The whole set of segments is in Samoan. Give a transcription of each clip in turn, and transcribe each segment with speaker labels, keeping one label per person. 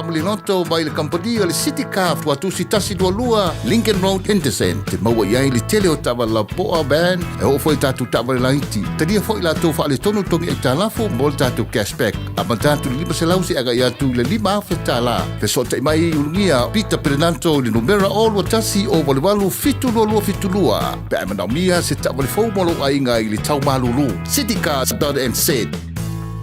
Speaker 1: Faamaliloto mai le kamupani o le City Car Tuatusi 122 Lincoln Road, Henderson. Te maua i ai le tele o taavale lapoa, van, e oo foi i tatou taavale laiti. Talia foi latou faaletonu togi aitalafu mo le tatou cashback. Amata atu i le 500 seia agai atu i le 5,000 tala. Fesootai mai i Ulugia Peter Perenanto i le numera 021 088 7272 pe a e manaomia se taavale fou mo lou aiga i le tau malulu. Citycars.nz.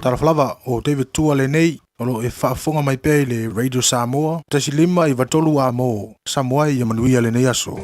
Speaker 2: Talofa lava, o David Tua lenei, o lo o e faafofoga mai pea i le Radio Samoa, 1 5 93 A mo Samoa ia manuia lenei aso.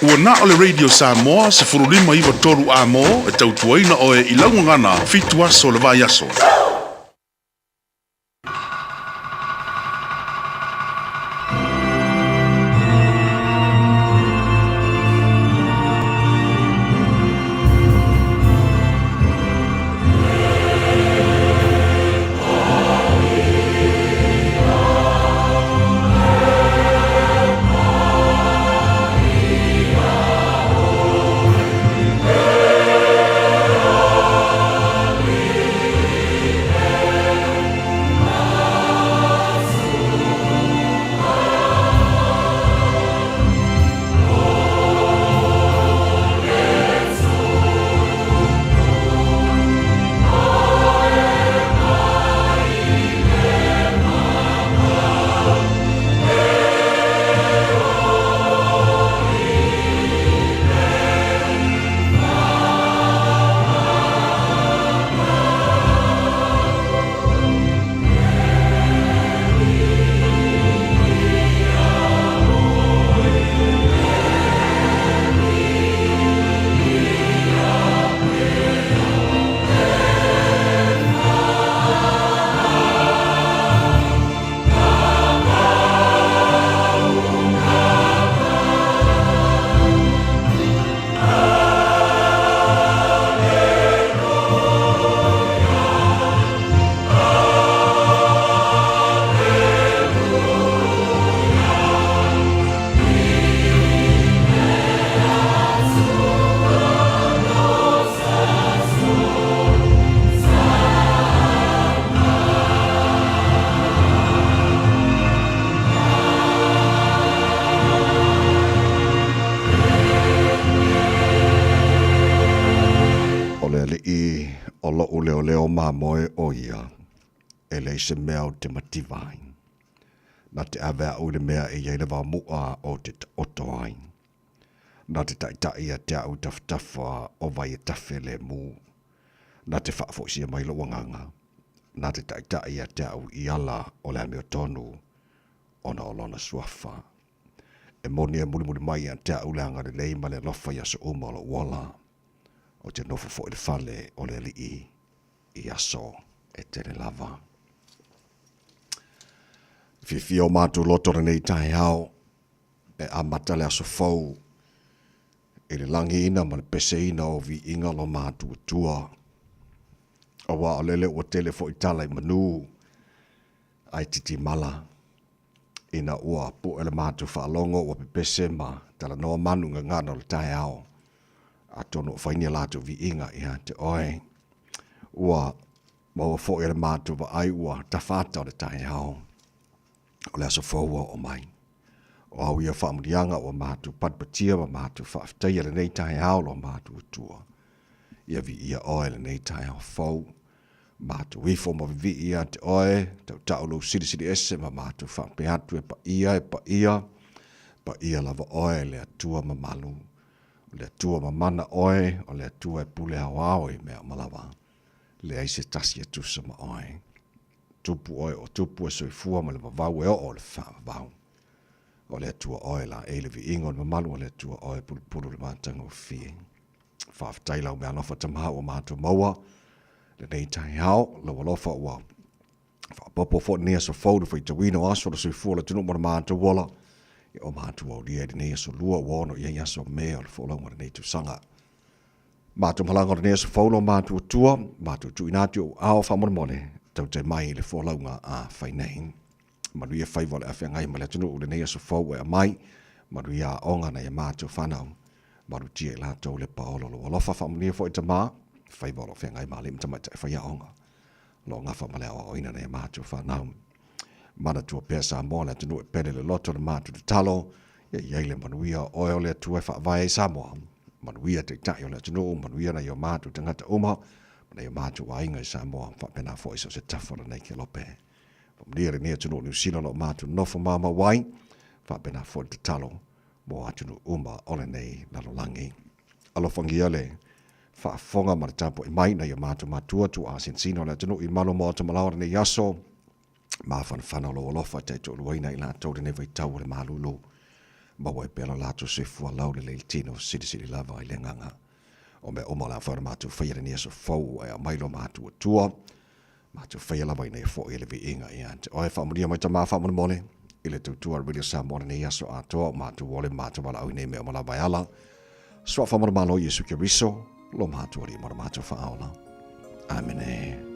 Speaker 3: Ua na o le Radio Samoa 15 9 3 A mo e tautuaina oe i lau gagana 7 aso o le vaiaso.
Speaker 4: O loʻu leoleo mamoe ʻo ia, e leai se mea ou te mativa ai. Na te ave aʻu i le mea e i ai le vaomuʻa ou te taoto ai. Na te taʻitaʻi ia te aʻu i tafatafa o vai e tafe lemu. Na te faafoisia mai loʻu agaga. Na te taʻitaʻi ia te aʻu i ala o le amiotonu ona o lona suafa. E moni e mulimuli mai ia te aʻu le agalelei ma le alofa i aso uma o loʻu ola. Ou te nofo foi i le fale o le Alii i aso e tele lava. Fiafia o matou loto lenei taeao e amata le aso fou i le lagiina ma le peseina o viiga lo matou Atua. Aua o lele ua tele foi tala i manu ae titimala ina ua pu'e le matou faalogo ua pepese ma talanoa manu gagana o le taeao atonu o fai ni a latou viiga ia te oe. Ua maua foi e le matou vaai ua tafa ata o le taeao o le aso fou ua oo mai. O au ia faamuliaga ua matou patipatia ma matou faafetaia lenei taeao lo matou Atua. Ia viia oe lenei taeao fou. Matou ifo ma vivii ia te oe, tautau lou silisili ese ma matou faapea atu e paia, e paia, paia lava oe le Atua mamalu. O le Atua mamana oe, o le Atua e pule aoao i mea uma lava. Leai se tasi e tusa ma oe. Tupu oe o tupu e soifua ma le vavau e oo i le faavavau. O le Atua oe laei le viiga o le mamalu o le Atua oe pulupulu le matagofie. Faafetai lau meaalofa Tama ua matou maua lenei taeao, lau alofa ua faaopoopo foi lenei aso fou le faitauina o aso o le soifua o le atunuu ma le matou ola. Ia o matou aulia i lenei aso lua ua ono i ai aso me o le folauga o lenei tausaga. Matou malaga o lenei aso fou lo matou Atua, matou tuuina atu i ou ao faamolemole, tautai mai i le folauga a fai nei. Manuia faiva o le afeagai ma le atunuu lenei aso fou e aumai, manuia aoga nai a matou fanau, malutia i latou le paolo lou alofa faamanuia foi tama, faiva o lo o feagai ma alii ma tamaitai faiaoga, o lo o gafa ma le aoaoina nai a matou fanau. Manatua pea Samoa le atunuu e pele le loto le matou tatalo, ia i ai le manuia o oe o le Atua e faavae ai Samoa, manuia taitai o le atunuu, manuia nai o matou tagata uma, ma nai o matou aiga i Samoa, faapena foi so o se tafa o lenei kelope. Faamanuia lenei atunuu o Niu Sila o lo o matou nofo maumau ai, faapena foi le tatalo mo atunuu uma o lenei lalolagi. Alofagia le faafofoga ma le tapuai mai nai o matou matua tuaa sinasina o le atunuu i malu o maota malaoa lenei aso, mafanafana o lou alofa e taitoaluaina i latou lenei vaitau o le malulu. Maua ai pea lo latou soifua laulelei le tino silisili lava i le agaga. O mea uma o le a mafai ona matou faia lenei aso fou ua e aumai lo matou Atua. Matou faia lava ina ia foi le viiga ia te oe. Faamanuia mai Tama faamolemole i le tautua a Radio Samoa lenei aso atoa o matou ole matou valaau i nei mea uma lava e ala. Suafa ma le Malo Iesu Keriso, lo matou Alii ma lo matou Faaola. Amene.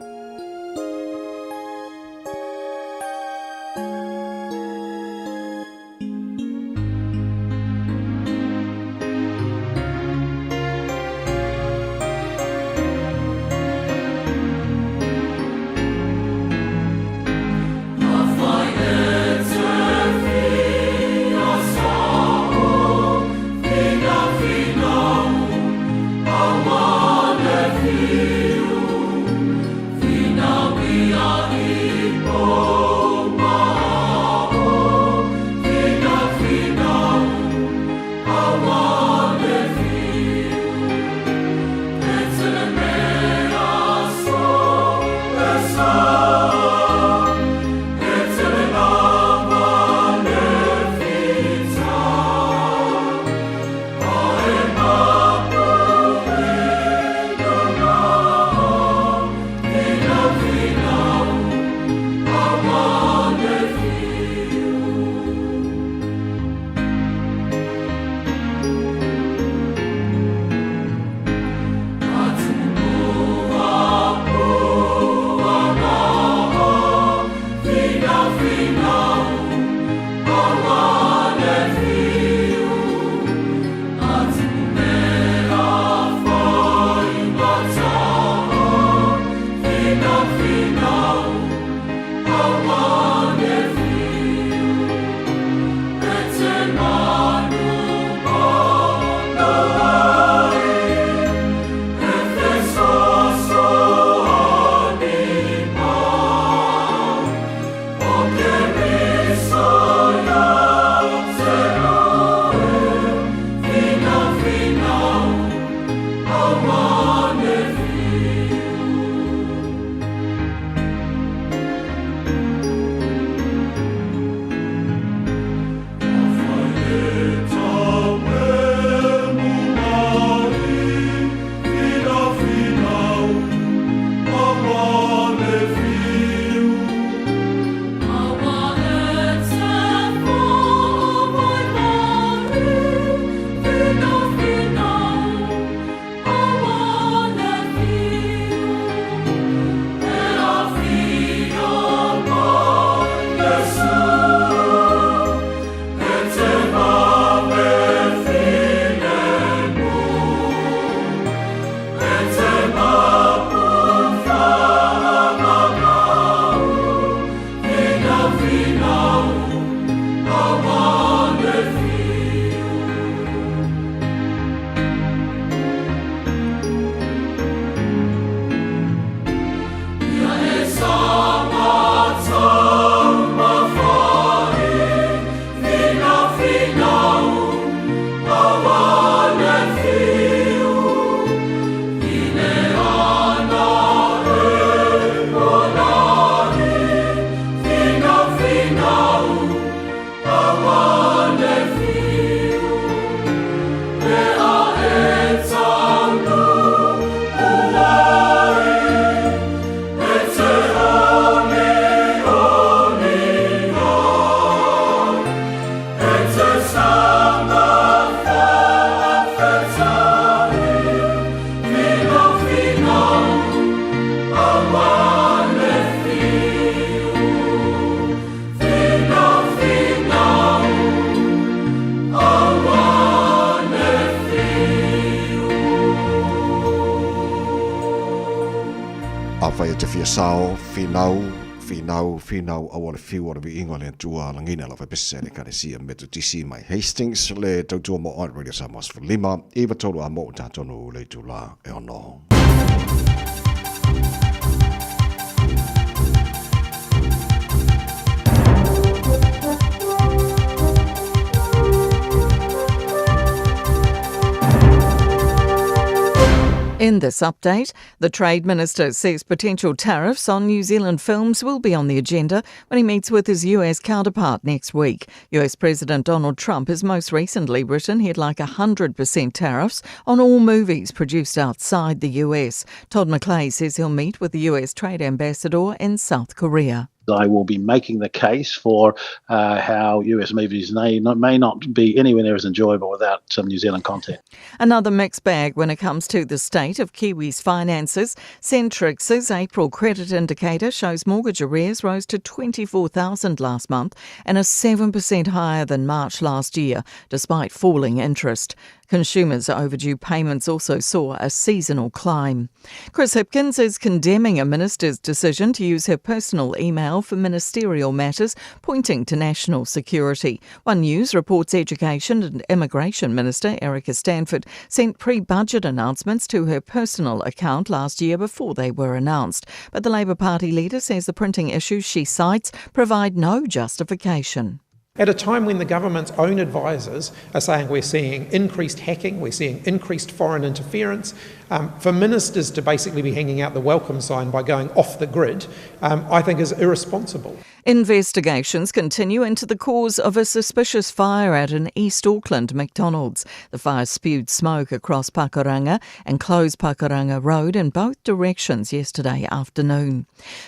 Speaker 4: Afai e te fia sao, finau, finau, finau, aua le fiu o le viiga o le Atua, lagina lau faipese le Ekalesia Metotisi mai Hastings, le tautua mo oe Radio Samoa 15, 93 a mo tatonu le itula e ono.
Speaker 5: In this update, the Trade Minister says potential tariffs on New Zealand films will be on the agenda when he meets with his US counterpart next week. US President Donald Trump has most recently written he'd like 100% tariffs on all movies produced outside the US. Todd McClay says he'll meet with the US Trade Ambassador in South Korea.
Speaker 6: I will be making the case for how US movies may not, may not be anywhere near as enjoyable without some New Zealand content.
Speaker 5: Another mixed bag when it comes to the state of Kiwis' finances. Centrix's April credit indicator shows mortgage arrears rose to 24,000 last month and are 7% higher than March last year, despite falling interest. Consumers' overdue payments also saw a seasonal climb. Chris Hipkins is condemning a minister's decision to use her personal email for ministerial matters, pointing to national security. One News reports Education and Immigration Minister Erica Stanford sent pre budget announcements to her personal account last year before they were announced. But the Labour Party leader says the printing issues she cites provide no justification.
Speaker 7: At a time when the government's own advisors are saying we're seeing increased hacking, we're seeing increased foreign interference, for ministers to basically be hanging out the welcome sign by going off the grid, I think is irresponsible.
Speaker 5: Investigations continue into the cause of a suspicious fire at an East Auckland McDonald's. The fire spewed smoke across Pakuranga and closed Pakuranga Road in both directions yesterday afternoon.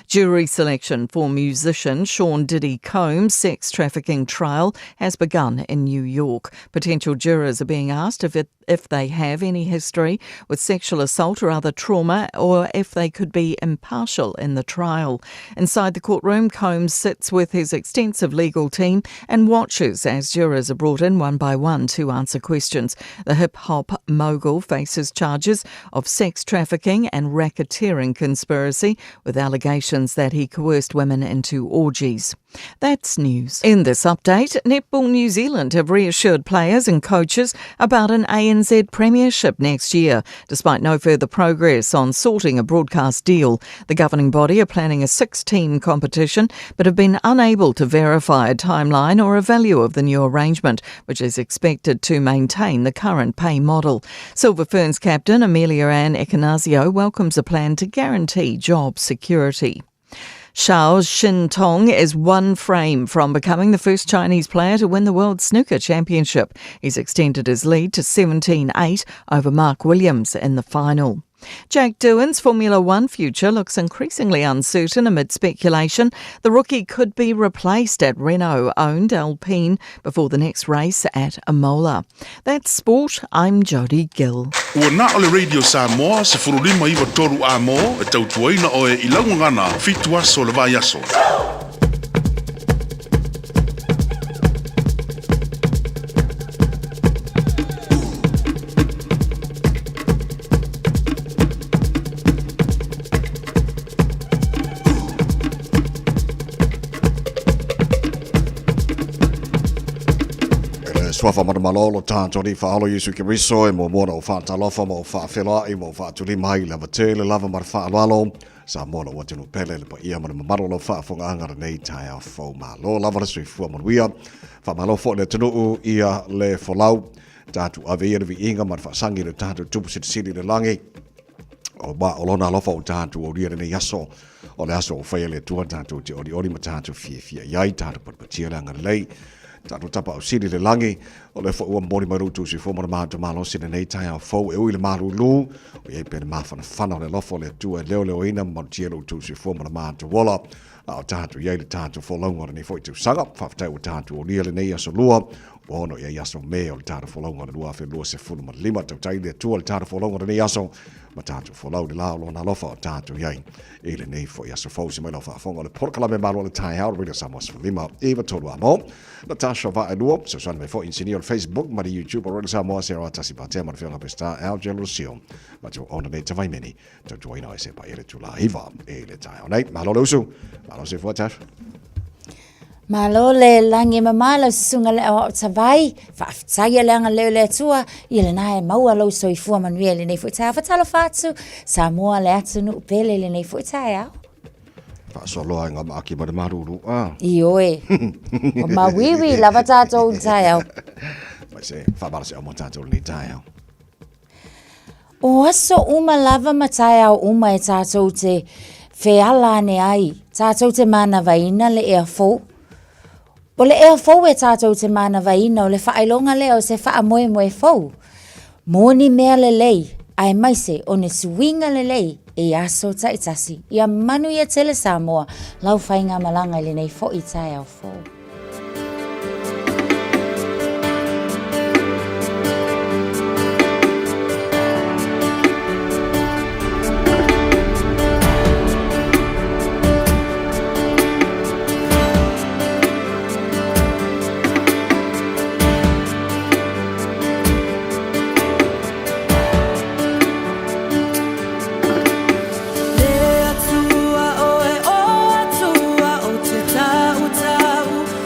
Speaker 5: Jury selection for musician Sean Diddy Combs' sex trafficking trial has begun in New York. Potential jurors are being asked if, it, if they have any history with sexual assault or other trauma or if they could be impartial in the trial. Inside the courtroom, Combs sits with his extensive legal team and watches as jurors are brought in one by one to answer questions. The hip hop mogul faces charges of sex trafficking and racketeering conspiracy with allegations that he coerced women into orgies. That's news. In this update, Netball New Zealand have reassured players and coaches about an ANZ Premiership next year, despite no further progress on sorting a broadcast deal. The governing body are planning a six team competition, but have been unable to verify a timeline or a value of the new arrangement, which is expected to maintain the current pay model. Silver Ferns captain Amelia Ann Ekenasio welcomes a plan to guarantee job security. Zhao Xintong is one frame from becoming the first Chinese player to win the World Snooker Championship. He's extended his lead to 17 8 over Mark Williams in the final. Jack Doohan's Formula One future looks increasingly uncertain amid speculation. The rookie could be replaced at Renault owned Alpine before the next race at Imola. That's sport. I'm Jodie Gill.
Speaker 3: Ua na o le Radio Samoa 1593 a mo e tautuaina oe i laugagana fitu aso le vai aso.
Speaker 4: E le suafa manumalo lo tātou ni whaalo Iesu Keriso e mō mōna o whaatalofa ma o whaawheloai ma o whaatulima i lava tele lava ma le whaaloalo sa mōna ua tino pele le paia ma le mamalo lo whaafongaanga lenei taeao fou malo lava le soifua manuia whamalo fo le atunuu ia le folau tātou ave ia le viiga ma le faasaga i le tātou tupu silisili le lagi o ma o lona alofa o tātou aulia lenei aso o le aso o faia le Atua tātou te olioli ma tātou fiafia i ai tātou patipatia le agalelei tātou tapa au sili le lagi o le foʻi ua momoli mai lo outou soifua ma le matou malosi lenei taeao fou e ui le malūlū o i ai pea le mafanafana o le alofa o le Atua e leoleoina ma malutia lo outou soifua ma le matou ola a o tātou i ai le tātou folauga o lenei foi tausaga. Faafetai ua tātou olia lenei aso lua, ua ono i ai aso me o le tātou folauga o le 2025. Tautai le Atua le tātou folauga o lenei aso. ma tatou folau i le la o Lona alofa o tatou i ai i lenei foi aso fou. Se mai lau faafofoga o le polokalame malo o le taeao Radio Samoa 15 9 3 amo. Natasha Vaelua, fesoasoani mai foi inisinia o le Facebook ma le YouTube o Radio Samoa Sarah Tasi Patea ma le Afioga Peseta Al Lucio ma tau ona nei Tavaimeni tautuaina o e se pa ele tula hiva e le taeao nei. Malo le usu, malo se fua Tash.
Speaker 8: Malo le lagi e mamā lau susuga le aoao Tavai, faafetai le agalelei o le Atua, ia lena e maua lou soifua manuia i lenei foi taeao. Fatalofa atu, Samoa le atunuu pele i lenei foi taeao.
Speaker 4: Faasoa loa i ngā maaki ma le maruru. Ah.
Speaker 8: Ioe. O mauiwi lava tātou i le taeao.
Speaker 4: Mai se, whaamala se au mo tātou lenei taeao.
Speaker 8: O aso uma lava ma taeao uma e tātou te feala ane ai, tātou te mānawaina le ea fou. O le ea fou e tātou te mānawaina o le faailoga lea o se faamoemoe fou. Mo ni mea lelei, aemaise o ni suiga lelei i aso taitasi. Ia manuia tele Samoa, lau faigamalaga i lenei foi taeao fou.
Speaker 9: Le Atua oe o Atua o te tautau.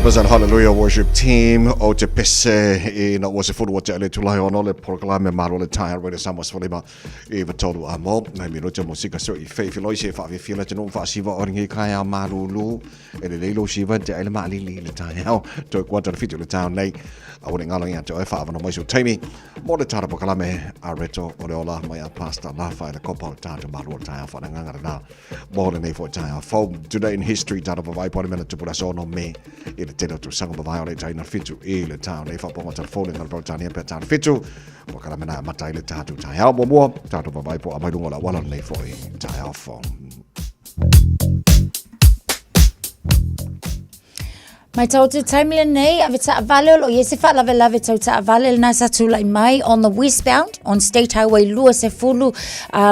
Speaker 4: 100% Hallelujah Worship Team o te pese ina ua sefulu ua tea le itula e ono le polokalame malo le taeao Radio Samoa 15 i 3 a mo nai minute mo sika so i fei filoi se whaawhiwhia le tino whaasiwa o ringi kai a malulu e le leilo siwa te aile maalili le taeao toi kua tara fitu le taeao nei a ua le ngalo ia te oe whaawano mai so taimi Mo le tara pokalame a reto o le ola mai a Pastor Lafa e le kopa o le tātou malu o le taeao whananganga rena mo le nei fo taeao fou. Today in history tara pavai pori mena tupura sono me i le tele o tausaga mavae o le taina fitu i le tao nei whaponga telefone ngā rau tānia pea tāna fitu. Pokalame na mata i le tātou taeao mua mua tātou pavai po a mai runga o la wala nei fo i taeao fou.
Speaker 8: Matau atu taimi lenei, ave taavale o lo o i ai se faalavelave tau taavale lena sa tulai mai on the westbound on State Highway 20 uh,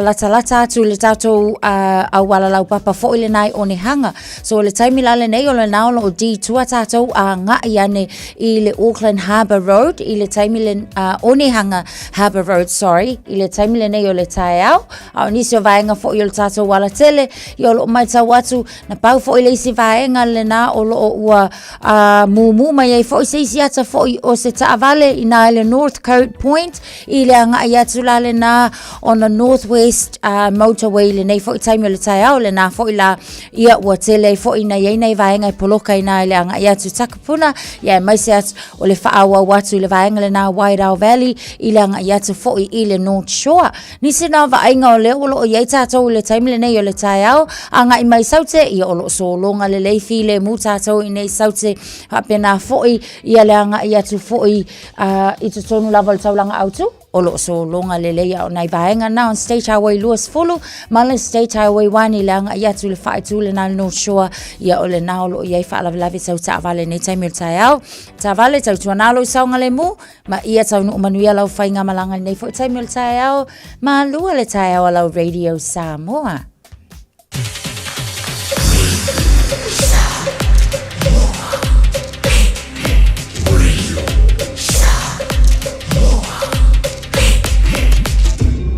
Speaker 8: latalata atu i le tatou uh, auala laupapa foi lena i Onehanga. So le taimi la lenei o lena o lo o detour tatou a ngai ane i le Auckland Harbour Road i le taimi le uh, Onehanga Harbour Road sorry i le taimi lenei o le taeao a o nisi o vaega foi o le tatou alatele ia o lo o matau atu Na pau foi le isi vaega lena o lo o ua uh, mumu mai ai foi se isi ata foi o se taavale i nā i le Northcote Point i le agai atu la lena ona Northwest uh, Motorway lenei foi taimi o le taeao lena foi la ia ua tele ai foi na iai nei vaega e poloka i nā i le agai atu Takapuna ia e maise atu o le faaauau atu i le vaega lena Wairau Valley i le agai atu foi i le North Shore. Nisi nā vaaiga o lea o lo o i ai tātou i le taimi lenei o le taeao, agai mai Saute, ia o lo o sologa lelei filemu tātou i nei Saute, faapena foi ia le agai atu foi uh, i totonu lava o le taulaga autu, o lo o sologa lelei a o nai vaega na on State Highway 20 ma le State Highway 1 i le agai atu i le faaitu lena i le North Shore, ia o lena o lo o i ai faalavelave tau taavale i nei taimi o le taeao. Taavale tautuana lou saogalemu, Ma ia taunuu manuia lau faigamalaga i lenei foi taimi o le taeao. Malua le taeao a lau Radio Samoa.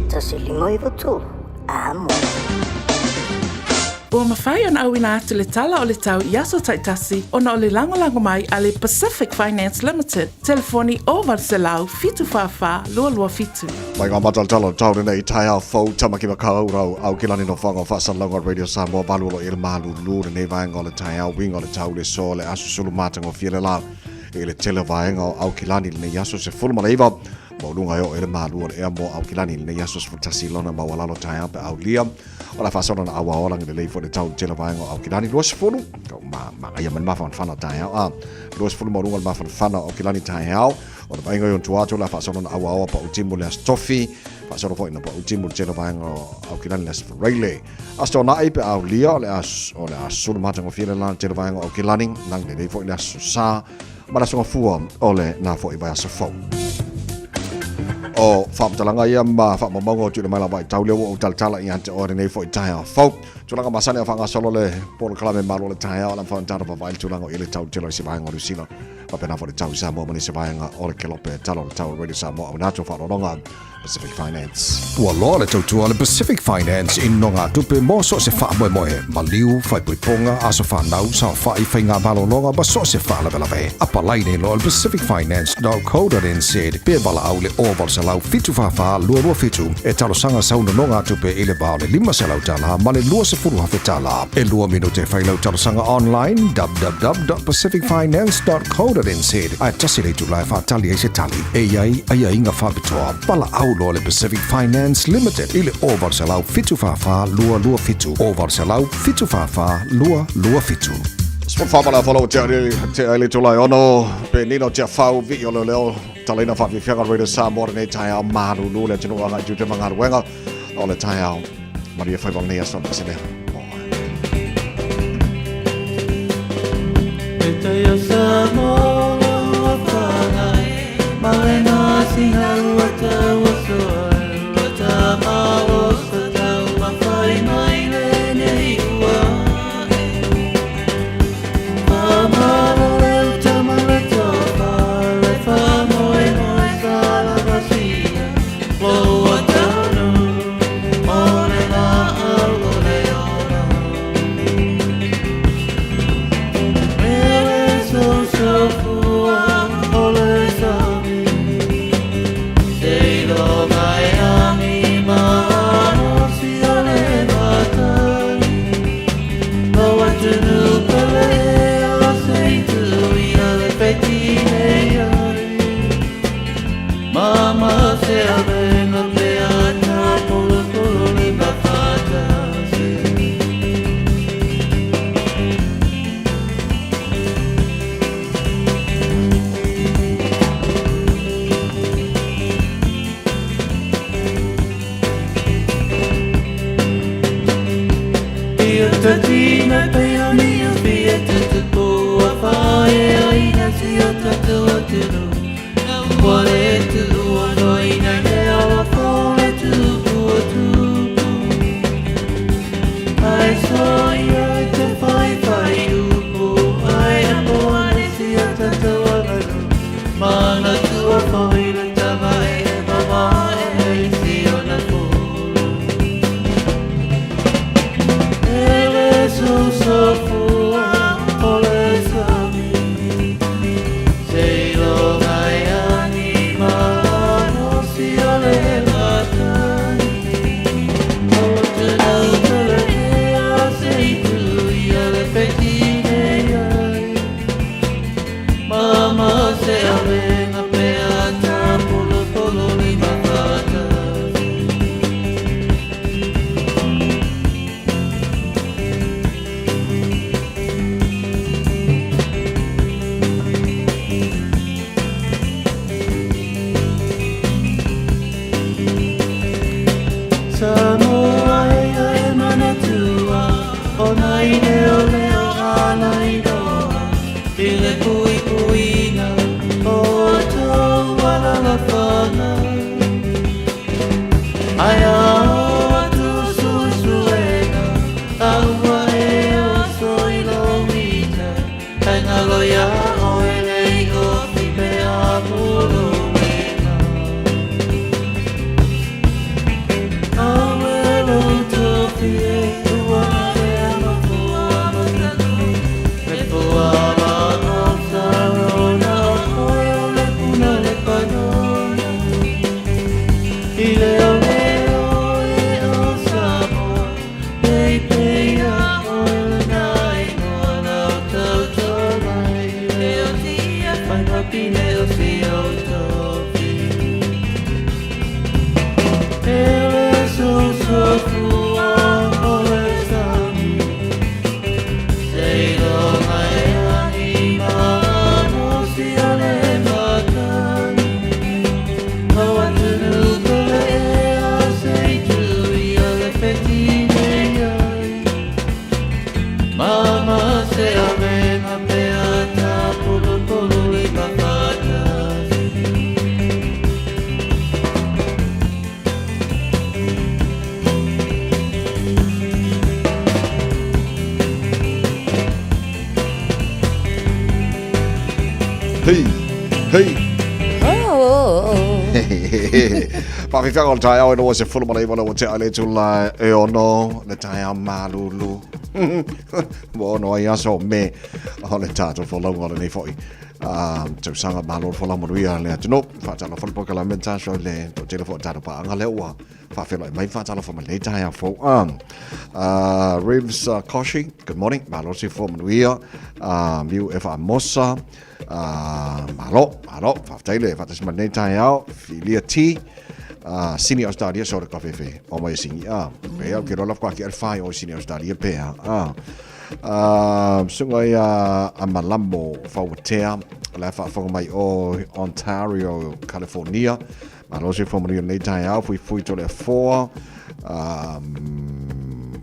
Speaker 9: Tasi lima iwa tolu. Amo.
Speaker 10: Ua mafai ona auina atu le tala o le tau i aso taitasi ona o le lagolago mai a le Pacific Finance Limited, telefoni 0800 744 227.
Speaker 4: Mai ngā matalatala o taone nei taeao fou Tamaki Makaurau au ki lani no whanga whaasalauga Radio Samoa valu o lo i le malulu lenei vaenga o le taeao winga o le tau le so le aso sulu matagofie le la i le tele vaenga o Aukilani lenei aso 19 Maualuga e oo i le malu o le ea mo Aukilani i lenei aso 11 lona maualalo taeao pe aulia. O la faasolo na auao lagi lelei foi le tau i le tele vaega o Aukilani 20. Kau ma magaia mai le mafanafana taeao a 20 maualuga le mafanafana o Aukilani taeao. O le vaaiga i ona tua atu o le a faasolo na auaoa pau timu le Aso Tofi. Faasolo foi na pau timu le tele vaega o Aukilani le Aso Faraile. Aso Toonai pe aulia o le o le a sulu matagofie le la le tele vaega o Aukilani. Lagi lelei foi le Aso Sa ma le Aso Gafua o le na foi vaiaso fou. O faamatalaga ia ma faamaumauga o tuuina mai lava i tau lea ua ou talatala ia te oe lenei foi taeao fou. Tulaga masani a faagasolo le polokalame malo le taeao ala mawhantara vavai le tulaga o i le tau telo i se vaega o Niu Sila. Faapena foi le tau i Samoa ma nisi vaega o le kelope tala o le tau o Radio Samoa au nātua faalologa Pacific Finance.
Speaker 11: Ua loa le tautua a le Pacific Finance i nogatupe mo so o se faamoemoe, maliu, faaipoipoga, aso fanau, saofai, faigamalologa ma so o se faalavelave. Apalai nei loa i le pacificfinance.co.nz pe valaau i le 0800 744 227 e talosaga sau nonogatupe i le va o le $500 ma le $20,000. E lua minute e fai lau talosaga online www.pacificfinance.co.nz ae tasi le itula e faatali ai se tali. E i ai aiaiga faapitoa. Valaau loa le Pacific Finance Limited i le 0800 744 227, 0800 744 227.
Speaker 4: Sefulu ma le afa lau tea tea i le itula e ono, pe nino tea fau vii o leo leo talaina faafiafiaga o Radio Samoa lenei taeao malulu le atunuu agai tiute ma galuega o le taeao. Manuia faiva o lenei aso ma se leo. Hei, hei.
Speaker 8: Oh.
Speaker 4: Faafefea o le taeao e noa se fulu ma le iwa le ua tea le itula e ono le taeao malulu. Ua ono ai aso me o le tātou folauga o lenei foi. Tausaga malo le folau manuia le atunuu. Faatalofa le polokalame taso le toatele foi o tātou paaga lea ua faafeiloai mai faatalofa mai lenei taeao fou. Reeves Koshi, good morning. Malo se fua manuia. Miu e Faamosa. Malo, malo. Faafetai le faatasi mai lenei taeao. Filia T. Sini Australia so le kafefe o mai singi a. Pe au ke rola kwa ki alfa o Sini Australia pe a. Sunga ia a Malamo Fauatea la faafofoga mai o Ontario, California. Malo se fua manuia lenei taeao, fuifui to le afoa.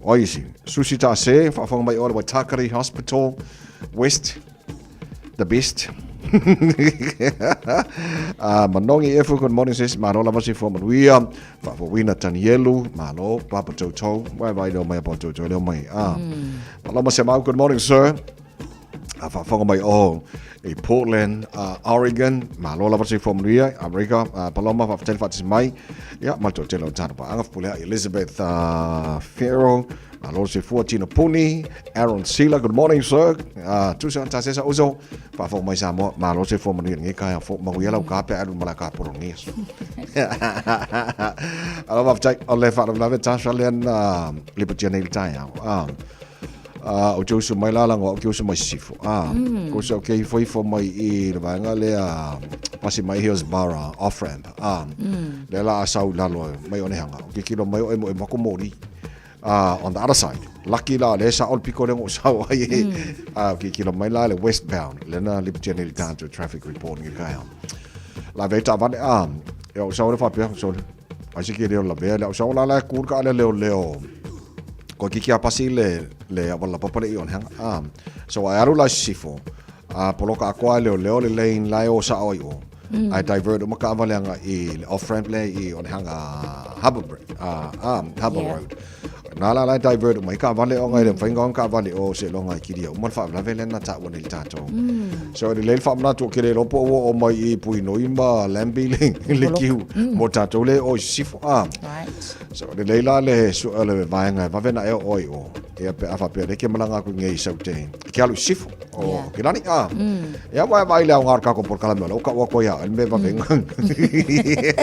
Speaker 4: O isi, Susi Tase, faafofoga mai o le Waitakere Hospital West, the best. Manongi Efu, good morning sis. Malo lava se fua manuia. Faafouina Tanielu, malo, Papa Tautou, wai vai leo mai a Papa Tautou leo mai. Malama Semau, good morning sir. A faafofoga mai o i Portland, Oregon, malo lava se fua manuia, Amerika, Paloma, faafetai le faatasi mai. Ia, ma le toatele o tātou paaga, Pulea Elizabeth Farrell, Malo se fua Tino Puni, Aaron Sila, good morning sir. Tusa ta sesa uso, faafofoga mai Samoa, malo se fua manuia lenei taeao fou, manuia lau ka pe alu ma la ka polo lenei aso. Alo faafetai, o le faalavelave Tasha lea na lipotia nei i le taeao. Ou te usu mai la lago au ke usu mai sisifo. Ko usu au ke ifo ifo mai i le vaega lea pasi mai Hillsborough off ramp. Lea la a sau i lalo mai Onehunga. O ke kilo mai o e mo e mako mori. On the other side. Lucky la le sa ol piko le ngo sau ai e. Ki kilo mai la le westbound. Le na lipotia nei le tātou traffic report ngi kai. La ve ta vane a. E o sau le whapea, so ai se ke leo la vea le o sau la la kur ka le leo leo. Toeitiiti a pasi le le auala laupapa lea i Onehanga. A, so a e alu la i sisifo, a poloka atoa e leoleo le lane la e o sao ai i o, ae divert uma taavale agai i le off ramp lea i Onehanga Harbour Bridge, a, a, Harbour Road. Na la la e divert uma ai taavale ona e le mafai ona o ni taavale i o seiloga e kilia uma le faalavelave lea na taua nei le tatou. So e lelei le faamanatu ou te le iloa po o ua oo mai i Puhinui ma Lambie le, le queue mo tatou lea e o i sisifo. A, So, lelei la le sue o le vaega e vave ona e oo ai i o, ia pe a faapea o lea e te malaga atu i nei i Saute, e te alu i sisifo o Aukilani. A, ia ua e vaai i le aoga o le tatou polokalame o lea ua tau atu ai ia oe le mea e vave ai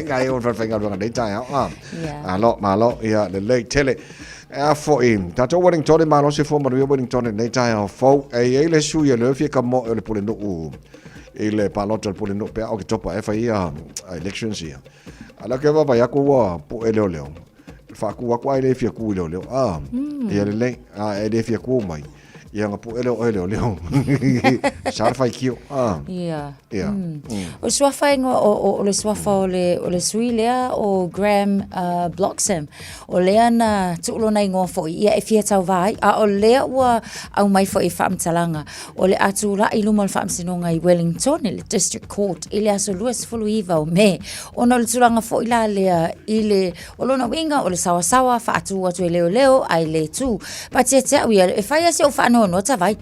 Speaker 4: na e o i le falefaigaluega i lenei taeao. A, malo, malo, ia lelei tele. E a foi, tatou Wellingtone, malo soifua manuia Wellingtone i lenei taeao fou. E i ai le sui o lea e fia tamoe o le Pulenuu i le palota o le Pulenuu pe a Oketopa e fai ia elections ia. A lea ke vaavaai atu ua po'e leoleo, faatu atu ae le fia tu i leoleo. A, ia lelei, a e le fia tu mai, ia ona po'e lea o oe e leoleo. Sa le faitio. A,
Speaker 8: Ia.
Speaker 4: ia.
Speaker 8: O le suafa e o, o, o le suafa o le, o le sui lea o Graham Bloxham. O lea na tuu lona igoa foi ia e fia tauvā ai, a o lea ua aumai foi i faamatalaga o le a tulai i luma o le Faamasinoga i Wellington i le District Court i le aso 29 o Me, ona o le tulaga foi la lea i le, o lona uiga o le sawasawa faatu atu e leoleo ae le tu. But ia te au ia, e fai lava si ou faanoanoa Tavai,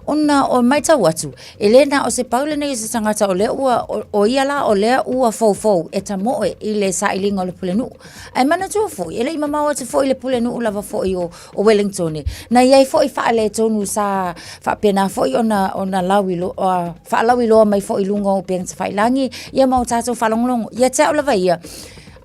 Speaker 8: ona o matau atu, e le na o se pau lenei o se tagata o lea ua, o ia la o lea ua foufou e tamoe i le sailiga o le pulenuu. Ae manatua foi, e le i mamao atu foi le pulenuu lava foi o o Wellingtone. Na i ai foi faaletonu sa faapena foi ona, ona lauilo, faalauiloa mai foi i luga o upega tafailagi, ia ma o tatou faalogologo. Ia te au lava ia,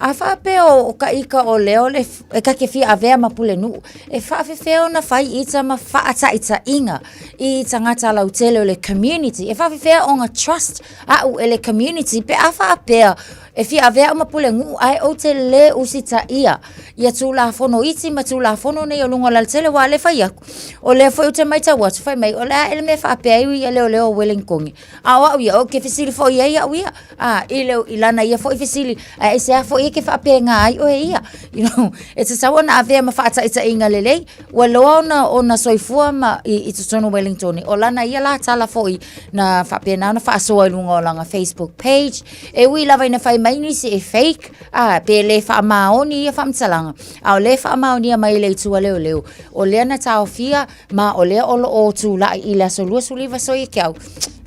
Speaker 8: a faapea o ka ika o lea o le, e ta te fia avea ma pulenuu, e faafefea ona fai ita ma faataitaiga i tagata lautele o le community, e faafefea ona trust au e le community pe a faapea E fia avea au ma pulenuu ae ou te le usitaia ia Tulafono iti ma Tulafono nei o luga o le alatele aua o lea e fai atu, o lea foi ou te matau atu fai mai o le a ea le mea e faapea ai ia leoleo o Wellingtone. A o au ia, ou te fesili foi i ai au ia, a, i le, i lana ia foi fesili, ae aisea foi e ke faapena ai oe ia. You know, e tatau ona avea ma faataitaiga lelei, ua loa ona, ona soifua ma i, i totonu o Wellingtone. O lana ia la tala foi na faapena ona faasoa i luga o lana Facebook page, E ui lava ina fai mai nisi e fake, a, pe le faamaoni ia faamatalaga, a o lea e faamaonia mai e le Itu a Leoleo, o lea na taofia ma o lea o lo o tulai i le aso 29 soi e ke au.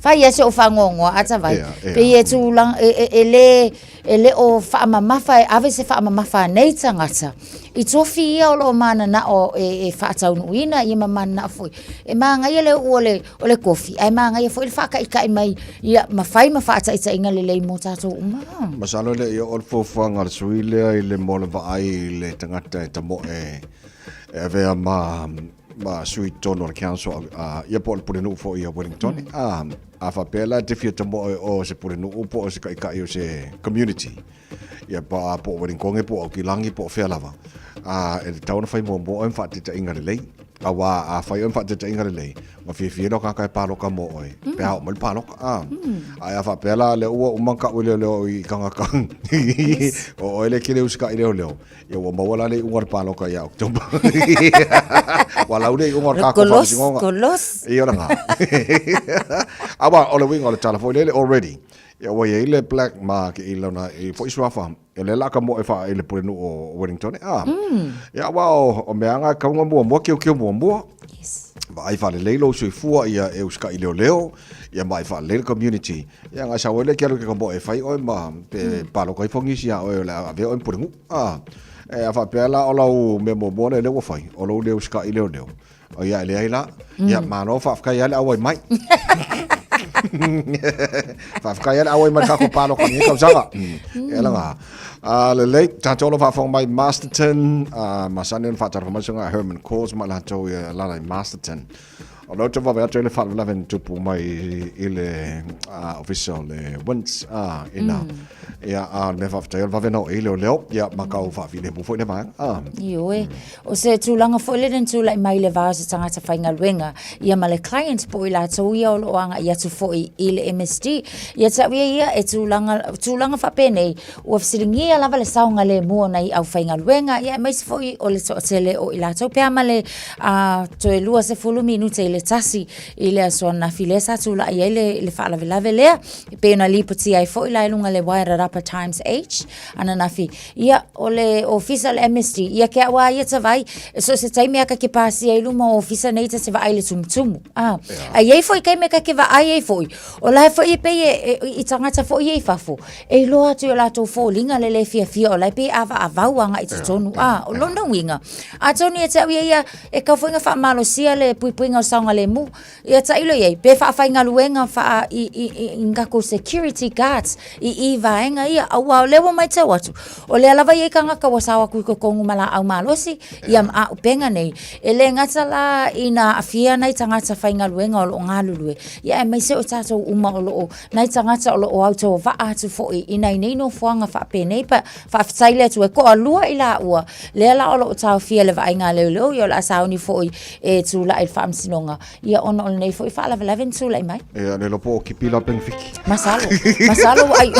Speaker 8: Fai ia si ou faanoanoa a Tavai.
Speaker 4: Ia, ia.
Speaker 8: Pei e tulaga, e, e, e le, e le o faamamafa e ave se faamamafa a nei tagata i tofi ia o lo o mananao e, e faataunuuina ia ma mananao foi. E manaia le uu o le, o le kofi, ae manaia foi le faataitai mai ia ma fai ma faataitaiga lelei mo tatou uma.
Speaker 4: Masalo e le i oo le fuafuaga a le sui lea i le mo le vaai i le tagata e tamoe e avea ma ma sui i totonu o le council a ia po o le pulenuu foi ia Wellington. A a faapea la e te fia tamoe o se pulenuu po o se taitai o se community ia pa po o Wellington po o Aukilani po o fea lava a e tatau ona fai muamua oe ma faataitaiga lelei. Auā a fai oe ma faataitaiga lelei, ua fiafia loa tagata e paloka mo oe, pe a oo mai le paloka. A, ae a faapea la lea ua uma ona tau e leoleo i tagata, o oe lea e te le usitai leoleo, ia ua maua la le iuga o le paloka ia October. Ua lau le iuga o le tatou faamasinoga.
Speaker 8: Kolos.
Speaker 4: Ia o lena. Aua o le uiga o le tala foi lele already, ia ua i ai le black mark i lona i foi suafa. O lea la ka moe faa i le pulenuu o Wellington. Ah. Ia aua o, o meaga e kauga muamua, kiokio muamua.
Speaker 8: Yes.
Speaker 4: Vaai faalelei lou soifua ia e usitai leoleo, ia vaai faalelei le community. Ia ngai sau ai lea ke alu ke ka moe e fai oe ma pe paloka ifo nisi ia oe o le a avea oe ma pulenuu. Ah. E a faapea la o lau mea muamua lea lea ua fai, o lou le usitai leoleo. O ia e leai la. Ia malo faafetai lava le auai mai. Faafetai lava le auai mai i le tatou paloka i lenei tausaga. Ia laga. A lelei, tatou o lo o faafofoga mai Masterton, a masani ona faatalofa mai le susuga ia Herman Coors ma i latou i alaala i Masterton. O lea ou te vaavaai atu ai le faalavelave na tupu mai i le ofisa o le WINZ ina ia a o le mea faafetai o le vave ona oo i ai leoleo ia ma kau faafilemu foi lea vaega.
Speaker 8: Ioe, o se tulaga foi lele na tulai mai i le va o se tagata faigaluega ia ma le client po o i latou ia o lo o agai atu foi i le MSD. Ia te au ia ia e tulaga, tulaga faapenei, ua fesiligia lava le saogalemu o nai aufaigaluega ia aemaise foi o le toatele o i latou pe a ma le toe 20 minute i le 1 i le aso ananafi lea sa tulai ai le, le faalavelave lea e pei ona lipotia ai foi la i luga le Wairarapa Times H ananafi ia o le ofisa o le MSD ia ke au a ia tavai so se taimi a ka ke pasia i luma o ofisa nei ta te vaai le tumutumu a a iai foi taimi ka ke vaai ai foi o la foi e pei e, e, i tagata foi ia i fafo e iloa atu i o latou foliga le lē fiafia o la e pei e avaavau agai i totonu a o lona uiga atonu ia te au ia ia e kau foi na faamalosia le puipuiga o le saogalemu ia tailo i ai pe faafaigaluega faa i i i i tatou security guards i i vaega ia aua o lea ua matau atu o lea lava e i ai tagata ua sao atu i totonu ma laau malosi ia ma auupega nei e le gata la ina aafia nai tagata faigaluega o lo o galulue ia aemaise o tatou uma o lo o nai tagata o lo o autovaa atu foi i nai nei nofoaga faapenei pa faafetai le Atua e toalua i laua lea la o lo o taofia le vaaiga a leoleo ia o le a sauni foi e tulai i le faamasinoga ia ona o lenei foi faalavelave na tulai mai.
Speaker 4: Ia le iloa po o kipi la Benfiki.
Speaker 8: Masalo, masalo ua ai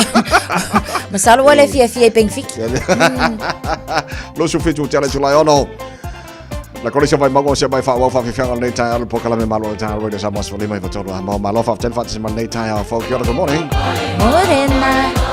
Speaker 8: masalo ua le fiafia i Benfiki.
Speaker 4: 27 o Julai 6. La kolisi o Vaimauga o sia mai faaauau faafiafiaga o lenei taeao le polokalame malo o le taeao Radio Samoa 15 i 3 a mau malo faafetai le faatasi mai lenei taeao fou kia ora good morning.
Speaker 8: Morena.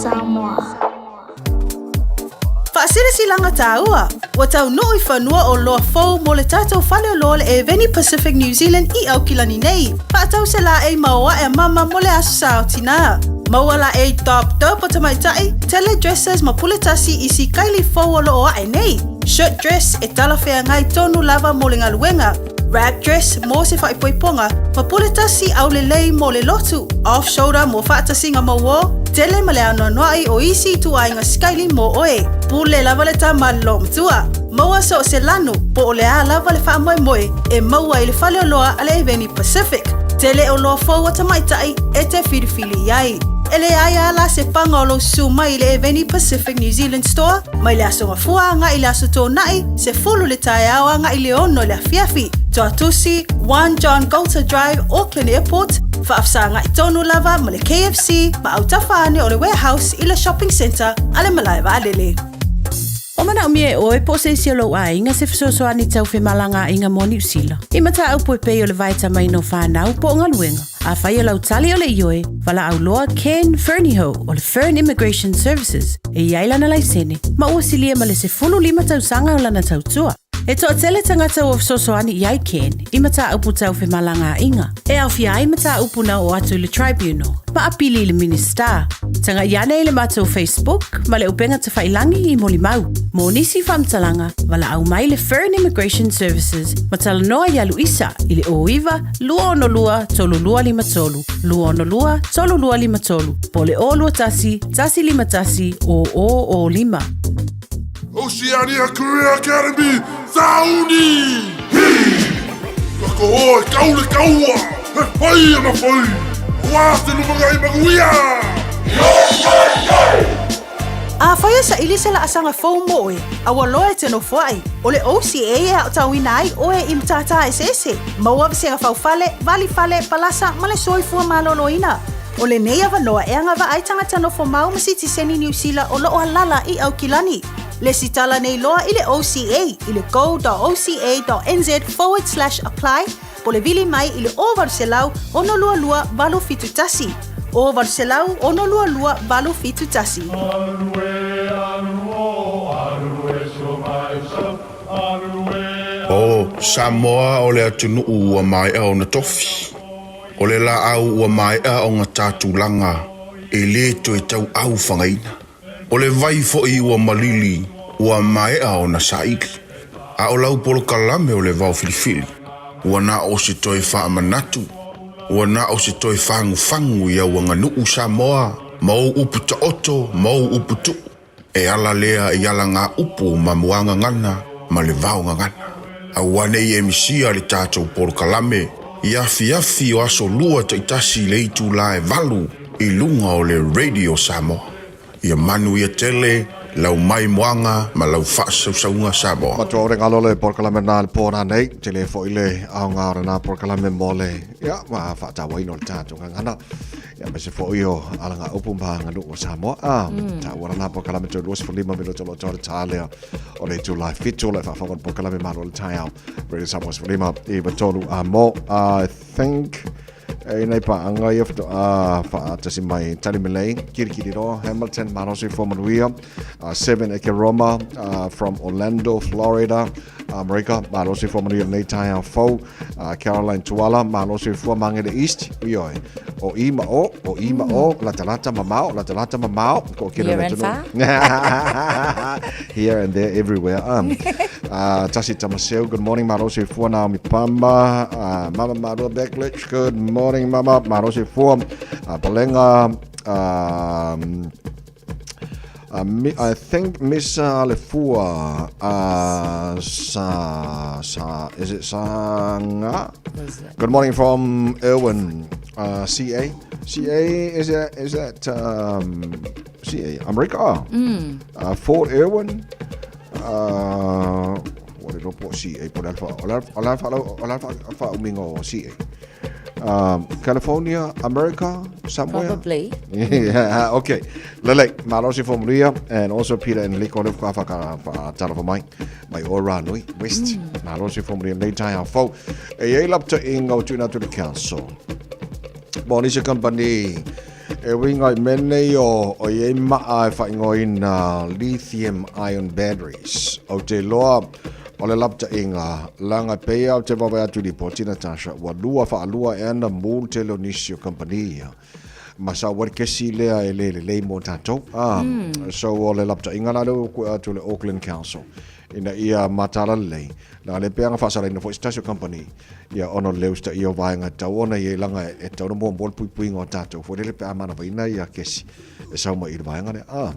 Speaker 9: Samoa.
Speaker 12: Faasilasilaga tāua, ua taunuu i fanua oloa fou mo le tatou faleoloa o le Eveni Pacific New Zealand i Aukilani nei. Faatau se laei ma o ae a mama mo le Aso Sa o Tinā. Maua laei top dope o tamaitai, tele dresses ma pule tasi i si kaili fou o loo ae nei. Shirt dress e talafeagai tonu lava mo le galuega. Wrap dress mo se faaipoipoga ma pule tasi aulelei mo le lotu, off shoulder mo faatasiga mauō, tele ma le anoanoai o isi ituaiga sikaili mo oe. Pule lava le tama loomatua. Maua so o se lanu, po o le a lava le faamoemoe e maua i le faleoloa a le Eveni Pacific. Tele oloa fou a tamaitai e te filifili i ai. E leai a la se paga o lou susu mai i le Eveni Pacific New Zealand Store mai le Aso Gafua agai i le Aso Toonai, 10 le taeao agai i le 6 i le afiafi. Tuatusi, 1 John Goulter Drive, Auckland Airport, faafesagai tonu lava ma le KFC ma autafa ane o le Warehouse i le Shopping Centre a le Malae Vaalele.
Speaker 10: O manaomia e oe po o se isi o lou aiga se fesoasoani tau femalagaaiga mo Niu Sila. I mataupu e pei o le vaetamaina o fanau po o galuega. Afai o lau tali o le ioe, valaau loa Ken Fernihough o le Fern Immigration Services e i ai lana laisene ma ua silia ma le 15 tausaga o lana tautua. E toatele tagata ua fesoasoani i ai Ken i mataupu tau femalagaaiga, e aofia ai mataupu na oo atu i le Tribunal ma apili i le Minisita. Tagai ane i le matou Facebook ma le upega tafailangi i molimau. Mo nisi faamatalaga, valaau mai le Fern Immigration Services ma talanoa ia Luisa i le 09 262 3253, 262 3253, po o le 021 151 0005.
Speaker 3: Oceania Career Academy, Sauni! Hi! Ka koho e kau le kaua, he whai ana whai, wā te lumangai manuia! Yo, yo, yo!
Speaker 12: Afai e saili se laasaga fou mo oe, a ua loa e te nofoai, o le OCA e aotauina ai oe i matata eseese, maua vasega faufale, valifale, palasa ma le soifua maloloina. O lenei avanoa e agavaa ai tagata nofo mau ma sitiseni Niu Sila o loo alala i Aukilani. Lesitala nei loa i le OCA i le go.oca.nz/apply po le vili mai i le 0800 622 871. 0800 622 871.
Speaker 3: O Samoa o le atunuu ua maea ona tofi. O le laau ua maea ona ta tulaga e le toe tauau fagaina. O le vai foi ua malili ua maea ona saili. A o lau polokalame o le vao filifili, ua na o se toe faamanatu, ua na o se toe fagufagu i au aganuu Samoa ma ou upu taoto ma ou upu tuu. E ala lea i alagaupu ma muagagana ma le vaogagana. Aua ne i e misia le tatou polokalame i afiafi o aso lua taitasi i le itula e valu i luga o le Radio Samoa. Ia manuia tele lau maimoaga ma lau faasausauga Samoa.
Speaker 4: Matua o le galo le polokalame na le pō nā nei, tele foi le aoga o lena polokalame mo le, ia, ma faatauaina o le tatou gagana. Ia ma se foi o alagaupu ma aganuu o Samoa. Ah, taua lena polokalame toe 25 minute o lo o le tā lea o le itula e fitu o le faafofoga le polokalame malo o le taeao. Radio Samoa 15 i tolu a mo. I think e nei paanga ia whatoa whaatasi mai Tali Milei, Kirikiriroa, Hamilton, Malo Soifua Manuia, Seven Eke Roma from Orlando, Florida, Amerika, Malo Soifua Manuia nei taeao fou, Caroline Tuala, Malo Soifua Mangere East, ioe, o i ma o, o i ma o, latalata mamao, latalata mamao, ko kere
Speaker 8: Here
Speaker 4: le
Speaker 8: and
Speaker 4: tunu.
Speaker 8: far.
Speaker 4: Here and there, everywhere. Tasi Tamaseu, good morning, Malo Soifua, Naomi Pama, Mama Marua Beklich, good morning, Mama, Malo Soifua, Palenga, I think Miss Alefua, Sa, Sa, is it Sanga? Good morning from Irwin, CA. CA, is that, is that CA, America? Fort Irwin? What did I put CA? Put Alpha, Alpha, Alpha, Alpha, Alpha, Alpha, CA. California, America, somewhere?
Speaker 8: Probably.
Speaker 4: Yeah, okay. Lele, Malosi for Maria, and also Peter and Liko Lefka Whaka mai, mai Oranui, West. Malosi for Maria, nei tai a fau. E ei lapta i ngau tuna to the council. Mo nisi company, E uiga i mea nei o, o i ai maa e faaigoaina lithium ion batteries. Ou te iloa o le lapataiga, leaga e pei lava ou te vaavaai atu i lipoti, Natasha, ua lua faalua ea na mu le tele o nisi o kamupani ia. Ma sa ua le kesi lea e le lelei mo tatou. Ah, So o le lapataiga la lea ua kuʻe atu e le Auckland Council ina ia mataala lelei, leaga lea pei lava na faasalaina foi se tasi o kamupani Ia, ona o le usitaia o vaega e tatau ona i ai, leaga e tatau ona muamua le puipuiga o tatou foi lele pe a manavaina ia kesi e sau mai i le vaega lea. Ah.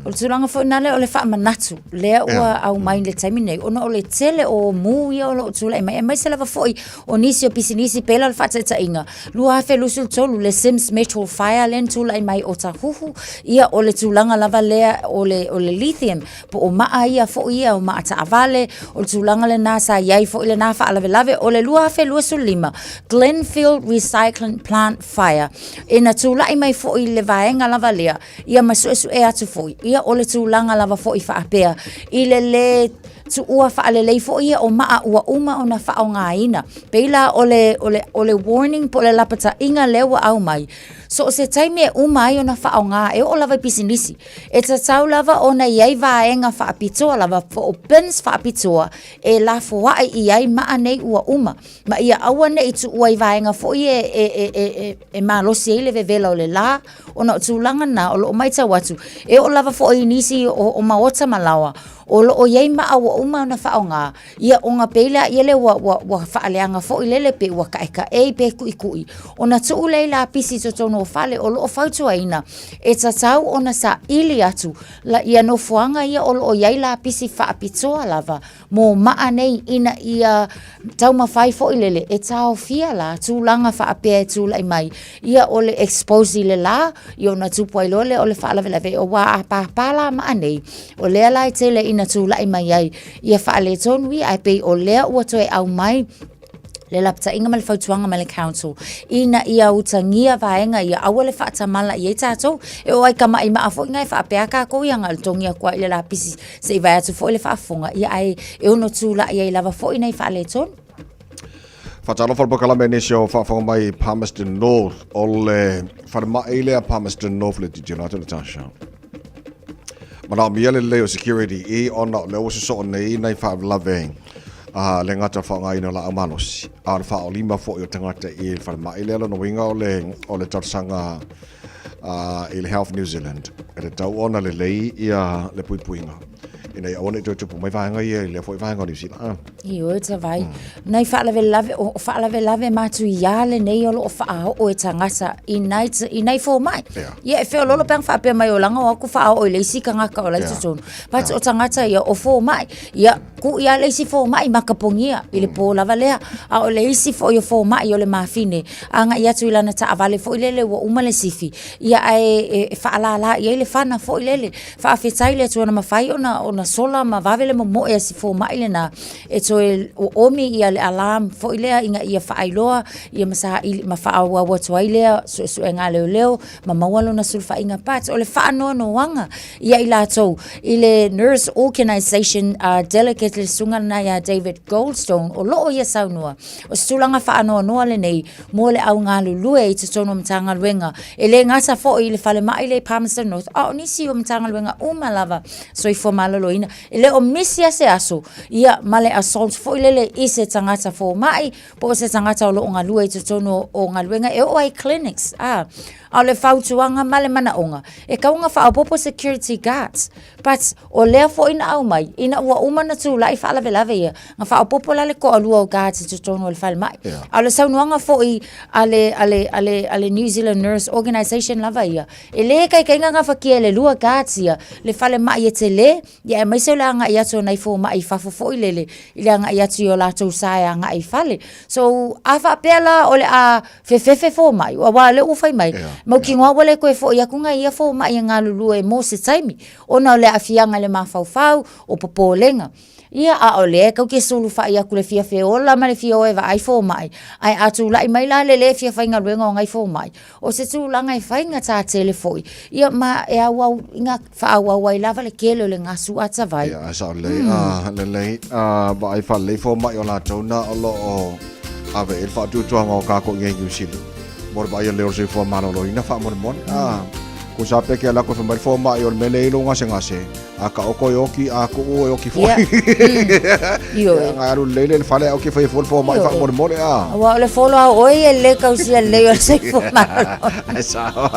Speaker 8: O le tulaga foi lena lea o le faamanatu lea ua aumai i le taimi nei, ona o le tele o mu ia o lo o tulai mai, aemaise lava foi o nisi o pisinisi, pei la o le faataitaiga, 2023 le Sims Metal Fire lea na tulai mai o Tahuhu, ia o le tulaga lava lea o le lithium po o maa ia foi ia o maa taavale, o le tulaga lena sa i ai foi lena faalavelave. O le 2025, Glenfield Recycling Plant Fire, ina tulai mai foi le vaega lava lea, ia ma suesue atu foi, ia o le tulaga lava foi faapea, i le lē tuua faalelei foi ia o maa ua uma ona faaaogaina. Pei la o le, o le, o le warning po o le lapataiga lea ua aumai, so o se taimi e uma ai ona faaaoga, e oo lava i pisinisi, E tatau lava ona i ai vaega faapitoa lava po o bins faapitoa e lafoai i ai maa nei ua uma, ma ia aua ne i tuua i vaega foi e, e, e, e, e, e malosi ai le vevela o le lā, ona o tulaga na o lo o matau atu, e oo lava foi i nisi o, o maota ma laoa, o lo o i ai maa ua uma ona faaaoga, Ia ona pei lea lea ua, ua, ua faaleaga foi lele pe ua kaekaei pe kuʻikuʻi. Ona tuu lea i lapisi i totonu o fale o lo o fautuaina e tatau ona saili atu la, ia nofoaga ia o lo o i ai lapisi faapitoa lava mo maa nei ina ia taumafai foi lele e taofia la tulaga faapea e tulai mai. Ia o le expose i le la, ia ona tupu ai loa lea o le faalavelave aua a pāpā la maa nei, o lea la e tele ina tulai mai ai ia faaletonu ia, ae pei o lea ua toe aumai le lapataiga ma le fautuaga mai le council ina ia utagia vaega ia, aua le faatamala i ai tatou. E oo ai kamaʻimaʻa foi na e faapea tatou ia na o le togi atu lava i le lapisi se i vae atu foi le faafofoga, ia ae e ono tulai ai lava foi nai faaletonu.
Speaker 4: Faatalofa le polokalame nisi o faafofoga mai Palmerston North o le falemai lea Palmerston North le tilotilo atu Natasha. Manaomia le lelei o security i ona o lea ua sosoo nei nai faalavelave a le gata o le faaaogaina o laau malosi, a o le faaolima foi o tagata i le falemai lea. Lona uiga o le, o le talosaga i le Health New Zealand e tatau ona lelei ia le puipuiga ina ia aua ne i toe tupu mai vaega ia i lea foi vaega o Niu Sila. Ah.
Speaker 8: Ioe tavai. Nai faalavelave, o faalavelave matuia lenei o lo o faaoo e tagata i nai, i nai fomai. Yeah. Ia e feololo pe ana faapea mai o laga o atu faaoo i le isi tagata o la i totonu. But o tagata ia o fomai. Ia kuʻi lava le isi fomai makapogia i le pō lava lea. A o le isi foi o fomai o le mafine, agai atu i lana taavale foi lele ua uma le sifi. Ia ae e, e faalala i ai le fana foi lele. Faafetai i le Atua na mafai ona, ona sola ma vave le momoe a si fomai lena e toe oomi ia le alarm foi lea ina ia faailoa ia ma saili ma faaauau atu ai lea suesuega a leoleo ma maua lona sulufaiga. But o le faanoanoaga ia i latou i le Nurse Organisation delegate le susuga lena ia David Goldstone o lo o ia saunoa o se tulaga faanoanoa lenei mo le au galulue i totonu o Matagaluega e le gata foi i le falemai lea i Palmerston North a o nisi o Matagaluega uma lava soifua maloloina. E le o misi lava se aso ia ma le assault foi lele i se tagata fomai po o se tagata o lo o galue i totonu o galuega e oo ai i clinics. A o le fautuaga ma le manaoga, e tatau ona faaopoopo security guards. But o lea foi na aumai, ina ua uma ona tulai faalavelave ia, na faaopoopo la le toalua o guards i totonu o le falemai. Yeah. A o le saunoaga foi a le, a le, a le, a le New Zealand Nurse Organisation lava ia, e le taitaiga gafatia e le lua guards ia, le falemai e tele, ia aemaise o le agai atu o nai fomai i fafo foi lele, i le agai atu i o latou sa e agai i fale. So, a faapea la o le a fefefe fomai, aua o lea ua fai mai, yeah, mautinoa yeah. ua le toe foi atu nai ia fomai e galulue mo se taimi, ona o le aafiaga i le mafaufau, o popolega. Ia, a o lea e tatou te sulufai atu i le fia feola ma le fia o e vaai fomai, ae a tulai mai la le le fia faigaluega o nai fomai, o se tulaga e faigata tele foi, ia ma e auau, ina faaauau ai lava le tele o le gasu atavai.
Speaker 4: Ia, sao lelei, mm. lelei, vaai faalelei fomai o latou na o lo o ave i le faatuatuaga o kākou i New Zealand. Mo le vaaia lelei o le soifua maloloina faamolemole. A tusa pe ke ala koe fai mai le fomai o le mea lea e i ai lou gasegase, a taoto e oti, a tuu e oti foi.
Speaker 8: Ioe.
Speaker 4: Ia, alu lelei lea i le fale a oti e faia fua le fomai faamolemole. A.
Speaker 8: Aua o le folo a oe e le tausia lelei o le soifua maloloina.
Speaker 4: E sao.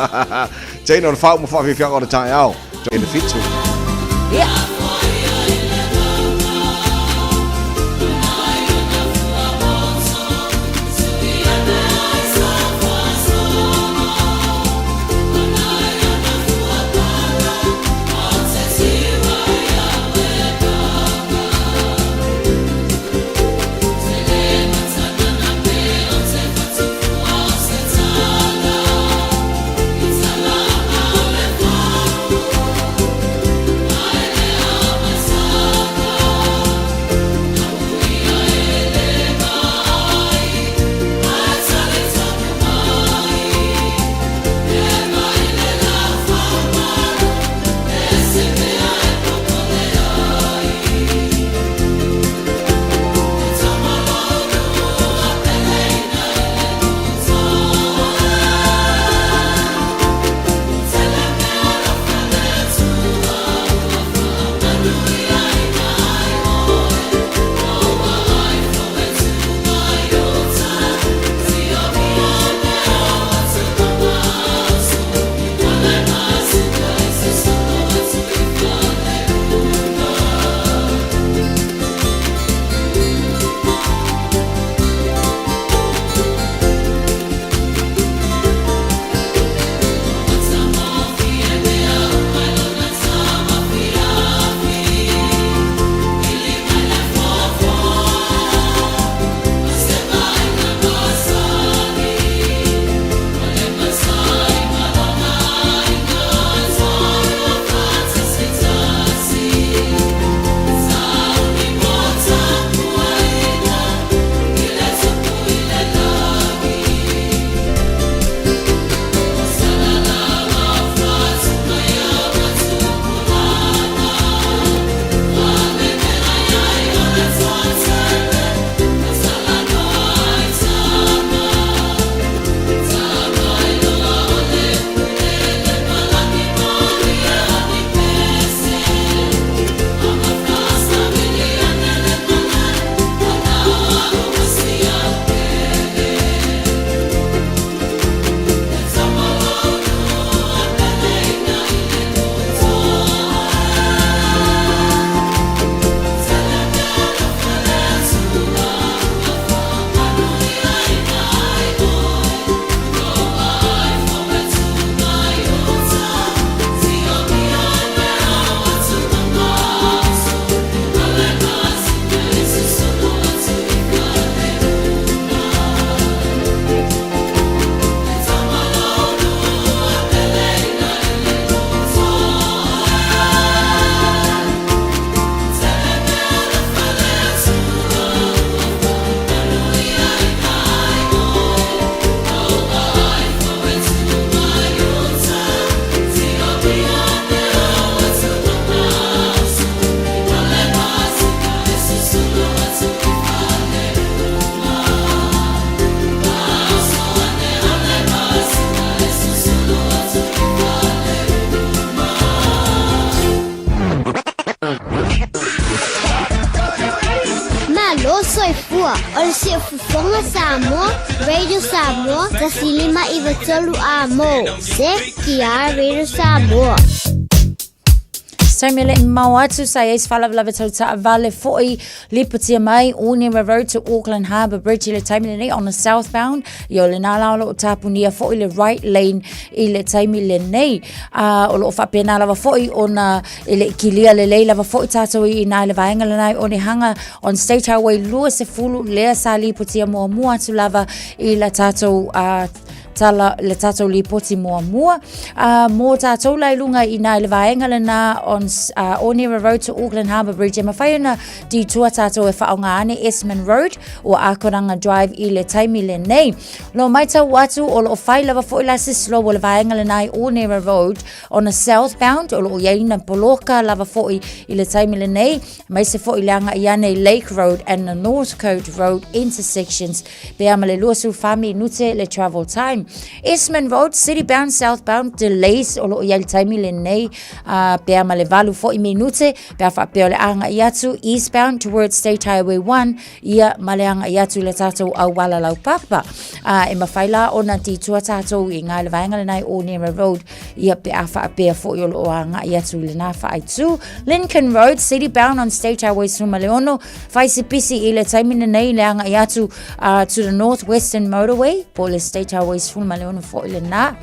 Speaker 4: Jane o le faauma faafiafiaga o le taeao. I le fitu.
Speaker 8: Ia.
Speaker 9: Malo soifua o le Siufofoga Samoa, Radio Samoa, 105 93 A mo, CKR Radio Samoa.
Speaker 8: Se taimi e leʻi mamao atu sa i ai se faalavelave tau taavale foi lipotia mai Onewa Road to Auckland Harbour Bridge i le taimi lenei on the southbound i o lena la o loo tapunia foi le right lane i le taimi lenei. A o loo faapena lava foi ona e leʻi kilia lelei lava foi tatou i ina i le vaega lena i Onehunga on State Highway 20 lea sa lipotia muamua atu lava i la tatou tala le tatou lipoti muamua. Mō tātou la i lunga i nā i le vaega lena on Onera Road to Auckland Harbour Bridge e mawhai ana detour tātou e whaonga ane Esmond Road o Akoranga Drive i le taimi le nei. Lo mai tau atu o loo whai lava foi la se slow o le vaega lena i Onera Road on a southbound o loo iaina poloka lava foi i le taimi le nei mai se foi le anga i ane Lake Road and the Northcote Road intersections Pe a ma le 24 minute le travel time. 1. Esmond Road, city bound, southbound, delays o lo o i ai le taimi lenei pe a ma le 8 foi minute pe a faapea o le agai atu eastbound towards State Highway 1 ia ma le agai atu i le tatou auala laupapa. E mafai la ona titua tatou i ngā le vaega lenai o Nera Road ia pe a faapea foi o lo o agai atu i lena faaitu. Lincoln Road, city bound on State Highway 16, fai se pisi i le taimi lenei le agai atu to the North Western Motorway, po o le State Highway 16 foi lena.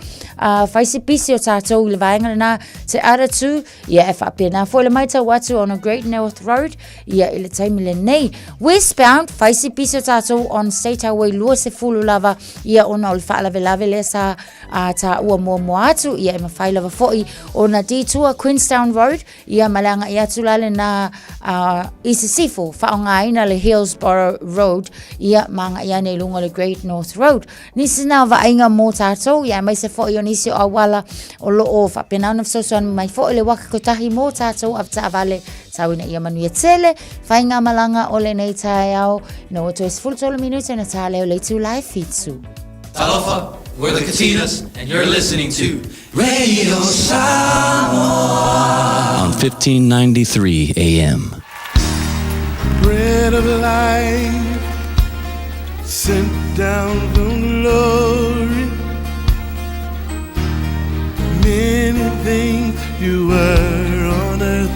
Speaker 8: Fai se pisi o tatou i le vaega lena te Aratu, ia e faapena foi le maitau atu on a Great North Road, ia i le taimi lenei. Westbound, fai se pisi o tatou on State Highway 20 lava, ia ona o le faalavelave lea sa taua muamua atu, ia e mafai lava foi ona detour Queenstown Road, ia ma le agai atu la lena i sisifo, faaaogaina le Hillsborough Road, ia ma agai ane i luga o le Great North Road. Nisi na vaaiga mō tātou, ia aemaise foi o nisi o auala o lo o faapena ona fesoasoani mai foi le waka kotahi mō tātou avetaavale tau ina ia manuia tele, faigamalaga o lenei taeao, ina ua toe 13 minute ona tā lea o le itula e 7.
Speaker 13: Talofa, we're the Katinas, and you're listening to Radio Samoa on 1593 AM.
Speaker 14: Bread of life sent down from glory. Many things you were on earth,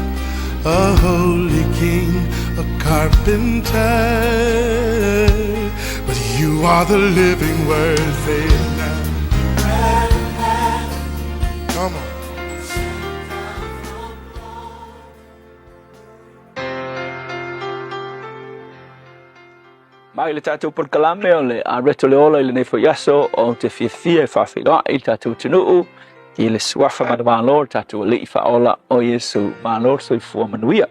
Speaker 14: a holy king, a carpenter. But you are the living word, say it now. Come on.
Speaker 15: Mai le tatou polokalame o le Areto le Ola i lenei foi aso, ou te fiafia e faafeiloai i le tatou atunuu i le suafa manumalo o le tatou Alii Faaola o Iesu. Malo le soifua manuia.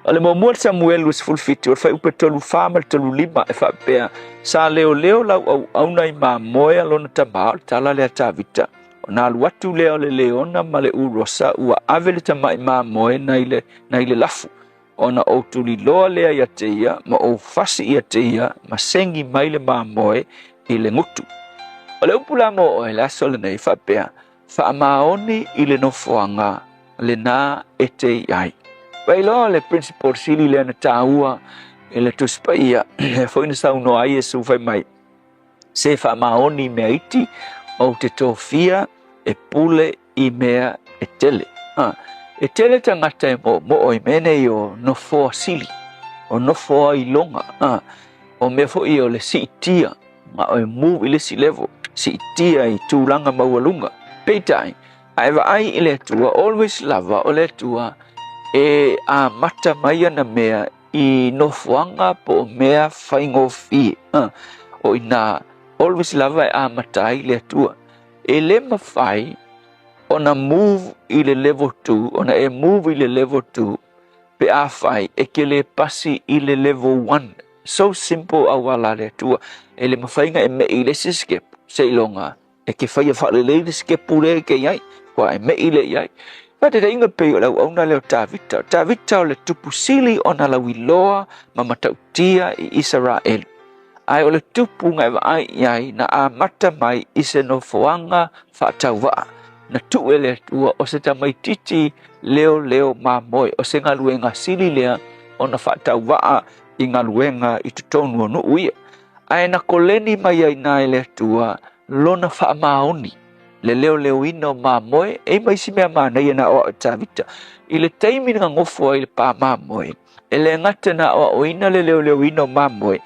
Speaker 15: O le muamua le Samuelu 17, o le fuaiupu e 34 ma le 35 e faapea, Sa leoleo lau auauna i mamoe a lona tama, o le tala lea a Tavita, ona alu atu lea o le leona ma le urosa ua ave le tamai mamoe nai le, nai le lafu. Ona ou tuliloa lea ia te ia, ma ou fasi ia te ia, ma segi mai le mamoe i le gutu. O le upu la mo oe le aso lenei faapea, Faamaoni i le nofoaga lena e te i ai. Vailoa le principle sili lea na taua i le Tusi Paia, lea foi na saunoa ai Iesu fai mai, Se faamaoni i mea iti, ou te tofia e pule i mea e tele. Ha. E tele tagata e moomoo i mea nei o nofoa sili, o nofoa iloga, ha. O mea foi o le siitia, ma o e move i le isi level, siitia i tulaga maualuga. Peitai, a e vaai i le Atua, always lava o le Atua e amata mai ana mea i nofoaga po o mea faigofie. O i ina, always lava e amata ai le Atua. E le mafai ona move i le level 2, ona e move i le level 2 pe afai e ke le pasi i le level 1. So simple auala a le Atua. E le mafai ona e me'i i le isi step seiloga e ke faia faalelei le sikepu lea e ke i ai, kua e me'i lea i ai. Faataitaiga pei o le auauna lea o Tavita. O Tavita o le tupu sili ona lauiloa ma matautia i Isaraelu. Ae o le tupu na e vaai i ai na amata mai i se nofoaga faatauvaa. Na tuu e le Atua o se tamaititi leoleo mamoe, o se galuega sili lea ona faatauvaa i galuega i totonu o nuu ia. Ae na koleni mai ai na e le Atua lona faamaoni, le leoleoina o mamoe, e i ma isi mea manaia na aoao e Tavita. I le taimi na gofo ai le pā mamoe, e le gata na aoaoina le leoleoina o mamoe,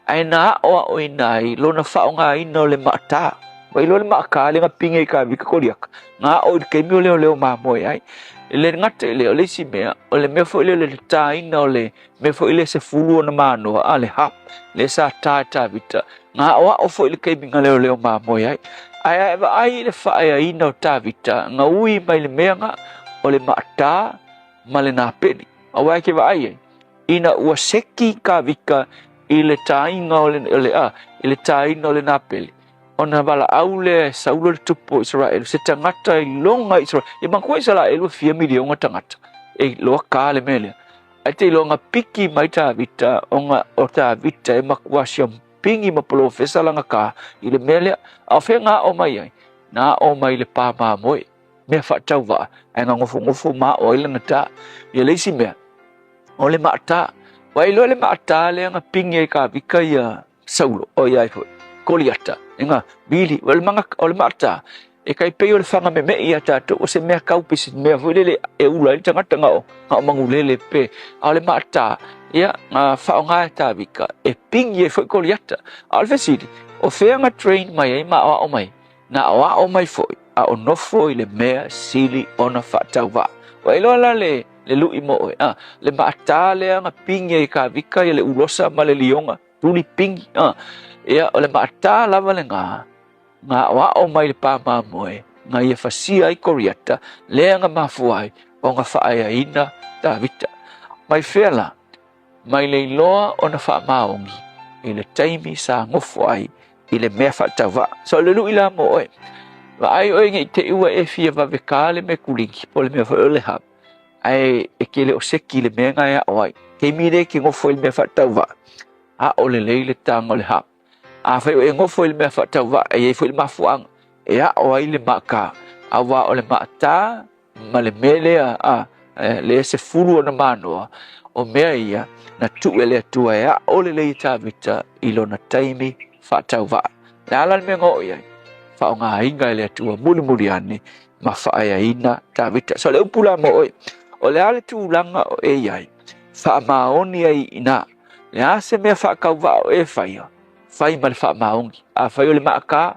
Speaker 15: ae na aoaoina ai lona faaaogaina o le maatā. Ua iloa le maatā lea na pine i Tavita Koliata, na ao i le taimi o leoleo mamoe ai. E le gata i lea, o le isi mea, o le mea foi lea o le tāina o le mea foi lea 10 ona manoa, a le harp, lea sa tā e Tavita, na aoao foi i le taimi na leoleo mamoe ai. Ae a e vaai i le faaeaina o Tavita, na ui mai le mea na, o le maatā ma le napeli. Aua e ke vaai ai, ina ua seki Tavita i le tāina o le, o le, a, i le tāina o le napeli, ona valaau lea e Saulo le tupu o Isaraelu, se tagata i loga Isaraelu. E manatua Isaraelu e fia miliona tagata, e iloa kā le mea lea. Ae te iloa na piki mai Tavita, ona o Tavita e matua Pigi ma polofesa lana ka i le mea lea. A o fea na aʻo mai ai? Na aʻo mai i le pā mamoe, mea faatauvaa, ae na nofonofo ma aʻo ai lana tā. Ia le isi mea, o le maʻatā. Ua e iloa le maʻatā lea na pigi ai Kāvika ia Saulo, ʻo ia ai foi, Koliata, e na vili, o le maga, o le maʻatā, e tai pei o le faga memeʻi iā tātou, o se mea kau pei se mea foi lele e ula ai le tagata na o, na o manulele pe, a o le maʻatā, ia, na faaaoga e Kāvika, e pigi ai foi Koliata. A o le fesili, o fea na train mai ai ma aʻoaʻo mai? Na aʻoaʻo mai foi, a o nofo i le mea sili ona faatauvaa. Ua iloa la le, le luʻi mo ʻoe, a, le maʻatā lea na pigi ai e Kāvika ia le ulosa ma le lioga, tuli pigi, a, ia, o le maʻatā lava lenā, na aʻoaʻo mai le pā mamoe, na ia fasia ai Koriata, lea na mafua ai ona faaeaina Tāvita. Mai fea la? Mai le iloa ona faamaoni i le taimi sa nofo ai i le mea faatauvaa. So o le luʻi la mo ʻoe, vaai ʻoe nei te i ua e fia vave kā le mekulini, po o le mea foi o le hub, ae e ke le o seki i le mea na e aʻo ai. Taimi lea e ke nofo i le mea faatauvaa, aʻo lelei le taga o le hub. Afai ua e nofo i le mea faatauvaa, e i ai foi le mafuaaga e aʻo ai le maʻatā, auā o le maʻatā ma le mea lea a lea 10 ona manoa, o mea ia na tuu e le Atua e aʻo lelei e Tavita i lona taimi faatauvaa. Le a la le mea na oo i ai? Faaaogaina e le Atua mulimuli ane ma faaeaina Tavita. So le upu la mo oe, o le a le tulaga o e i ai, faamaoni ai i ina. Le a se mea faatauvaa o e faia, fai ma le faamaoni. Afai o le maʻatā,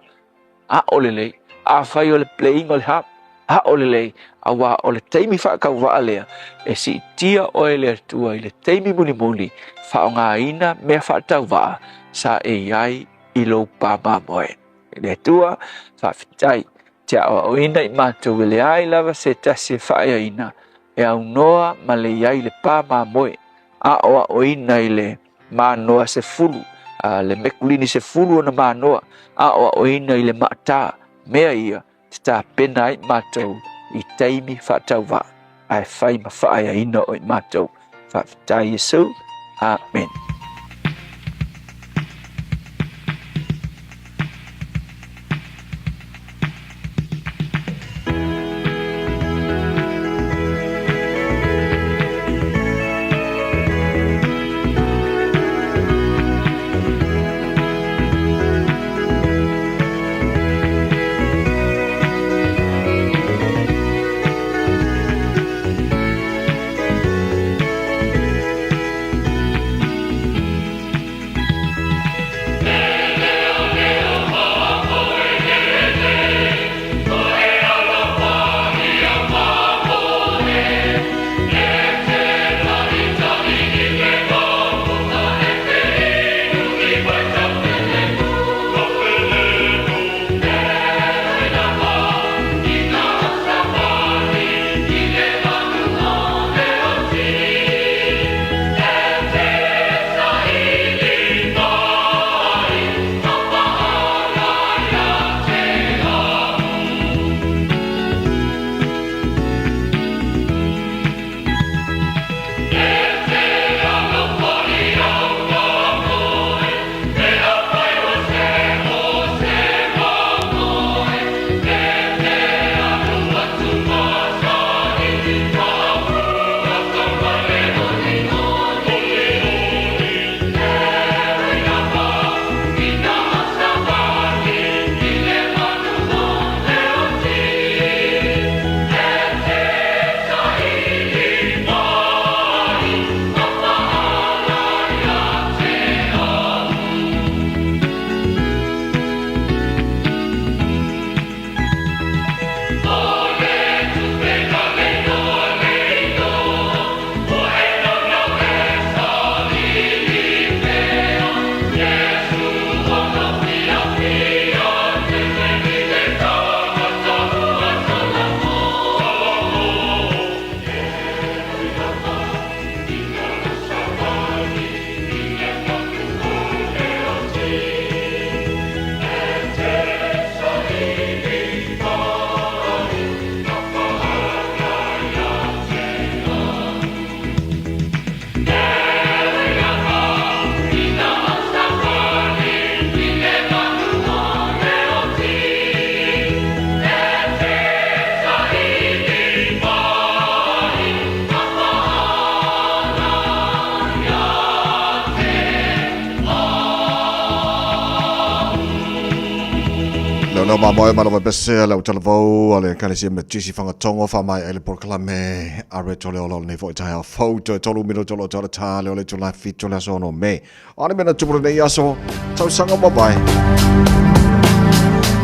Speaker 15: aʻo lelei. Afai o le playing o le harp, aʻo lelei. Auā o le taimi faatauvaa lea, e siitia oe e le Atua i le taimi mulimuli, faaaogaina mea faatauvaa sa e i ai i lou pā mamoe. E le Atua, faafetai, te aʻoaʻoina i matou e leai lava se tasi e faaeaina, e aunoa ma le i ai i le pā mamoe, aʻoaʻoina i le manoa 10, a le mekulini 10 ona manoa, aʻoaʻoina i le maʻatā, mea ia te tapena ai matou i taimi faatauvaa, ae fai ma faaeaina oe matou. Faafetai Iesu. Amen.
Speaker 4: leo mamoe ma lava pese le utalavou a le Ekalesia Metisi Fagatogo faamaea ai le polokalame a Reto le Ola o lenei foi taeao fou toe tolu minuto o lo o toe le lea o le itula 7 o le aso 6 Me. O a ni mea na tupu lenei aso tausaga ua mavae?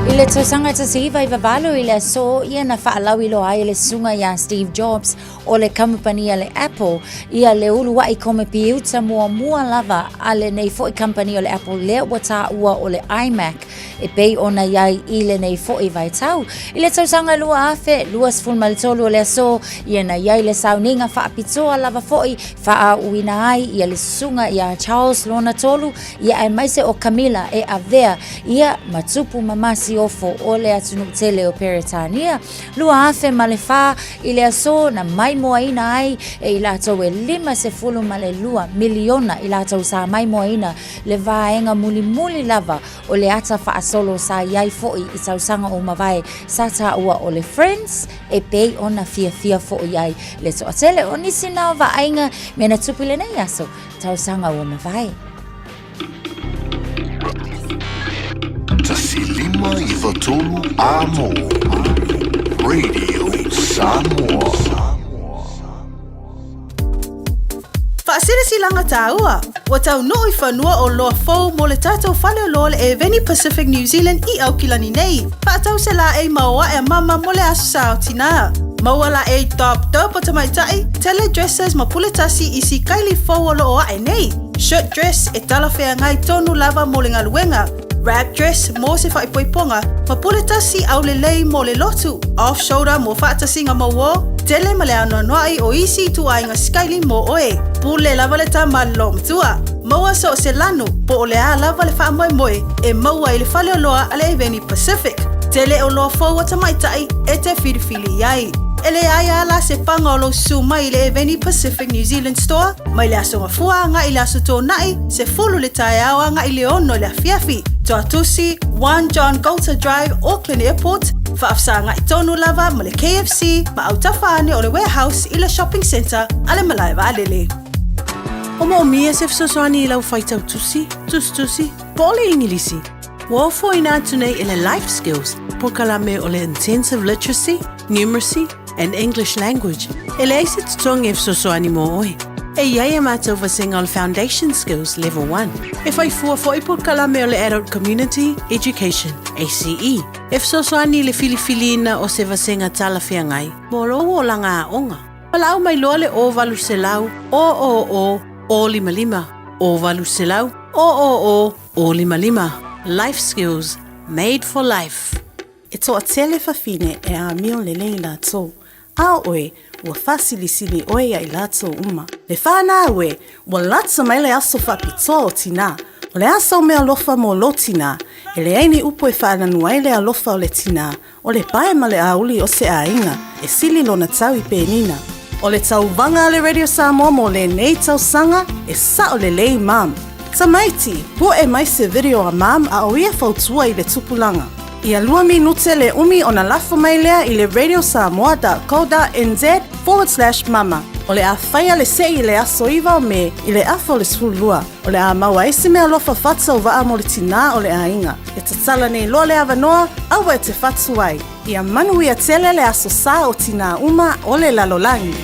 Speaker 8: I le tausaga 1998 i le aso ia na faalauiloa ai e le susuga iā Steve Jobs o le kamupani a le Apple ia le uluaʻi komepiuta muamua lava a lenei foi kamupani o le Apple lea ua taua o le iMac e pei ona i ai i lenei foi vaitau. I le tausaga 2023 o le aso ia na i ai le sauniga faapitoa lava foi faaauuina ai ia le susuga iā Charles lona tolu ia aemaise o Camilla e avea ia ma tupu ma masiofo o le atunuu tele o Peretania. 2004 i le aso na maimoaina ai e i latou e 52 miliona i latou sa maimoaina le vaega mulimuli lava o le ata faasolo sa i ai foi i tausaga ua mavae sa taua o le Friends e pei ona fiafia foi ai le toatele o nisi na o vaaiga mea na tupu i lenei aso tausaga ua mavae.
Speaker 3: 1 5 9 3 Amo Radio Samoa.
Speaker 12: Faasilasilaga tāua, ua taunuu i fanua oloa fou mo le tatou faleoloa o le Eveni Pacific New Zealand i Aukilani nei. Faatau se laei ma o ae a mama mo le Aso Sa o Tinā. Maua laei top dope o tamaitai, tele dresses ma pule tasi i sikaili fou o lo o ae nei. Shirt dress e talafeagai tonu lava mo le galuega, wrap dress mo se faaipoipoga, ma pule tasi aulelei mo le lotu, off shoulder mo faatasiga mauō, tele ma le anoanoai o isi ituaiga sikaili mo oe. Pule lava le tama loomatua. Maua so o se lanu, po o le a lava le faamoemoe e maua i le faleoloa a le Eveni Pacific. Tele oloa fou a tamaitai e te filifili i ai. E leai a la se paga o lou susu mai i le Eveni Pacific New Zealand Store mai le Aso Gafua agai i le Aso Toonai, 10 le taeao agai i le 6 i le afiafi. Tuatusi, 1 John Goulter Drive, Auckland Airport, faafesagai tonu lava ma le KFC ma autafa ane o le Warehouse i le Shopping Centre a le Malae Vaalele.
Speaker 10: O moomia se fesoasoani i lau faitau tusi, tusitusi, po o le Igilisi. Ua ofoina atu nei e le Life Skills polokalame o le Intensive Literacy, Numeracy and English Language e leai se totogi e fesoasoani mo oe. E i ai a matou vasega o le Foundation Skills Level 1. E fai fua foi polokalame o le Adult Community Education, ACE, e fesoasoani i le filifiliina o se vasega talafeagai mo lou olaga aoga. Valaau mai loa le 0800 000 055 0800 000 055. Life Skills Made for Life.
Speaker 12: E toatele fafine e amio lelei latou, a o oe, ua faasilisili oe ia i latou uma. Le fanau e, ua lata mai le aso faapitoa o tinā. O le a sau meaalofa mo lou tinā? E leai ni upu e faananu ai le alofa o le tinā, o le pae ma le auli o se aiga, e sili lona tau i penina. O le tauvaga a le Radio Samoa mo lenei tausaga, e sao lelei mum. Tamaiti, poe mai se video a mum a o ia fautua i le tupulaga. Ia lua minute le umi ona lafo mai lea i le radiosamoa.co.nz/mama. O le a faia le seʻi i le aso 9 o Me i le afa o le 12. O le a maua ai se meaalofa faatauvaa mo le tinā o le aiga. E tatala nei loa le avanoa, aua e te fatu ai. Ia manuia tele le aso sa o tinā uma o le lalolagi.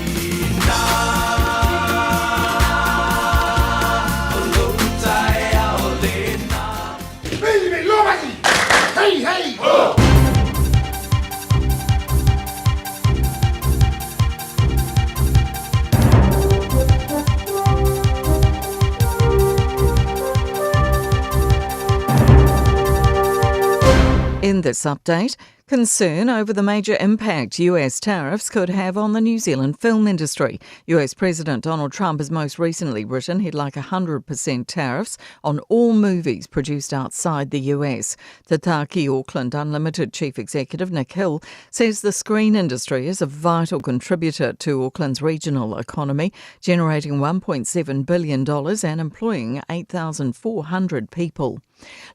Speaker 5: In this update, concern over the major impact US tariffs could have on the New Zealand film industry. US President Donald Trump has most recently written he'd like 100% tariffs on all movies produced outside the US. Te Taki Auckland Unlimited Chief Executive Nick Hill says the screen industry is a vital contributor to Auckland's regional economy, generating $1.7 billion and employing 8,400 people.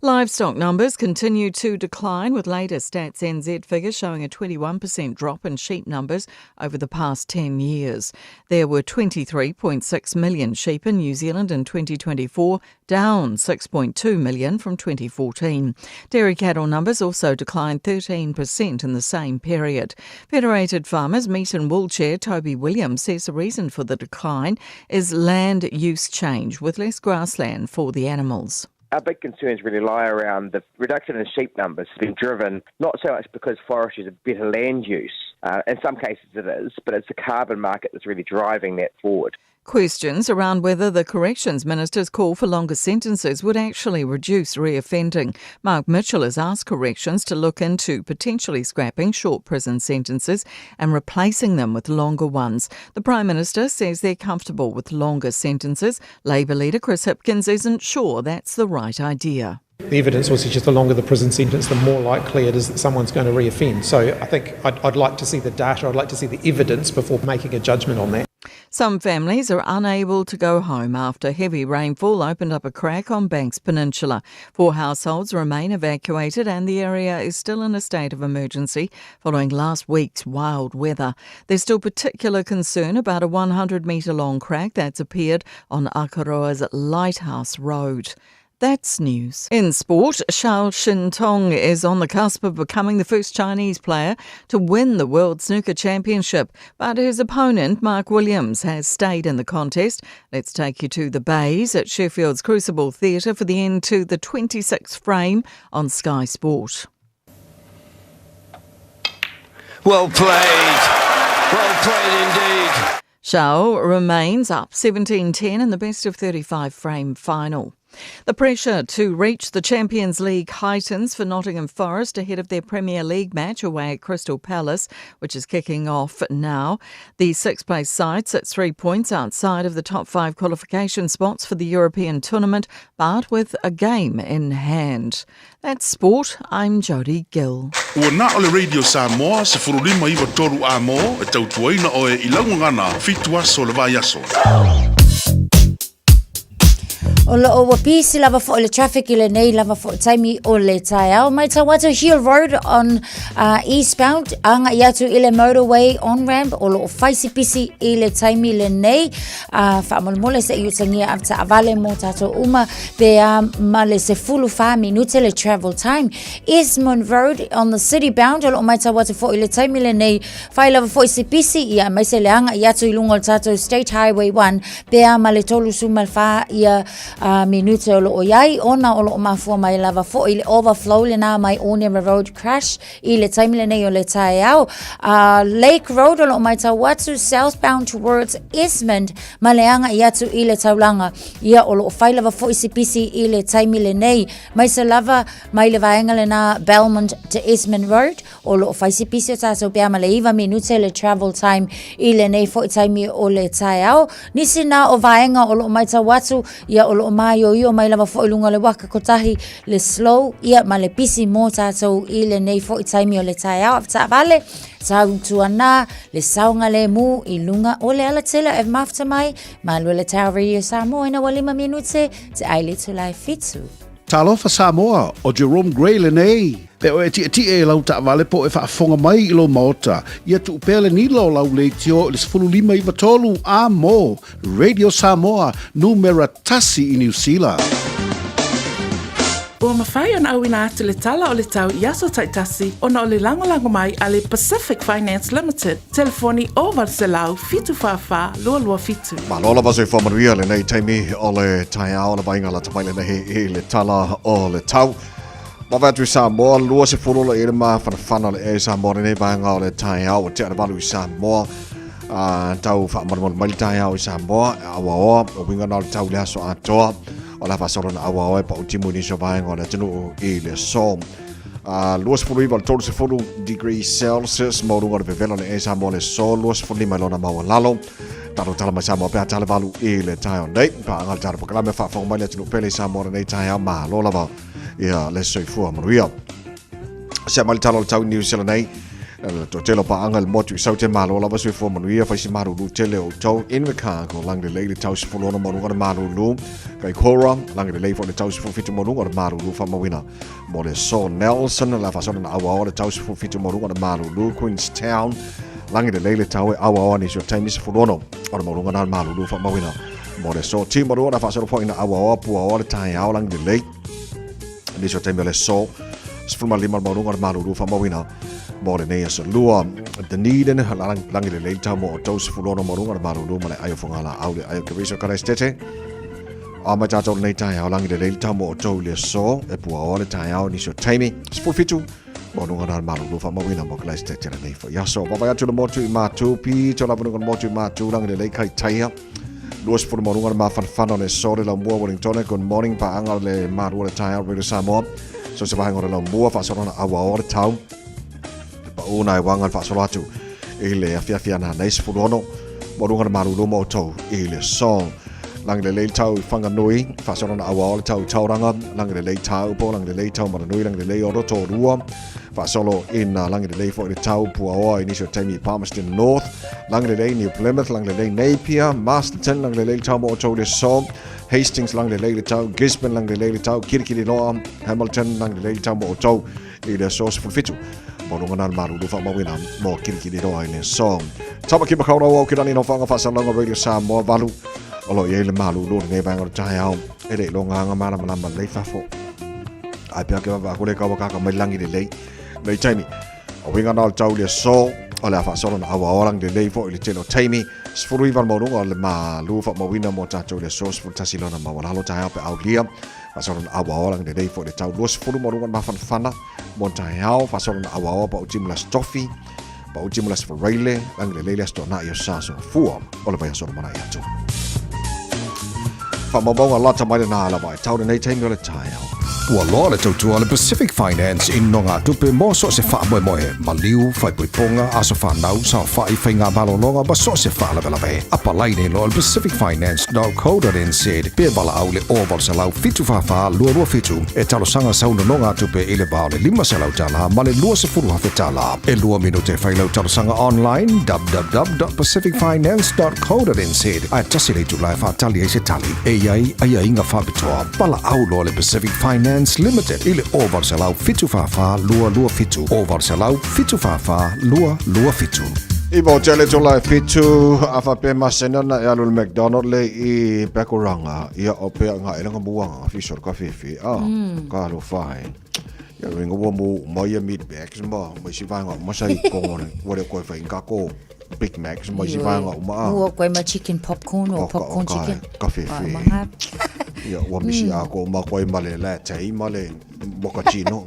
Speaker 5: Livestock numbers continue to decline with latest Stats NZ SENZ figures showing a 21% drop in sheep numbers over the past 10 years. There were 23.6 million sheep in New Zealand in 2024, down 6.2 million from 2014. Dairy cattle numbers also declined 13% in the same period. Federated Farmers Meat and Wool Chair Toby Williams says the reason for the decline is land use change with less grassland for the animals.
Speaker 16: Our big concerns really lie around the reduction in sheep numbers has been driven not so much because forestry is a better land use. Uh, in some cases it is, but it's the carbon market that's really driving that forward.
Speaker 5: Questions around whether the Corrections Minister's call for longer sentences would actually reduce reoffending. Mark Mitchell has asked Corrections to look into potentially scrapping short prison sentences and replacing them with longer ones. The Prime Minister says they're comfortable with longer sentences. Labour leader Chris Hipkins isn't sure that's the right idea.
Speaker 7: The evidence will suggest the longer the prison sentence, the more likely it is that someone's going to reoffend. So I think I'd, I'd like to see the data, I'd like to see the evidence before making a judgment on that.
Speaker 5: Some families are unable to go home after heavy rainfall opened up a crack on Banks Peninsula. Four households remain evacuated and the area is still in a state of emergency following last week's wild weather. There's still particular concern about a 100 metre long crack that's appeared on Akaroa's Lighthouse Road. That's news. In sport, Zhao Xintong is on the cusp of becoming the first Chinese player to win the World Snooker Championship, but his opponent, Mark Williams, has stayed in the contest. Let's take you to the Bays at Sheffield's Crucible Theatre for the end to the 26th frame on Sky Sport.
Speaker 13: Well played. Well played indeed.
Speaker 5: Zhao remains up 17-10 in the best of 35 frame final. The pressure to reach the Champions League heightens for Nottingham Forest ahead of their Premier League match away at Crystal Palace, which is kicking off now. The sixth place side sits three points outside of the top five qualification spots for the European tournament, but with a game in hand. That's sport. I'm Jodie Gill.
Speaker 3: Ua na o le Radio Samoa, 1593 a mo, e tautuaina oe i laugagana, fitu aso le vaiaso.
Speaker 8: O loo ua pisi lava foʻi le traffic i lenei lava foʻi taimi o le taeao. Mai tau atu Hill Road on uh, eastbound, anga i atu i le motorway on ramp o loo faisi pisi i le taimi lenei. Uh, faamolemole se i utagia avetaavale mo tatou uma pe a ma le 14 minute le travel time. Esmond Road on the city bound o loo mai tau atu foʻi le taimi lenei. Fai lava foʻi se pisi ia aemaise le aga i atu i luga o le tatou State Highway 1 pe a ma le 34 ia uh, minute o loo iai ona o loo mafua mai lava foʻi le overflow lena mai Onera Road crash i le taimi lenei o le taeao. Uh, Lake Road o loo maitau atu southbound towards Esmond ma le aga i atu i le taulaga ia o loo fai lava foʻi se pisi i le taimi lenei mai se lava mai le vaega lena Belmont to Esmond Road O loo fai se pisi o tatou pe a ma le iva minute le travel time i lenei foʻi taimi o le taeao. Nisi na o vaega o loo maitau atu, ia o loo maioio mai lava foʻi luga o le waka kotahi le slow ia ma le pisi mo tatou i lenei foʻi taimi o le taeao. Avetaavale, tautuana le saogalemu i luga o le alatele e mafta mai, malu le Tower Radio Samoa ina ua lima minute te ai le tulae fitu.
Speaker 1: Talofa Samoa, ʻo Jerome Gray lenei. Pe oe e tiʻetiʻe i lau taʻawale po e faafofoga mai i lou maota, ia tuu pea le nila o lau leitio i le 1593 a mo Radio Samoa, numera tasi i Niu Sila.
Speaker 10: Ua mafai ona auina atu le tala o le tau i aso taitasi ona o le lagolago mai a le Pacific Finance Limited, telefoni 0800 744 227.
Speaker 4: Malo lava soifua manuia lenei taimi o le taeao le vaaiga lata mai lenei i le tala o le tau. Vave atu i Samoa, 20 le i le mafanafana le e Samoa lenei vaega o le taeao ua tea le valu i Samoa. Uh, tau faamalumalu mai le taeao i Samoa, auaoa, o winga na o le tau le aso atoa. O la faasolo na auaoa e pau timu i nisi o vaega o le atunuu i le aso. Uh, 29 le 30 degree Celsius, maualuga o le vevela o le e Samoa le aso, 25 i lona maualalo. Talo tala mai Samoa pe a tala valu i le taeao nei. Paaga le tala pokalame faafofoga mai le atunuu pele i Samoa lenei taeao malo lava ia le soifua manuia. Sea mai le tala o le tau i New Zealand nei. Le toatele o paaga i le motu i Saute malo lava soifua manuia fai si malulu tele o outou Invercargill lagi lelei le tau 16 ma luga o le malulu Kaikoura lagi lelei foi le tau 17 ma luga o le malulu faamauina mo le aso Nelson le a faasolo na auaoa le tau 17 ma luga o le malulu Queenstown lagi lelei le tau e auaoa nisi o taimi 16 o le maualuga na le malulu faamauina mo le aso Timaru le a faasolo foi na auaoa puaoa le taeao lagi lelei nisi o taimi o le aso 15 le maualuga o le malulu faamauina mo lenei aso lua. Dunedin, lagi lelei le tau mo outou 16 maualuga o le malulu ma le ai o Fogalaau le ai o Keriso Karaistete. A mai tātou lenei taeao lagi lelei le tau mo outou i le aso e puaoa le taeao nisi o taimi 17 maualuga na le malulu faamauina mo Karaistete lenei foi aso. Vaavaai atu le motu i Matu, pito lava luga le motu i Matu, lagi lelei kai taia. 20 maualuga le mafanafana o le aso le laumua Wellingtone, good morning paaga le malu o le taeao Radio Samoa. So se vaega o le laumua faasolana auaoa le tau. Le pau na e wanga le faasolo atu i le afiafi ana nei 16 maualuga le malulu ma outou i le aso. Lagi lelei le tau i Whanganui, faasolana auaoa le tau i Tauranga, lagi lelei Taupo, lagi lelei Taumaranui, lagi lelei Rotorua, faasolo ina lagi lelei foi le tau Puaoa i nisi o taimi i Palmerston North, lagi lelei New Plymouth, lagi lelei Napier, Masterton, lagi lelei le tau mo outou i le aso, Hastings, lagi lelei le tau, Gisborne, lagi lelei le tau, Kirikiriroa, Hamilton, lagi lelei le tau mo outou i le aso 17. Maualuga na le malulu faamauina mo Kirikiriroa i le aso. Tāmaki Makaurau au ki lani no whanga whaasalanga Radio Samoa valu. O lo i ai le malulu o lenei vaega o le taeao. E le iloga anga malamalama lelei fafo. Ai pea ke vava aku le kaua kaka mai langi lelei. Nei taimi. O winga na o le tau le aso. O le a whaasolo na aua o langi lelei fo i le tele o taimi. 19 le maualuga o le malu faamauina mo tātou i le aso. 11 lona maualalo taeao pe aulia. Faasolo na aua o langi lelei fo i le tau. 20 maualuga le mafanafana mo taeao. Faasolo na aua o pa o timu la stofi. Pa o timu la sfareile. Langi lelei le aso toanai o sa soafua. O le vaiaso le manai atu. Faamaumauga lata mai lena lava e tau lenei taimi o le taeao.
Speaker 11: Ua loa le tautua a le Pacific Finance i nogatupe mo so o se faamoemoe, maliu, faaipoipoga, aso fanau, saofai, faigamalologa ma so o se faalavelave. Apalai nei loa le pacificfinance.co.nz pe valaau i le 0800 744 227 e talosaga sau nonogatupe i le va o le $500 ma le $20,000. E lua minute e fai lau talosaga online www.pacificfinance.co.nz ae tasi le itula e faatali ai se tali e i ai aiaiga faapitoa. Valaau loa le Pacific Finance Limited i le 0800 744 227 0800 744 227.
Speaker 4: I mo tele tola e fitu a fa pe masena na e alu le McDonald le i Pakuranga ia o pe nga elanga muanga fi sor ka fifi a ka lo fai ia ringa wa mo mo ia meat bags ma mo si vanga mo sa i kongo ne wa le koe fai ka ko Big Macs mo si vanga uma a
Speaker 8: Ua koe ma chicken popcorn o popcorn chicken.
Speaker 4: Ka fifi ia ua misi a ko ma koe ma le latte ma le mochaccino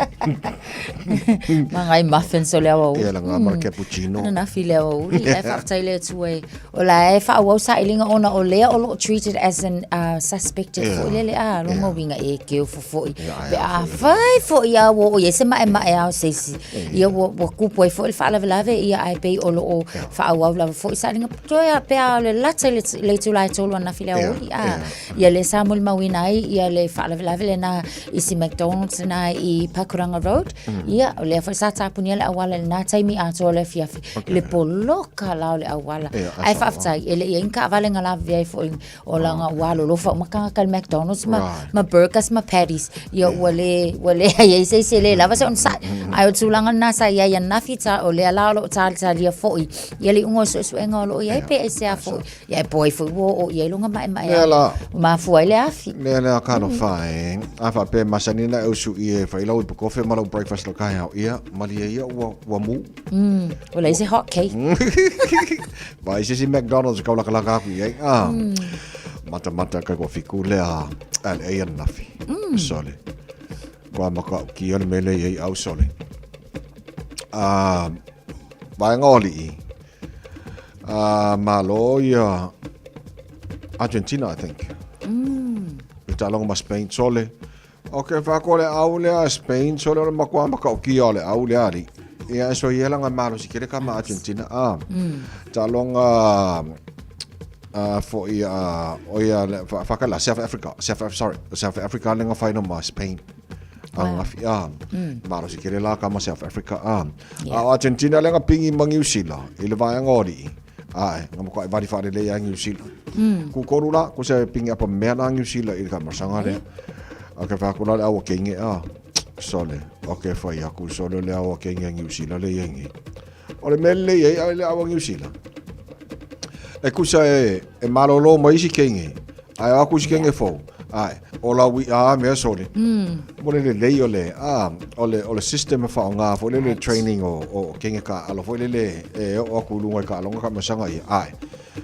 Speaker 8: Ma ngai muffins o le aoauli.
Speaker 4: Ia la nga ma le cappuccino.
Speaker 8: Ananafi le aoauli. Ae faafetai le Atua e o la e faaauau sailiga ona o lea o lo o treated as an suspected foi lele a lona uiga e careful foi pe afai foi a ua oo i ai se maemae a o se isi ia ua ua kupu ai foi le faalavelave ia ae pei o lo o faaauau lava foi sailiga toe a pe a o le lata i le itula e 3 ananafi le aoauli a ia lea sa molimauina ai ia le faalavelave lena i si McDonald's lena i Pakuranga Road. Ia, o lea foi sa tapunia le auala i lena taimi atoa o le afiafi. Le poloka la o le auala.
Speaker 4: Ia,
Speaker 8: Ae faafetai, e le i ai ni taavale na lavevea ai foi o laga ua alolofa uma tagata i le McDonald's ma, ma burgers ma patties. Ia, ua le, ua leai ai se isi e le lava se onosai. Ae o le tulaga lena sa i ai ananafi, ta, o lea la o lo o talitalia foi ia le iuga o suesuega o lo o i ai pe aisea foi. Ia e poai foi ua oo i ai lona maemae
Speaker 4: Mea la.
Speaker 8: Ua mafua ai le afi.
Speaker 4: Mea lea ka no whae. A wha pe masani na usu i e whai lau i pakofe ma lau breakfast lo kai hao ia. Maria ia ua, ua mu.
Speaker 8: Ua leai se hot cake.
Speaker 4: Vai se si McDonald's kau laka laka aku i ai. Ah. Mata mata kai kua fiku lea ale ai anafi. Sole. Kua maka ki ana mele i ai au sole. Ah, vaenga o alii. Malo ia Argentina, I think. Le taaloga ma Spain, sole. Ok, whaako le au lea Spain, sole o le makua makaukia o le au lea ali. Ia, so ia langa malo si kere ka ma Argentina. Ah, taaloga foi o ia whakala, South Africa, South, sorry, South Africa lenga whaino ma Spain. Angafi a. Malosi tele la kama South Africa a. A o Argentina lea na pigi ma Niu Sila i le vaega o alii. Ae, na matua e vali faalelei a Niu Sila. Kutolu la, ko se pigi apa mea la Niu Sila i le tamasaga lea. A ke whai la le awa kenge a. Sole, o ke whai aku sole le awa kenge a Niu Sila le ia ngi. O le mea lelei ai a le awa Niu Sila. E kusa e, e malolo mai isi kenge. Ae o aku isi kenge fou. Ae, o la wi a mea sole. Mo le lelei o le, a, o le, o le system e whaonga fo le le training o, o kenge ka alo fo le le e o aku lunga i ka alonga ka masanga ia. Ae,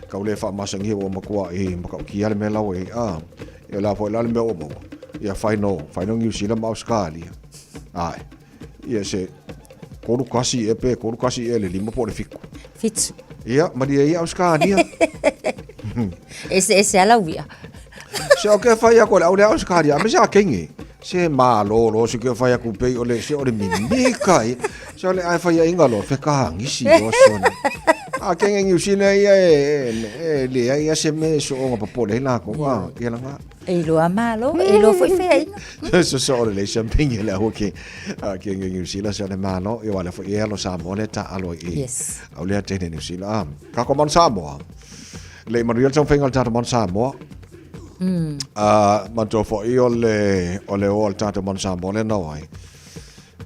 Speaker 4: kau le whaamasangi o makua i makaukia le mea lawa i, a, e la fo la le mea o maua. Ia whaino, whaino New Zealand ma Australia. Ae, ia se 31 e pe 31 e le 5 po o le 7.
Speaker 8: 7.
Speaker 4: Ia, malie ia Australia.
Speaker 8: Ese ese ala uia.
Speaker 4: Se o ke whai aku le au le Australia, me se a kenge. Se malolo se ke whai aku pei o le se o le mimika i. Se o le ai whai inga lo wheka hangisi o sone. A kenge New Zealand ia e e le ai ia se me so o ngapa pole la ko a ia la
Speaker 8: E iloa malo, e iloa foi feaiga.
Speaker 4: So so o le leisa pingi le au ke ke nge New Zealand se le malo i wale fo ia lo Samoa le ta alo i.
Speaker 8: Yes.
Speaker 4: Au le tene New Zealand. Ah, ka ko mon Samoa. Le manuia tau whainga le tata mon Samoa. Ma tō fo i o le o le o le tata mon Samoa le nau ai.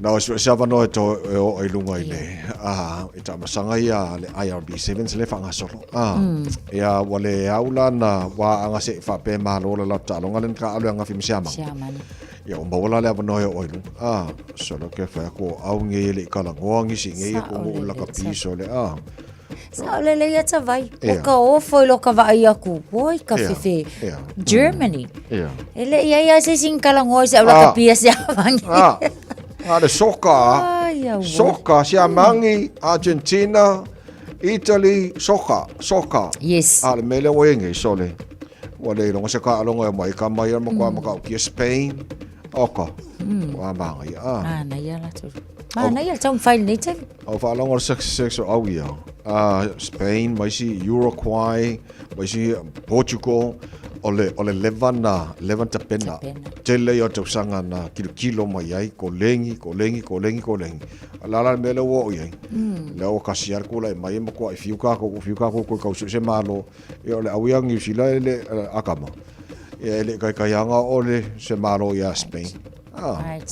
Speaker 4: Na o sua siava no e to e o i lunga i le a i ta masanga ia le IRB 7 le whangasolo. Ia wa le aula na wa anga se wha pe malo la la talonga len ka alu anga fi msiama.
Speaker 8: Siamani.
Speaker 4: Ia o maua la le avanoa e o i lunga. Solo ke whai ako au nge le i kala ngoa ngisi nge ia ko ngu la ka piso le a.
Speaker 8: Sa o le leia tawai. O ka ofo i lo ka vaai aku. Oi ka fefe. Germany. E le ia ia se sing kala ngoi se au la ka pia se amangi.
Speaker 4: A le soka. Soka se amangi Argentina, Italy, soka, soka.
Speaker 8: Yes.
Speaker 4: A le mele o enge sole. Wa le longa se ka alonga mai ka mai ma kwa ma ka ki Spain. Oka. Wa mangi.
Speaker 8: Ah na ia la tu. Ma na ia tau fai nei te.
Speaker 4: Au whaalongo le 66 o au ia. Spain, mai si Uruguay, mai si Portugal, o le, o le leva na, leva tapena. Tele ia o tausanga na kilo kilo mai ai, ko lengi, ko lengi, ko lengi, ko lengi. A la la le mea lea ua oo i ai. Lea ua kasi a le kula e mai e matua i fiu ka ko, fiu ka ko ko kau se malo. Ia o le au ia New Zealand e le akama. Ia e le kai kai anga o le se malo ia Spain.
Speaker 8: Right.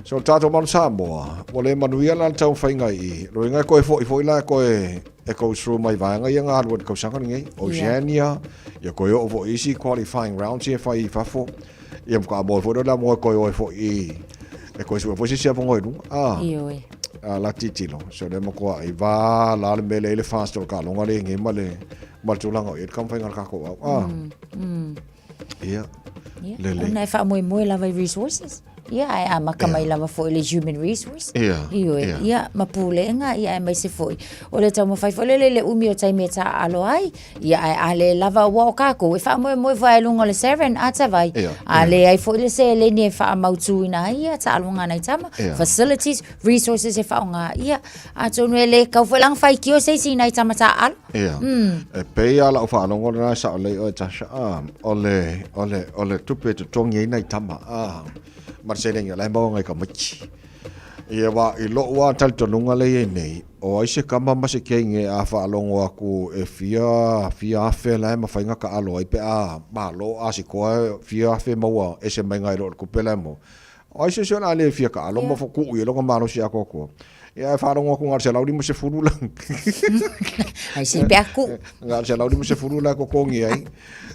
Speaker 4: So le tātou manu Samoa, ua le manuia la le taumafaiga i loiga e koe fo'i foi la e koe e go through mai vaega ia galue i le tausaga lenei. Oceania, ia koe oo foi i isi qualifying rounds ia e fai i fafo. Ia ma faatoa moe foi lea o le a moe koe oe foi i e koe sue foi se isi avanoa i luga.
Speaker 8: Ioe.
Speaker 4: La tilotilo, so lea matuai va la le mea lea i le fast o le taaloga lenei ma le ma le tulaga o i ai le taumafaiga a le tatou au. Ia.
Speaker 8: Ia,
Speaker 4: Lelei.
Speaker 8: ona e faamoemoe lava i resources. Ia, ae amata mai lava foi i le human resource.
Speaker 4: Ia,
Speaker 8: Ioe,
Speaker 4: ia.
Speaker 8: ia, ma pulega, ia, aemaise foi. O le taumafai foi lele i le umi o taimi e taaalo ai, ia, ae a le lava ua o kākou, e faamoemoe foi lava i luga o le Saran a Tavai.
Speaker 4: Ia,
Speaker 8: A
Speaker 4: ia.
Speaker 8: leai foi le seleni e faamautuina ai ia taaloga a nai tama,
Speaker 4: Ia.
Speaker 8: facilities, resources e faaaoga, ia, atonu e le kau foi la ona faitio se isi i nai tama taaalo.
Speaker 4: Ia. E pei lava lau faalogo lena e sao lelei oe Tasha, a, o le, o le, o le tupe e totogi ai nai tama, a, ma le seleni o la e maua ngai tamaiti. Ia wa, i lou lava talitonuga lea e i ai nei, o ai se kama ma se keine a faalogo atu e fia, fia afe la e mafai ona taalo ai pe a malo a sikoa e fia afe maua ese mai nai lo le tupe la e maua. O ai se isi o le a le fia taalo ma tuu i ai lona malosi atoatoa. Ia ae faalogo atu na o le 150 la.
Speaker 8: Ai se pe aku.
Speaker 4: Na o le 150 la e totogi ai.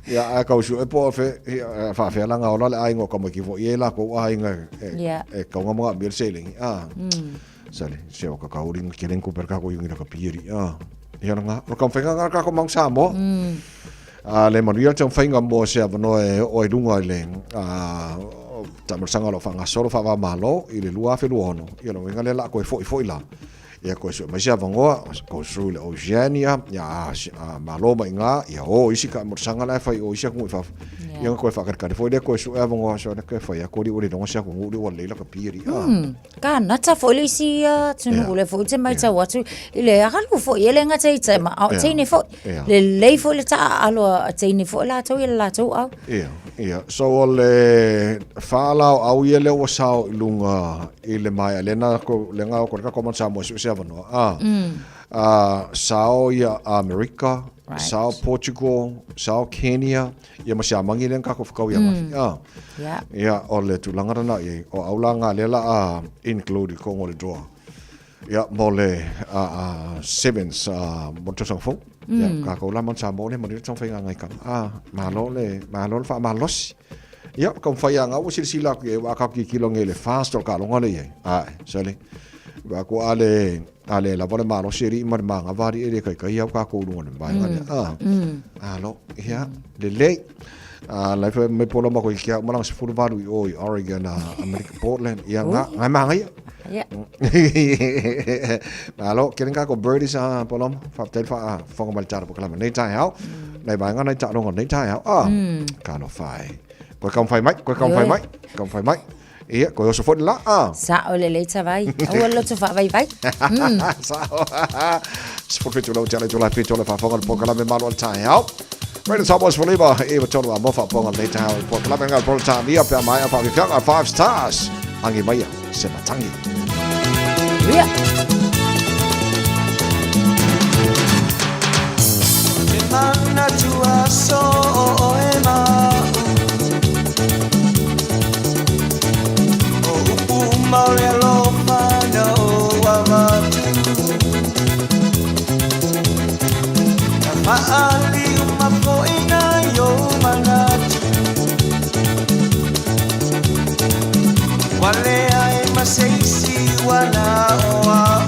Speaker 4: Ia ae tau sue po o fe, ia, faafefea la ona ola le aiga o tamaiti foi e latou aiga e, e tatau ona manaomia le seleni. A. Sale, se o ka kauri nga kelen ko per ka ko yungi la ka pieri. A. Ia na, o ka whainga nga ka ko mau Samoa. A le manuia le taumafaiga mo se avanoa e oo ai luga i le taamilosaga o lo o faagasolo faava-o-Malo i le 2026. Ia lona uiga lea o le a toe foi foi la. Ia koe sue mai se avanoa, go through le Oceania, ia a, a malo mai ngā, ia o isi ka motosaga la e fai o isi atunuu i fafo. Ia na koe whakarekare foi lea koe sue avanoa so na koe whai a kori ore rongo se atunuu le ua leila ka piri. Ah.
Speaker 8: Ka nata foi le isi atunuu le foi te maitau atu i le alu foi e le gata i te ma ao teine foi. Lelei foi le taaalo a teine foi latou i le latou au.
Speaker 4: Ia, ia. So o le whaalao au ia lea ua sao i lunga i le maea lena ko lenga o ko ka komana Samoa sue se avanoa. Ah. Sao ia Amerika,
Speaker 8: Right.
Speaker 4: sao Portugal, sao Kenya, ia ma siamangi lea na kako whakau ia mafi. Ah.
Speaker 8: Yeah.
Speaker 4: Ia, o le tūlanga rana i, o au la ngā lea la a include ko ngō le droa. Ia, mo le sevens mo le tausaga fou. Ia, kākou la man Samoa le manino tau whai ngā kanga. Ah, malo le, malo le whaamalosi. Ia, ka mwhai a ngā ua silasila aku e wā ka ki kilo nge le fast o ka longa le iai. Ah, sale. Wā ko a le, a le lava le malosi e ri ma le manga wari e le kai kai au kākou lunga le vaenga le. Ah, alo, ia, le lei. A lai fa me polo ma ko i kia malanga 18 i o i Oregon, America, Portland. Ia, ngā, ngā manga ia.
Speaker 8: Yeah.
Speaker 4: Malo, ke ringa ko birdies a polom, fa te fa fonga mal tara pokalama nei tai hau. Nei vaenga nei taronga nei tai hau. Ah, ka no whai. Koe ka whai mai, koe ka whai mai, ka whai mai. Ia, koe oso foi la. Ah.
Speaker 8: Sa o le leita vai. Aua loto fa vai vai.
Speaker 4: Sa o. 17 lau tele tula pito le whafonga le pokalame malo al tai hau. Radio Samoa se 15 i tolu a mofa ponga nei tai hau i pokalame ngā polo tāmia pea mai a whawhiwhianga 5 stars. Angi maia se matangi.
Speaker 8: Yeah.
Speaker 17: Te mana tua so o e mau O upu maore alofa na o avatu Na maali uma foina i o manatu Wale ai ma se isi wana o au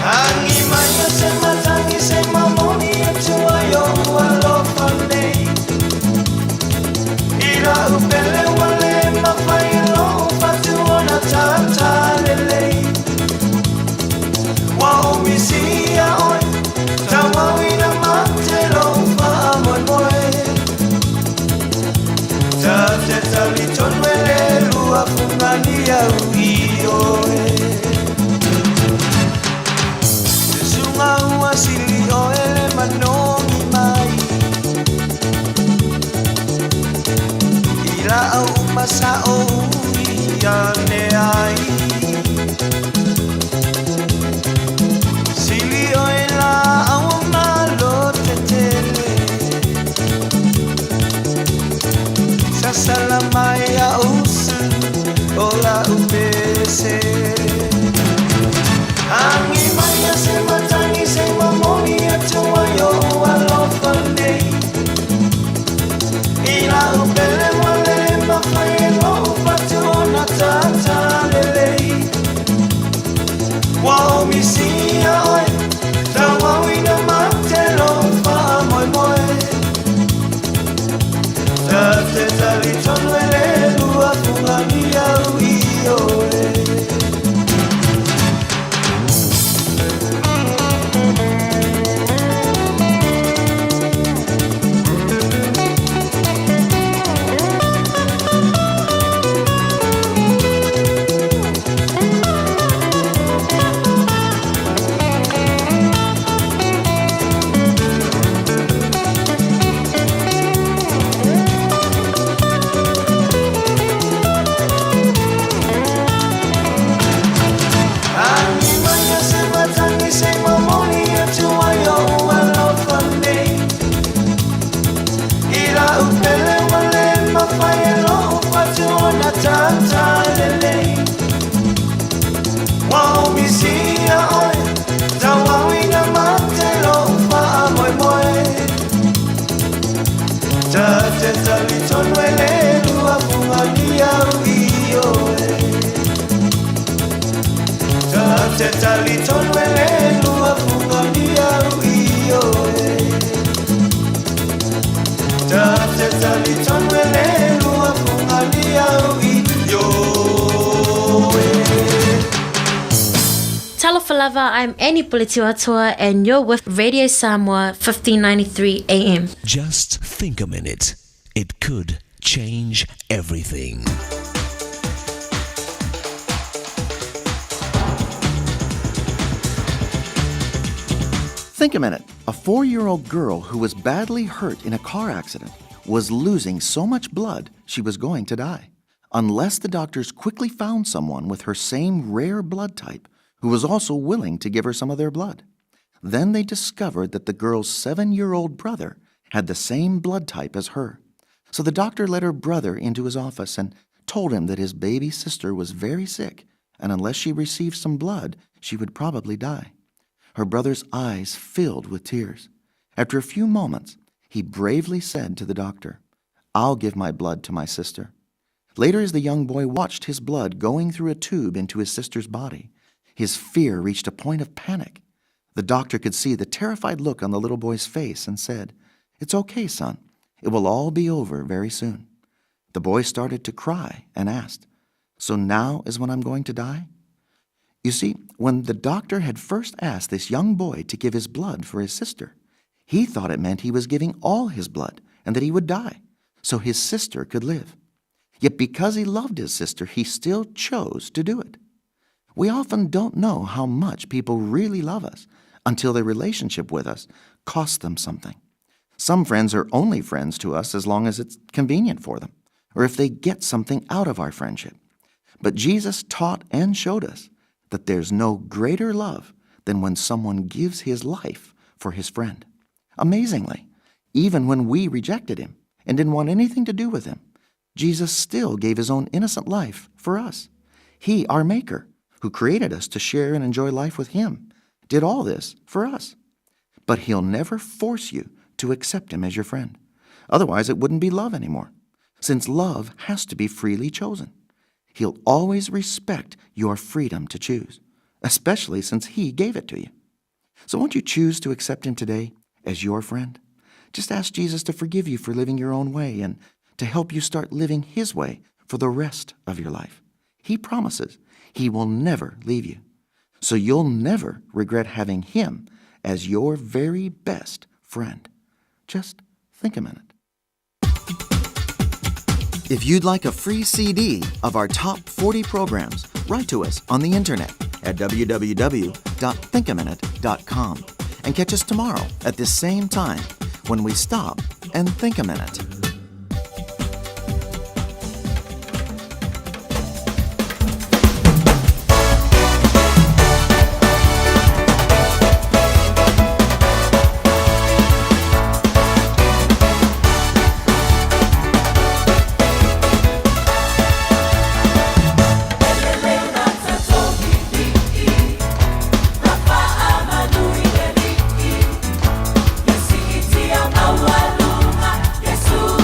Speaker 17: Angi mai se matangi se mamoni atu ai o alofa nei I la upele wale mawhai lo fatu ona tata lelei Wa o misi a oi Tawawina mate lo wha moe moe Ta te tali tonwele lua fungani au i oe Te sunga ua sili o ele manogi mai I la au masa o ui ane ai Sili o e la au malo te tele Sasala mai a usu o la upese Angi mai a se matangi se mamoni atu ai o alofa nei I la upele wale mawhai e lo fatu ona tata lelei
Speaker 18: Lava, I'm Annie Puletiwatua and you're with Radio Samoa 1593 AM.
Speaker 19: Just think a minute. It could change everything.
Speaker 20: Think a minute. A four year old girl who was badly hurt in a car accident was losing so much blood she was going to die. Unless the doctors quickly found someone with her same rare blood type who was also willing to give her some of their blood. Then they discovered that the girl's seven year old brother had the same blood type as her. So the doctor led her brother into his office and told him that his baby sister was very sick, and unless she received some blood, she would probably die. Her brother's eyes filled with tears. After a few moments, he bravely said to the doctor, I'll give my blood to my sister. Later, as the young boy watched his blood going through a tube into his sister's body, his fear reached a point of panic. The doctor could see the terrified look on the little boy's face and said, It's okay, son. It will all be over very soon. The boy started to cry and asked, So now is when I'm going to die? You see, when the doctor had first asked this young boy to give his blood for his sister, he thought it meant he was giving all his blood and that he would die so his sister could live. Yet because he loved his sister, he still chose to do it. We often don't know how much people really love us until their relationship with us costs them something. Some friends are only friends to us as long as it's convenient for them, or if they get something out of our friendship. But Jesus taught and showed us that there's no greater love than when someone gives his life for his friend. Amazingly, even when we rejected him and didn't want anything to do with him, Jesus still gave his own innocent life for us. He, our Maker, who created us to share and enjoy life with him, did all this for us. But he'll never force you to accept him as your friend. Otherwise, it wouldn't be love anymore, since love has to be freely chosen. He'll always respect your freedom to choose, especially since he gave it to you. So won't you choose to accept him today as your friend? Just ask Jesus to forgive you for living your own way and to help you start living his way for the rest of your life. He promises he will never leave you. So you'll never regret having him as your very best friend. Just think a minute. If you'd like a free CD of our top 40 programs, write to us on the internet at www.thinkaminute.com and catch us tomorrow at this same time when we stop and think a minute.
Speaker 17: Yes,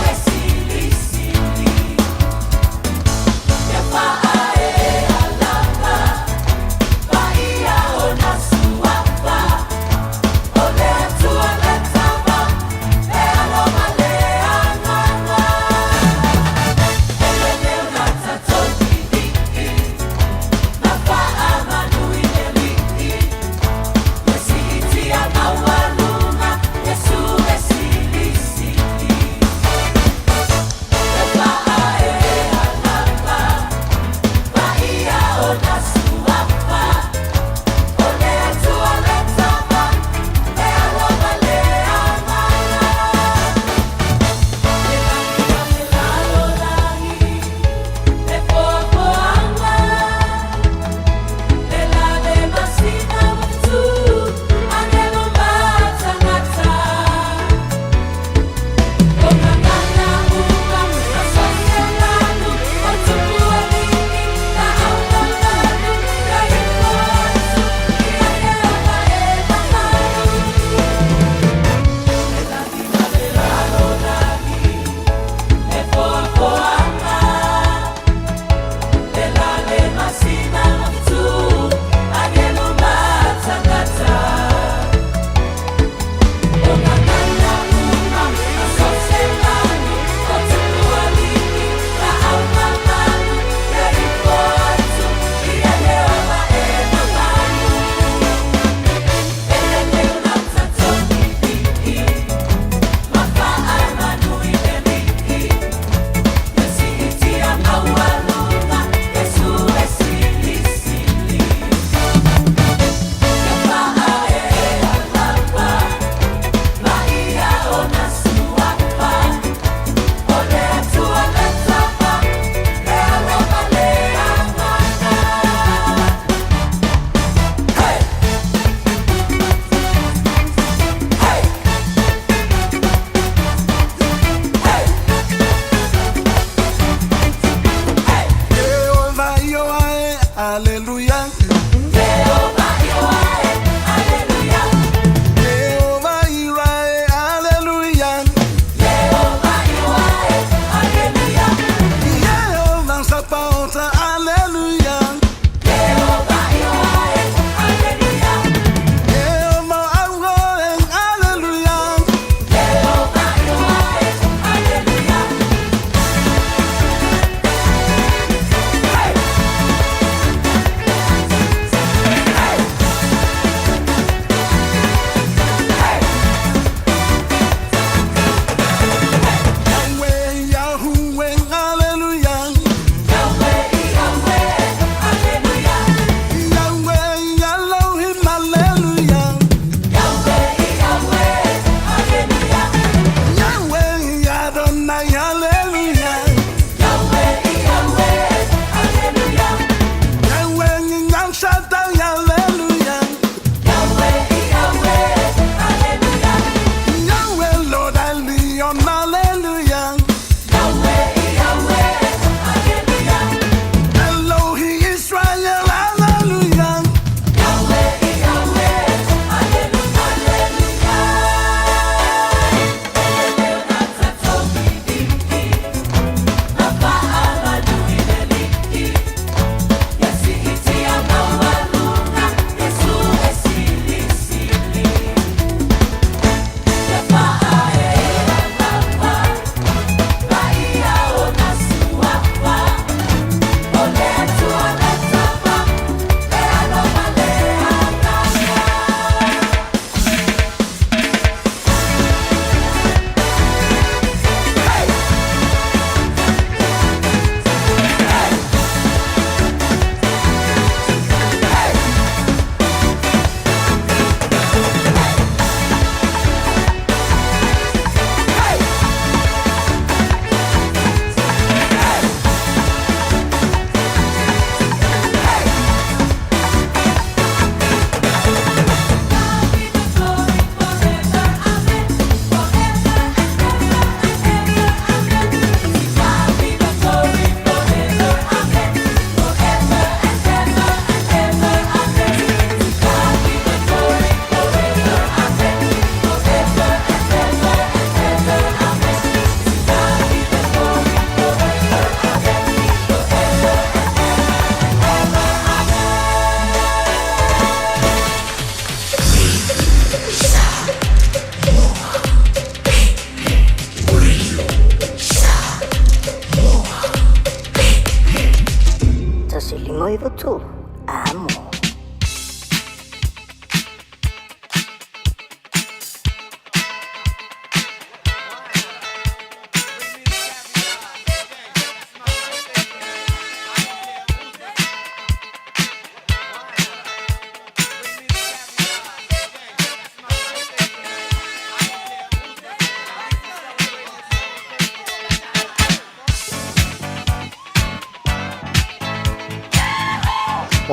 Speaker 21: 93 Amo.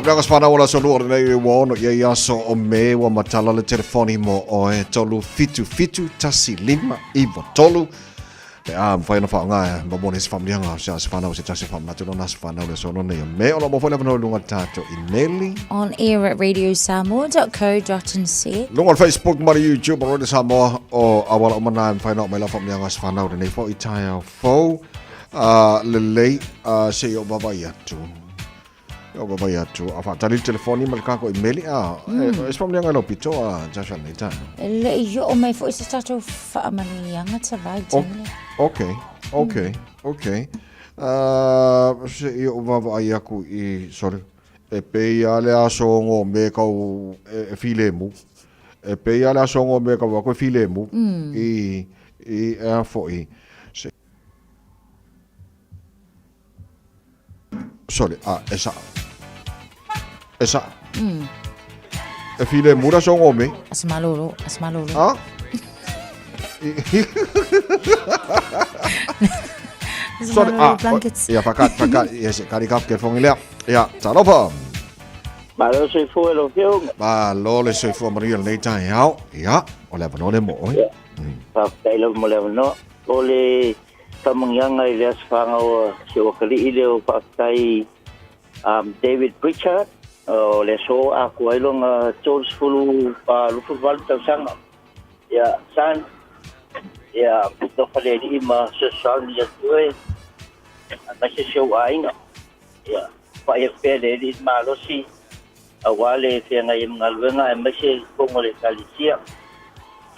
Speaker 4: Mea kas whanau o la solua o nei ua ono ia i aso o me ua matala le telefoni mo oe 377 15 93 Le a mawhai ona whaonga e ma mone se whamlianga se ase whanau se tasi whamanatu no nasa whanau le sono nei o me o lo mawhai le whanau lunga tātou i meli.
Speaker 8: On air at radiosamoa.co.nz.
Speaker 4: Lunga Facebook ma le YouTube o Radio Samoa o awala o mana e mawhai na o mai la whamlianga se whanau le nei fo i tai au fou. Lelei se i o vavai atu. O vavai atu. A whaatali le telefoni ma le kako i meli. A, e se whamlianga lau pito a Joshua nei tai.
Speaker 8: Le i o mai fo i se tātou whaamanuianga ta vai tini.
Speaker 4: Ok, ok, ok. Se i o vavai aku i, sorry, e pei a le aso ngo me kau e filemu. E pei a le aso ngo me kau ako e filemu. I, i e a foi. Se Sorry, a, e sa. E sa. E file mura so ngome.
Speaker 8: Asamalolo, asamalolo.
Speaker 4: Ah? Sorry, ah,
Speaker 8: blankets.
Speaker 4: Ia, whakat, whakat, ia se kari kap ke whongi lea. Ia, talofa.
Speaker 22: Malo soifua lau afioga.
Speaker 4: Malo le soifua manuia lenei taeao. Ia, o le avanoa lea mo oe.
Speaker 22: Faafetai lava mo le avanoa. O le Faamanuiaga i le Aso Fanau a si ou atalii lea o faafetai David Pritchard o le aso a atoa ai lona 30 28 tausaga. Ia son, ia alofa le Alii ma fesoasoani ia te oe aemaise si ou aiga. Ia vaai atu pea le Alii i le malosi aua le feagai ai ma galuega aemaise totonu o le Ekalesia.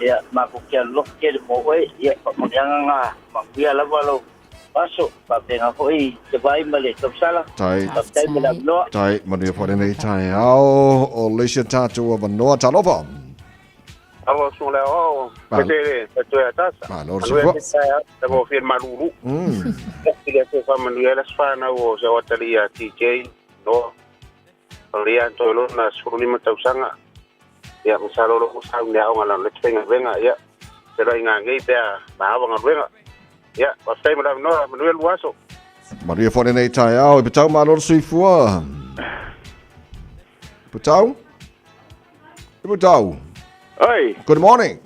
Speaker 22: Ia, matou te alolofa tele mo oe, ia faamanuiaga na manuia lava lou aso, faapena foi te vai ma le tausala.
Speaker 4: Tai.
Speaker 22: Faafetai mo le avanoa.
Speaker 4: Tai, manuia foi lenei taeao o le isi a tatou avanoa. Talofa!
Speaker 23: Alo su le o,
Speaker 4: Malo.
Speaker 23: te te te toe atasa.
Speaker 4: Malo,
Speaker 23: Manuia
Speaker 4: soifua.
Speaker 23: te taeao, te mo fia malulu. I le te whamanuia le whanau o se watali a TJ, no. O lia toi lona 15 tausaga. Ia, masalo o lo o sau ni aoga lana le faigaluega, ia, feiloai ngangei pe a maava galuega. Ia, faafetai mo le avanoa, manuia le aso.
Speaker 4: Manuia foi lenei taeao i Petau malo le soifua. Petau? I Petau.
Speaker 24: Oi.
Speaker 4: Good morning.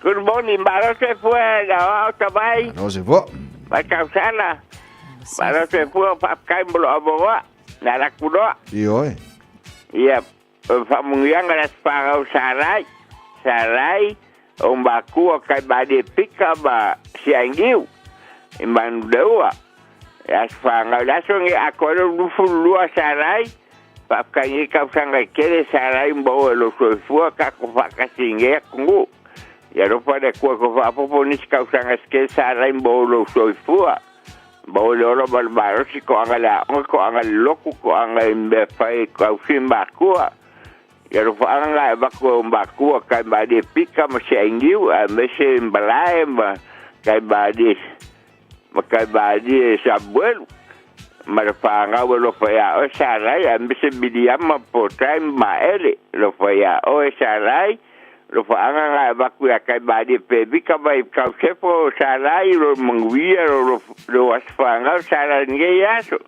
Speaker 24: Good morning, malo soifua na o au tamai.
Speaker 4: Malo soifua.
Speaker 24: Ma tausala. Malo soifua faafetai mo lou avanoa. Na laku loa.
Speaker 4: Ioe.
Speaker 24: Ia, faamanuiaga le Aso Fanau Sarai, Sarai, o makua kai malie pika ma siagiu i Manuleua. E Aso Fanau le aso nei atoa ai le 22 Sarai, faafetai nei tausaga e tele Sarai maua e lou soifua tatou faatasi i lenei atunuu. Ia alofa le Atua e toe faaopoopo nisi tausaga se tele Sarai maua e lou soifua. Maua le ola ma le malosi, toaga i le aoga, toaga i le lotu, toaga i mea fai e tausi matua. Ia alofaaga na e avatu e o matua kai malie pika ma seainiu, aemaise malae ma kai malie ma kai malie Samuelu ma le fanau e alofa iā oe Sarai, aemaise Miliama, Potai ma Maele, alofa iā oe Sarai. Alofaaga na e avatu ia kai malie Pevika mai Kausefo Sarai lo manuia lo lo aso fanau Sarai i lenei aso.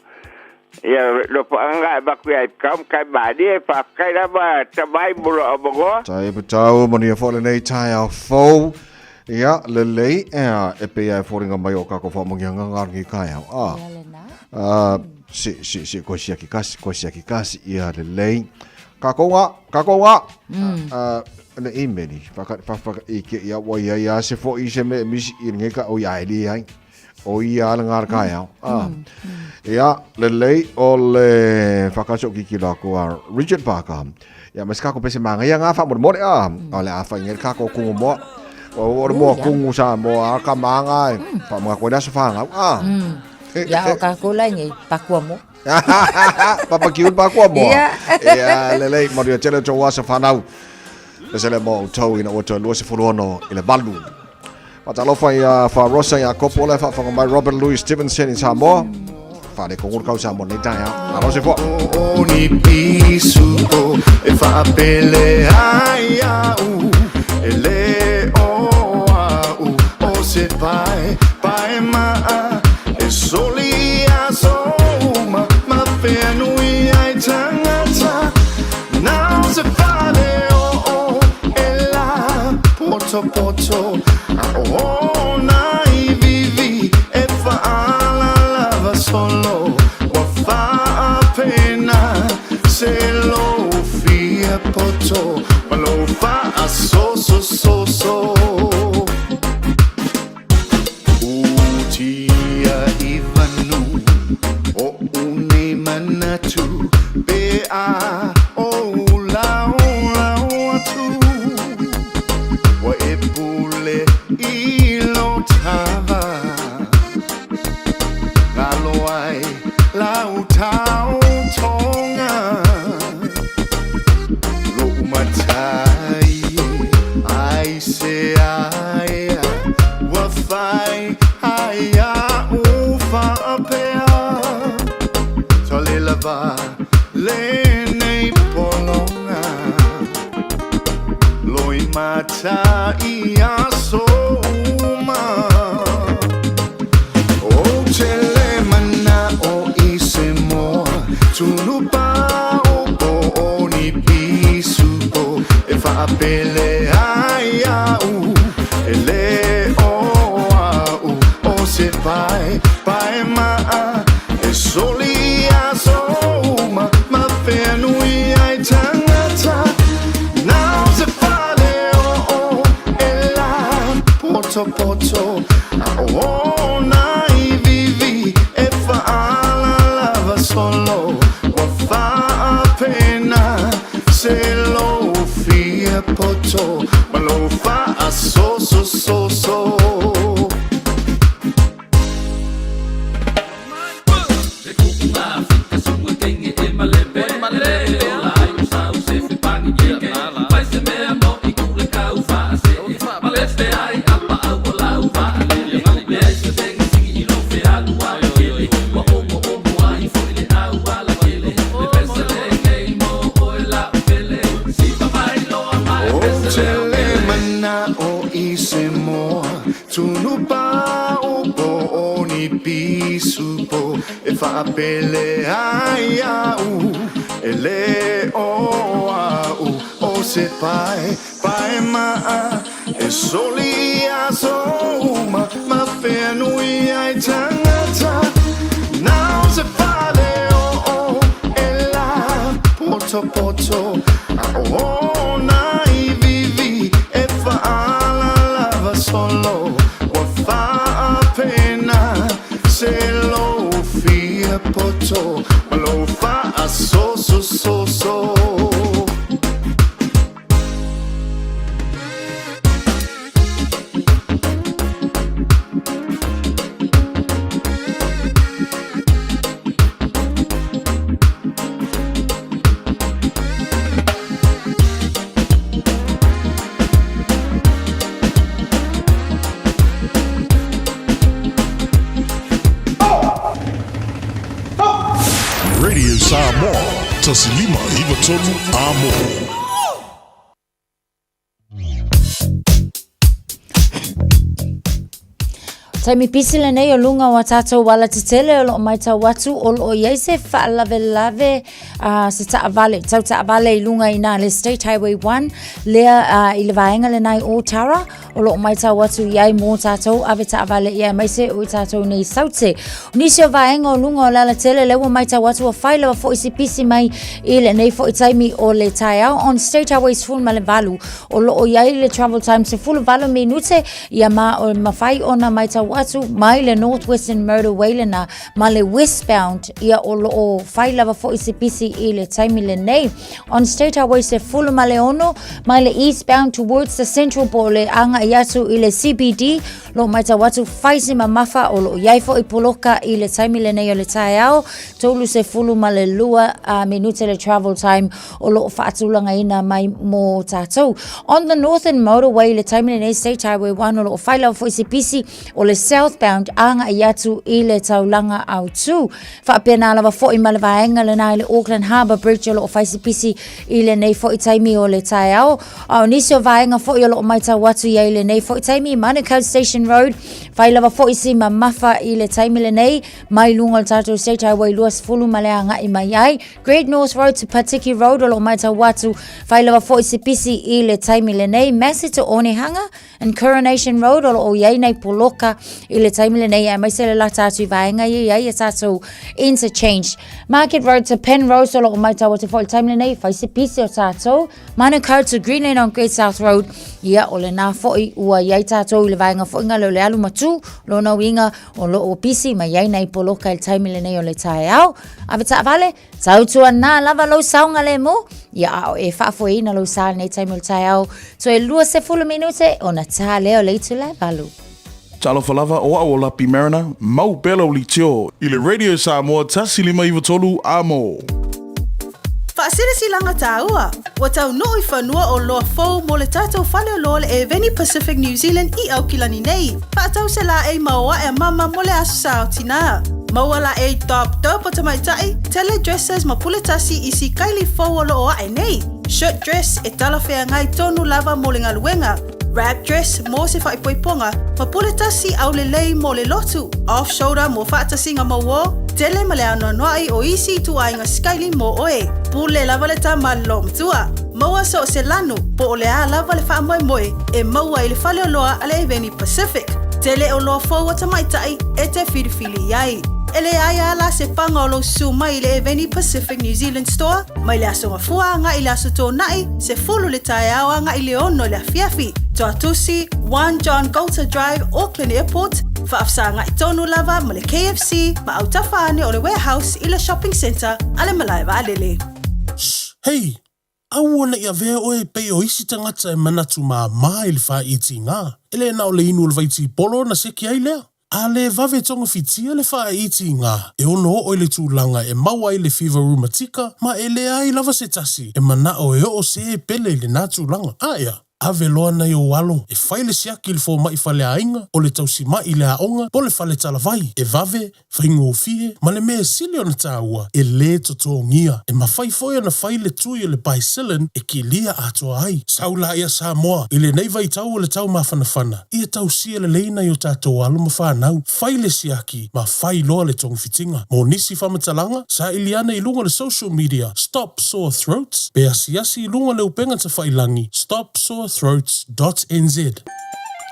Speaker 24: Ia alofaaga na e avatu ia Ipikau ma kai malie, faafetai lava tamai mo lou avanoa.
Speaker 4: Tai patau, manuia foi lenei taeao fou. Ia, lelei, ea, e pei ai foliga mai o kako whaamangianga ngā rangi kaeao. Ah, si, si, si, koe siaki kasi, koe siaki kasi, ia lelei. Kako ngā, kako ngā! Le imeli, whaka, whaka, i ke ia wai ai a se fo i se me misi i nge ka o ia e ai. O ia ala ngā kaeao. Ah. Ia, lelei o le whakaso ki ki la ko a Richard Parker. Ia, ma se kako pese manga ia ngā whamore a. O le a whai ngel kako kungu moa. O o le moa kungu sa moa a ka manga e. Wha mga koe naso whangau. Ah.
Speaker 8: Ia, o kākou la nei, pakua mo.
Speaker 4: Papa kiu pakua mo.
Speaker 8: Ia.
Speaker 4: Ia, lelei, manuia tele tou aso fanau. Pese le mo outou ina ua toe 26 i le valu. Faatalofa ia Farosa ia Kopo le faafofoga mai Robert Louis Stevenson i Samoa. Fale konguru kau Samoa nei taeao. Malo se fua.
Speaker 17: O ni pisu o e faapele ai au e le o au o se pae pae maa e soli a so uma ma whenui ai tangata nau se fale o o e la poto poto a o na i vivi e whaala lava solo wa whaapena se lo fia poto ma lo wha so so so so Utia i vanu o une manatu pe a o lau lau atu wa e pule i lo tava ngalo ai lau tau tonga lo matai ai se ai wa fai ai a u fa pea tole lava le nei polonga loi mata i a so uma O tele mana o i se moa Tunu pa o po o ni pisu po E whaapele ai au E le o au O se pae, pae maa E soli a so uma Ma whenui ai tangata Nau se whale o o E la poto poto A o na i vivi E whaala lava solo Wa whaapena Se lo fia poto Ma lo wha so so so so O tele mana o i se moa Tunu pa o po o ni pisu po E whaapele ai au E le o au O se pae, pae maa E soli a so uma Ma whenui ai tangata Nau se fale o o E la poto poto A o na i vivi E whaala lava solo Wa whaapena Se lo fia poto Ma lo wha so so so so
Speaker 3: Radio Samoa, Tasilima Ivatolu Amo.
Speaker 8: Taimi pisi lenei o luga o a tātou ala tetele o loo maitau atu o loo iai se faalavelave uh, se taavale, tau taavale i luga i nā le State Highway 1 lea uh, i le vaega lenai o Tara o loo maitau atu i ai mō tātou ave taavale i ai maise o i tātou nei saute. Nisi o vaega o luga o le ala tele le ua maitau atu ua whai lawa foi si pisi mai i lenei foi taimi o le taeao on State Highway 18 o loo iai le travel time 18 minute Ia ma o mawhai ona maitau atu mai le North Western Motorway lena ma le westbound ia o loo whai lava fo i se pisi i le taimi le nei. On State Highway 16 mai le eastbound towards the central po le anga agaʻi atu i le CBD, lo matau atu fai si mamafa o loo iai foʻi poloka i le taimi lenei o le taeao, 32 minute le travel time o loo faatulagaina mai mo tatou. On the Northern Motorway i le taimi lenei State Highway 1 o loo fai lava foi se pisi o le southbound agaʻi atu i le taulaga autū. Faapena lava foʻi ma le vaega lena i le Auckland Harbour Bridge o loo fai se pisi i lenei foʻi taimi o le taeao. A o nisi o vaega foʻi o loo matau atu i ai i lenei foʻi taimi, Manukau Station Road, fai lava foʻi si mamafa i le taimi lenei, mai luga o le tatou State Highway 20 ma le agaʻi mai ai. Great North Road to Patiki Road o loo matau atu, fai lava foʻi se pisi i le taimi lenei. Massey to Onehunga, and Coronation Road o loo iai nei poloka i le taimi lenei aemaise le lata atu i vaega ia iai a tatou interchange. Market Road to Penrose o loo maitau atu foi i le taimi lenei fai se pisi o tatou Manukau to Greenland on Great South Road ia o lena foi ua iai tatou i le vaega foi ngale o le alu matu lona uiga o loo pisi ma iai nei poloka i le taimi lenei o le taeao. Ave taavale Tautuanā lava lou saogalemu, ia a o e faafoeina lou sa i lenei taimi o le taeao, toe 20 minute ona tā lea o le itula e 8.
Speaker 2: Talofa lava, o au o Lapi Mariner, mau pea lau leitio i le Radio Samoa 1593 amo.
Speaker 12: Faasilasilaga tāua, ua taunuu i fanua o loa fou mo le tatou fale o loa le Eveni Pacific New Zealand i Aukilani nei. Faatau se laei ma o ae a mama mo le Aso Sa o Tinā. Maua laei Top Dope o Tamaitai, Tele Dresses ma Pule Tasi i si kaili fou o loo ae nei. Shirt Dress e talafeagai tonu lava mo le galuega, Wrap Dress mo se faaipoipoga, ma Pule Tasi aulelei mo le lotu, Off Shoulder mo faatasiga mauō, tele ma le anoanoai o isi ituaiga sikaili mo oe. Pule lava le tama loomatua. Maua so o se lanu, po o le a lava le faamoemoe e maua i le faleoloa a le Eveni Pacific. Tele oloa fou a tamaitai e te filifili i ai. E leai a la se paga o lou susu mai i le Eveni Pacific New Zealand Store mai le Aso Gafua agai i le Aso Toonai, 10 le taeao agai i le 6 i le afiafi. Tuatusi, 1 John Goulter Drive, Auckland Airport, faafesagai tonu lava ma le KFC ma autafa ane o le Warehouse i le Shopping Centre a le Malae Vaalele.
Speaker 6: Shh! Hei! Aua ne i avea oe e pei o isi tagata e manatu māmā i le whāitīngā. E le na o le inu o le vaitipolo na seki ai lea. A le vave togafitia le whāitīngā, e ono oo i le tulaga e mau ai le fiva rumatika ma e leai lava se tasi e manao e oo se e pele i lenā tulaga. A ea, ave loa nai ou alo e fai le siaki i le fomai faleaiga, o le tausimaʻi i le aoga, po o le fale talavai, e vave, faigofie, ma le mea e sili ona tāua, e lē totogia. E mafai foi ona fai le tui o le Bicillin e kilia atoa ai. Sau laia Samoa, i lenei vaitau o le tau mafanafana, ia tausia lelei nai o tatou alo ma fanau, fai le siaki ma fai loa le togafitiga. Mo nisi faamatalaga, saili ane i luga o le social media Stop Sore Throats pe asiasi i luga o le upega tafailangi stopsorethroats.nz.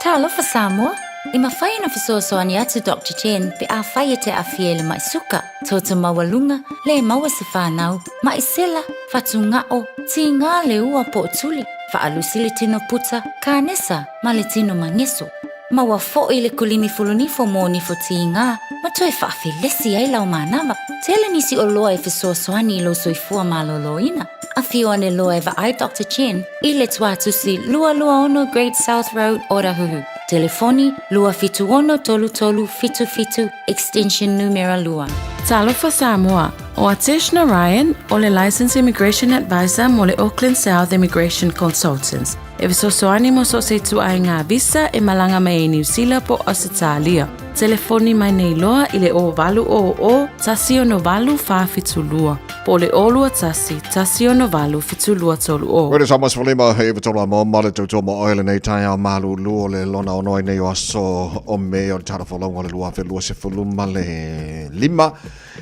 Speaker 8: Talofa Samoa! E mafai ona fesoasoani atu Doctor Chen pe afai e te aafia i le maʻi suka, toto maualuga, le maua se fanau, maʻi sela, fatugao, tigā le ua po o tuli, faalusi le tino puta, kanesa ma le tino mageso. Maua foʻi le kulimi fulunifo mo nifo tigā ma toe faafelesi ai lau manava. Tele nisi oloa e fesoasoani i lou soifua malōlōina. Afio ane loa e vaai Doctor Chen i le Tuatusi 226 Great South Road, Otahuhu. Telefoni, 276 3377, extension numera 2.
Speaker 10: Talofa Samoa, o Atesh Narayan, o le Licensed Immigration Advisor mo le Auckland South Immigration Consultants. E fesoasoani mo so o se ituaiga visa e malaga mai ai Niu Sila po o Ausetalia. Telefoni mai nei loa i le 0800 168 472 po o le 021 168 7230.
Speaker 4: Koe le sama sefulima he iwa tolu a mo ma le tautua mo oe lenei taeao malūlū o le lona ono ai nei o aso o Me o le tala folauga o le 2025.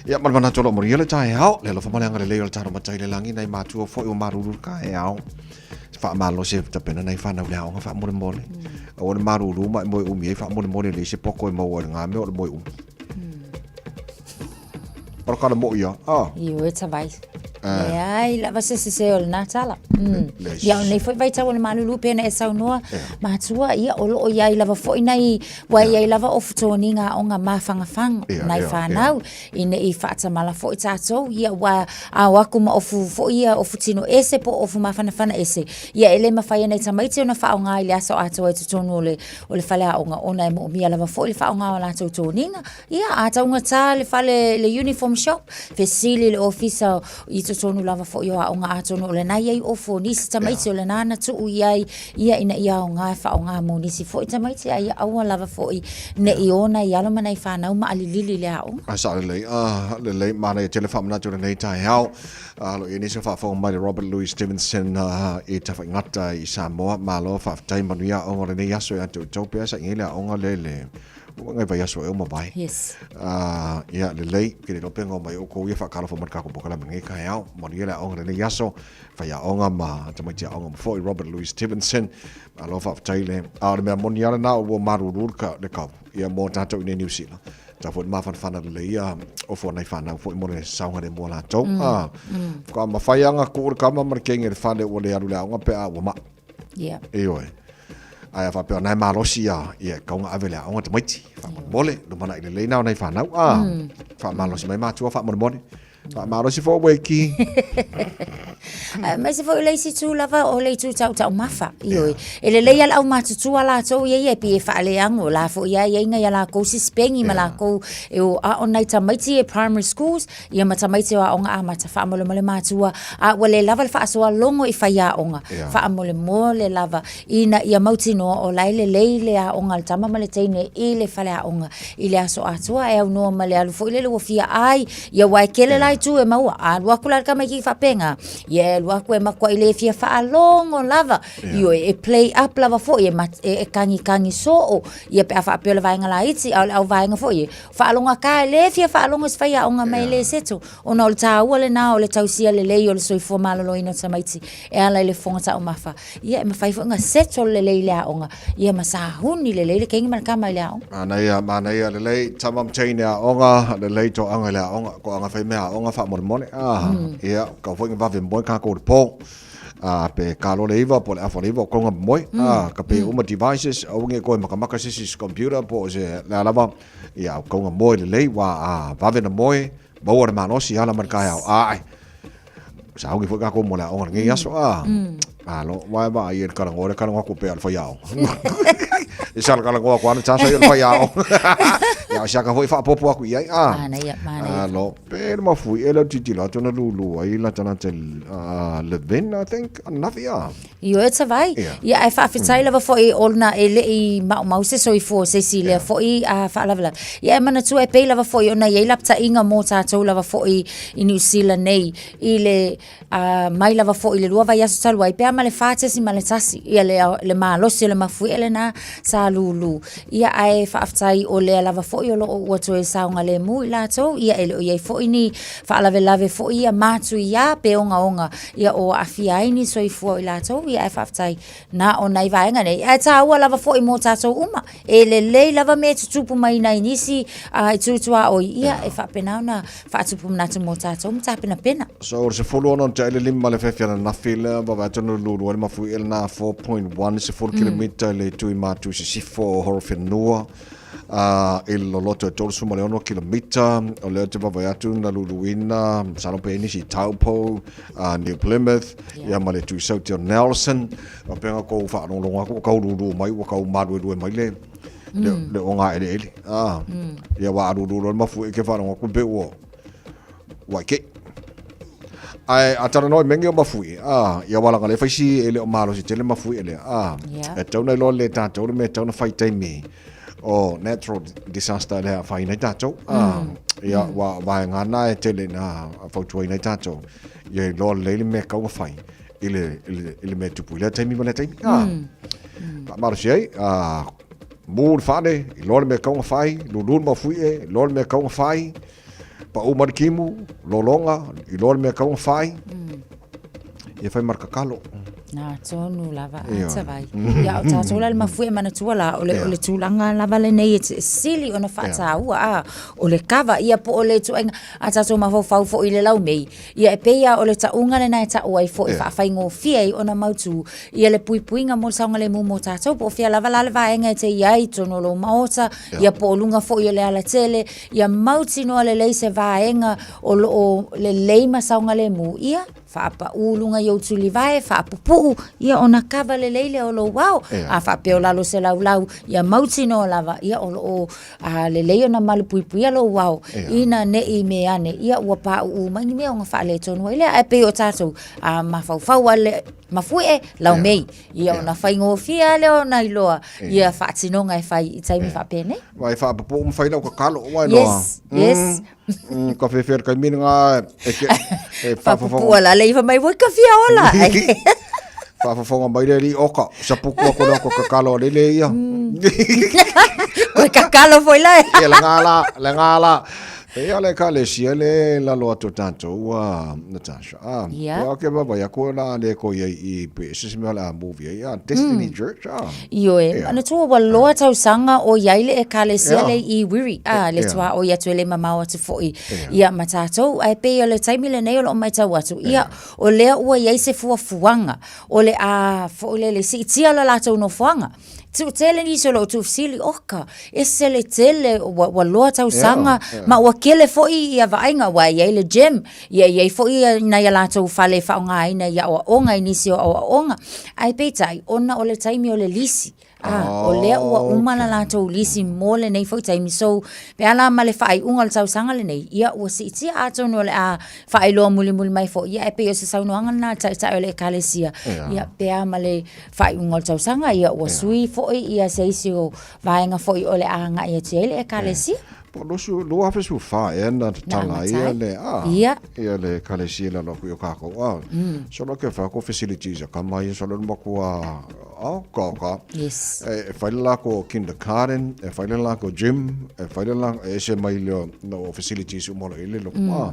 Speaker 4: Ia ma le manatu o loo manuia le taeao, le alofa ma le agalelei o le tala matai le lagi nai matua foi o malūlū le taeao. Faamalosi e tapena nai fanau le aoga faamolemole. Aua ne malūlū ma e moe umi ai faamolemole leai se poko e maua i lena mea o le moe umi. O le kala moʻi a. Ah.
Speaker 8: Ioe tavai. Leai lava se sese o lena tala. Ia, o lenei foi vaitau o le malulu pei ona e saunoa, matua, ia, o lo o i ai lava foi nai, ua i ai lava ofu toniga aoga mafanafana nai fanau, i ne i faatamala foi tatou, ia, ua ao aku ma ofu foi ia, ofu tino ese po o ofu mafanafana ese, ia, e le mafai e nai tamaiti ona faaaoga i le aso atoa i totonu o le, o le faleaoga, ona e moomia lava foi le faaaoga o latou toniga. Ia, a taugata le fale, le uniform shop, fesili le ofisa i totonu lava foi o aoga atonu o lena e i ai ofu o nisi tamaiti o lena na tuu i ai, ia ina ia aoga e faaaoga mo nisi foi tamaiti, a ia aua lava foi ne i o nai alo ma nai fanau maʻalilili i le aoga.
Speaker 4: A sao lelei, a lelei, manaia tele faamanatu i lenei taeao. A lo i ai nisi o faafofoga mai le Robert Louis Stevenson i Tafaigata i Samoa, malo faafetai manuia aoga o lenei aso ia te outou pea sa i ai le aoga le le Ua ngai vaiaso ea ua mavae.
Speaker 8: Yes.
Speaker 4: Ia, lelei, ke le iloa pe ngao mai oukou ia faatalofa mai le tatou polokalame i lenei taeao. Manuia le aoga i lenei aso, faiaoga ma tamaiti aoga ma foi Robert Louis Stevenson. Malo faafetai le. A o le mea moni lava lena ua malulu le kau ia mo tatou i nei Niu Sila. Tau foi le mafanafana lelei ia ofo nai fanau foi mo le saogalemu o latou. Faatoa mafai lava ona tuu le tama ma le kenge i le fale ua le alu i le aoga pe a ua mai.
Speaker 8: Yeah.
Speaker 4: Ioe. Ae a faapea o na e malosi ia, ia e tatau ona ave i le aoga tamaiti, faamolemole, lumanai lelei na o nai fanau. A, faamalosi mai matua faamolemole. Faamalosi foi weki.
Speaker 8: Aemaise foi o le isi itu lava o le itu tautaumafa. Ioe. E lelei lava le aumatutua latou ia ia e pei e faaleago la foi ia i ai nai a lakou sisipegi ma lakou e o a o nai tamaiti e primary schools Ia ma tamaiti o aoga amata, faamolemole matua, a ua le lava le faasoa logo i faiaoga, faamolemole lava ina ia mautinoa o la e lelei le aoga a le tama ma le teine i le faleaoga i le aso atoa e aunoa ma le alu foi lele ua fia ai, ia aua e tele la itu e maua, a alu atu la le tamaititi faapena, ia e alu atu e matuai le fia faalogo lava, ioe, e play up lava foi, e kagikagi soo, ia pe a faapea o le vaega laiti, a o le auvaega foi e Faalogata e le fia faalogo i se faiaoga mai le seto, ona o le taua lena o le tausia lelei o le soifua maloloina o tamaiti e ala i le fofoga taumafa. Ia e mafai foi ona settle lelei i le aoga, ia ma sahuni lelei le keiki ma le tama i le aoga.
Speaker 4: Manaia, manaia lelei, tama ma teine aoga, lelei toaga i le aoga, toaga fai mea aoga faamolemole, ah, ia, kau foi na vave moe kākou i le pō. A pe kalo le iva po le afa le iva o konga moe a ka pe uma devices aua ne i koe makamaka se isi computer po o se le a lava ia o konga moe lelei wa a vave na moe maua le malosi ala ma le taeao ae saogi foi kākou mo le aoga lenei aso a malo wae vaai e le talanoa le talanoa atu pea le faiaoga e sala talanoa atu ana tasa i le faiaoga ia o siaka foi faapopo atu i ai a
Speaker 8: Manaia, manaia.
Speaker 4: Alo, pe le mafui e le tilotilo atu na lulu ai la talata Levin I think ananafi a.
Speaker 8: Ioe tavai.
Speaker 4: Ia.
Speaker 8: Ia ae faafetai lava foi ona e le i maumau se soifua o se isi i lea foi faalavelave. Ia e manatua e pei lava foi ona i ai lapataiga mo tatou lava foi i Niu Sila nei i le mai lava foi i le 2 vaiaso talu ai pe a ma le 4.1 ia le, le malosi o le mafuie lena sa lulu. Ia ae faafetai o lea lava foi o lo o ua toe saogalemu i latou, ia e le o i ai foi ni faalavelave foi ia matuia pe ogaoga ia o aafia ai ni soifua o i latou, ia ae faafetai na o nai vaega nei. Ae taua lava foi mo tatou uma, e lelei lava mea e tutupu mai nai nisi i tutuaoi, ia e faapena ona faatupu manatu mo tatou ma tapenapena.
Speaker 4: So o le 16 i le afiafi ananafi lea vaavaai atu na lulu ai le mafuie lena 4.1 10 kilomita i le itu i Matu i Sisifo o Horowhenua i le loloto e 36 kilomita o lea ou te vaavaai atu na luluina masalo pe i ai nisi i Taupo New Plymouth ia ma le itu i Sauti o Nelson faapea na tou faalogologo atu ua tau lulu mai ua tau maluelue mai le le ogaeleele ia aua a lulu loa le mafuie e te faalogo atu pei ua Ua ike. Ae a talanoa i mea nei o mafuie, a, ia aua leaga o lea e fai si e le o malosi tele mafuie lea, a,
Speaker 8: Yeah.
Speaker 4: e tatau ona iloa lelei e tatou le mea e tatau ona fai i taimi o natural disaster lea e afaina ai tatou. A, ia, ua vaega na e tele ina fautuaina ai tatou, ia iloa lelei le mea e tatau ona fai i le, i le, i le mea e tupu i lea taimi ma lea taimi. A, faamalosi ai, a, mu le fale, iloa le mea e tatau ona fai, lulu le mafuie, iloa le mea e tatau ona fai, Pau mai le timu, lologa, iloa le mea e tatau ona fai. Ia fai ma le tatalo.
Speaker 8: Na tonu lava a tavai. Ia o tātou la le mafue e manatua la, o le, o le tulaga lava lenei e sili ona faataua, a, o le kava, ia po o le ituaiga, a tātou mafaufau foi i le laumei, ia e pei lava o le tauga lena e tau ai foi, faafaigofie ai ona mautu, ia le puipuiga mo le saogalemu mo tātou, po o fea lava la le vaega e te i ai i totonu o lou maota, ia po o luga foi o le alatele, ia mautinoa lelei se vaega o lo o lelei ma saogalemu, ia Faapaū luga i ou tulivae, faapupuu, ia ona kava lelei lea o lou ao. A faapea o lalo se laulau, ia mautinoa lava, ia o lo o a, lelei ona malupuipuia lou ao, ina ne i mea ane, ia ua pauu mai ni mea ona faaletonu ai lea. Ae pei o tatou, a mafaufau lava le mafuie, laumei, ia ona faigofie lava lea ona iloa ia faatinoga e fai i taimi faapenei.
Speaker 4: Aua e faapupuu ma fai lau kakalo, ua iloa.
Speaker 8: Yes, yes.
Speaker 4: Ka whewhea kai mini ngā e ke e
Speaker 8: whawhawhonga. la le iwa mai woi ka fia ola.
Speaker 4: Whawhawhonga mai le ri oka, sa puku ako le oko kakalo le le ia.
Speaker 8: Koe kakalo foi la.
Speaker 4: Ia le ngā la, le ngā la. Pe ia le ka le sia le lalo atu tātou a Natasha. Ah,
Speaker 8: Ia.
Speaker 4: Pe ke wawa ia ko la le ko ia i pe se se mea la movie ia Destiny Church. Ah.
Speaker 8: Ioe,
Speaker 4: Ia.
Speaker 8: manatua ua loa tausaga o i ai le Ekalesia
Speaker 4: Ia.
Speaker 8: le i Wiri, a, le
Speaker 4: Ia.
Speaker 8: tuaoi atu e le mamao atu foi ia ma tatou. Ae pei o le taimi lenei o loo maitau atu, ia, o lea ua i ai se fuafuaga o le a foi lele siitia lo latou nofoaga. Tuu tele nisi o loo tuufesili, oka, ese le tele, ua, ua loa tausaga,
Speaker 4: Ia, ia.
Speaker 8: ma ua kele foi ia vaaiga, aua e i ai le gym, ia e i ai foi nai a latou fale e faaaogaina i aoaoga i nisi o aoaoga. Ae peitai, ona o le taimi o le lisi, a, o lea ua uma la latou lisi mo lenei foi taimi. So, pe a la ma le faaiuga o le tausaga lenei, ia ua siitia atonu o le a faailoa mulimuli mai foi, ia e pei o se saunoaga lena a le Taitai o le Ekalesia, ia pe a ma le faaiuga o le tausaga, ia ua sui foi ia se isi o vaega foi o le a agai atu i ai le Ekalesia.
Speaker 4: Po lusu lua afe su fa e na tanga ia le a
Speaker 8: ia
Speaker 4: ia le kalesia la loku yo kako a so lo ke fa ko facilities ka mai so lo makua a ka ka
Speaker 8: yes
Speaker 4: e fa la ko kindergarten e fa la ko gym e fa la e se mai le no facilities mo le le lo a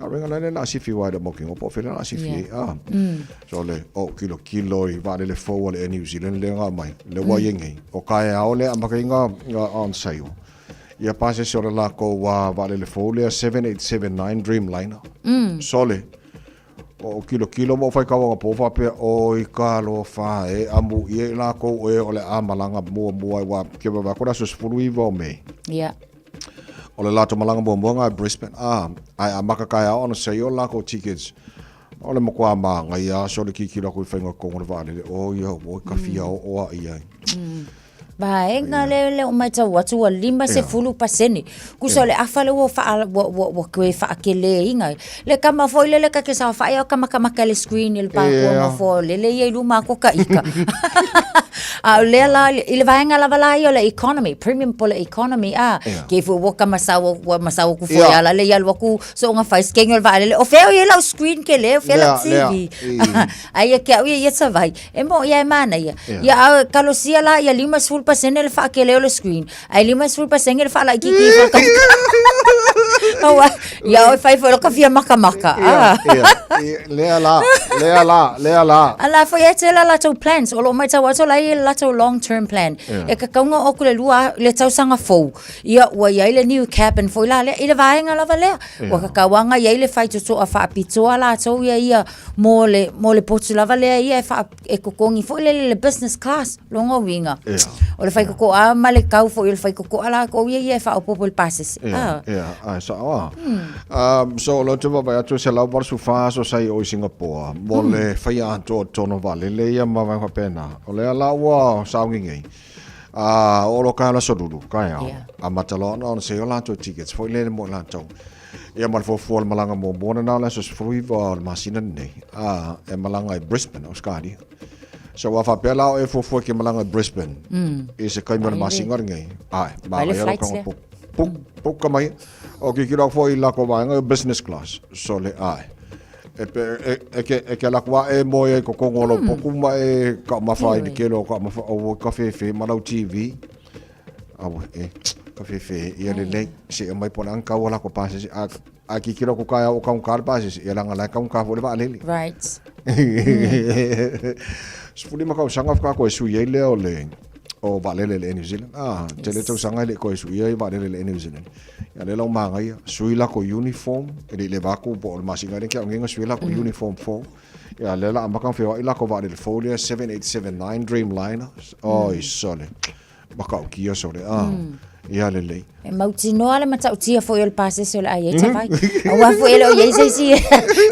Speaker 4: a renga la le la si fi wa le mo ki po fe la si fi a so le o kilo kilo i va le fo le New Zealand le nga mai le wa yengi o ka e ao le amaka inga on sale Ia pasese o le lakou vaalele fou lea 7879 Dreamliner. Sole, o kilokilo ma o faikau agapō faapea, oi ka alofa e, amu ia i lakou e o le a malaga muamua ai ua ke vavae aku le aso 19 o Mei.
Speaker 8: Ia.
Speaker 4: O le latou malaga muamua ga Brisbane, a, ae amaka kaeao ona seio lakou tickets. O le makuā māgaia aso le kikilo aku i faiga kongo le vaalele, oi auoi ka fia oo a i ai.
Speaker 8: Vaega lea lea o matau atu ua 50%. Kusa o le afa lea ua faa ua ua ua toe faakeleina. Le kama foi lele ka ke saofai au ka makamaka i le screen i le pākua nofoa o lele ia i luma atu o ka ika. A o lea la i le vaega lava la ia o le economy, premium po o le economy a, ke foi ua ka masau ua masau aku foi ala le ia alu aku soonga fai skeng o le vaalele. O fea o i ai lau screen kele, o fea lau TV. Aia ke au ia ia savai. E mo ia e manaia. Ia a kalosia la ia 50% le whaakele o le screen. Ai 50% le whaalaikiki i whaka. Aua, ia oi whai whai ka fia makamaka.
Speaker 4: Ia, ia, ia, lea la, lea la, lea la.
Speaker 8: Ala foi e tela latou plans, o lo mai tau atu la i latou long term plan. E ka kaunga o ku le lua, le tausaga fou. Ia ua iai le new cabin foi la lea, i le vaega lava lea. Ua kakauanga iai le faitotoa faapitoa latou ia ia mo le, mo le potu lava lea ia e, wha, e kokongi foi lele le business class, longa uiga. O le whaikokoa ma le kau foi o le whaikokoa la ko ia ia e whaopopo le pasese.
Speaker 4: Ia, ia, ai sa oa. So lo te vaavaai atu se lau valu fa aso sa i o i Singapore mo le whaia atoa tono vaalele ia ma vaega faapena. O lea la ua saogi nei. A o lo ka la solulu ka ao. A mata loa ona se o latou tickets foi lele mo latou. Ia ma le fuafua o le malaga muamua lena o le aso 19 o le masina lenei, a, e malaga i Brisbane, Australia. So ua faapea la o e fuafua ke malaga i Brisbane i se taimi o le masina lenei. Ae, manaia lou tago book, book, book ka mai. O kikilo aku foi i lako vaega i business class. So le ae. E, pe, e, e, ke, e ke ala aku a e moe ai kokongo o lau poku ma e kaumafa ai i le kele o kaumafa o ka fefe ma lau TV. Aua, e, ka fefe, ia lelei, se e mai po le anga kau ala ko pasese, a, a kikilo aku kai au o kaunga le pasese, ia langa lai kaunga fo le vaalele.
Speaker 8: Right.
Speaker 4: 15 tausaga faatoa toe sui ai lea o le o vaalele i le Air New Zealand. Ah, tele tausaga e le i toe suia ai vaalele i le Air New Zealand. Ia lea la ua manaia, sui latou uniform, e le i leva atu po o le masina lea na tea nei na sui ai latou uniform fou. Ia lea la amata ona feoai latou vaalele fou lea 7879 Dreamliner. Oi sole. Matautia sole. Ah. Ia lelei.
Speaker 8: E mautinoa le matautia foi o le pasese o le a i ai tavai. Aua foi e le o i ai se isi,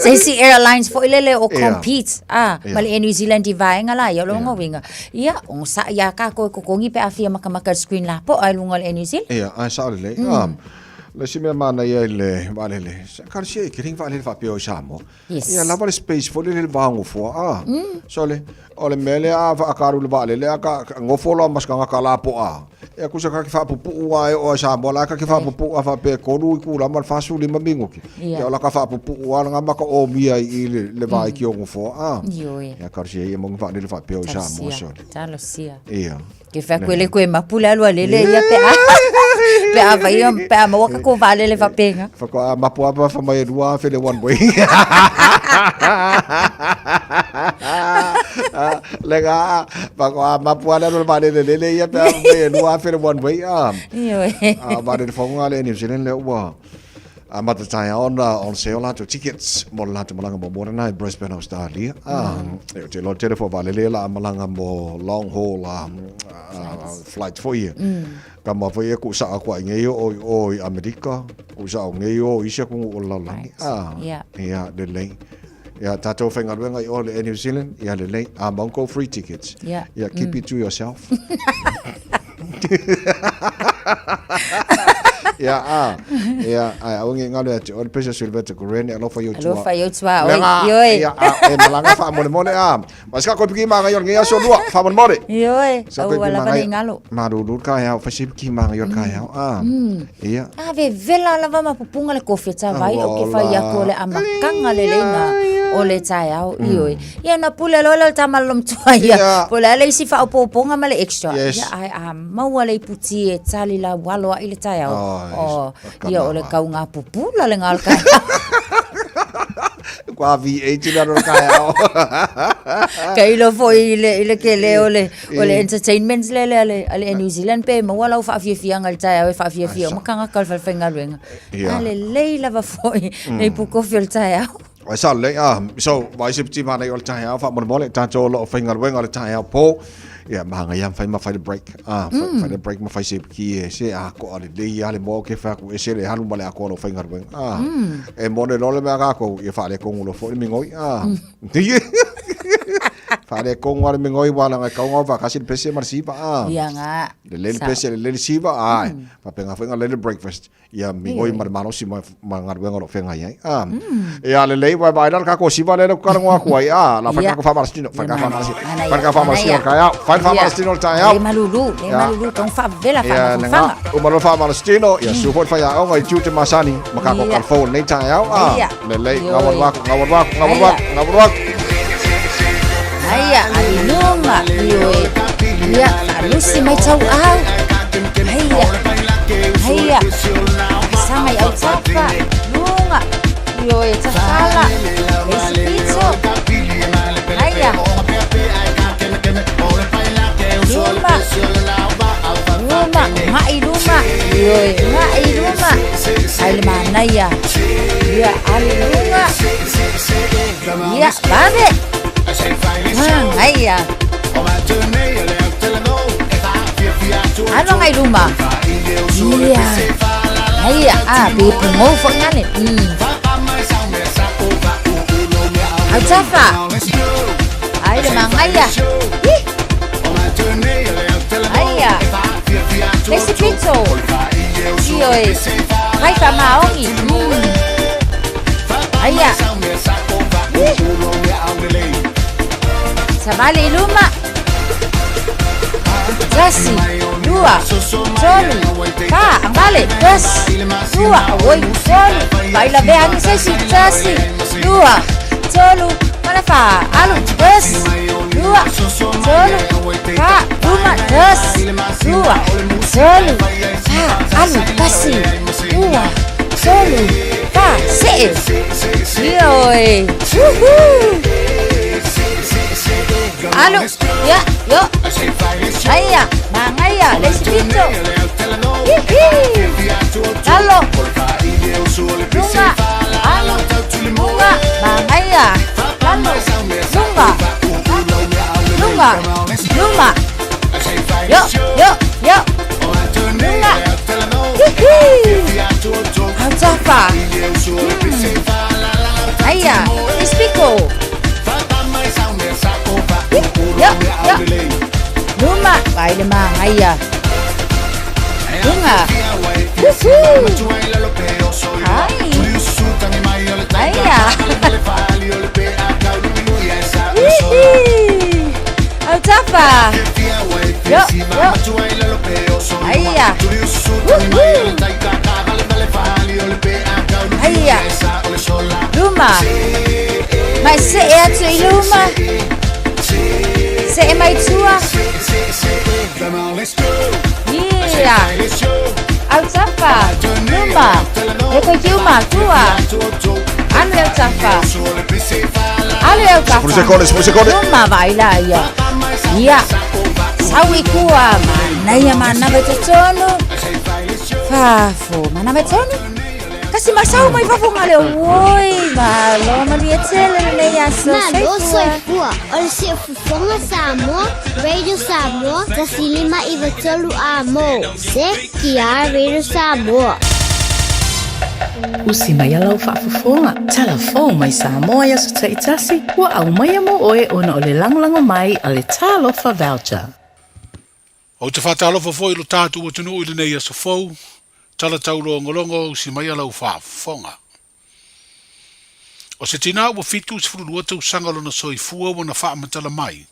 Speaker 8: se isi airlines foi lele o compete ah, ma le Air New Zealand i vaega la ia o lona uiga. Ia, ogosaʻi lava tatou e totogi pe a fia makamaka i le screen lapoa i luga o le Air New Zealand.
Speaker 4: Ia, ae sao lelei. Ah, le isi mea manaia i le vaalele, talosia e tele ni vaalele faapea i Samoa.
Speaker 8: Yes.
Speaker 4: Ia lava le space foi lele i le va gofoa a. Sole, o le mea lea a ka alu i le vaalele a ka nofo loa ma se tagata lapoa. Ia tusa ka te faapupuu lava e oo lava i Samoa la ka te faapupuu lava faapea e 3 itula ma le 45 minute.
Speaker 8: Ia.
Speaker 4: Ia o la ka faapupuu lava lena ma ka omia i i le va iti o nofoa a.
Speaker 8: Ioe.
Speaker 4: Ia talosia ia mau ni vaalele faapea o i Samoa sole.
Speaker 8: Talosia.
Speaker 4: Ia.
Speaker 8: Ke fai atu e le koe mapu le alu a lele ia pe a pe a vai pe a maua ka ko vaalele faapena.
Speaker 4: Whaka mapu apa wha mai e 2000 le one way. Le ga whaka mapu ala no vaalele lele ia pe a mai e 2000 le one way.
Speaker 8: Ioe.
Speaker 4: A vaalele whangunga le New Zealand le ua. A mata taeao ona on sale latou tickets mo le latou malaga muamua lena i Brisbane, Australia. E o te iloa tele foi vaalele la a malaga mo long haul flight foi ia. Ka ma foi e kuusaa atu ai nei o i o i Amerika, kuusaa o nei o isi atunuu o le lalolagi. Ia, lelei. Ia, tatou faigaluega i o le Air New Zealand, ia lelei. A mau kou free tickets. Ia, keep it to yourself. Ia, a. Ia, ai, aua ne i galo ia te oe le pese o Sylvester Guren, alofa i ou tua.
Speaker 8: Alofa i ou tua, oi,
Speaker 4: Lega,
Speaker 8: ioe.
Speaker 4: Ia, a, e malaga faamolemole, a. Ma se ka koe piki maga i o lenei aso lua, faamolemole.
Speaker 8: Ioe,
Speaker 4: Se ka koe
Speaker 8: aua
Speaker 4: piki
Speaker 8: lava
Speaker 4: maga
Speaker 8: ne
Speaker 4: i-
Speaker 8: i galo.
Speaker 4: Malulu le kaeao, fai se piki maga i o le kaeao, a. Ia.
Speaker 8: A vevela lava ma pupuga le kofi o tavai o ke fai atu o le amataga lelei na o le taeao, ioe. Ia ona pule loa lea o le tama lolomatua ia, po o le a le isi faaopoopoga ma le extra.
Speaker 4: Yes.
Speaker 8: Ia, ae a maua le iputi e tali laualo ai le taeao,
Speaker 4: Oh,
Speaker 8: oh, ia o le kauga pupula lena o le taeao.
Speaker 4: Kua V8 le alo o le taeao.
Speaker 8: Tailo foi i le, i le tele o le, o le entertainment lele a le, a le Air New Zealand pe maua lau faafiafiaga i le taeao e faafiafia uma tagata o le falefaigaluega.
Speaker 4: Ia.
Speaker 8: A lelei lava foi le ipu kofi o le taeao.
Speaker 4: Ai sa lelei, ah, so, vaai se piti mānei o le taeao, faamolemole, tatou o lo o faigaluega o le taeao pō, ia, manaia ma fai ma fai le break, ah, fai, fai le break ma fai se piki e se atoa lelei lava le moa o ke fai atu ese le alu ma le atoa o lou faigaluega, ah, e mone loa le mea a tatou, ia faaletonu loa foi le migoi, ah, faaletonu lava le migoi, aua leaga e tatau ona o faatasi le pese ma le siva, ah,
Speaker 8: Ia ga.
Speaker 4: lelei le
Speaker 8: Sao.
Speaker 4: pese lelei le siva, ah, faapena foi ona lelei le breakfast. Ia migoi ma le malosi ma ma galuega o lo o feagai ai. Ah. Ia lelei vae vae la le tatou siva lea lea ou te talanoa atu ai. Ah, la fai le tatou faamalositino, fai le tatou faamalositino, fai le tatou faamalositino o le taeao, fai le faamalositino o le taeao.
Speaker 8: Le malulu, le
Speaker 4: Ia.
Speaker 8: malulu, tau faavela
Speaker 4: Ia,
Speaker 8: faamafafaga.
Speaker 4: lena, uma loa le faamalositino, ia susu foi le faiaoga i tiute masani ma tatou
Speaker 8: Ia.
Speaker 4: talafou i lenei taeao. Ah,
Speaker 8: Ia.
Speaker 4: lelei,
Speaker 8: Ioe.
Speaker 4: gau alu aku, gau alu aku, gau alu aku, gau alu aku.
Speaker 8: Aia, aliluga, ioe. Ia, faalusi mai tauau. Aia, aia. Saga i autafa, luga, ioe, tafala. Le isi pito. Aia. Luma. Luma, ugaʻi luma. Ioe, ugaʻi luma. Ai le manaia. Ia, alu i luga. Ia, vave. Manaia. Alu agai luma. Ia. Aia, a, pe pugou foi ngale. Autafa. Ai le magaia. Ih. Aia. Le isi pito. Ioe. Fai faamaogi. Aia. Ih. Savali i luma. Tasi, lua, tolu, fa, agavale, tasi, lua, oi, tolu, vai lavea agi se isi, tasi, lua, tolu, ma le fa, alu, tasi, lua, tolu, fa, luma, tasi, lua, tolu, fa, alu, tasi, lua, tolu, fa, see. Ioe. Woohoo! Alu, ia, io. Aia, manaia, le isi pito. Hihi. Lalo. Luga, alu, luga, manaia. Lalo, luga, luga, luma. Io, io, io. Luga. Hihi. Autafa. Aia, ispiko. Yo, yo. Luma, vai le manaia. Luga. Woohoo. Ai. Aia. Hihi. Autafa. Yo, yo. Aia. Woohoo. Aia. Luma. Mai se e atu i luma. Se e mai tua. Yeah. Autafa. Luma. E koe ki uma, tua. Alu e autafa. Alu e autafa.
Speaker 4: Sepuluh sekone, sepuluh sekone.
Speaker 8: Luma vai la ia. Ia. Sau i kua. Manaia manava i totonu. Fafo. Manava i totonu. Kasi masau mai fafo ngā leo. Oi, malo manuia tele lenei aso.
Speaker 9: Malo
Speaker 8: Soifua.
Speaker 9: soifua. O le siufofoga Samoa, Radio Samoa, 159 amo. Se kia Radio Samoa.
Speaker 14: Usi mai a lau faafofoga. Tala fou mai Samoa i aso taitasi, ua aumaia mo oe ona o le lagolago mai a le Talofa Voucher.
Speaker 15: Ou te faatalofa foi i lo tatou atunuu i lenei aso fou, tala taulogologo usi mai a lau faafofoga. O se tinā ua 72 tausaga lona soifua ua na faamatala mai,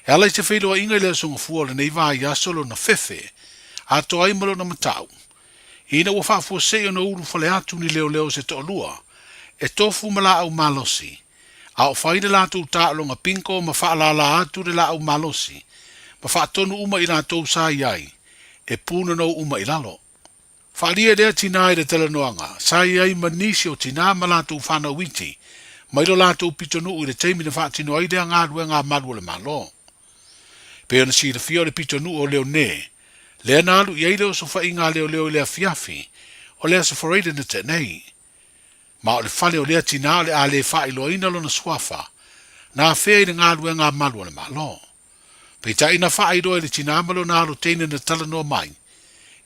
Speaker 15: e ala i se feiloaiga i le Aso Gafua o lenei vaiaso lona fefe, atoa ai ma lona matau. Ina ua faafuasei ona ulufale atu ni leoleo se toalua, e tofu ma laau malosi, a o fai le latou taaloga bingo ma faalala atu le laau malosi, ma faatonu uma i latou sa i ai, e punonou uma i lalo. Faaalia lea tinā i le talanoaga, sa i ai ma nisi o tinā ma latou fanau iti, mai lo latou pitonuu i le taimi na faatino ai lea galuega a malu o le Malo. Pei ona silafia o le pitonuu o Leone, lea na alu i ai le osofaiga a leoleo i le afiafi o le Aso Faraile na tea nei. Ma o le fale o lea tinā o le a le faailoaina lona suafa, na afea i le galuega a malu o le Malo. Peitai na faailoa e le tinā ma lona alo teine na talanoa mai,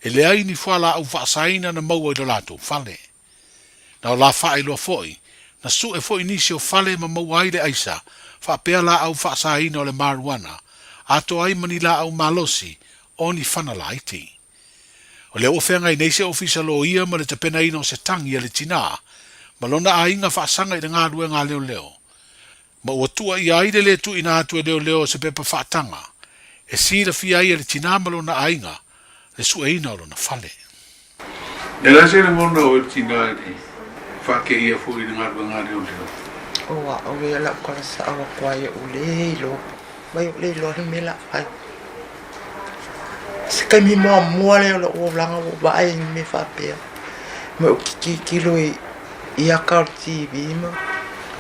Speaker 15: e leai ni fualaau faasaina na maua i lo latou fale. Na o la faailoa foi, na sue foi nisi o fale ma maua ai le aisa, faapea laau faasaina o le marijuana, atoa ai ma ni laau malosi o ni fana laiti. O lea ua feagai nei se ofisa loia ma le tapenaina o se tagi a le tinā ma lona aiga faasaga i le galuega a leoleo, ma ua tuuaia ai le lē tuuina atu e leoleo o se pepa faataga e silafia ai e le tinā ma lona aiga le sueina o lona fale. E leai se lagona o le tinā i le faakeia foi i le galuega a leoleo.
Speaker 16: O a'o ia la'u kalasa'o aku ai oʻu lē iloa mai oʻu lē iloa le mea la fai. Se taimi muamua lea o lo'u olaga ua ou vaai i mea faapea. Ma ou te tilotilo i i aka o le TV ma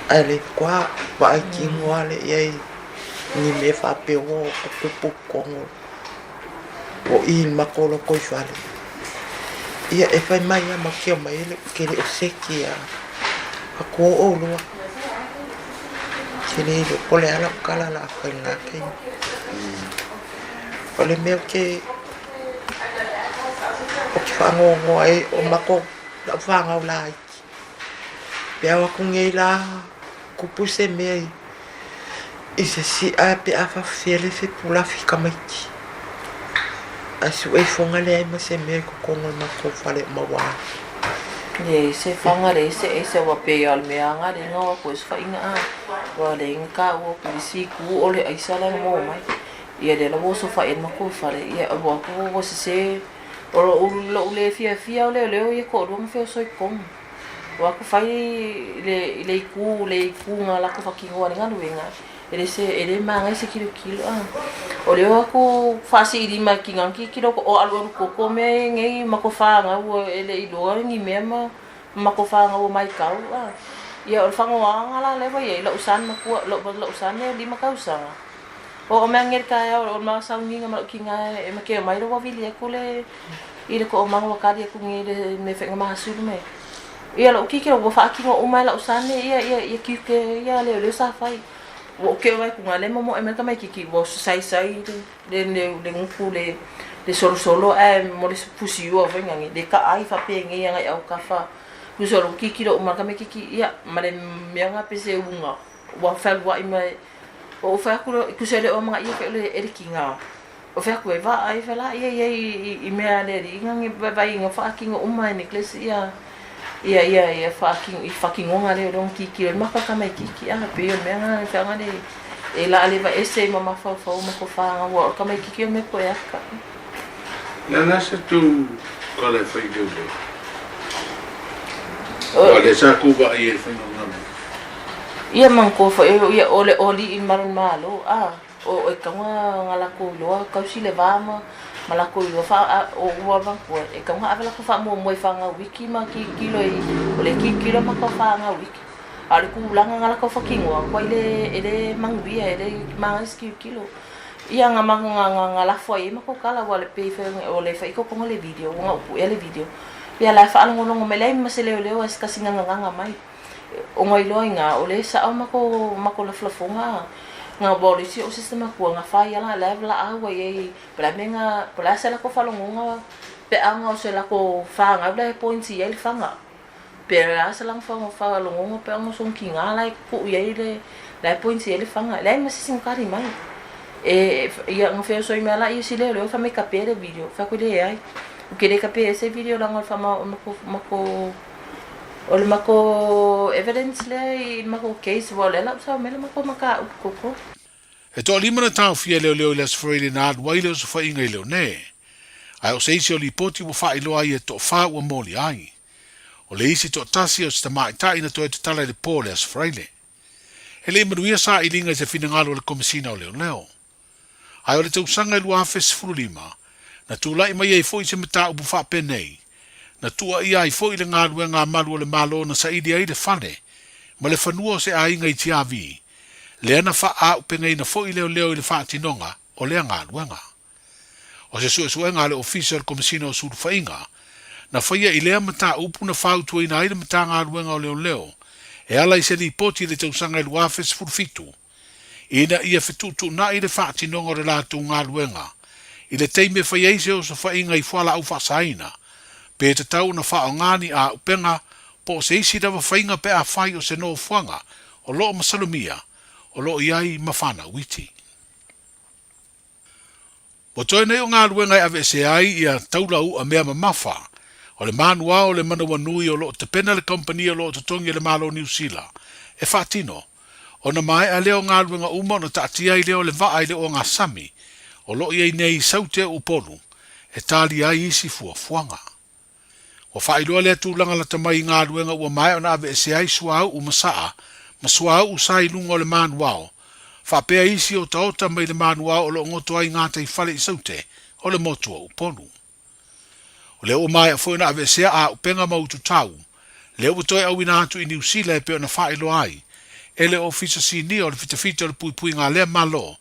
Speaker 16: ae le kwa vaai tino ale i ai ni mea faapea ua tutupu i totonu o i le matou lotoifale. Ia e fai mai lava ma te omai e le ke le o seki a atu o oulua. Ke le iloa po o le a lau tala o le a fai i lena taimi. O le mea ou te ou te faanoanoa ai o matou lau fanau laiti. Pe a o atu nei la tupu se mea i se si'a pe a faafefea le fepulafi tamaiti. Ae su'e ifoga leai ma se mea i totonu o le matou fale o maua ai.
Speaker 25: Leai se faga leai se aisa ua pei lava o le mea aga lea na o atu ai se faiga a ua leai ni taua o pilisi tu o le aisa la na maua mai ia lea la ua osofai ai le matou fale ia ua atu ua sese o lo'u lo'u le fiafia o leoleo ia toalua na feoso i totonu o atu fai le i le itu le itu na latou faatinoa ai le galuega e le se e le magaia se kilokilo a o lea o atu faasiilima e kina tilotilo o alualu koko mea nei matou fanau e le iloa ni mea ma matou fanau o maitau a. Ia o le fagoaga la lea ua i ai lou son matua lou son e 5 tausaga. Oo mai age i le taeao o le ma sauniga ma lou tina e ma ke omai loa ua vili atu le i le toomaga ua tali atu nei i le mea faiga masulu mai. Ia lou kikilo ua faatino uma e lau son ia ia ia tiute ia a leoleo sa fai. Ua ou keu atu na lea e momoe mai le tamaititi ua saisai le le le gutu le le solosolo ae mo le fusiua foi nani le taai faapenei agai autafa. Tusa o lou kikilo uma le tamaititi ia ma le mea na pe se uga ua fealuai mai. Ou fai atu lea, tusa e le o amanaia foi e le tina. Ou fai atu ai, vaai felaia ia i mea a le alii na vaai ina faatino uma e Nicholas ia ia ia ia faatino i faatinoga lea o lea na kikilo ai maka tamaititi a pei o le mea na feaga le e la leva ese ma mafaufau ma tofa ua o le tamaititi o le mea toe aka.
Speaker 15: Le a se tou kala e fai leoleo? Aua o lea sa tou vaai ai i le faiga o galuega.
Speaker 25: Ia manatua foi ia o le alii ma le Malo a o e tatau ona latou iloa tausi le va ma ma latou iloa fa o ua manatua e tatau ona ave latou faamuamua i fanau iki ma tilotilo i o le tilotilo ma latou fanau iki. A o le tulaga na latou fatinoa atu ai le e le manuia e le manaia se tilotilo. Ia nga ma nga nga nga lafo ai ai matou tala ua le pei fai o le fai totoga le video ua na upu ea le video. Ia la e faalogologo mai leai ma se leoleo a se tasi ngaganganga mai. Ona iloa ina o le sao matou matou lafolafoga nga ua o le isi o sister matua nga fai ala la e valaau ai ai po o le a mea nga po o le a se latou faalogoga pe a nga o se latou fanau la e pointi ai le faga. Pe o le a se latou faalogoga pe a nga o sona tina la e tuu i ai le la e pointi ai le faga. Leai ma se isi na tali mai. E ia na feosoi mai lava ia si leoleo fai mai kape le video. Fai atu leai. Ou te le kape ai se video leaga o le faamao o le matou O le matou evidence lea i le matou case aua o lea la ua sao mai le matou mataupu koko.
Speaker 15: E toalima na taofia e leoleo i le Aso Faraile na alu ai le osofaiga i Leone. Ae o se isi o lipoti ua faailoa ai e toafa ua molia ai. O le isi toatasi o se tamaitai na toe tatala i le po o le Aso Faraile. E le i manuia sailiga i se finagalo a le Komesina o Leoleo. Ae o le tausaga e 2015, na tulai mai ai foi se mataupu faapenei, na tuuaia ai foi le galuega a malu o le Malo na saili ai le fale ma le fanua o se aiga i Tiavi, lea na faaaupegaina foi leoleo i le faatinoga o lea galuega. O se suesuega a le Ofisa o le Komesina o Sulufaiga, na faia i lea mataupu na fautuaina ai le Matagaluega o Leoleo e ala i se lipoti i le tausaga e 2017, ina ia fetuutuunai le faatinoga o le latou galuega i le taimi e fai ai se osofaiga i fualaau faasaina, pe tatau ona faaaoga ni auupega po o se isi lava faiga pe afai o se nofoaga o lo o masalomia o lo o i ai ma fanau iti. Ua toe nei o galuega e aveesea ai ia taula u'a mea mamafa o le manuao o le manawanui o lo o tapena le kamupani o lo o totogi e le Malo o Niu Sila e faatino, ona maea lea o galuega uma ona taatia ai lea o le vaa i le ogasami o lo o i ai nei i Saute o Upolu e talia ai isi fuafuaga. Ua faailoa lea tulaga lata mai i galuega ua maea ona aveesea ai suauu ma saa ma suauu sa i luga o le manuao, faapea isi otaota mai le manuao o lo o goto ai gataifale i Saute o le motu o Upolu. O lea ua maea foi ona aveesea auupega ma ututau, lea ua toe auina atu i Niu Sila e pei ona faailoa ai e le Ofisa Sinia o le Fitafita o le Puipuiga a lea Malo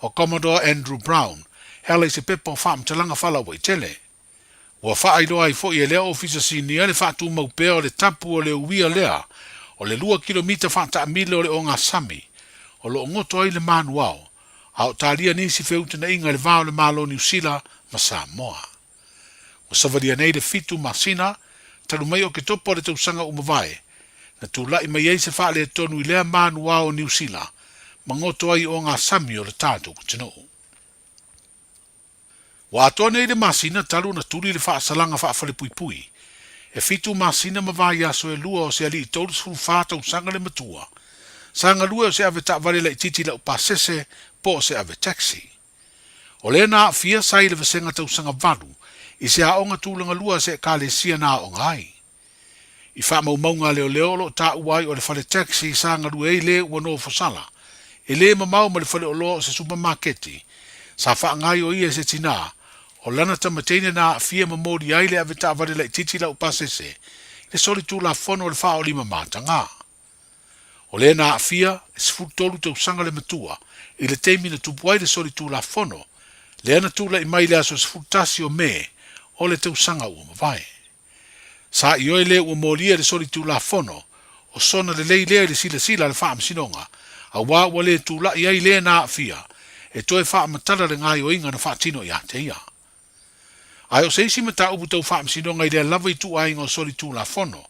Speaker 15: o Commodore Andrew Brown e ala i se pepa o faamatalaga faalauaitele. Ua faailoa ai foi e lea Ofisa Sinia le faatumau pea o le tapu o le uia lea o le lua kilomita faataamilo o le ogasami o lo o goto ai le manuao, a o talia nisi feutagaiga i le va o le Malo Niu Sila ma Samoa. Ua savalia nei le fitu masina talu mai Oketopa o le tausaga ua mavae, na tulai mai ai se faaletonu i lea manuao o Niu Sila ma goto ai ogasami o le tatou atunuu. Ua atoa nei le masina talu ona tuli le faasalaga faafalepuipui. E fitu masina ma vaiaso e lua o se alii 34 tausaga le matua. Sa galue o se ave taavale laitiiti laupasese po o se ave taxi. O lea na aafia sa i le vasega tausaga valu i se aoga tulaga lua a se ekalesia na aoga ai. I faamaumauga a leoleo o lo o taua ai o le fale taxi sa galue ai le ua nofosala, e le mamao ma le faleoloa o se supamaketi, sa faagaioia e se tinā, o lana tamateine na aafia ma molia ai le avetaavale laitiiti laupasese i le solitulafono o le faaolima matagā. O lē na aafia, e 13 tausaga le matua, i le taimi na tupu ai le solitulafono, lea na tula'i mai i le aso 11 o Me o le tausaga ua mavae. Sa ioe lē ua molia le solitulafono, o sona lelei lea i le silasila a le Faamasinoga, auā ua lē tula'i ai lē na aafia e toe faamatala le gaoioiga na faatino ia te ia. Ae o se isi mataupu tau faamasinoga i lea lava ituaiga o solitulafono,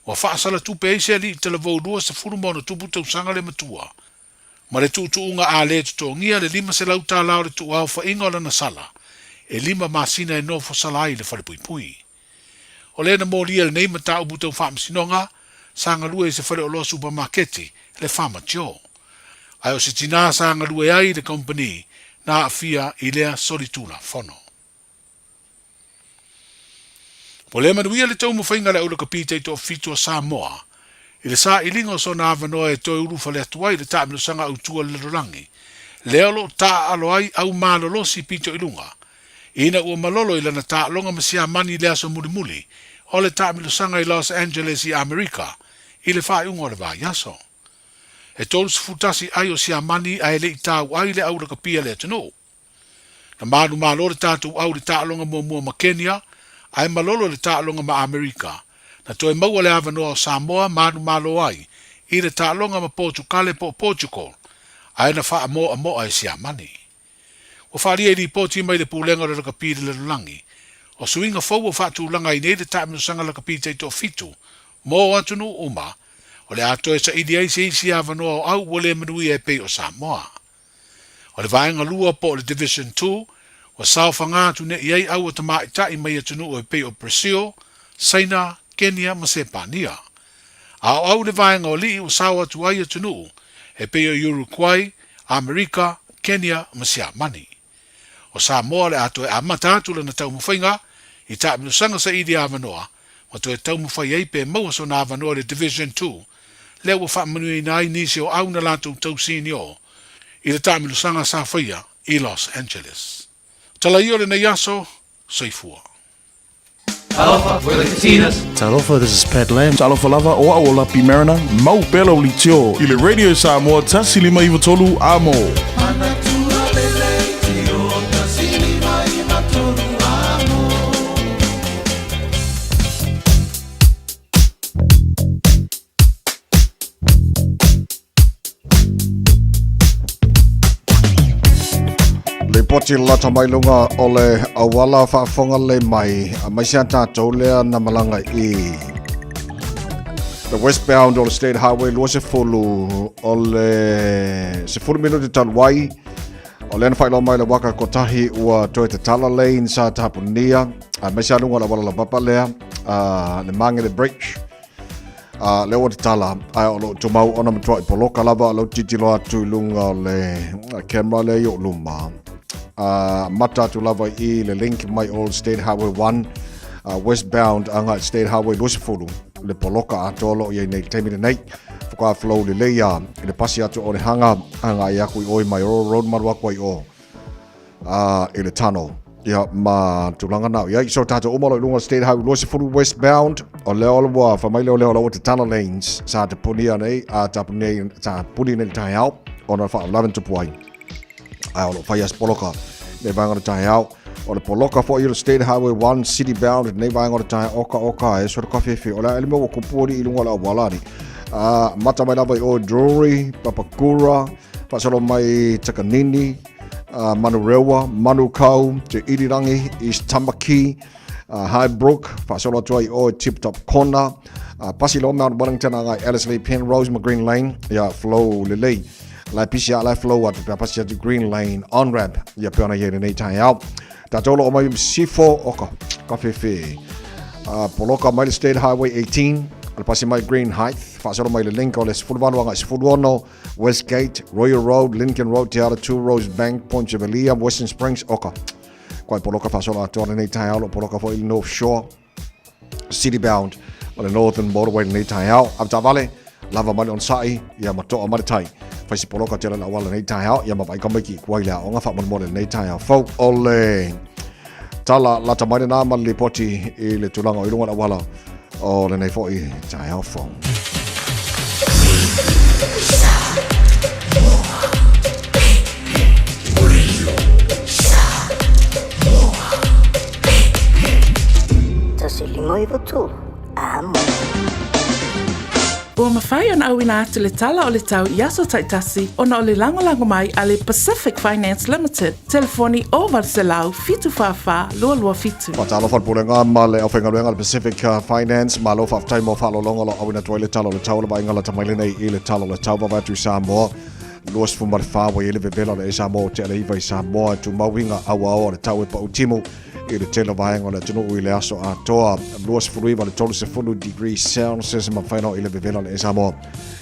Speaker 15: ua faasalatupe ai se alii talavou 20 ma ono tupu tausaga le matua, ma le tuutuuga a lē totogia le $500 o le tuuaofaiga o lana sala, e 5 masina e nofo sala ai i le falepuipui. O lē na molia lenei mataupu tau faamasinoga, sa galue i se faleoloa supamaketi, le Farmer Joe. Ae o se tinā sa galue ai i le kamupani na aafia i lea solitulafono. Ua le manuia le taumafaiga a le aulakapi taitoafitu a Samoa i le sailiga o sona avanoa e toe ulufale atu ai i le taamilosaga autu a le lalolagi, lea o lo o taaalo ai au malolosi pito i luga, ina ua malolo i lana taaloga ma Siamani i le aso mulimuli o le taamilosaga i Los Angeles i Amerika i le faaiuga o le vaiaso. E 31 ai o Siamani ae le i tauai le aulakapi a le atunuu. Na manumalo le tatou au i le taaloga muamua ma Kenya, ae malolo i le taaloga ma Amerika. Na toe maua le avanoa o Samoa manumalo ai i le taaloga ma Potukale po o Portugal, ae na faamoamoa e Siamani. Ua faaalia i lipoti mai le Pulega o le Lakapi i le Lalolagi, o suiga fou ua faatulaga ai nei le taamilosaga lakapi taitoafitu mo atunuu uma, o le a toe saili ai se isi avanoa o au ua le manuia e pei o Samoa. O le vaega lua po o le Division 2, ua saofaga atu nei ai au a tamaitai mai atunuu e pei o Brazil, Saina, Kenya ma Sepania. A o au le vaega o alii ua sao atu ai atunuu e pei o Uruguay, Amerika, Kenya ma Siamani. O Samoa o le a toe amata atu lana taumafaiga i taamilosaga saili avanoa ma toe taumafai ai pe maua sona avanoa i le Division 2 lea ua faamanuiaina ai nisi o au na latou tau senior i le taamilosaga sa faia i Los Angeles. Tala ia o lenei aso, soifua.
Speaker 1: Talofa, we're the Katinas.
Speaker 2: Talofa, this is Pat Lam. Talofa lava, o au o Lapi Mariner, mau pea lau leitio i le Radio Samoa 153 Amo.
Speaker 4: Lipoti lata mai luga o le auala faafofoga lelei mai a mai sea tatou lea na malaga i the westbound o le State Highway 20 o le 10 minute talu ai o lea na faailoa mai le waka kotahi ua toe tatala lane sa tapunia a mai sea luga o le auala laupapa lea le Mangere Bridge A lea ua tatala, ae o loo tumau ona matuai poloka lava lau tilotilo atu i luga o le camera lea i ou luma. A mata atu lava i le link mai Old State Highway 1 westbound agai State Highway 20 le poloka atoa o loo i ai nei i le taimi lenei. Faatoa flow lelei a i le pasi atu o le hanga agai aku i o i Maioro Road malu aku ai o i le tunnel. Ia, ma tulaga na o i ai. So, tātou uma lo i lunga State Highway 20 westbound, o lea o ua whamai leo leo ua te tunnel lanes sa te punia nei, a ta punia, ta puni nei le taeao, ona wha 11 tupu ai. Ai, o lo whai as poloka, nei vaenga o le taeao. O le poloka fo i le State Highway 1 city bound, nei vaenga o le taeao, oka oka, e so le kawhewhe. O le a ele mea ua kupu ori i lunga o le auala ni. Mata mai lava i o Drury, Papakura, Whaasalo mai Takanini, Manurewa, Manukau, Te Irirangi, East Tamaki, Highbrook, whaasalo atu ai o Tip Top Corner, pasi loa Mount Wellington agai Ellerslie, Penrose ma Green Lane, ia flow lelei. Lai pisi a lai flow atu pea pasi atu Green Lane on ramp, ia pe ona i lenei taeao. Tātou lo o mai Sifo, oka, ka whewhe. Poloka mai le State Highway 18, le pasi mai Green Heights, whaasalo mai le link o le 18 agai 16, Westgate, Royal Road, Lincoln Road, Te Aratū, Rosebank, Point Chevalier, Western Springs, oka. Koe poloka whasola atoa lenei taeao, lo poloka fo i le North Shore, City Bound, o le Northern Motorway lenei taeao. Avetavale, lava mai le onosai, ia ma toa mai le tai. Whaisi poloka te ala awala lenei taeao, ia ma vai kamaiki kua i le aonga whaamolemole lenei taeao. Fau o le tala lata mai lena ma le lipoti i le tulaga o i luga o le auala o lenei foi taeao fou.
Speaker 21: 5 3 Amo.
Speaker 10: Ua mafai ona auina atu le tala o le tau i aso taitasi ona o le lagolago mai a le Pacific Finance Limited, telefoni 0800 744 227.
Speaker 4: Faatalofa le Pulega ma le aufaigaluega a le Pacific Finance, malo faafetai mo faaaloaloga o lo o auina atu ai le tala o le tau o le vaaiga lata mai lenei i le tala o le tau vaavaai atu i Samoa 24 ua i ai le vevela o le Samoa o tea le iva i Samoa e tumau iga auaoa o le tau e pau timu i le tele o vaega o le atunuu i le aso atoa 29 le 30 degree Celsius ma whaino i le vevela o le Samoa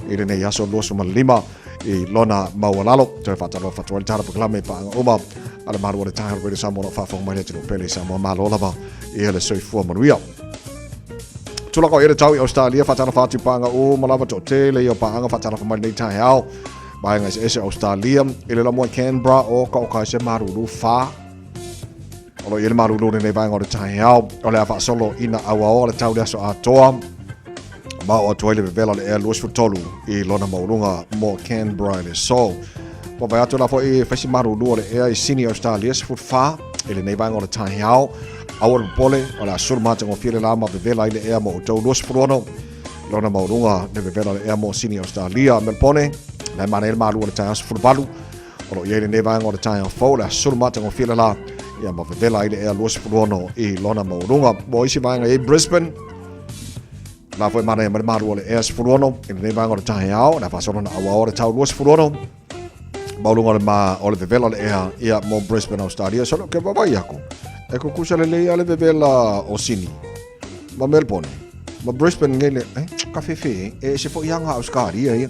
Speaker 4: i lenei aso 25 i lona maualalo. Toe whātaloa whatua le tala pakalame paanga uma a le maru o le taha o le Samoa o whaafonga mai le atunuu pele i Samoa malo lava i le soifua manuia. Tulaga o i le tau i Australia, whātaloa whātu paanga uma lava to tele i o paanga whātaloa mai nei taeao. Vaenga ese ese Australia, i le lamoa Canberra o ka o kai se maruru whā O lo o i ai le malūlū lenei vaega o le taeao, o le a faasolo ina auaoa le tau le aso atoa, ma oo atu ai le vevela o le ea 23 i lona maualuga mo Canberra i le aso. Ua vaai atu la foi fai si malūlū o le ea i Sydney, Australia, 14 i lenei vaega o le taeao. Aua le popole, o le a sulu matagofie le la ma vevela ai le ea mo outou 26 lona maualuga le vevela o le ea mo Sydney, Australia. Melbourne, la e manaia le malu o le taeao 18 O lo o i ai lenei vaega o le taeao fou, le aso sulu matagofie le la, ia ma vevela ai le ea 26 i lona maualuga. Mo isi vaega i ai Brisbane, la foi manaia mai le malu o le ea 16 i lenei vaega o le taeao, le a faasolo na auaoa le tau 26 maualuga o le ma o le vevela o le ea ia mo Brisbane Australia. Solo ke vavai aku. E kukusa lelei a le vevela o Sydney ma Melbourne ma Brisbane ngele eh, ka fefe e se fo ianga Australia ia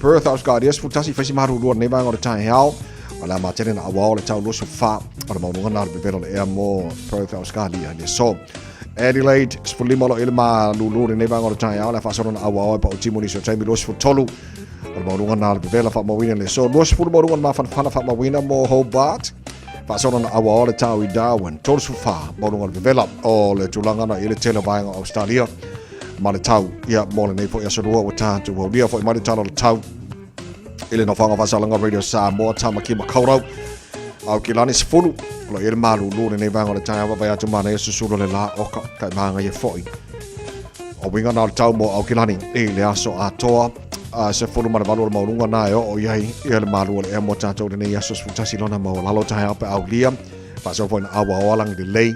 Speaker 4: Perth Australia se futasi fasi maru lua nei vaega o le taeao o le a matele na awao le tau 24 o le maualuga na le vevela o le ea mo Perth Australia le so Adelaide 15 lo ile ma lulu le nei vaega o le taeao le a faasolo na awao e pau timu nisi o taimi 23 o le maualuga na le vevela faamauina le so 20 maualuga na mafanafana faamauina mo Hobart Faasolo na auaoa le tau i Darwin, 34 maualuga o le vevela o le tulaga na i le tele o vaega o Australia ma le tau ia mo lenei foi aso lua ua tatou aulia foi mai le tala o le tau i le nofoaga faasalaga Radio Samoa Tamaki Makaurau Aukilani 10 o lo i le malūlū lenei vaega o le taeao vaavaai atu manaia susulu le la oka kai māngaia foi o winga na o le tau mo Aukilani i le aso atoa a 18 o le maualuga na e oo i ai ia le malu o le ea mo tatou lenei aso 11 lona maualalo taeao pe aulia faasolo foi na auaoa lagi lelei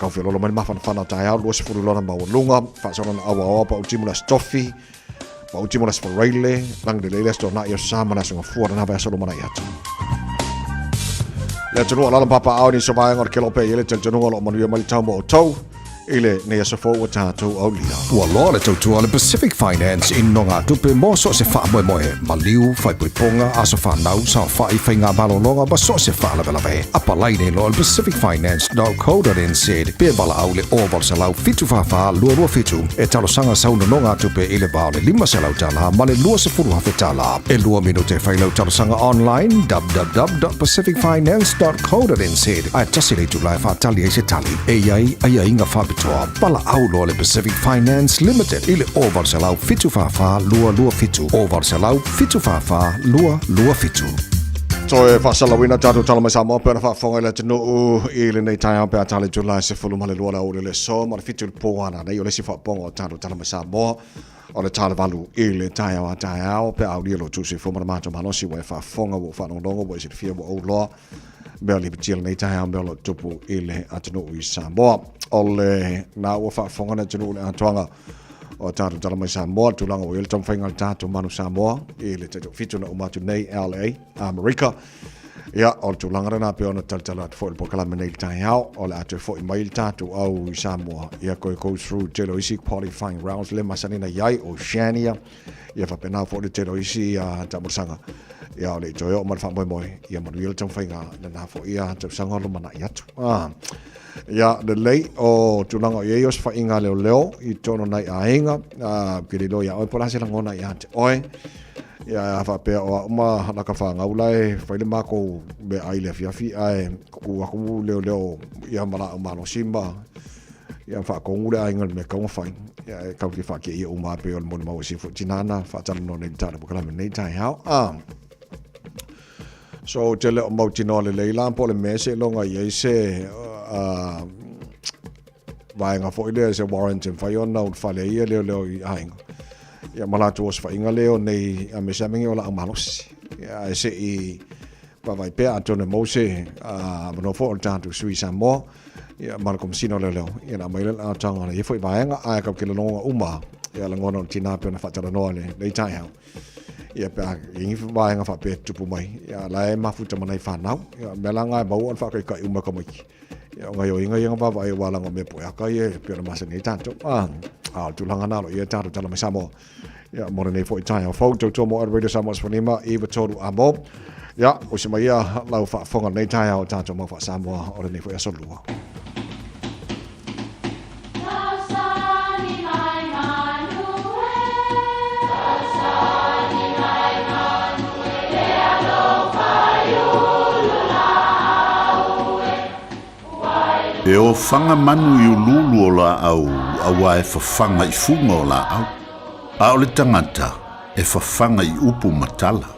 Speaker 4: kau fiololo mai le mafanafana o taeao 20 lona maualuga faasolo na auaoa pa utimu le aso tofi pa utimu le aso faraile lagi lelei le aso tona'i aso sa ma le aso gafua lena vaiaso lumanai atu le atunuu o lalo papaao ni so vaega o le kelope i le talitonuga o lo o manuia mai le tau mo outou I lenei aso fou ua tatou aulia.
Speaker 5: Ua loa le tautua a le Pacific Finance i nogatupe mo so o se faamoemoe, maliu, faaipoipoga, aso fanau, saofai, faigamalologa ma so o se faalavelave. Apalai nei loa i le pacificfinance.co.nz pe valaau i le 0800 744 227 e talosaga sau nonogatupe i le va o le $500 ma le $20,000. E lua minute e fai lau talosaga online www.pacificfinance.co.nz ae tasi le itula e faatali ai se tali. E i ai aiaiga faapitoa, valaau loa le Pacific Finance Limited i le 0800 744 227, 0800 744 227.
Speaker 4: Toe faasalauina tatou tala mai Samoa pe ona faafofoga i le atunuu i lenei taeao pe a tala i Tulae 12 le aoauli o le aso ma le 7 i le po ana nei o le isi faaopooga o tatou tala mai Samoa o le tala 8 i le taeao a taeao pe a aulia lo tusi fua ma le matou malosi ua e faafofoga ua ou faalogologo ua e silafia ua ou loa mea o lipitia lenei taeao mea o lo o tupu i le atunuu i Samoa. O le na ua faafofoga le atunuu i le atoaga o tatou tala mai Samoa, le tulaga ua i ai le taumafaiga a le tatou Manu Samoa i le taitoafitu na uma atu nei LA, Amerika. Ia, o le tulaga lena pei ona talatala atu foi le polokalame nei i le taeao, o le a toe foi mai le tatou au i Samoa, ia koe go through tele o isi qualifying rounds le masani na i ai, Oceania, ia faapena foi le tele o isi taamolosaga ia o le i toe oo ma le faamoemoe ia manuia le taumafaiga lena foi ia tausaga o lumanai atu. Ia lelei o tulaga o i ai o se faiga leoleo i totonu o nai aiga, ke le iloa iā oe po o le a se lagona ia te oe. Ia a faapea o au ma laka fanau la e fai le matou meaai i le afiafi ae kuku atu leoleo ia ma laau malosi ma ia faatonu le aiga i le mea e tatau ona fai. Ia e tatou te faatieie uma lava pei o le molimau a si foi tina na faatalanoa nei i le tala polokalame nei taeao. So ou te le o mautinoa lelei la po o le mea seiloga i ai se
Speaker 5: vaega foi lea se warrant e mafai ona ulufale ai ia leoleo i aiga. Ia ma latou osofaiga lea o nei a me se amege o laau malosi. Ia ae se i vaavaai pea atonu e maua se avanoa foi o le tatou sui Samoa ia ma le Komesina o Leoleo ia ona aumai lea o le atoaga o ia foi vaega ae kau ke lologa uma ia lagona o le tina pei ona faatalanoa i lenei taeao. Ia pe a i ai ni vaega faapea e tutupu mai ia la e mafuta ma nai fanau. Ia o mea la na e maua o le faataitai uma e tamaiti. Ia o gaoioiga ia na vaavaai aua leaga o mea poeaka ia e pei ona masani ai tatou. A, a o le tulaga na o lo o i ai tatou tala mai Samoa. Ia mo lenei foi taeao fou, tautua mo Radio Samoa 15 i 3 a mo. Ia, usi mai ia lau faafofoga lenei taeao o tatou mau faa-Samoa o lenei foi aso Lua.
Speaker 7: E ofaga manu i uluulu o laau auā e fafaga i fuga o laau, a o le tagata e fafaga i upu ma tala.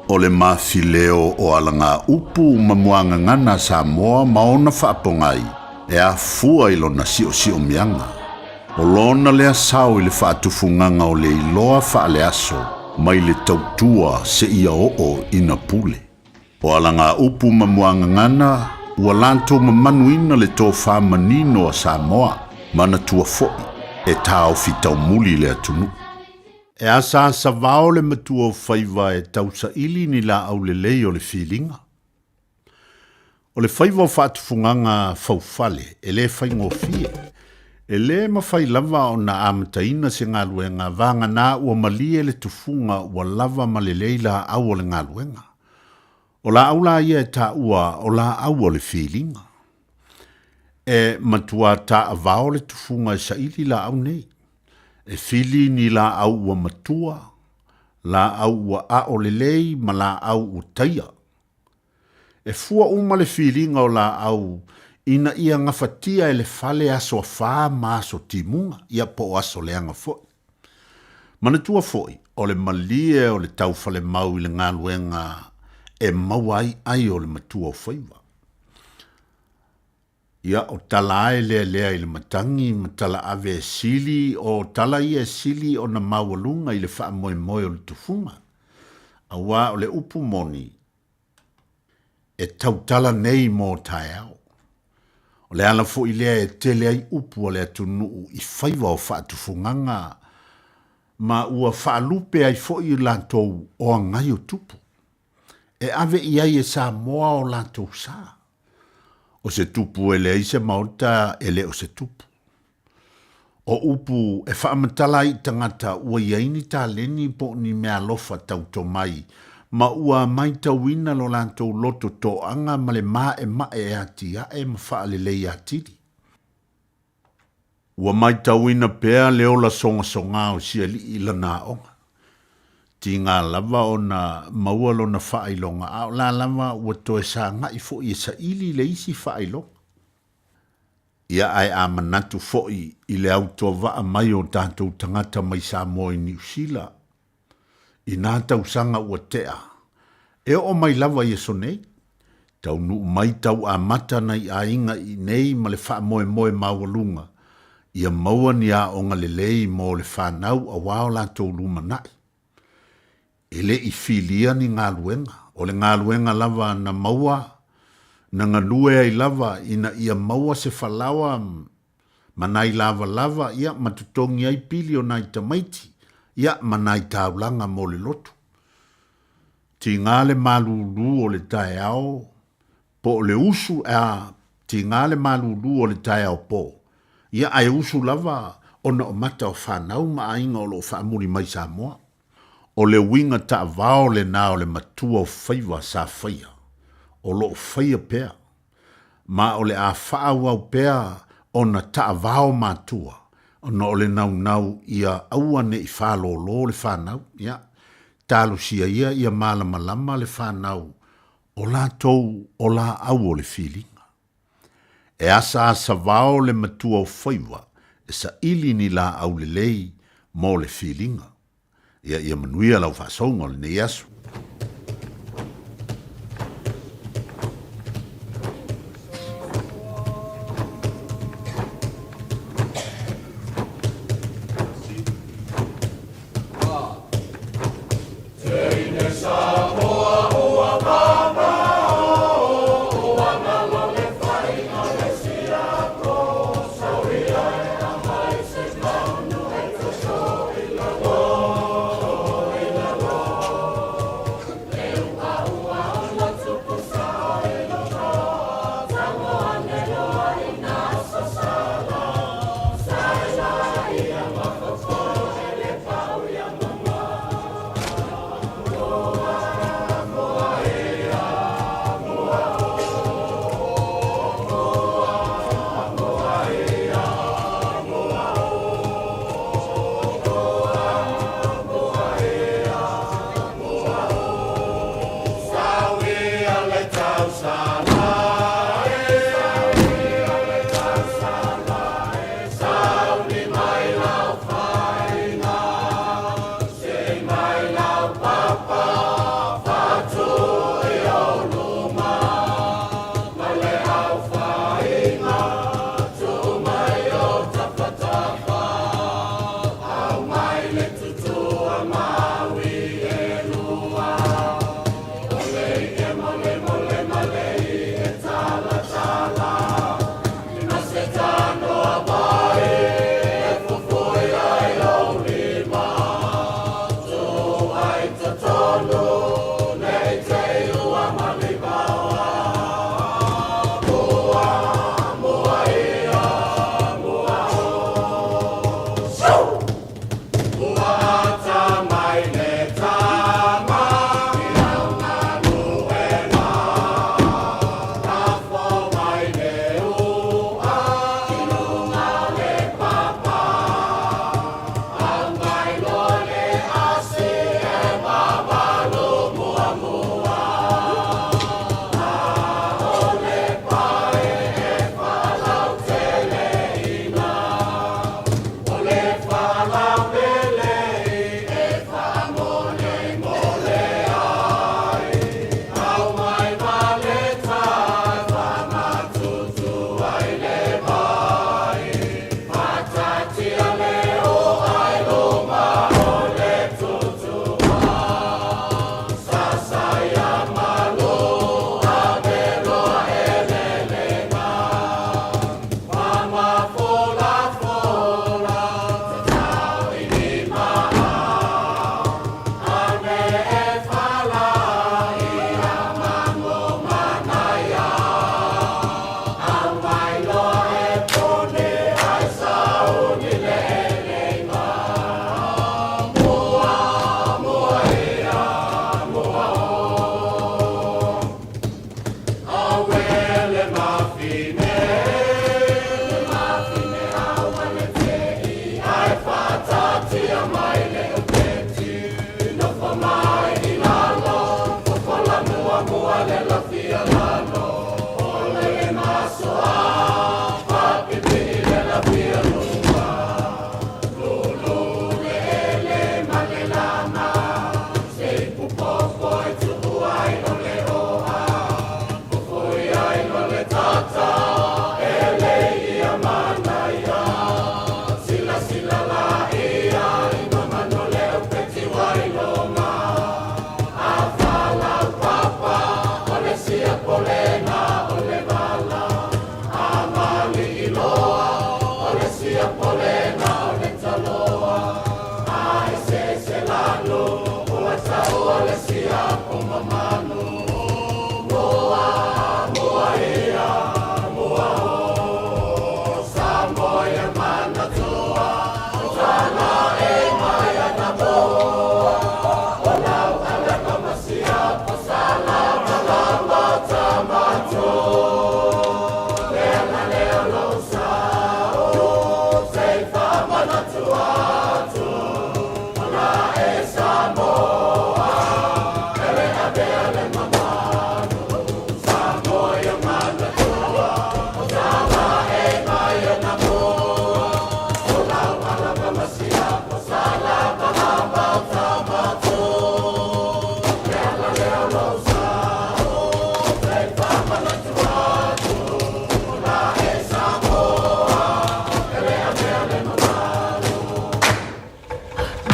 Speaker 7: O le mafileo o alagaupu ma muagagana a Samoa ma ona faapogai e afua i lona siosiomiaga. O lona lea sao i le faatufugaga o le iloa faaleaso mai le tautua seia oo ina pule. O alagaupu ma muagagana ua latou mamanuina le tofa manino a Samoa, manatua foi e taofi taumuli le atunuu. E asaasavao le matua o faiva e tausaili ni laau lelei o le filiga. O le faiva o faatufugaga faufale e le faigofie. E le mafai lava ona amataina se galuega vagana ua malie le tufuga ua lava ma lelei laau o le galuega. O laau la ia e taua o laau o le filiga. E matua taavao le tufuga e saili laau nei. E fili ni laau ua matua, laau ua ao lelei ma laau ua taia. E fua uma le filiga o laau ina ia gafatia e le fale aso afā ma aso timuga, ia po o aso leaga foi. Manatua foi, o le malie o le taufalemau i le galuega e maua ai ai o le matua o faiva. Ia, o tala a e lealea i le matagi ma tala ave e sili, o tala ia e sili ona maualuga i le faamoemoe o le tufuga, auā o le upu moni, e tautala nei mo taeao. O le ala foi lea e tele ai upu a le atunuu i faiva o faatufugaga ma ua faalupe ai foi latou o agai o tupu, e ave i ai e Samoa o latou sa. O se tupu e leai se maota e le o se tupu. O upu e faamatala ai i tagata ua i ai ni taleni po o ni meaalofa tauto mai ma ua maitauina lo latou loto toaga ma le maemae e atiae ma faalelei atili. Ua maitauina pea le ola sogasogā o si alii i lana aoga. Tiga lava ona maua lona faailoga, a o la lava ua toe sagai foi e saili le isi faailoga. Ia ae a manatu foi i le autuavaa mai o tatou tagata mai Samoa i Niu Sila i nā tausaga ua tea, e oo mai lava i aso nei, taunuu mai tau amata nai aiga i inei ma le faamoemoe maualuga ia maua ni aoga lelei mo le fanau auā o latou lumanai. E le i filia ni galuega, o le galuega lava na maua, na galue ai lava ina ia maua se falaoa ma nai lavalava, ia, ma totogi ai pili o nai tamaiti, ia, ma nai taulaga mo le lotu. Tiga le malūlū o le taeao, po o le usu, a, tiga le malūlū o le taeao pō, ia, ae usu lava ona o mata o fanau ma aiga o lo o faamuli mai Samoa. O le uiga taavao lenā o le matua o faiva sa faia, o lo o faia pea. Ma o le a faaauau pea ona taavao matua, ona o le naunau ia aua ne i faalōlō le fanau, ia, talosia ia ia malamalama le fanau o latou o laau o le filiga. E asaasavao le matua o faiva e saili ni laau lelei mo le filiga. Ia, ia manuia lau faasouga o lenei aso.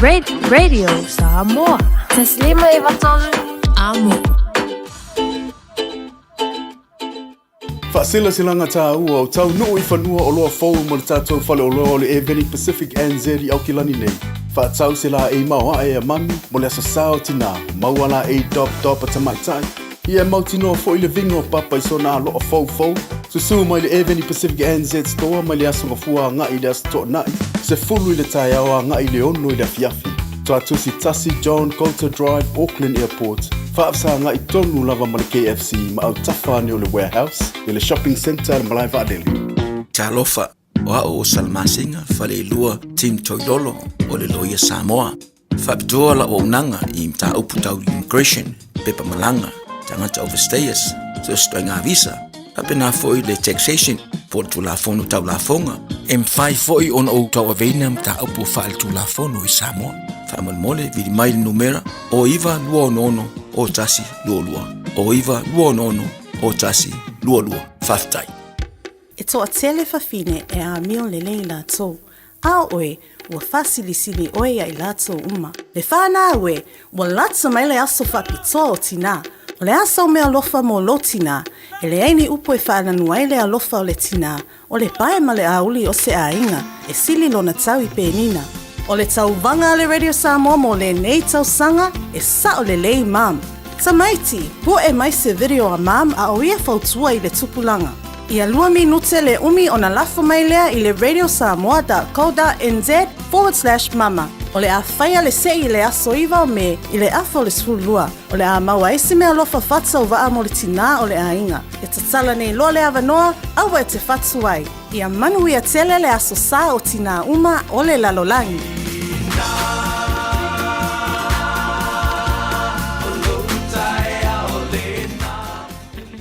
Speaker 14: Radio Samoa. 153 Amo.
Speaker 2: Faaselasilaga tāua o taunuu i fanua oloa fou mo le tatou faleoloa o le Airveni Pacific NZ i Aukilani nei. Faatau se laei maoae a mami mo le aso sa o tinā, maua laei dop dop a tamaitai, ia e mautinoa foi le viga o papa i sona aloa foufou. Susū mai le Airveni Pacific NZ Store mai le aso Gafua agai i le aso Toonai, 10 i le taeao agai i le 6 i le afiafi. Tuatusi 1 John Goulter Drive, Auckland Airport, faafesagai tonu lava ma le KFC ma autafa ane o le Warehouse i le Shopping Centre a le Malae Vaalele.
Speaker 1: Talofa, o a'u o Salamasina Faleilua Tim Toilolo o le Loia Samoa. Faapitoa la'u auaunaga i mataupu tau immigration, pepa malaga, tagata overstayers, so o se ituaiga visa, faapena foi le taxation po o le Tulafono Tau Lafoga. E mafai foi ona ou tauaveina mataupu faaletulafono i Samoa. Faamolemole, vili mai le numera o 9266 0122, o 9266 0122. Faafetai.
Speaker 12: E toatele fafine e amio lelei latou, a o oe, ua faasilisili oe ia i latou uma. Le whanau e, ua lata mai le aso faapitoa o tinā. O le a sau meaalofa mo lou tinā? E leai ni upu e faananu ai le alofa o le tinā, o le pae ma le auli o se aiga, e sili lona tau i penina. O le tauvaga a le Radio Samoa mo lenei tausaga, e sao lelei mum. Tamaiti, poe mai se video a mum a o ia fautua i le tupulaga. Ia lua minute le umi ona lafo mai lea i le radiosamoa.co.nz/mama. O le a faia le se'i i le aso 9 o Me i le afa o le 12. O le a maua ai se meaalofa faatauvaa mo le tinā o le aiga. E tatala nei loa le avanoa, aua e te fatu ai. Ia manuia tele le aso sa o tinā uma o le lalolagi.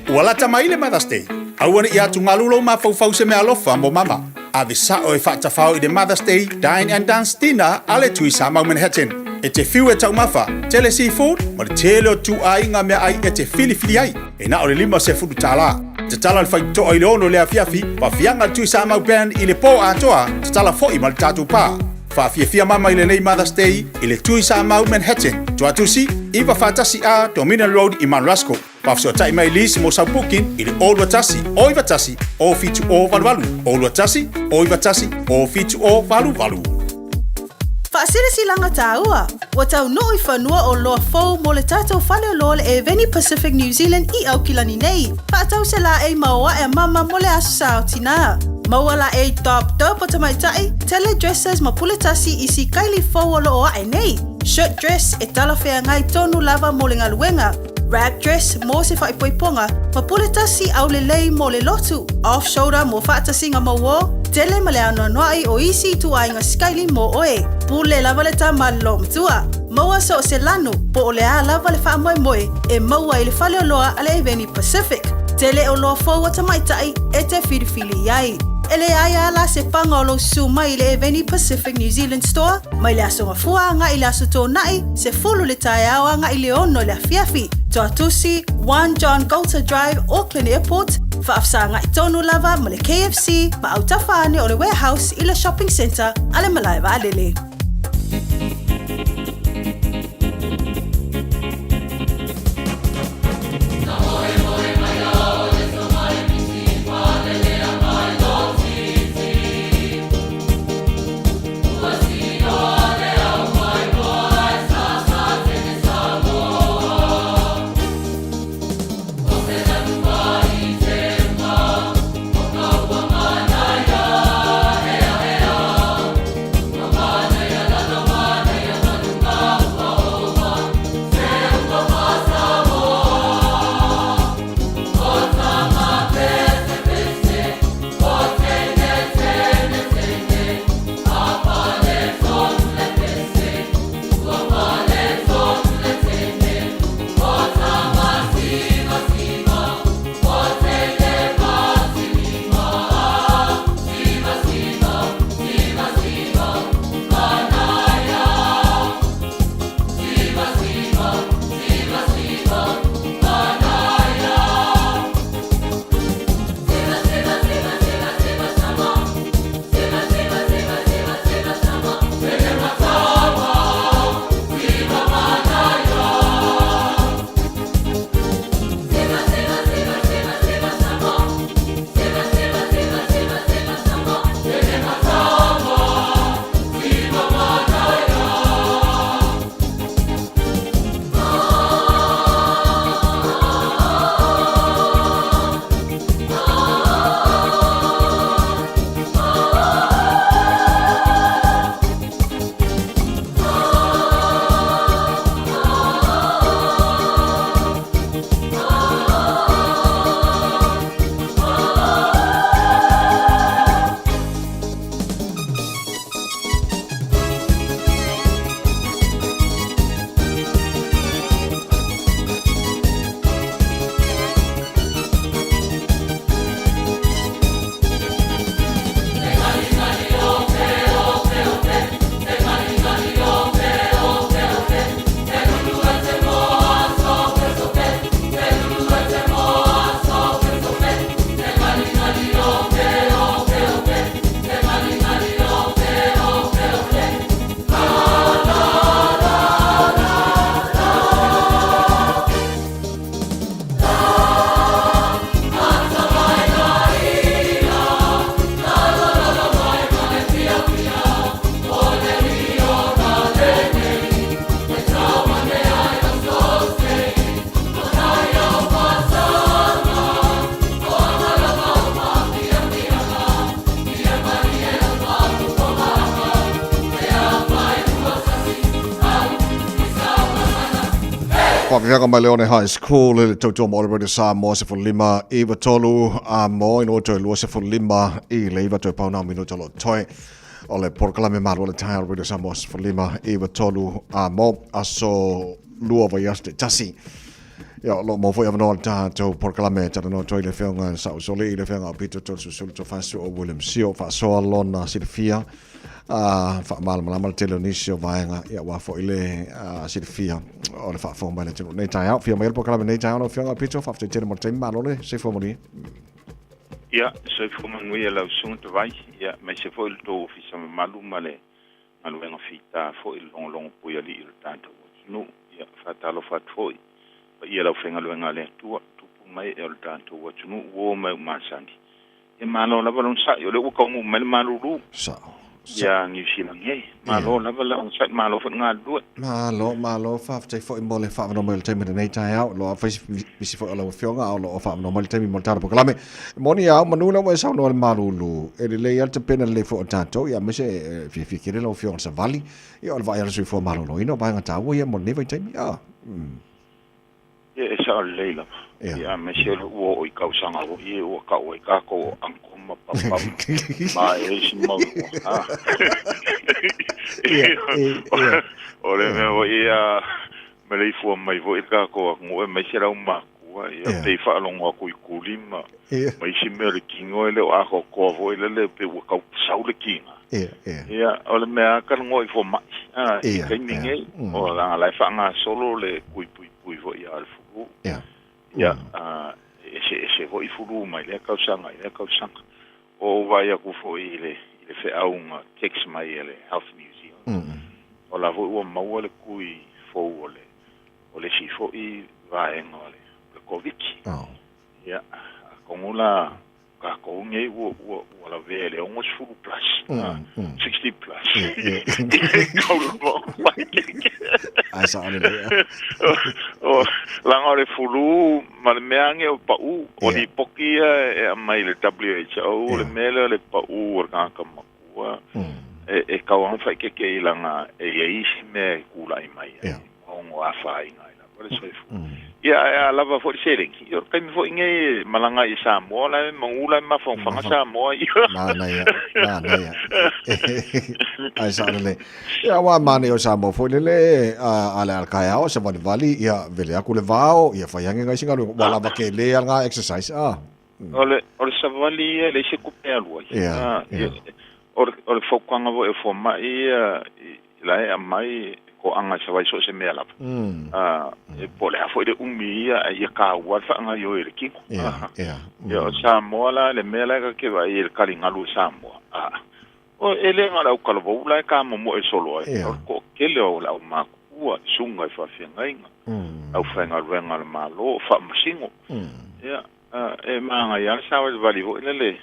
Speaker 11: Ua lata mai le Mother's Day. Aua ne i atugalu lou mafaufau i se meaalofa mo mama. Ave sao e faatafao i le Mother's Day Dine and Dance Dinner a le Tui Samau Manhattan. E te fiu e taumafa, tele seafood ma le tele o ituaiga meaai e te filifili ai. E na o le $50. Tatala le faitotoa i le 6 i le afiafi, faafiaga le Tui Samau Band i le po atoa, tatala foi ma le tatou pa. Faafiafia mama i lenei Mother's Day i le Tui Samau Manhattan, Tuatusi, 941 A Dominion Road i Mount Ruskell. Faafesootai mai Liz mo sau booking i le 021 091 07088, 021 091 07088.
Speaker 12: Faasilasilaga tāua, ua taunuu i fanua oloa fou mo le tatou faleoloa o le Airveni Pacific New Zealand i Aukilani nei. Faatau se laei maoae a mama mo le aso sa o tinā. Maua laei top dope o tamaitai, tele dresses ma pule tasi i si kaili fou o loo ae nei. Shirt dress e talafeagai tonu lava mo le galuega. Wrap dress mo se faaipoipoga, ma pule tasi aulelei mo le lotu, off shoulder mo faatasiga mauō, tele ma le anoanoai o isi ituaiga sikaili mo oe. Pule lava le tama loomatua. Maua so o se lanu, po o le a lava le faamoemoe e maua i le faleoloa a le Eveni Pacific. Tele oloa fou a tamaitai e te filifili i ai. E leai a la se paga o lou susu mai i le Eveni Pacific New Zealand Store mai le aso Gafua agai i le aso Toonai, 10 i le taeao agai i le 6 i le afiafi. Tuatusi, 1 John Goulter Drive, Auckland Airport, faafesagai tonu lava ma le KFC ma autafa ane o le Warehouse i le Shopping Centre a le Malae Vaalele.
Speaker 5: Faafeaga mai le One High School i le tautua mo Oliver de Samoa 15 i 3 a mo ina ua toe 25 i le 9 toe pau nā minuta o lo toe o le polokalame malo le taeao Radio Samoa 15 i 3 a mo aso lua vaiaso taitasi. Ia, o lo o maua foi avanoa le tatou polokalame e talanoa atu ai le Afioga Sausoli i le Afioga o Peter Tolesusulu Tofasu o William Sio faasoa lona silafia faamalamalama le tele o nisi o vaega ia aua foi le silafia o le faafofoga mai le atunuu nei taeao. Fia mai le polokalame nei taeao lau Afioga Peter, faafetai tele mo le taimi, malo le soifua manuia.
Speaker 13: Ia, soifua manuia lau Susuga Tavai, ia, aemaise foi le tou ofisa mamalu ma le galuega fita foi le logologo puialii o le tatou atunuu. Ia, faatalofa atu foi i paia o le aufaigaluega a le Atua, tupu ma ee o le tatou atunuu, uo ma e ua masani. Ia malo lava le onosai, o lea ua taunuu mai le malulu.
Speaker 5: Sao.
Speaker 13: Ia Niu Sila nei. Malo lava le onosai, malo foi le galulue.
Speaker 5: Malo, malo, faafetai foi mo le faaavanoa mai o le taimi i lenei taeao. Loa fai si foi o lau Afioga, a o lo o faaavanoa mai le taimi mo le tala polokalame. E moni au, manu lea ua e saunoa i le malulu, e lelei lava le tapena lelei foi o tatou, ia aemaise e fiafia tele lau Afioga i le savali, ia o le vaai o le soifua maloloina, o vaega taua ia mo lenei vaitaimi. Ah.
Speaker 13: Ia, e sao lelei lava. Ia, aemaise o lea ua oo i tausaga foi ia ua tau ai tatou o uncle ma papa ma e isi mau igoa. O le mea foi ia, maleifua mai foi le tatou atunuu aemaise le aumakua, ia, pei faalogo atu i tuli ma isi mea o le tino e le o atoatoa foi lele, pei ua tau sau le tiga. Ia, o le mea lava talanoa i fomai, i le taimi nei, o leaga la e faagasolo le tui puipui foi a le fulu. Ia, e eseese foi fulu mai lea tausaga i lea tausaga. Ua ou vaai atu foi i le feau na text mai e le Health New Zealand, o la foi ua maua le tui fou o le o le isi foi vaega o le Koviti. Ia, atonu la tatou nei ua ua ua lavea i le 60 plus, 60 plus. Tau lava o faaeteete.
Speaker 5: Ae sao lelei a.
Speaker 13: O, leaga o le fulu ma le mea age o pau, o lipoti ia e aumai i le WHO, o le mea lea o le pau o le tagata matua, e tau lava ona faaeteete i leaga e i ai isi mea e tulai mai ai, ma ono afaina ai lava le soifua. Ia, ae a lava foi le seleni, ia o le taimi foi nei e malaga ai i Samoa, la e manu la e mafafaga Samoa ia.
Speaker 5: Manaia, manaia. Ae sao lelei. Ia, aua manaia o Samoa foi lele, a le alakaeao, savalivali, ia, vele atu le vao, ia fai ane nai isi galuega, ua lava tele lava lena exercise, a.
Speaker 13: O le, o le savali ia e leai se tupe e alu ai.
Speaker 5: Ia, ia.
Speaker 13: O le, o le fautuaga foi a fomai ia, la e aumai e toaga e savali so o se mea lava. E po o le a foi le umi ia, ae ia taua le faagaoioi e le tino.
Speaker 5: Ia, ia.
Speaker 13: Ia, o Samoa la, le mea la e ta te vaai i le taligalu o Samoa, o, e le na o le autalavou la e tamomoe solo ai, o le toatele o le aumatutua, susuga i faafeagaiga, aufaigaluega a le Malo, o faamasino. Ia, e manaia lava le savalivali foi lele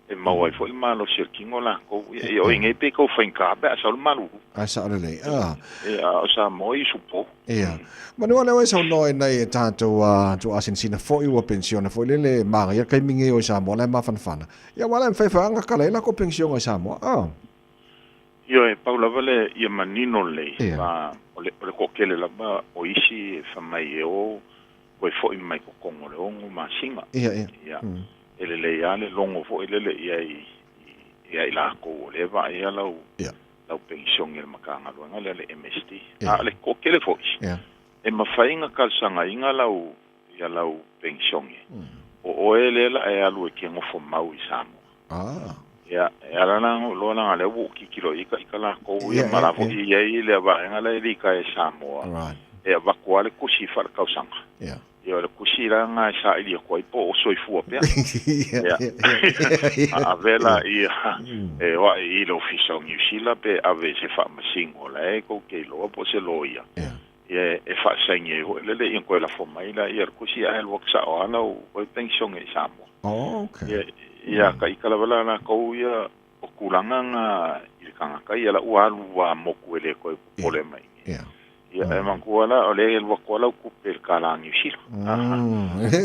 Speaker 13: e maua ai foi le malosi o le tino latou. Ia, o i nei pei tau faigata pe a sau le malulu.
Speaker 5: Ae sao lelei. Ah.
Speaker 13: Ia, a o Samoa i usupo.
Speaker 5: Ia. Manu o lea ua e saunoa ai nei e tatou tuuasinasina foi ua penisione foi lele manaia le taimi nei o i Samoa la e mafanafana. Ia aua la e mafai foi lava ona kala ai latou penisione i Samoa. Ah.
Speaker 13: Ioe, pau lava le ia manino lelei, a o le o le toatele lava o isi e fai mai e o toe foi mai totonu o le 6 masina.
Speaker 5: Ia, ia.
Speaker 13: Ia, e lelei lava le logo foi lele i ai ia i latou o lea e vaaia lau lau penisione i le Matagaluega lea le MSD. A o le toatele foi, e mafai ona talosagaina lau ia lau penisione, o oe lea la e alu e te nofo mau i Samoa. Ia, e ala la ona ou iloa leaga o lea ua ou tilotilo i ai ita latou ia, ma la foi e i ai le vaega lea e litaea i Samoa, e avatu lava le tusi faaletausaga. Ia, o le tusi la lena e saili atu ai po o soifua pea. Ia, a ave lea e o ae i le Ofisa o Niu Sila pe ave i se faamasino la e tou te iloa po o se loia, ia e faasaini ai foi lele ia toe lafo mai lea le tusi ae alu atu sao lava lau penisione i Samoa.
Speaker 5: Oh, okay.
Speaker 13: Ia, ia ka ika lava la latou ia o tulaga na i le tagata ia la ua alu a moku e le toe popole mai.
Speaker 5: Yeah.
Speaker 13: Ia, e manatua la, o lea e alu atu lava lau tupe i le kālā Niu Sila.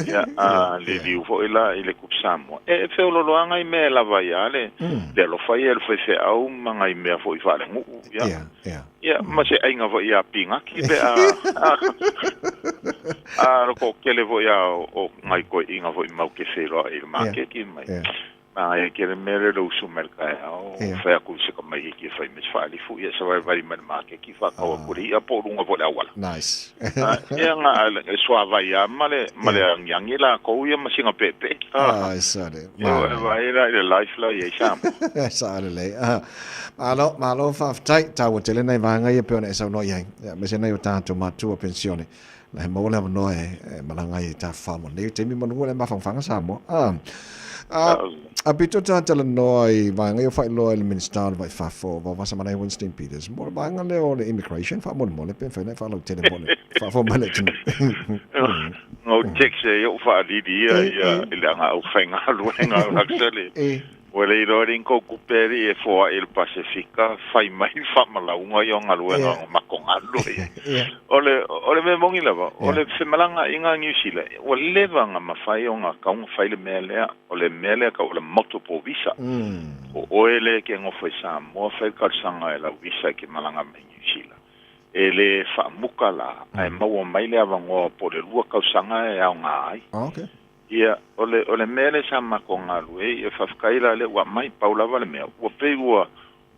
Speaker 13: Ia, a liliu foi la i le tupe Samoa. E feoloolo lava nai mea e lava ai lava le, le alofa ia i le faifeau ma nai mea foi faalenuu. Ia, ia, ma se aiga foi ia Pinati pe a, a, o le toatele foi lava o nai toeaiina foi matou te feiloai i le maketi mai. Manaia tele mea lea le usu mai le taeao, fai atu i se tamaitiiti e fai mai se faalifu, ia savaivai mai le maketi faatau atu le i'a po o luga foi o le auala.
Speaker 5: Nice.
Speaker 13: Ia na le suavai lava ma le ma le agiagi latou ia ma sina peepee.
Speaker 5: Ai sale.
Speaker 13: Ia e vaai la i le life la i ai Samoa.
Speaker 5: Sao lelei. Malo, malo faafetai. Taua tele nai vaega ia pei ona e saunoa i ai. Ia, aemaise nai o tatou matua penisione. La e maua le avanoa e malaga ai i Tafafao mo lenei taimi manu le mafangafaga Samoa. A pito ta talanoa i vaega ia o faailoa i le Minisita o le Vai Fafo, Vaovasamanaia Winston Peters, mo le vaega lea o le immigration, faamolemole pe mafai ona e faalautele mo le faafofoga mai a le atunuu.
Speaker 13: Na ou text ai ou faalili ia i le aufaigaluega o Luxury. Ua le iloa le kou tupe alii e foai i le Pasefika, fai mai faamalauga ia o galuega o matou galulue. O le, o le mea moni lava, o le femalagaaiga a Niu Sila, ua leva ona mafai ona tatau ona fai le mea lea, o le mea lea e tau o le multiple visa. O oe lea e te nofo i Samoa, fai le talosaga i lau visa e te malaga mai Niu Sila. E le faamuta la, ae maua mai le avanoa po o le 2 tausaga e aoga ai. Ia, o le, o le mea lea sa matou galue ai, ia faafetai la lea ua aumai, pau lava le mea, ua pei ua,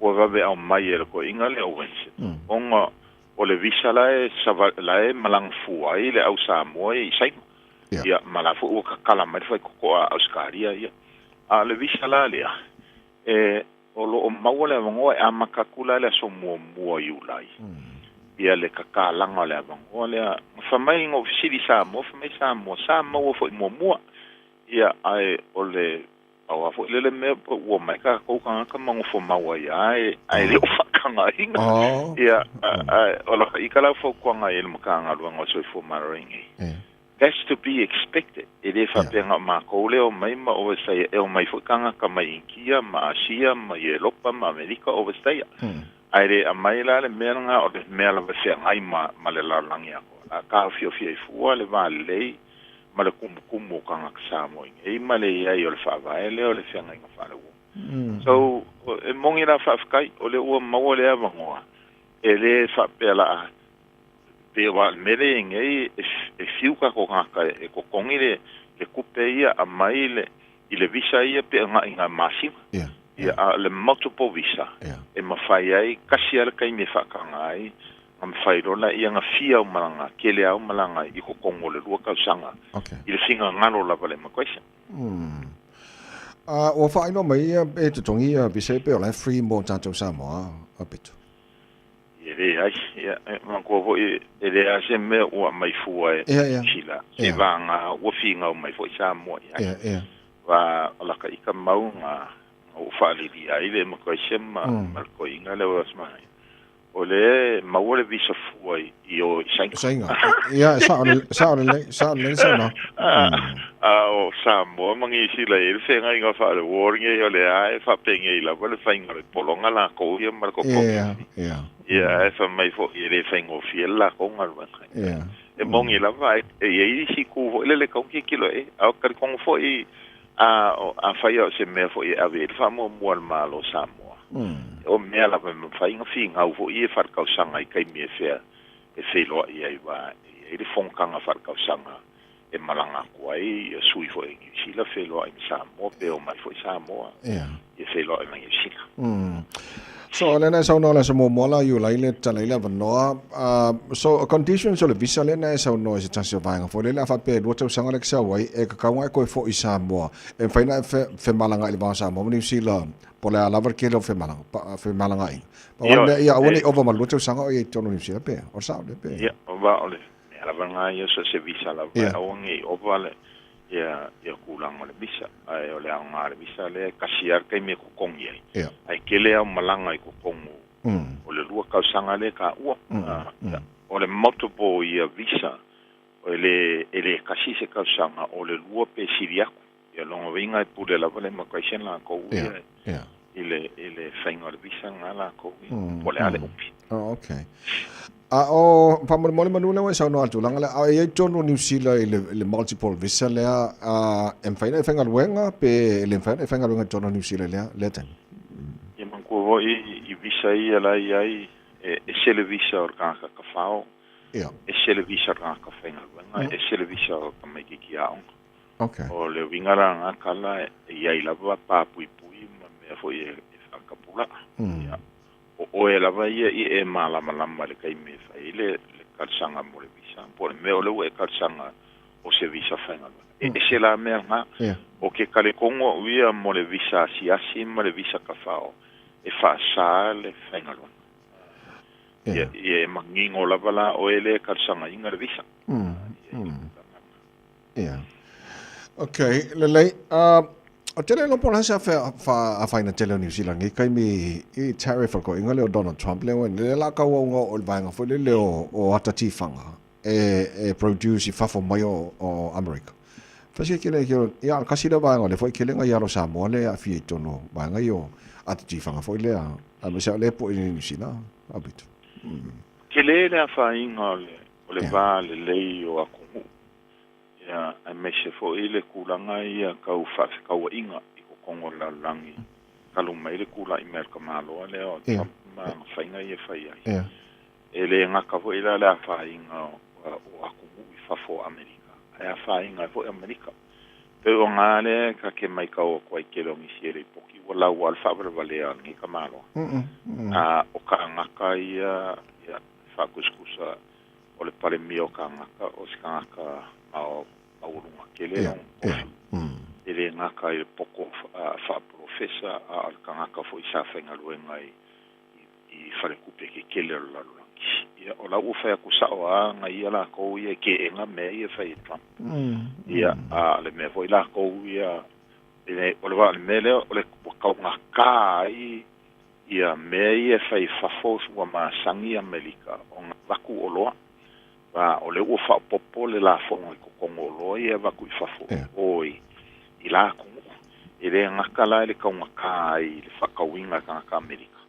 Speaker 13: ua vave aumai e le toeaina lea o Winston, ona o le visa la e sava, la e malaga fua ai le au Samoa ia i Saina. Ia, ma la foi ua tatala mai le faitotoa a Ausetalia ia. A o le visa la lea, e, O lo o maua le avanoa e amata atu la i le aso muamua o Iulai, ia le tatalaga o le avanoa lea. Fai mai na ou fesili i Samoa, fai mai Samoa, sa maua foi muamua, ia ae o le pau lava foi lea le mea ua omai tatou tagata ma nofo mau ai lava ae le o faatagaina. Ia, ae o laka ita la fautuaga i le Matagaluega o le Soifua Maloloina, That's to be expected. E le faapea na o matou lea e omai ma overstay, e omai foi tagata mai Initia ma Asia ma Ieropa ma Amerika overstay. Ae le aumai la le mea lena o le mea lava e feagai ma ma le lalolagi atoa. La taofiofi ai fua le va lelei ma le tumutumu o tagata Samoa i nei ma le i ai o le faavae lea o le feagaiga faaleuo. So, e moni la faafetai o lea ua maua le avanoa, e le faapea la Pei aua o le mea lea e i ai nei, e fiu tatou tagata e totogi le tupe ia aumai i le visa ia pe agai i nai masina. Ia, a o le multiple visa, e mafai ai, tasi lava le taimi e faataga ai, ona mafai loa lea ona fia au malaga, tele au malaga i totonu o le 2 tausaga i le finagalo lava o le immigration.
Speaker 5: Ua faailoa mai ia e totogi ia visa ia pe o la e free mo tatou Samoa a Pito?
Speaker 13: E leai, ia, e manatua foi e leai lava se mea ua aumai fua e Niu Sila, se vagana ua finau mai foi Samoa i ai. Wa o laka ika mau na ua faalili ai le immigration ma le toeaina lea o Asmai. O lea e maua le visa fua i o i Saina.
Speaker 5: Saina. Ia, e sao lelei, sao lelei, sao lelei le saunoaga.
Speaker 13: A o Samoa ma Niu Sila e i ai le feagaiga faale-war nei, o lea e faapenei lava le faiga o le pologa latou ia ma le kokopi. Ia, ae fai mai foi e le faigofie le latou galuega. E moni lava, e i ai isi itu foi lele e tatau ona tilotilo i ai. A o talitonu foi, afai o se mea foi e ave i ai le faamuamua a le Malo o Samoa, o mea lava e mafai ona finau foi ia faaletausaga i taimi e fea e feiloai ai, aua e i ai le fonotaga faaletausaga e malaga atu ai ia sui foi o Niu Sila feiloai ma Samoa pe omai foi Samoa ia feiloai ma Niu Sila.
Speaker 5: So o lea na e saunoa le aso muamua la Iulai le tatala ai le avanoa. So conditions o le visa lea na e saunoa i se tasi o vaega foi lele a faapea e 2 tausaga lea e sau ai e tatau ona e toe foi i Samoa e mafai ona e femalaga i le va o Samoa ma Niu Sila po o le a lava le tele o femalagaaiga. Pau lava le mea ia aua ne i ova ma le 2 tausaga o i ai i totonu o Niu Sila pe o le sao lea pe?
Speaker 13: Ia, va o le mea lava lena ia, so o se visa lava e aua ne i ova le ia ia tulaga o le visa. Ae o le aoga o le visa lea e tasi lava le taimi e totogi ai. Ae tele au malaga i totonu o le 2 tausaga lea e taua. O le multiple ia visa e le e le tasi se tausaga, o le 2 pe sili atu. Ia lona uiga e pule lava le immigration latou ia. i le i le faiga o le visa lena lakou ia, po o le a le upi.
Speaker 5: Oh, okay. A o faamolemole manu lea ua e saunoa i le tulaga lea, a e i ai totonu o Niu Sila i le, i le multiple visa lea, a e mafai ona e faigaluega pe e le mafai ona e faigaluega i totonu o Niu Sila i lea, lea taimi?
Speaker 13: Ia manatua foi i visa ia la e i ai, e ese le visa o le tagata tafao, ese le visa o le tagata faigaluega, ese le visa o tamaitiiti aoga.
Speaker 5: Okay.
Speaker 13: O le uiga la lena tala, e i ai lava pa puipui ma mea foi e faatapulaa. Ia, o oe lava ia i e malamalama i le taimi e fai ai le talosaga mo le visa, po o le mea o lea ua e talosaga o se visa faigaluega. E ese la mea lena. O ke talitonu au ia mo le visa asiasi ma le visa tafao e faasa le faigaluega. Ia, ia e manino lava la oe lea e talosagaina le visa.
Speaker 5: Ia. Ok, lelei. O tele lo pola sa fa fa afaina tele o New Zealand i kaimi i tariff o koinga leo Donald Trump leo le la kau au o le vaenga foi le leo o ata tifanga e produce i fafo mai o Amerika. Fasi ke le ke ia kasi le vaenga le foi ke le ngai alo Samoa le a fia i tono vaenga i o ata tifanga foi le a me sa le po i New Zealand abitu.
Speaker 13: Tele le afaina o le va lelei o atunuu. Ia, aemaise foi le tulaga ia tau faafetauaiga i totonu o le lalolagi talu mai le tula'i mai o le tamaloa lea o Trump ma ana faiga ia e fai ai. E le gata foi la le afaina o atunuu i fafo o Amerika, ae afaina ai foi Amerika. Pei o gā lea ta te maitau atu ai i tele o nisi e lipoti ua lau lava le faavalevalea o lenei tamaloa. A o kānaka ia, ia, faatusatusa o le Palemia o Kānaka, o se tagata maualuga tele lona tofi, e le gata i le poto faapolofesa, a o le tagata foi sa faigaluega i faletupe tetele o le lalolagi. Ia, o la ua fai atu sao lava na ia lakou ia e keena mea ia e fai e Trump. Ia, a o le mea foi lakou ia, o le mea lea o le ua taugata ai Ia mea ia e fai i fafo ua masani Amerika ona avatu oloa, a o lea ua faaopoopo le lafoga i totonu o oloa ia e avatu i fafo o i la atunuu. E le gata la i le taugata ai i le faatauina e tagata Amerika,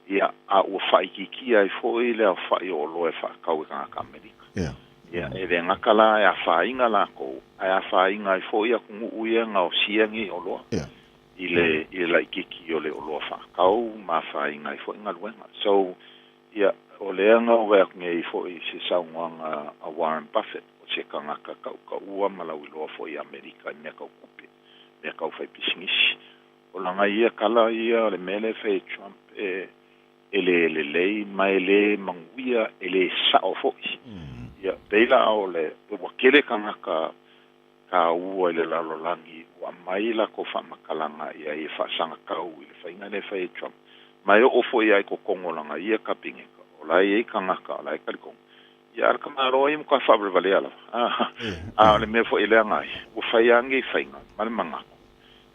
Speaker 13: ia, a ua faaitiitia ai foi le aofai o oloa e faatau e tagata Amerika. Ia, e le gata la e afaina lakou, ae afaina ai foi atunuu ia e gaosia nei oloa. I le i le laitiiti o le oloa faatau ma afaina ai foi galuega. So, ia, o lea na ou vaai atu nei foi i se saunoaga a Warren Buffett, o se tagata tautaua ma lauiloa foi i Amerika i mea tau tupe, mea tau fai pisinisi. O lana ia tala ia o le mea lea e fai e Trump e e le lelei ma e le manuia, e le sao foi. Ia, pei la o le ua tele tagata taua i le lalolagi ua aumai latou faamatalaga i ai e faasagatau i le faiga lea e fai e Trump. Ma e oo foi lava i totonu o lana ia Kapeneta, o la e i ai tagata o la e talitonu, ia a o le tamaloa ia e matua faavalevalea lava. A o le mea foi e leaga ai, ua fai lava nei faiga ma le manatu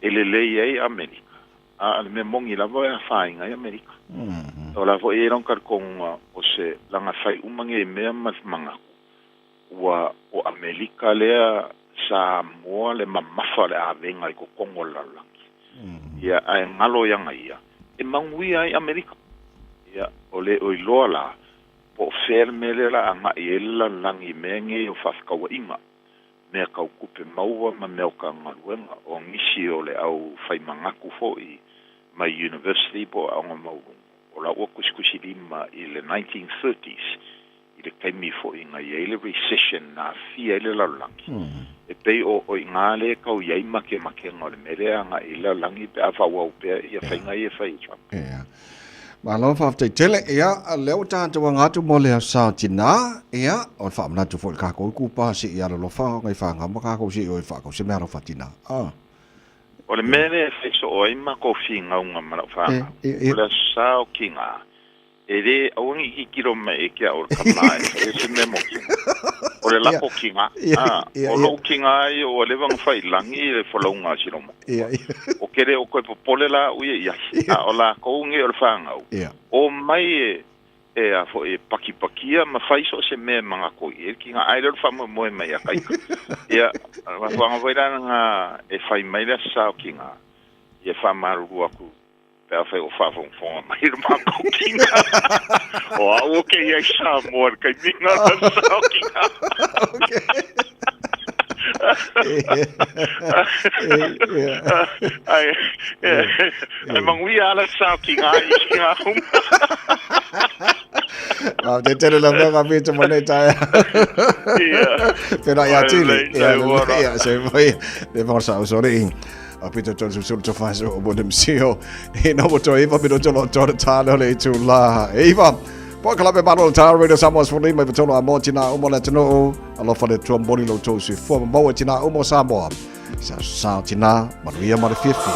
Speaker 13: e lelei ai Amerika, a o le mea moni lava e afaina ai Amerika. O la foi e i ai lona talitonuga o se lana fai uma nei mea ma le manatu Ua o Amelika lea sa moa le mamafa o le avega i totonu o le lalolagi. Ia, ae galo iana ia, e manuia ai Amelika. Ia, o le o iloa la, po o fea le mea lea o le a agai ai le lalolagi i mea nei o faafetauaiga, mea tau tupe maua ma mea o galuega. O nisi o le au fai manatu foi mai university po o aoga maualuluga, o la ua tusitusilima i le 1930s, i le taimi foi na i ai le recession na aafia ai le lalolagi, e pei o o i ina lea e tau i ai makemakega o le mea lea e agai i le lalolagi pe a faaauau pea ia faiga ia e fai e Trump.
Speaker 5: Ia. Malo faafetai tele. Ia, lea ua tatou aga atu mo le aso sa o tinā. Ia, o le faamanatu foi i le kākou kupa se i alolofa ngai whāngau ma kākou se i o e whaakau se mea alofa tinā. Ah.
Speaker 13: O le mea lea e fai soo ai makou figauga ma lau whāngau, o le aso sa o kinā, E lē, aua ne i tilotilo mai e ke au o le tama e fai ai se mea mo kinga. O le lako kinga, a, o loʻu kinga ia ua leva ona fai i lagi i le folauga a Silomo. O ke le o koe popole la aʻu ia i ai, a o lakou nei o le fanau, o mai e, e a foi e pakipakia ma fai so o se mea e manako i ai le kinga, ae le o le faamoemoe mai ia kaika. Ia, o le mafuaaga foi la lena e fai mai le aso sa o kinga, ia faamalulu aku. Pe afai o faafogafoga mai le matou O au o ke ia i Samoa i le taimiga o le saokiga. Ai, ai manuia ala saokiga i kinga uma.
Speaker 5: Wa te tele la mea ka pito mo nei tae.
Speaker 13: Ia.
Speaker 5: Pena ia tili. Ia, ia, se mai. Le forsa usori. A pito tolu sulu to faso o mo msio. E no mo to iwa pito tolu tolu talo le tu la. Iwa. Po ka lape malo ta radio Samoa sfuli mai patolo a mo tina umo le tunu. Alofa le tua moli lo tau si fua maua tina umo Samoa. Sa sa tina manuia ma le fiafia.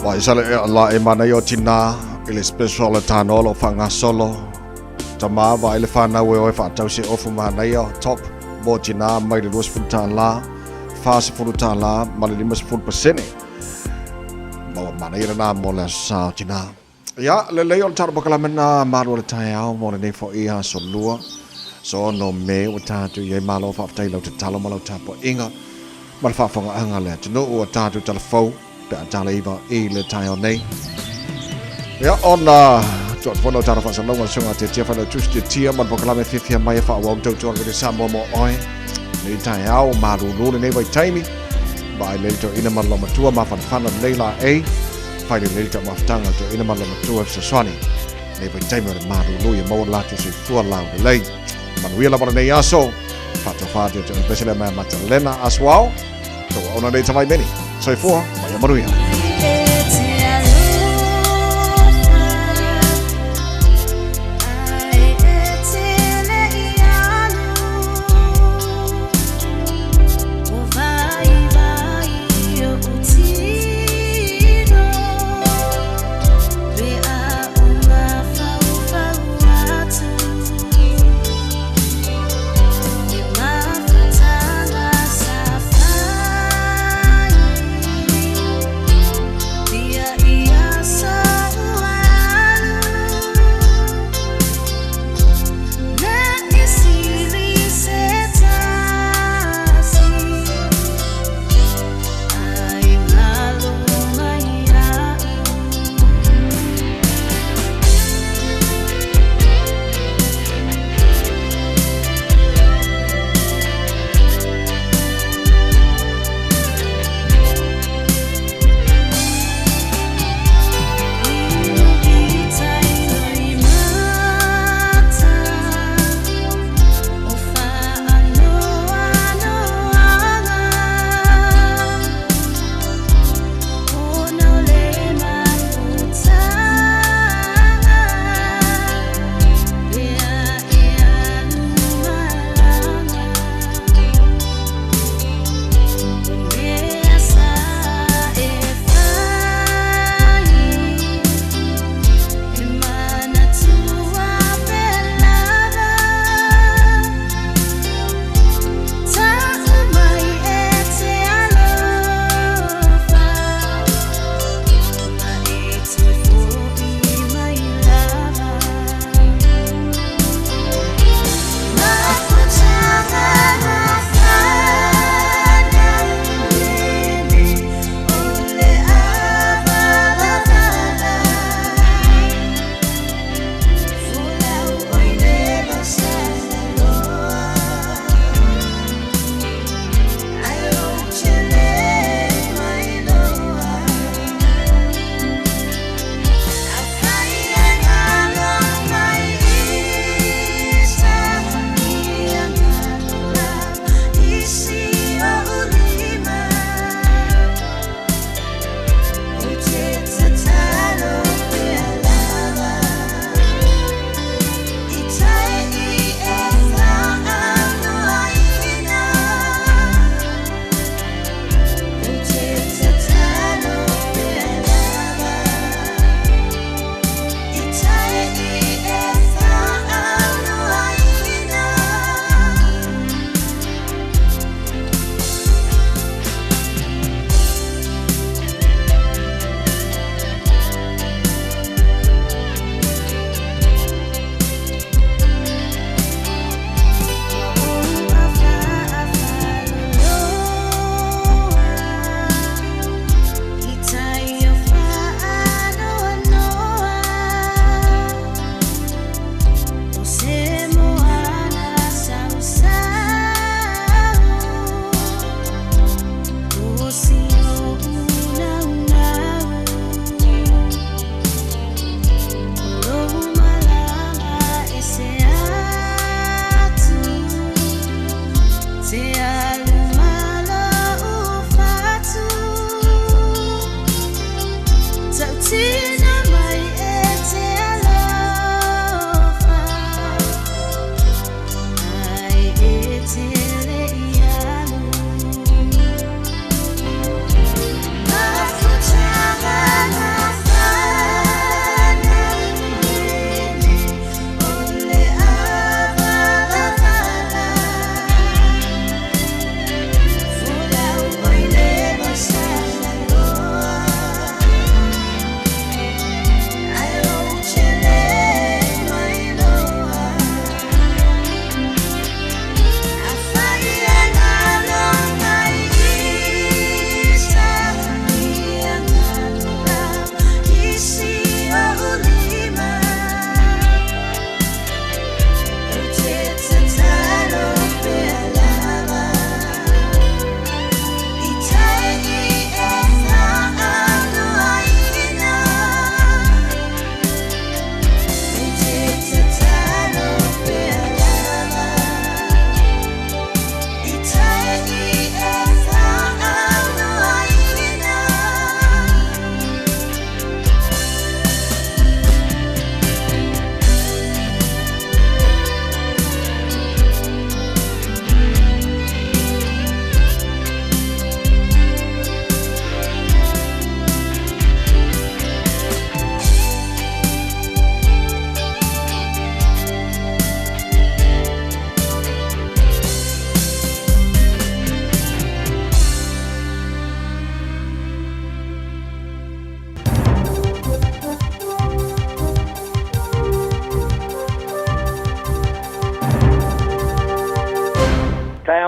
Speaker 5: Wa isale e la e mana yo tina i le special le tāno lo whangasolo. Tama wa i le whanau e oe whaatau se ofu mahanaia top mo tina mai le 20 tāla, 40 tāla, ma le 50%. Maua mana i le nā mo le sa tina. Ia, le lei o le taro pakalamena malo le taeao mo le nei fo i ha so lua. So no me o tātou i e malo whaaftai lau te talo ma lau tapo inga. Ma le whaafonga anga le tunu o tātou talafau. pe a tala iva i le taeao nei. Ia, ona tuu atu foi lau tala faasalalauga le susuga a Tiatia Failautusi Tiatia ma le polokalame fiafia mai e faaauau le tautua le Samoa mo oe. Nei taeao, malūlū lenei vaitaimi, vaai lelei le toeaina ma le loomatua, mafanafana lelei laei, fai lelei le taumafataga a le toeaina ma le loomatua e fesoasoani. Lenei vaitaimi o le malūlū ia maua le latou soifua laulelei. Manuia lava lenei aso. Faatofa atu ia te oe le pese lea mai a Matalena Asuao. Tou auauna nei tamai meni. Soifua ma ia manuia.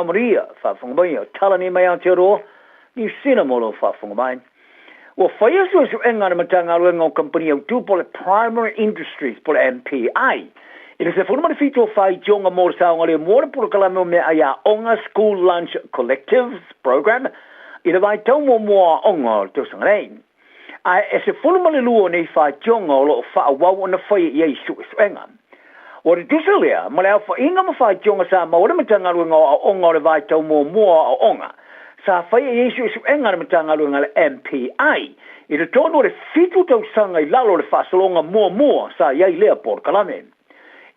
Speaker 18: taeao manuia, faafofoga mai o tala nei mai Aotearoa, Niu Sila mo lou faafofoga mai. Ua faia suesuega a le Matagaluega o Kamupani Autu po o le Primary Industries po o le MPI i le 17 o faitioga mo le saogalemu o le polokalame o meaai aoga School Lunch Collectives Programme i le vaitau muamua o aoga o le tausaga nei. Ae e 12 o nei faitioga o lo o faaauau ona faia i ai suesuega. Ua tutusa lea ma le aofaiga ma faitioga sa maua le Matagaluega o Aoaoga o le vaitau muamua o aoaoga sa faia i ai suesuega a le Matagaluega a le MPI i totonu o le fitu tausaga i lalo o le faasologa muamua sa i ai lea polokalame.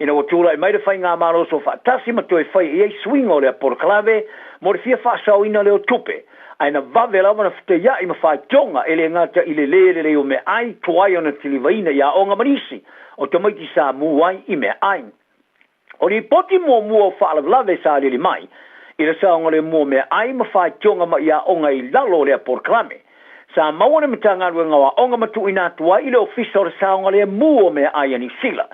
Speaker 18: Ina ua tulai mai le Faigamalo Soofaatasi ma toe faia i ai suiga o lea polokalame mo le fia faasaoina lea o tupe, ae na vave lava ona fetaiai ma faitioga e le gata i le lē lelei o meaai tuai ona tilivaina i aoga ma nisi o tamaiti sa mu ai i meaai. O lipoti muamua o faalavelave sa aliali mai i le saogalemu o meaai ma faitioga mai aoga i lalo o lea polokalame, sa maua le Matagaluega o Aoga ma tuuina atu ai i le Ofisa o le Saogalemu o Meaai a Niu Sila,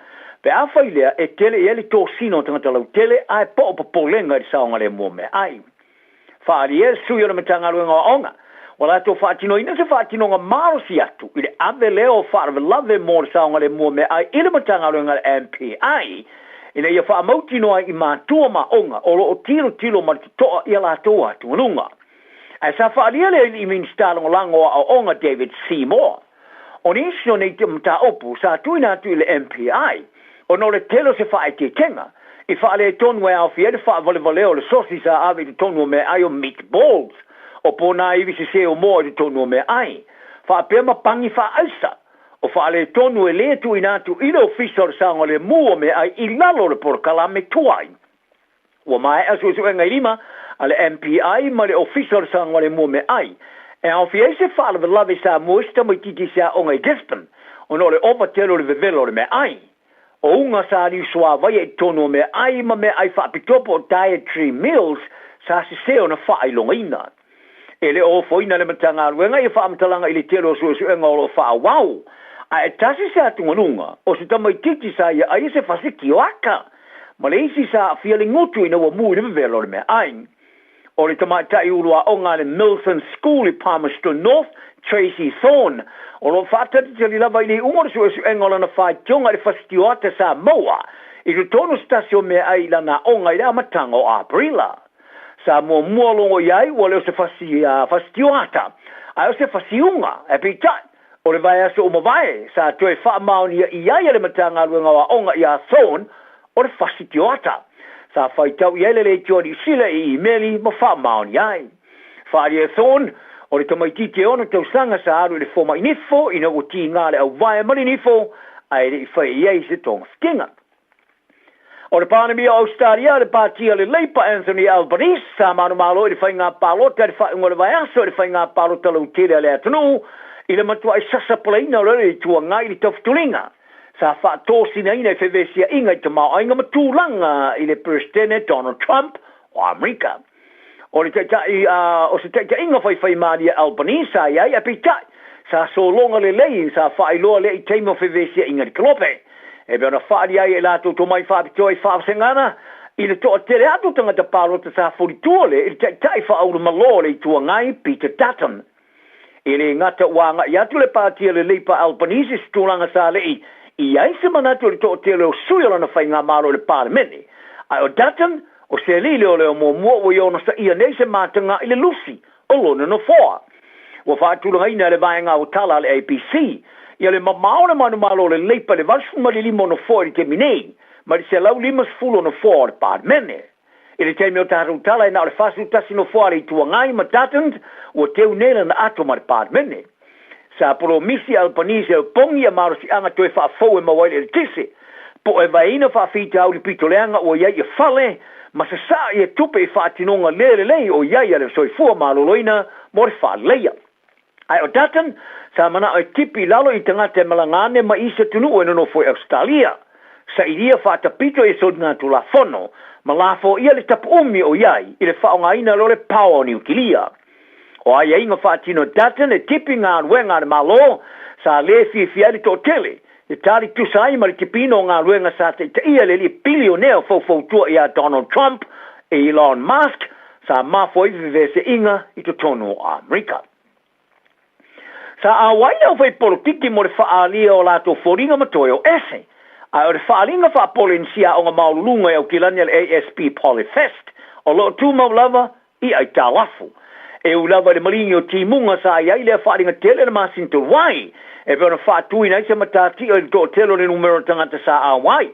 Speaker 18: pe afai lea e tele i ai le tosina o tagata lautele ae po o popolega i le saogalemu o meaai. Faaalia e le sui o le Matagaluega o Aoga, ua latou faatinoina se faatinoga malosi atu i le ave lea o faalavelave mo le saogalemu o meaai i le Matagaluega a le MPI ina ia faamautinoa ai i matua ma aoga o lo o tilotilo ma le totoa i a latou atugaluga. Ae sa faaalia le alii Minisita Lagolago o Aoaoga David Seymour, o nisi o nei mataupu sa tuuina atu i le MPI ona o le tele o se faaeteetega i faaletonu e aofia ai le faavalevalea o le sosi sa ave i totonu o meaai o meatballs, o ponā ivi sesē o moa i totonu o meaai, faapea ma pani faaaisa o faaletonu e lē tuuina atu i le Ofisa o le Saogalemu o Meaai i lalo o le polokalame tuai. Ua maea suesuega i lima a le MPI ma le Ofisa o le Saogalemu o Meaai e aofia ai se faalavelave sa mua ai se tamaitiiti i se aoga i Gisborne ona o le ova tele o le vevela o le meaai. O uga sa liusuāvaia i totonu o meaai ma meaai faapitoa po o dietary meals sa sesē ona faailogaina. E le o ofoina e le Matagaluega ia faamatalaga i le tele o suesuega o lo o faaauau, ae tasi se atugaluga o se tamaitiiti sa ia aia se fasi tioata ma le isi sa aafia le gutu ina ua mu i le vevela o le meaai. O le tamaitai uluaoga a le Milson School i Palmerston North, Tracy Thorn, o lo o faatalitali lava i le iuga o le suesuega o lana faitioga i le fasi tioata sa maua i totonu o se tasi o meaai i lana aoga i le amataga o Aperila. Sa muamua logo i ai ua le o se fasi fasi tioata, ae o se fasiuga, ae peitai, o le vaiaso ua mavae, sa toe faamaonia i ai e le Matagaluega o Aoga iā Thorn o le fasi tioata. Sa faitau i ai le leitioa Niu Sila i imeli ma faamaonia ai. Faaalia e Thorn, o le tamaitiiti e ono tausaga sa alu i le fomai nifo ina ua tiga le auvae ma le nifo ae le i fai i ai se togafitiga. O le Palemia o Ausetalia, le Pati a le Leipa Anthony Albanese, sa manumalo i le faiga palota i le faaiuga o le vaiaso i le faiga palota lautele a le atunuu i le matuai sasapalaina o le Itu Agai i le taufutuliga sa faatosinaina i fevesiaiga i tamaoaiga ma tulaga i le Peresetene Donald Trump o Amerika. O le taitai o se taitaiga faifaimalie Albanese sa i ai, ae peitai, sa sologa lelei, sa faailoa lea i taimi o fevesiaiga i le Kolope. E pei ona faaalia ai e latou tomai faapitoa i faavasegana i le toatele atu o tagata palota sa fulitua le i le taitai faaulumalō o le Itu Agai, Peter Dutton. E le gata ua agai atu le Pati a le Leipa Albanese i se tulaga sa le i ai se manatu o le toatele o sui o lana faigamalo i le Palemene, ae o Dutton, o se alii leoleo muamua ua ia onosaia nei se mataga i le lusi o lona nofoa. Ua faatulagaina e le Vaega Aotala a le ABC ia le mamao o le manumalo o le Leipa i le 85 o nofoa i le taimi nei, mai le 150 o nofoa o le Palemene. I le taimi o tatou tala e na o le 41 nofoa a le Itu Agai ma Dutton ua teu nei lana ato ma le Palemene. Sa polomisi a Albanese e opogi ia malosiaga toe faafou e maua ai le eletise, po e vaeina faafitauli pito leaga ua i ai ia fale ma sasaa ia tupe i faatinoga le lelei o i ai a le soifua maloloina mo le faaleleia. Ae o Dutton, sa manao e tipi i lalo i tagata e malaga ane mai isi atunuu e nonofo i Ausetalia. Sailia faatapito i soligatulafono ma lafoia le tapuumi o i ai i le faaaogaina loa le paoa o Niukilia. O aiaiga faatino Dutton e tipi galuega a le Malo sa le fiafia ai le toatele, e tali tusa ai ma le tipiina o galuega sa taitaia le alii bilionea o faufautua ia Donald Trump, Elon Musk, sa mafua ai fevese'iga i totonu o Amerika. Sa auai le aufaipolokiki mo le faaalia o latou foliga ma toe o ese, ae o le faaaliga faapolenisia aoga maoluluga i Aukilani a le ASP Polyfest o lo o tumau lava i aitalafu. E ui lava i le maligi o timuga sa i ai lea faaaliga tele i le masina talu ai, e pei ona faatuina ai se matatia i le toatele o le numera o tagata sa auai.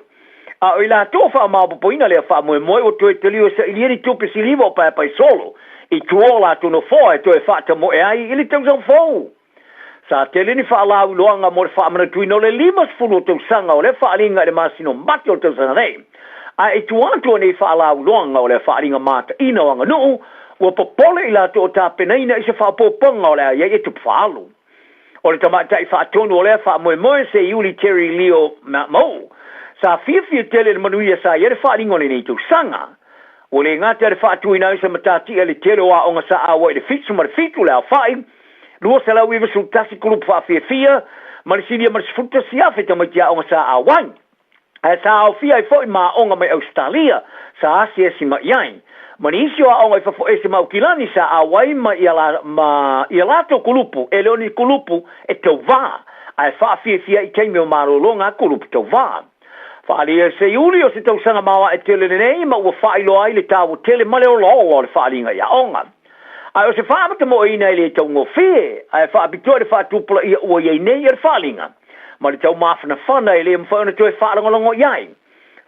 Speaker 18: A o i latou o faamaopoopoina lea faamoemoe ua toe taliu e sailia ni tupe siliva o paepaesolo i tua o latou nofoa e toe faatamoe ai i le tausaga fou. Sa tele ni faalauiloaga mo le faamanatuina o le 50 o tausaga o lea faaaliga i le masina o Mati o le tausaga nei. Ae i tua atu o nei faalauiloaga o lea faaaliga mataina o aganuu, ua popole i latou o tapenaina i se faaopoopoga o le a i ai e tupe faaalu. O le tamaitai faatonu o lea faamoemoe se Iuli Terry Leo Mauu, sa fiafia tele i le manuia sa i ai le faaaliga o lenei tausaga. Ua le gata i le faatuina ai o se matatia i le tele o aoga sa auai i le 77 le aofai, 291 kulupu faafiafia, ma le silia ma le 11,000 tamaiti aoga sa auai. Ae sa aofia ai foi ma aoga mai Ausetalia sa asiasi mai i ai, ma nisi o aoga i fafo ese ma Aukilani sa auai ma ia ma ia latou kulupu, e le o ni kulupu e tauvā, ae faafiafia i taimi o malologa a kulupu tauvā. Faaalia e Seiuli o se tausaga maoae tele lenei ma ua faailoa ai le taua tele ma le olaola o le faaaliga i aoga. Ae o se faamatamoeina e le taugofie, ae faapitoa i le faatupulaia ua i ai nei o le faaaliga ma le taumafanafana e le mafai ona toe faalagolago i ai.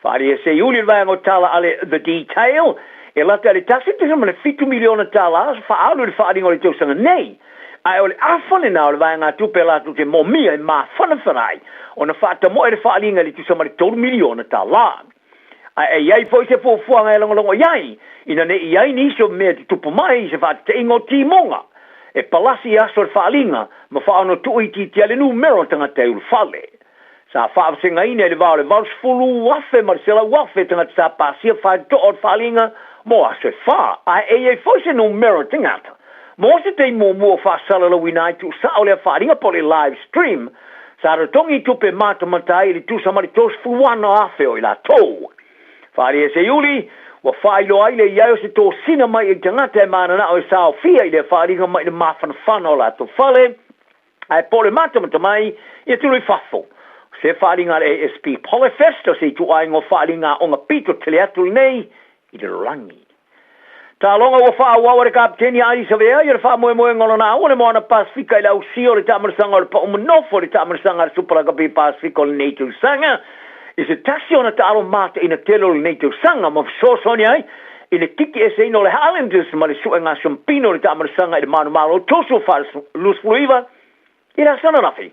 Speaker 18: Faaalia e Seiuli le vaega o tala a le The Detail, e lata i le $1.7 miliona tala faaalu i le faaaliga o le tausaga nei, Ae o le afa lena o le vaegatupe latou te moomia e mafanafana ai ona faatamoe le faaaliga i le tusa ma le $3 miliona. Ae e i ai foi se fuafuaga e lagolago i ai, ina ne i i ai nisi o mea e tutupu mai i se faateteiga o timoga e palasi i aso o le faaaliga ma faaonotuuitiitia ai le numera o tagata e ulufale. Sa faavasegaina i le va o le 80,000 ma le 100,000 tagata sa pasia faitotoa o le faaaliga mo aso e fa, ae e i ai foi se numera o tagata mo se taimi muamua o faasalalauina ai tuusao lea faaaliga po o le live stream sa totogi i tupe matamata ai i le tusa ma le 36,000 o i latou. Faaalia se Iuli, ua faailoa ai le i ai o se tosina mai i tagata e mananao e saofia i lea faaaliga mai le mafanafana o latou fale, Ae po o le matamata mai i atunuu i fafo, o se faaaliga a le ASP Polyfest o se ituaiga o faaaliga aoga pito tele atu lenei i le lalolagi. Taaloga ua faaauau e le Kapeteni a Adi Savea ia le faamoemoega o lana aua le Moana Pasefika i le ausia o le taamanasaga o le pau manofo i le taamanasaga a le Supa Lakapi Pasefika o lenei tausaga i se tasi o ana taalo mataina tele o lenei tausaga ma fesoasoani ai i le kiki eseina o le Highlanders ma le suega siampina o le taamanasaga i le manumalo toso 29 i le aso ananafi.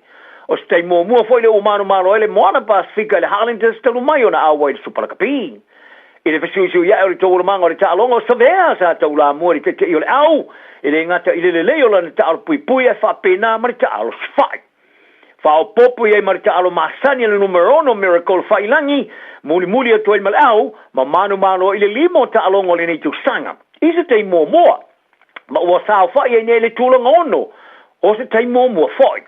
Speaker 18: O se taimi muamua foi lea ua manumalo ai le Moana Pasefika i le Highlanders talu mai ona auai i le Supa Lakapi. I le fesuisuiaʻe o le taualamaga o le taaloga o Savea sa taulamua i le taitaʻi o le au, e le gata i le lelei o lana taalo puipui ae faapena ma le taalo safaʻi. Faaopoopo i ai ma le taalo masani a le numera 6 Miracle Faiilagi, mulimuli atu ai ma le au, ma manumalo i le lima o taaloga o lenei tausaga. I se taimi muamua, ma ua saofaʻi ai nei le tulaga ono o se taimi muamua foi.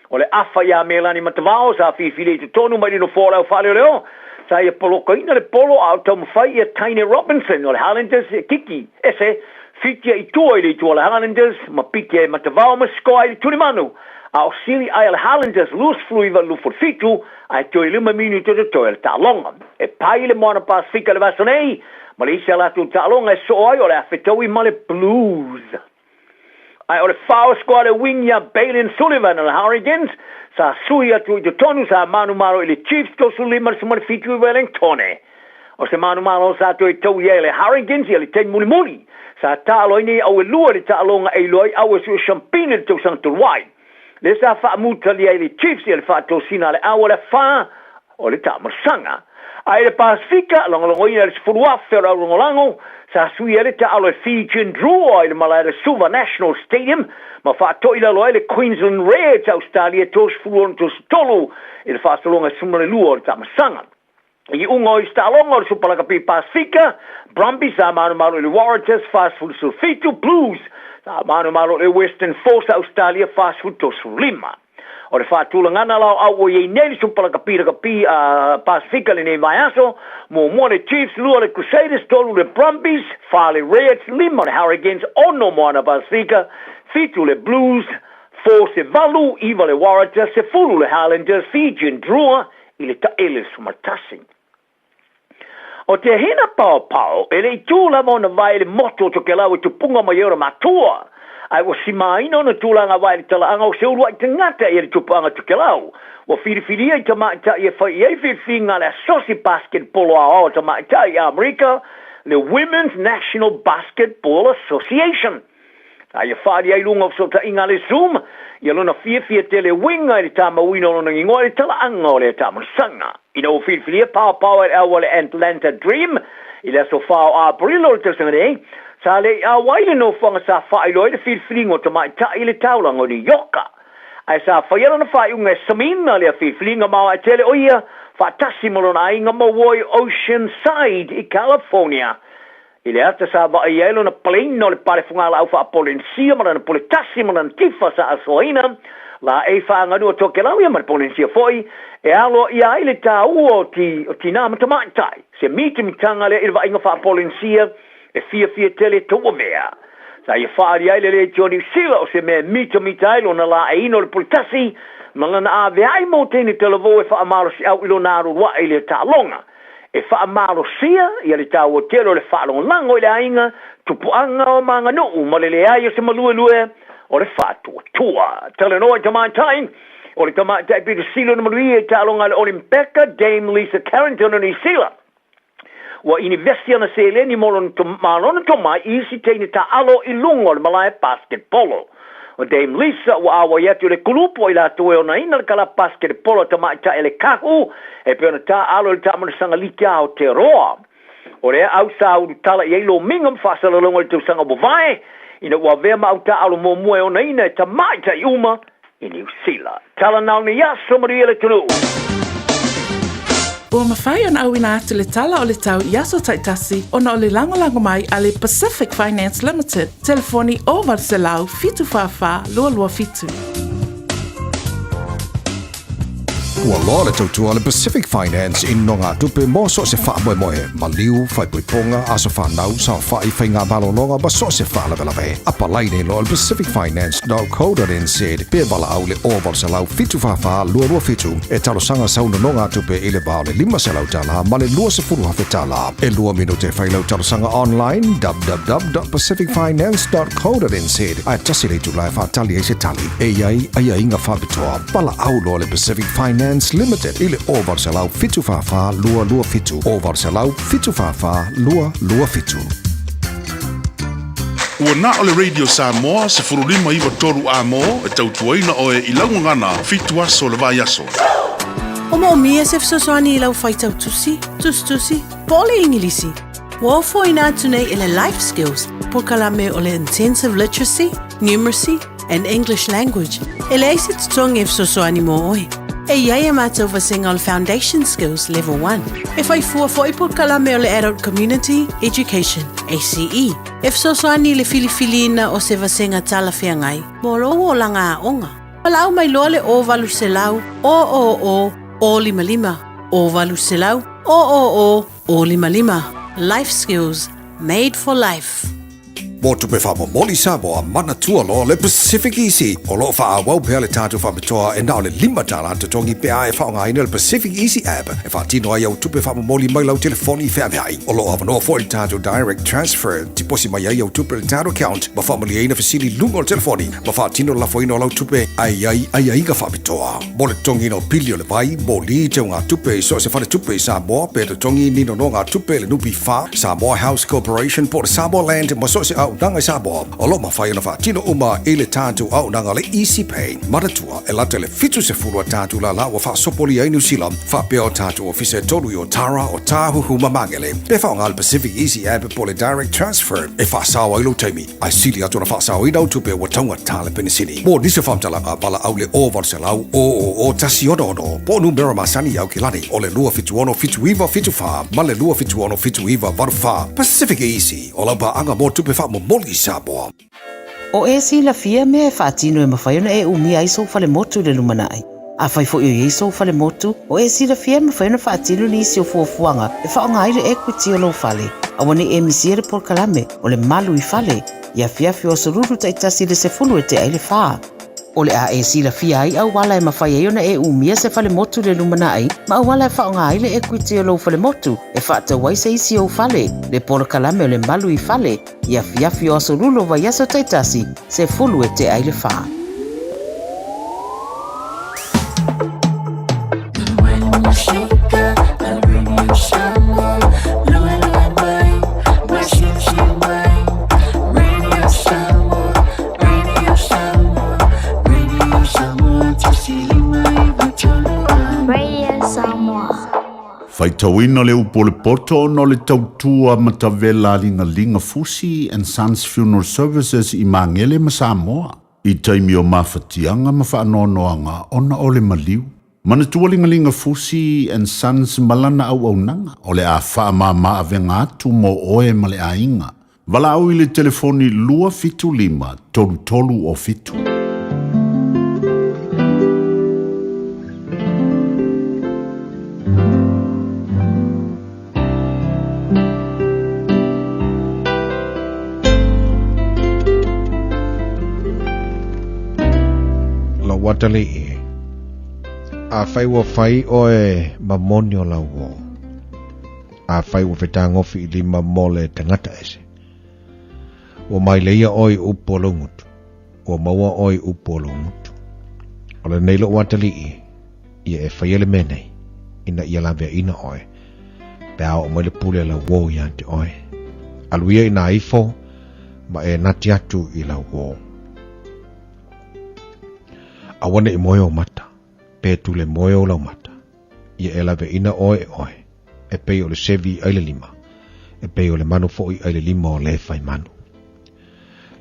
Speaker 18: O le afa iā Melani Matavao sa filifili i totonu mai le nofoa o le au faaleoleo, sa ia polokaina le polo a o taumafai ia Taine Robinson o le Highlanders e kiki ese fitia i tua i le itu o le Highlanders ma piki ai Matavao ma sikoa ai le tulimanu a o sili ai a le Highlanders 29-27 ae toe lima minute totoe o le taaloga. E pai i le Moana Pasefika i le vaiaso nei ma le isi a latou taaloga e soo ai o le a fetaui ma le Blues. Ae o le fao sikoa le wing iā Bailyn Sullivan o le Hurricanes sa sui atu i totonu sa manumalo i le Chiefs 35-17 i Wellingtone. O se manumalo sa toe tau i ai le Hurricanes ia le taimi mulimuli sa taalo ai nei au e lua i le taaloga e iloa ai au e sue siampina i le tausaga talu ai. Lea sa faamutalia ai le Chiefs ia le faatosina a le au o le afa o le taamalasaga. Ae i le Pasefika, logologoina i le 10,000 o le aulagolago, sa sui ai le taalo e Fijian Drua i le malae o le Suva National Stadium ma faatoilalo ai le Queensland Reds a Ausetalia 36-33 i le faasologa e 12 o le taamasaga. I iuga o isi taaloga o le Supa Lakapi Pasefika, Brumbies sa manumalo i le Waratahs 47, Blues sa manumalo i le Western Force a Ausetalia 45. O le faatulagana la o au ua i ai nei le Supa Lakapi Lakapi a Pasefika i lenei vaiaso, muamua le Chiefs, lua le Crusaders, tolu le Brumbies, fa le Reds, lima le Hurricanes, ono Moana Pasefika, fitu le Blues, Force e valu, iva le Waratahs, sefulu le Highlanders, Fijian Drua i le taele 11. O te hina paopao, e le i tū lava ona vae i le motu o Tokelau e tupunga mai ai ona matua, ae ua simaina ona tulaga vae i le talaaga o se uluai tagata i le tupuaga Tokelau. Ua filifilia i tamaitai e fai i ai filifiliga a le Asosi Basketball Aoao a Tamaitai i Amerika, le Women's National Basketball Association. A ia faaali ai luga o fesootaiga a le Zoom ia lona fiafia tele uiga i le tamauina o lona igoa i le talaaga o lea taamanasaga. Ina ua filifilia paopao e le au a le Atlanta Dream i le aso 4 o Aperila o le tausaga nei, sa le i auai le nofoaga sa faailoa ai le filifiliga o tamaitai i le taulaga o New Ioka. Ae sa faia lana faaiuga e Samina lea filifiliga maoae tele o ia faatasi ma lona aiga maua i Oceanside i California. I le ata sa vaai ai lona paleina o le pale fugalaau faa-Polenisia ma lana pule tasi ma lana tifa sa asoaina, laei faaganu o Tokelau ia ma le Polenisia foi, e aloaia ai le taua o ti, o tinā ma tamaitai, se mitamitaga lea i le vaaiga faa-Polenisia e fiafia tele tauavea. Sa ia faaali ai le Leitio o Niu Sila o se mea e mitamita ai lona laeiina o le pule tasi ma lana aveai mo teine talavou e faamalosiau i lona alualuae i lea taaloga. E faamalosia ia le taua tele o le faalagolago i le aiga, tupuaga o maganuu ma le leai o se maluelue o le faatuatua. Talanoa i tamaitai, o le tamaitai pito sili ona manuia i taaloga a le Olimpeka, Dame Lisa Carrington o Niu Sila. Ua inivesi ana seleni mo lona ma lona tomai i isi teine taaalo i luga o le malae basketbolo. O Dame Lisa ua auai atu i le kulupu o i latou e onaina le kalapa basketball a tamaitai a le Kahu e pei ona taaalo i le taamanasaga liki a Aotearoa. O lea au sa ulutala i ai lomiga ma faasalalauga i le tausaga ua vae ina ua avea ma au taaalo muamua e onaina e tamaitai uma i Niu Sila. Tala na o nei aso, manuia le atunuu.
Speaker 10: Ua mafai ona auina atu le tala o le tau i aso taitasi ona o le lagolago mai a le Pacific Finance Limited, telefoni 0800 744 227.
Speaker 5: Ua loa le tautua a le Pacific Finance i nogatupe mo so o se faamoemoe, maliu, faaipoipoga, aso fanau, saofai, faigamalologa ma so o se faalavelave. Apalai nei loa le pacificfinance.co.nz pe valaau i le 0800 744 227 e talosaga sau nonogatupe i le va o le $500 ma le $20,000. E lua minute e fai lau talosaga online www.pacificfinance.co.nz ae tasi le itula e faatali ai se tali. E i ai aiaiga faapitoa. Valaau loa le Pacific Finance Limited i le 0800 744 227 0800 744 227.
Speaker 3: Ua na o le Radio Samoa 15 9 3 A mo e tautuaina oe i lau gagana fitu aso o le vaiaso.
Speaker 10: O moomia se fesoasoani i lau faitau tusi, tusitusi, po o le Igilisi. Ua ofoina atu nei e le Life Skills polokalame o le Intensive Literacy, Numeracy and English Language e leai se totogi e fesoasoani mo oe. E i ai a mātou vasega o le Foundation Skills Level 1. E whai fua foi polokalame o le Adult Community Education, ACE, e fesoasoani i le filifiliina o se vasega talafeagai mo lou olaga aoga. Valaau mai loa le 0800 000 055 0800 000 055. Life Skills Made for Life.
Speaker 5: Mo tupe faamomoli Samoa, manatua loa le Pacific Easy. O lo o faaauau pea le tatou faapitoa e na o le $5 totogi pe a e faaaogaina le Pacific Easy app e faatino ai au tupe faamomoli mai lau telefoni feaveai. O lo o avanoa foi le tatou Direct Transfer, tiposi mai ai au tupe i le tatou account ma faamalieina fesili i luga o le telefoni ma faatino le lafoina o lau tupe ae i ai aiaiga faapitoa. Mo le totogiina o pili o le vai, moli, teugatupe i so o se faletupe i Samoa pe totogi ni nonogatupe i le NPF, Samoa House Corporation po o le Samoa Land ma so o se auaunaga i Samoa, o lo o mafai ona faatino uma i le tatou auaunaga o le Easy Pay. Manatua, e lata i le 70 a tatou lala ua faasopolia ai Niu Sila, faapea o tatou ofisa e tolu i Otara, Otāhuhu ma Magele. Pe faaaoga le Pacific Easy App po o le Direct Transfer e faasao ai lou taimi. Ae sili atu ona faasaoina au tupe ua taugata le penisini. Mo nisi o faamatalaga, valaau le 0800 000 166 po o numera masani i Aukilani o le 276 7974 ma le 276 7984. Pacific Easy, o lau paaga mo tupe faamomoli i Samoa.
Speaker 10: O e silafia mea e faatino e mafai ona e umia ai sou falemotu i le lumanai. Afai foi o i ai sou falemotu, o e silafia e mafai ona faatino nisi o fuafuaga e faaaoga ai le equity o lou fale. Aua ne i e misia le polokalame o le Malu i Fale i afiafi o Aso Lulu taitasi i le 10 e tea ai le 4. O le a e silafia ai auala e mafai ai ona e umia se falemotu i le lumanai ma auala e faaaoga ai le equity o lou falemotu e faatau ai se isi ou fale, le polokalame o le Malu i Fale i afiafi o Aso Lulu o vaiaso taitasi, 10 e tea ai le 4.
Speaker 7: Faitauina le upu o le poto ona o le tautua matavela a Ligaliga Fusi and Sons Funeral Services i Magele ma Samoa i taimi o mafatiaga ma faanoanoaga ona o le maliu. Manatua Ligaliga Fusi and Sons ma lana auaunaga o le a faamama avega atu mo oe ma le aiga. Valaau i le telefoni 275 3307.
Speaker 5: Lou atalii, afai ua fai oe ma moni o lau uō, afai ua fetagofi i lima mo le tagata ese, ua maileia oe i upu o lou gutu, ua maua oe i upu o lou gutu. O lenei lou atalii, ia e faia le mea nei, ina ia laveaiina oe, pe a oo mai le pule a lau uō ia te oe. Alu ia ina ifo, ma e nati atu i lau uō. Aua ne i moe ou mata, pe tule moe ou laumata, ia e laveaiina oe e oe, e pei o le sevi i ai le lima, e pei o le manu foi i ai le lima o le fai manu.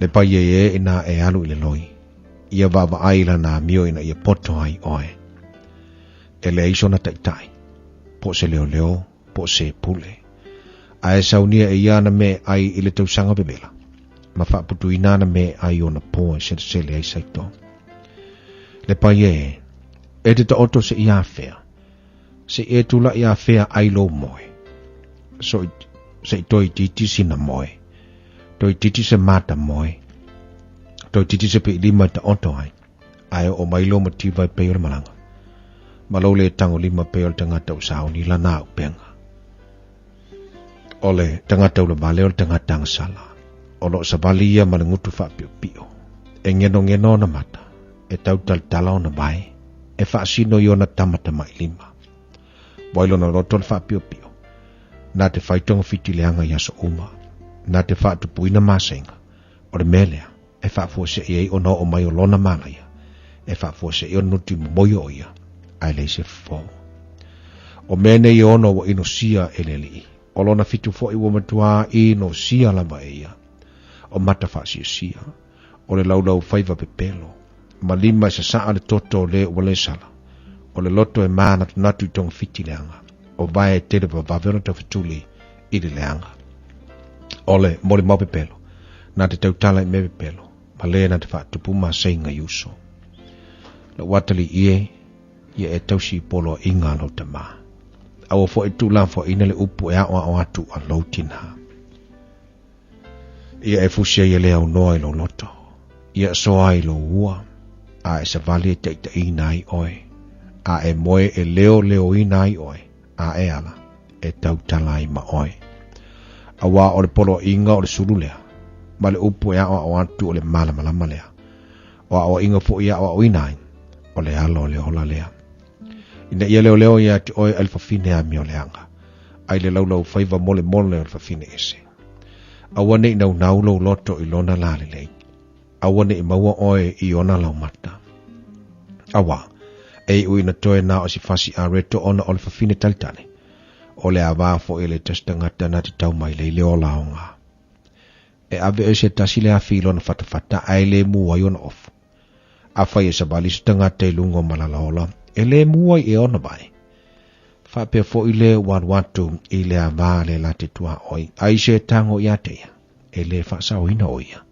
Speaker 5: Le paia e ina e alu i le loi, ia vaavaai i lana amio ina ia poto ai oe. E leai sona taitai, po o se leoleo, po o se pule. A e saunia e ia ana mea e ai i le tausaga vevela, ma faaputuina ana mea e ai i ona po e selesele ai saito. Le paia e, e te taoto se i afea, se i e tula'i afea ai lou moe. So, se i toeitiiti sina moe, toeitiiti se mata moe, toeitiiti se piilima e taoto ai, ae oo mai lou mativa e pei o le malaga, ma lou le tagolima pei o le tagata ua sauni lana auupega. O le tagata ulavale o le tagata agasala, o lo o savali ia ma le gutu faapiopio, e genogeno ona mata, e tautalatala ona vae, e faasino i ona tamatamailima. Ua i lona loto le faapiopio, na te fai togafiti leaga i aso uma, na te faatupuina masega, o le mea lea e faafuasei ai ona oo mai o lona malaia, e faafuasei ona nuti momoi o ia, ae leai se fofo. O mea nei e ono ua inosia e le Alii, o lona fitu foi ua matuā inosia lava e ia, o mata faasiasia, o le laulau faiva pepelo, ma lima e sasaa le toto o le ua le sala, o le loto e mānatunatu i togafiti leaga, o vae e tele vavave ona taufetuli i le leaga. O le molimau pepelo, na te tautala i mea pepelo, ma le na te faatupu maseiga i uso. Lou atalii e, ia e tausi i poloaiga a lou tamā. Aua foi tuulafoaiina le upu e aoao atu a lou tinā. Ia e fusi ai e le aunoa i lou loto, ia soa ai lou ua, a e savali e taitaiina ai oe, a e moe e leoleoina ai oe, a e ala, e tautala ai ma oe. Auā o le poloaiga o le sulu lea, ma le upu e aoao atu o le malamalama lea, o aoaiga foi e aoaoina ai, o le alo o le ola lea. Ina ia leoleo ia te oe ai le fafine amioleaga, ai le laulau faiva molemole o le fafine ese. Aua ne i naunau lou loto i lona lalelei, aua ne i maua oe i ona laumata. Auā, e iu ina toe na o se fasi areto ona o le fafine talitali, o le avā foi e le tasi tagata na te tau mai lei le ola aoga. E ave e se tasi le afi i lona fatafata ae le mū ai ona ofu. Afai e savali se tagata i luga o Malalaola, e le mū ai e ona vae. Faapea foi le ua alu atu i le avā le la te tuaoi, ai se tago ia te ia, e le faasaoina o ia.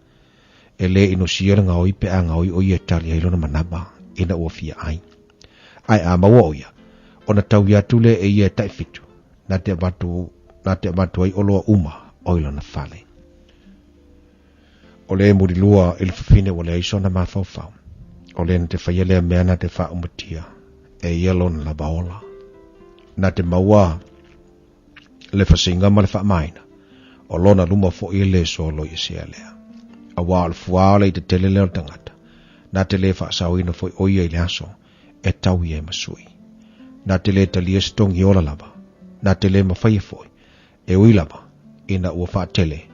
Speaker 5: E lē inosia le gaoi pe a gaoi o ia e tali ai lona manava ina ua fia ai. Ae a maua o ia, ona taui atu lea e ia e taifitu, na te avatu, na te avatu ai oloa uma o i lona fale. O le mulilua i le fafine ua leai sona mafaufau. O le na te faia lea mea na te faaumatia e ia lona lava ola. Na te maua le fasiga ma le faamaina, o lona luma foi e le soloiesea lea. Auā o le fuā o le ita tele lea o le tagata, na te lē faasaoina foi o ia i le aso e tau ia e masui. Na te lē talia se togi ola lava, na te lē mafaia foi, e ui lava ina ua faatele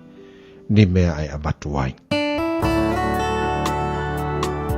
Speaker 5: ni mea e avatu ai.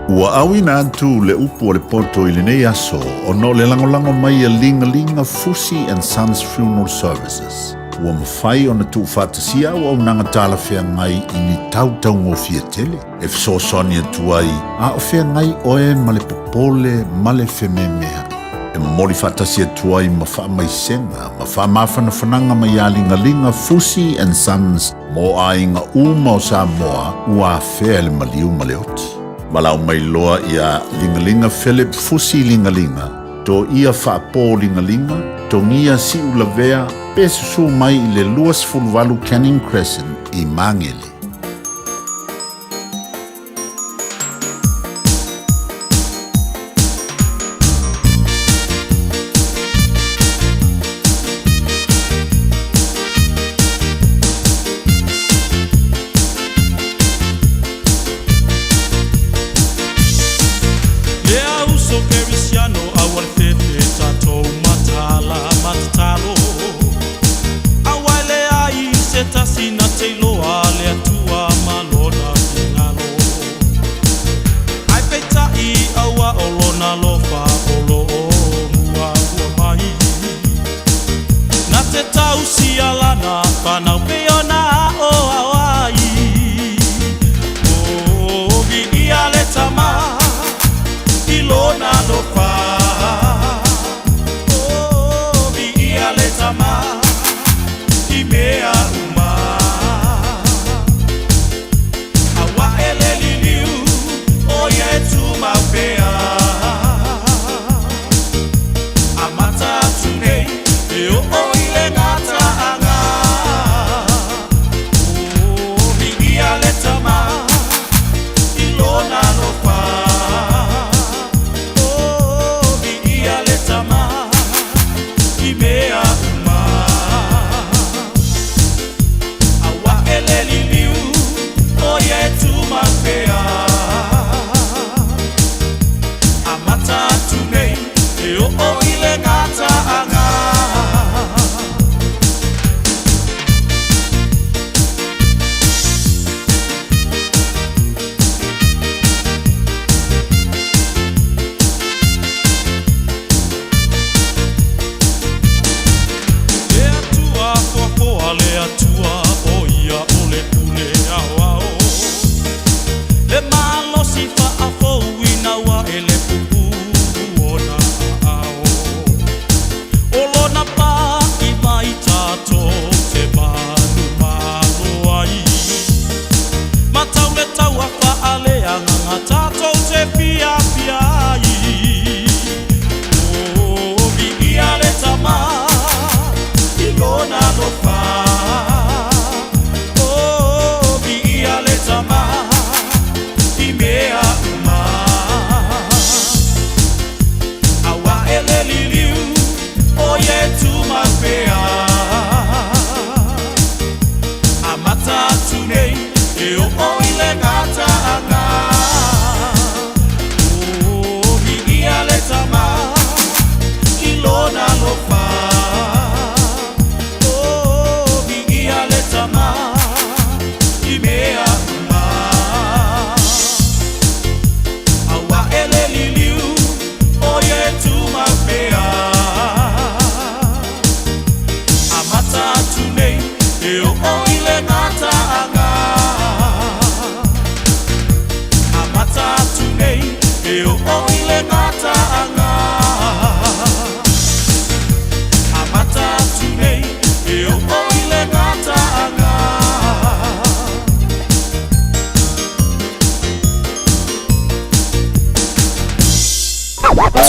Speaker 7: Ua auina atu le upu o le poto i lenei aso ona o le lagolago mai a Ligalinga Fusi and Sons Funeral Services. Ua mafai ona tuufaatasia auaunaga talafeagai i ni tau taugofie tele e fesoasoani atu ai a o feagai oe ma le popole ma le fememea'i. E momoli faatasi atu ai ma faamaisega ma faamafanafanaga mai ia Ligaliga Fusi and Sons mo aiga uma o Samoa ua afea e le maliu ma le oti. Valaau mai loa ia Ligaliga Philip Fusi Ligaliga, Toia Faapo Ligaliga, Togia Siulavea pe susu mai i le 28 Canning Crescent i Magele.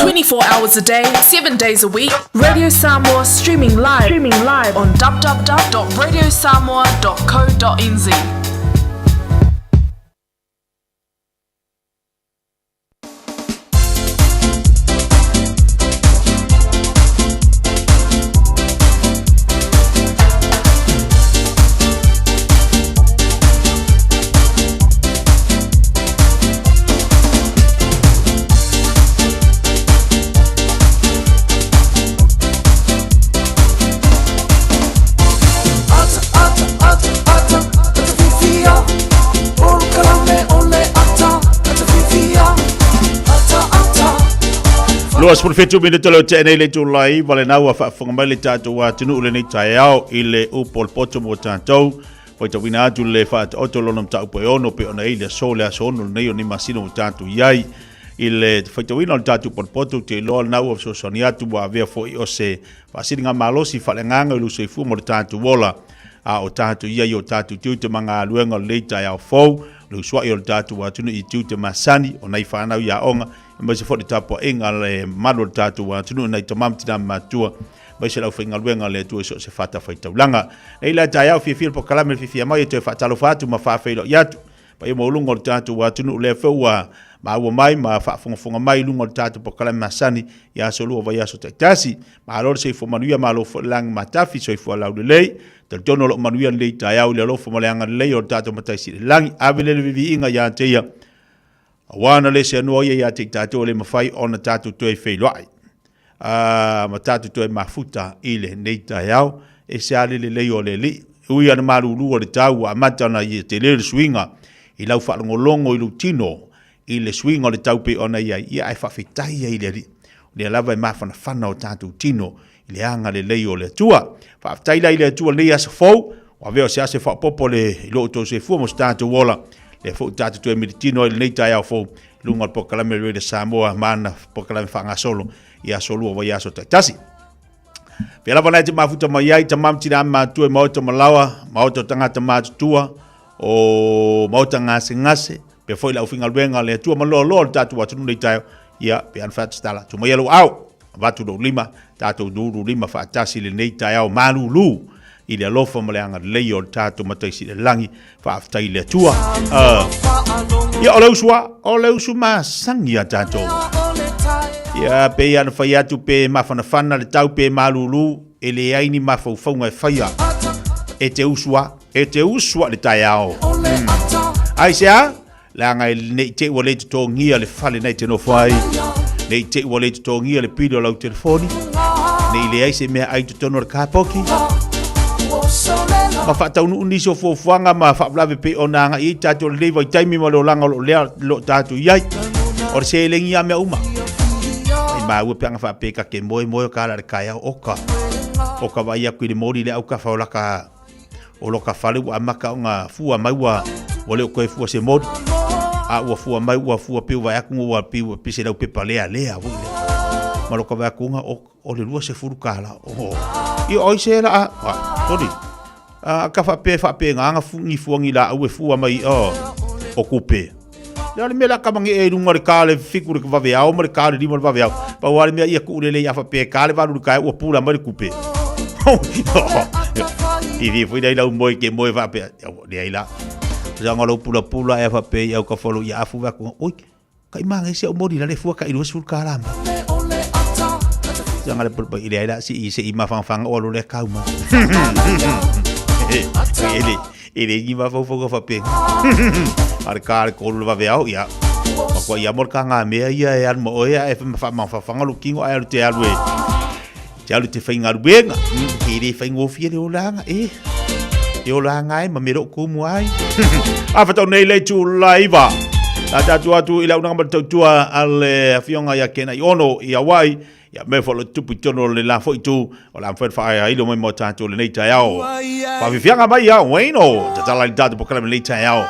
Speaker 19: 24 hours a day, 7 days a week. Radio Samoa streaming live, streaming live on www.radiosamoa.co.nz.
Speaker 20: Ata, ata, ata, ata, ata fiafia. Polokalame o le ata, ata fiafia. Ata, ata.
Speaker 7: 27 minute le tea nei le itula 9 lena ua faafofoga mai le tatou atunuu lenei taeao i le upu o le poto mo tatou. Faitauina atu le faataoto o lona mataupu e ono pei ona i le aso le aso 6 lenei o nei masina ua tatou i ai. I le faitauina o le tatou potopoto, ou te iloa lena ua fesoasoani atu ua avea foi o se faasiliga malosi faaleagaga i lou soifua mo le tatou ola a o tatou i ai i o tatou tiute ma galuega o lenei taeao fou, le usuai o le tatou atunuu i tiute masani o nai fanau i aoga, aemaise foi le tapuaiga a le mamalu o le tatou atunuu i nai tama ma tina matutua, aemaise le aufaigaluega a le Atua i so o se fatafaitaulaga. Nei la taeao fiafia le polokalame le fiafia mai e toe faatalofa atu ma faafeiloai atu paia maualuga o le tatou atunuu lea foi ua maua mai ma faafogafoga mai i luga o le tatou polokalame masani i aso lua vaiaso taitasi. Malo le soifua manuia, malo foi le lagi matafi, soifua laulelei. Talitonu o lo o manuia lenei taeao i le alofa ma le agalelei o le tatou Matai Sili i le Lagi. Ave lea le viviiga ia te ia, aua na le seanoa ia ia te i tatou e le mafai ona tatou toe feiloai ma tatou toe mafuta i lenei taeao. E se a le lelei o le Alii. E ui ana malulu o le tau ua amata ona ia tele le suiga i lau faalogologo i lou tino i le suiga o le tau pei ona i ai, ia ae faafetai ai i le Alii. O lea lava e mafanafana o tatou tino i le agalelei o le Atua. Faafetai la i le Atua lenei aso fou, ua avea o se aso e faaopoopo le i lo outou soifua ma so tatou ola. Lea foi ua tatou toe militino ai lenei taeao fou i luga o le polokalame Radio Samoa ma ana polokalame faagasolo i aso lua vaiaso taitasi. Pea lava nai te mafuta mai ai, tama ma tina matua i maota malawa, maota o tagata matutua, o maota gasegase, pea foi le aufaigaluega a le Atua ma loaloa o le tatou atunuu nei taeao, ia, pe ana faatatala atu mai lou ao, avatu lou lima, tatou lulu lima faatasi i lenei taeao malulu i le alofa ma le agalelei o le tatou Matai Sili i le Lagi. Faafetai i le Atua. Ia, o le usu a, o le usu masani a tatou. Ia, pei ana fai atu pe mafanafana le tau pe malulu, e leai ni mafaufauga e faia e te usu a, e te usu a le taeao. Aisea? Leaga e ne i te i ua le totogia le fale nei te nofo ai, ne i te i ua le totogia le pili o lau telefoni, ne i leai se mea ai totonu o le kapoki. Ma faataunuu nisi o fuafuaga ma faalavelave pei ona agai ai tatou i lenei vaitaimi ma le olaga o lo o lea lo o tatou i ai. O le seleni lava mea uma. Ai maua pe ana faapea ta te moe moe o ka ala i le taeao oka. O ka vaai atu i le moli le aukafa o laka O loka fale ua amata ona fua mai ua ua le o toe fua se moli. A ua fua mai ua fua piu vai atu ua piu pise lau pepa lea lea foi lea. Ma loka vai atu o o le 20 tala. O. I oi se la a sori. A ka fa pe fa pe nganga fu ni fua ni la au e fua mai o o kupe. Le ale mea la ka mange e lunga le ka le fiku le vave ao ma le ka le lima le vave ao. Pa o ale mea ia ku le le ia fa pe ka le valu le ka ua pula mai le kupe. I vi fui dai lau moe ke moe fa pe le ai la. Sa ngalo pula pula e fa pe i au ka folo ia afu va ku. Oi, ka i mange se o mori la le fua ka i 20 ka la ma. Sa ngale pula i le ai la si i se i mafangafanga o lo le kau ma. Ele E le ni mafaufauga faapena. A le ka le kolu le vave ao, ia. Ma kua ia mo le ka ngā mea ia e alu ma oe a e whaamafawhanga lo kingo ai alu te alu e. Te alu te whaingaruenga. E le whaingofie le olanga, e. E olanga e ma me loo kumu ai. A whatau nei le tu laiva. La tātu atu i la unanga ma le tautua a le afioga ia Kena i ono i Hawaii. Ia mea foi o lo tupu i totonu o le la foi itu, o le a mafai ona faailo mai mo tatou i lenei taeao. Faafiafiaga mai ia Wayno, tatala i le tatou polokalame i lenei taeao.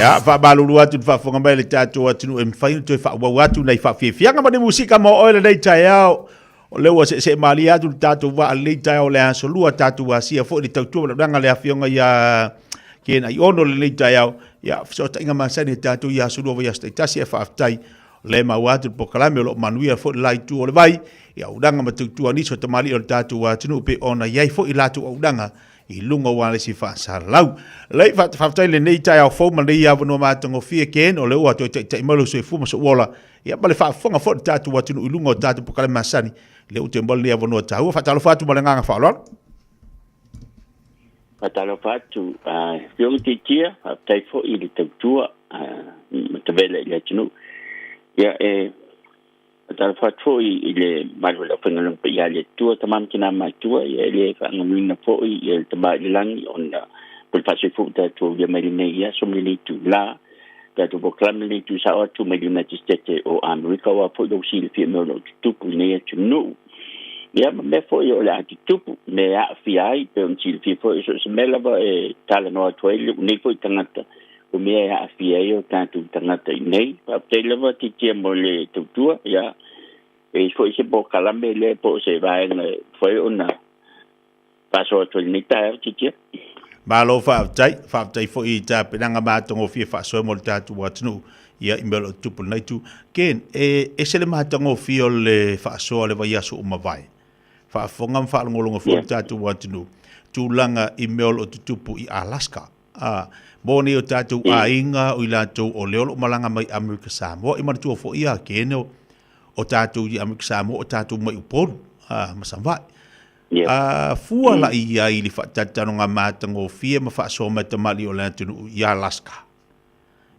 Speaker 7: Ia, faamalulu atu i le faafofoga mai a le tatou atunuu e mafai ona toe faaauau atu nai faafiafiaga ma ni musika mo oe lenei taeao. O lea ua seesee malie atu le tatou vaa i lenei taeao o le Aso Lua, tatou asia foi le tautua ma le auaunaga a le Afioga ia Ken Aiono i lenei taeao. Ia, fesootaiga masani a tatou i Aso Lua vaiaso taitasi, ae faafetai o lea e maua atu le polokalame o lo o manuia foi le la itu o le vai i auaunaga ma tautua a nisi o tamalii o le tatou atunuu pei ona i ai foi latou auaunaga i luga o ualesi faasalalau. Lei, faafetai i lenei taeao fou ma lenei avanoa matagofie, Ken, o lea ua toe taitai mai lou soifua ma sou ola, ia ma le faafofoga foi a le tatou atunuu i luga o tatou polokalame masani, lea ua toe maua lenei avanoa taua. Faatalofa atu ma le agaga faaaloalo.
Speaker 6: Faatalofa atu, Afioga Tiatia, faafetai foi i le tautua ma tavela i le atunuu. Ia, e Faatalofa atu foi i le mamalu o le aufaigaluega paia a le Atua, tama ma tina matutua, ia e le faaganuina foi ia le Tama i le Lagi ona po le faasoifua ua tatou aulia mai lenei aso ma lenei itula. Tatou polokalame lenei tuusao atu mai le United States o Amerika, aua foi lou silafia mea o lo o tutupu i lenei atunuu. Ia ma mea foi o le a tutupu, mea e aafia ai, pei ona silafia foi, so o se mea lava e talanoa atu ai lou nei foi tagata, o mea e aafia ai o tatou tagata i inei. Faafetai lava Titia mo le tautua, ia, e i foi se polokalame lea po o se vaega e mafai ona faasoa atu ai i lenei taeao Titia.
Speaker 7: Malo faafetai, faafetai foi i tapenaga matagofie faasoa mo le tatou atunuu, ia i mea o lo o tutupu i lenei itu. Ken, e ese le matagofie o le faasoa o le vaiaso ua mavae. Faafofoga ma faalogologo foi le tatou atunuu, tulaga i mea o lo o tutupu i Alaska. Ā, mō nei o tātou aiga, o i latou o lea o lo o malaga mai Amerika Samoa, e manatua foi ia Ken, o tātou i Amerika Samoa, o tātou mai Upolu, ā, ma Savaii. Ā, fua la i ai le faatalataloga matagofie ma faasoa mai tamalii o le atunuu i Alaska.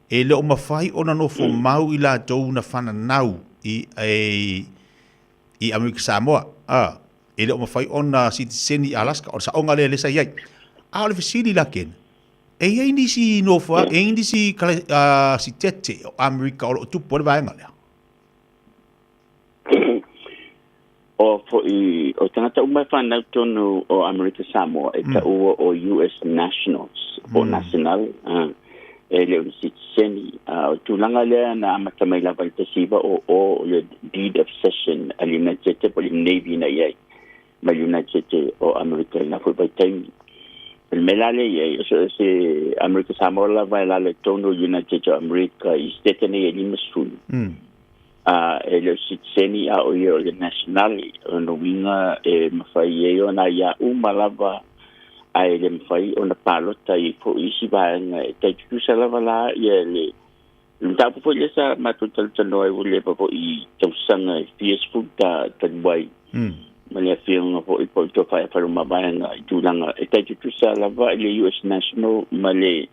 Speaker 7: E le o mafai ona nofo mau i latou na fananau i, i Amerika Samoa, ā, e le o mafai ona sitiseni i Alaska, o le saoga lea lea sa i ai. A o le fesili la Ken, e i ai nisi nofoa, e i ai nisi sitete o Amerika o lo o tupu ai le vaega lea?
Speaker 6: O foi, o tagata uma e whanau tonu o Amerika Samoa, e taua o US Nationals, po National, e le o ni sitiseni. O le tulaga lea na amata mai lava i le 1900 o le Deed of Cession a le United States po o le Navy na i ai mai le United States o Amerika i lena foi vaitaimi. O le mea la lea i ai, o so o se Amerika Samoa lava e lalo i totonu o United States o Amerika i sitete nei e 50. E le o sitiseni a o ia o le nationale, o lona uiga e mafai ai ona aia uma lava ae le mafai ona palota i foi isi vaega e tai tutusa lava la ia le mataupu foi lea sa matou talatalanoa ai ua leva foi i tausaga e fia sefulu ta talu ai ma le afioga foi po o le Tofa ia Faleomavaega i tulaga e tai tutusa lava i le US National ma le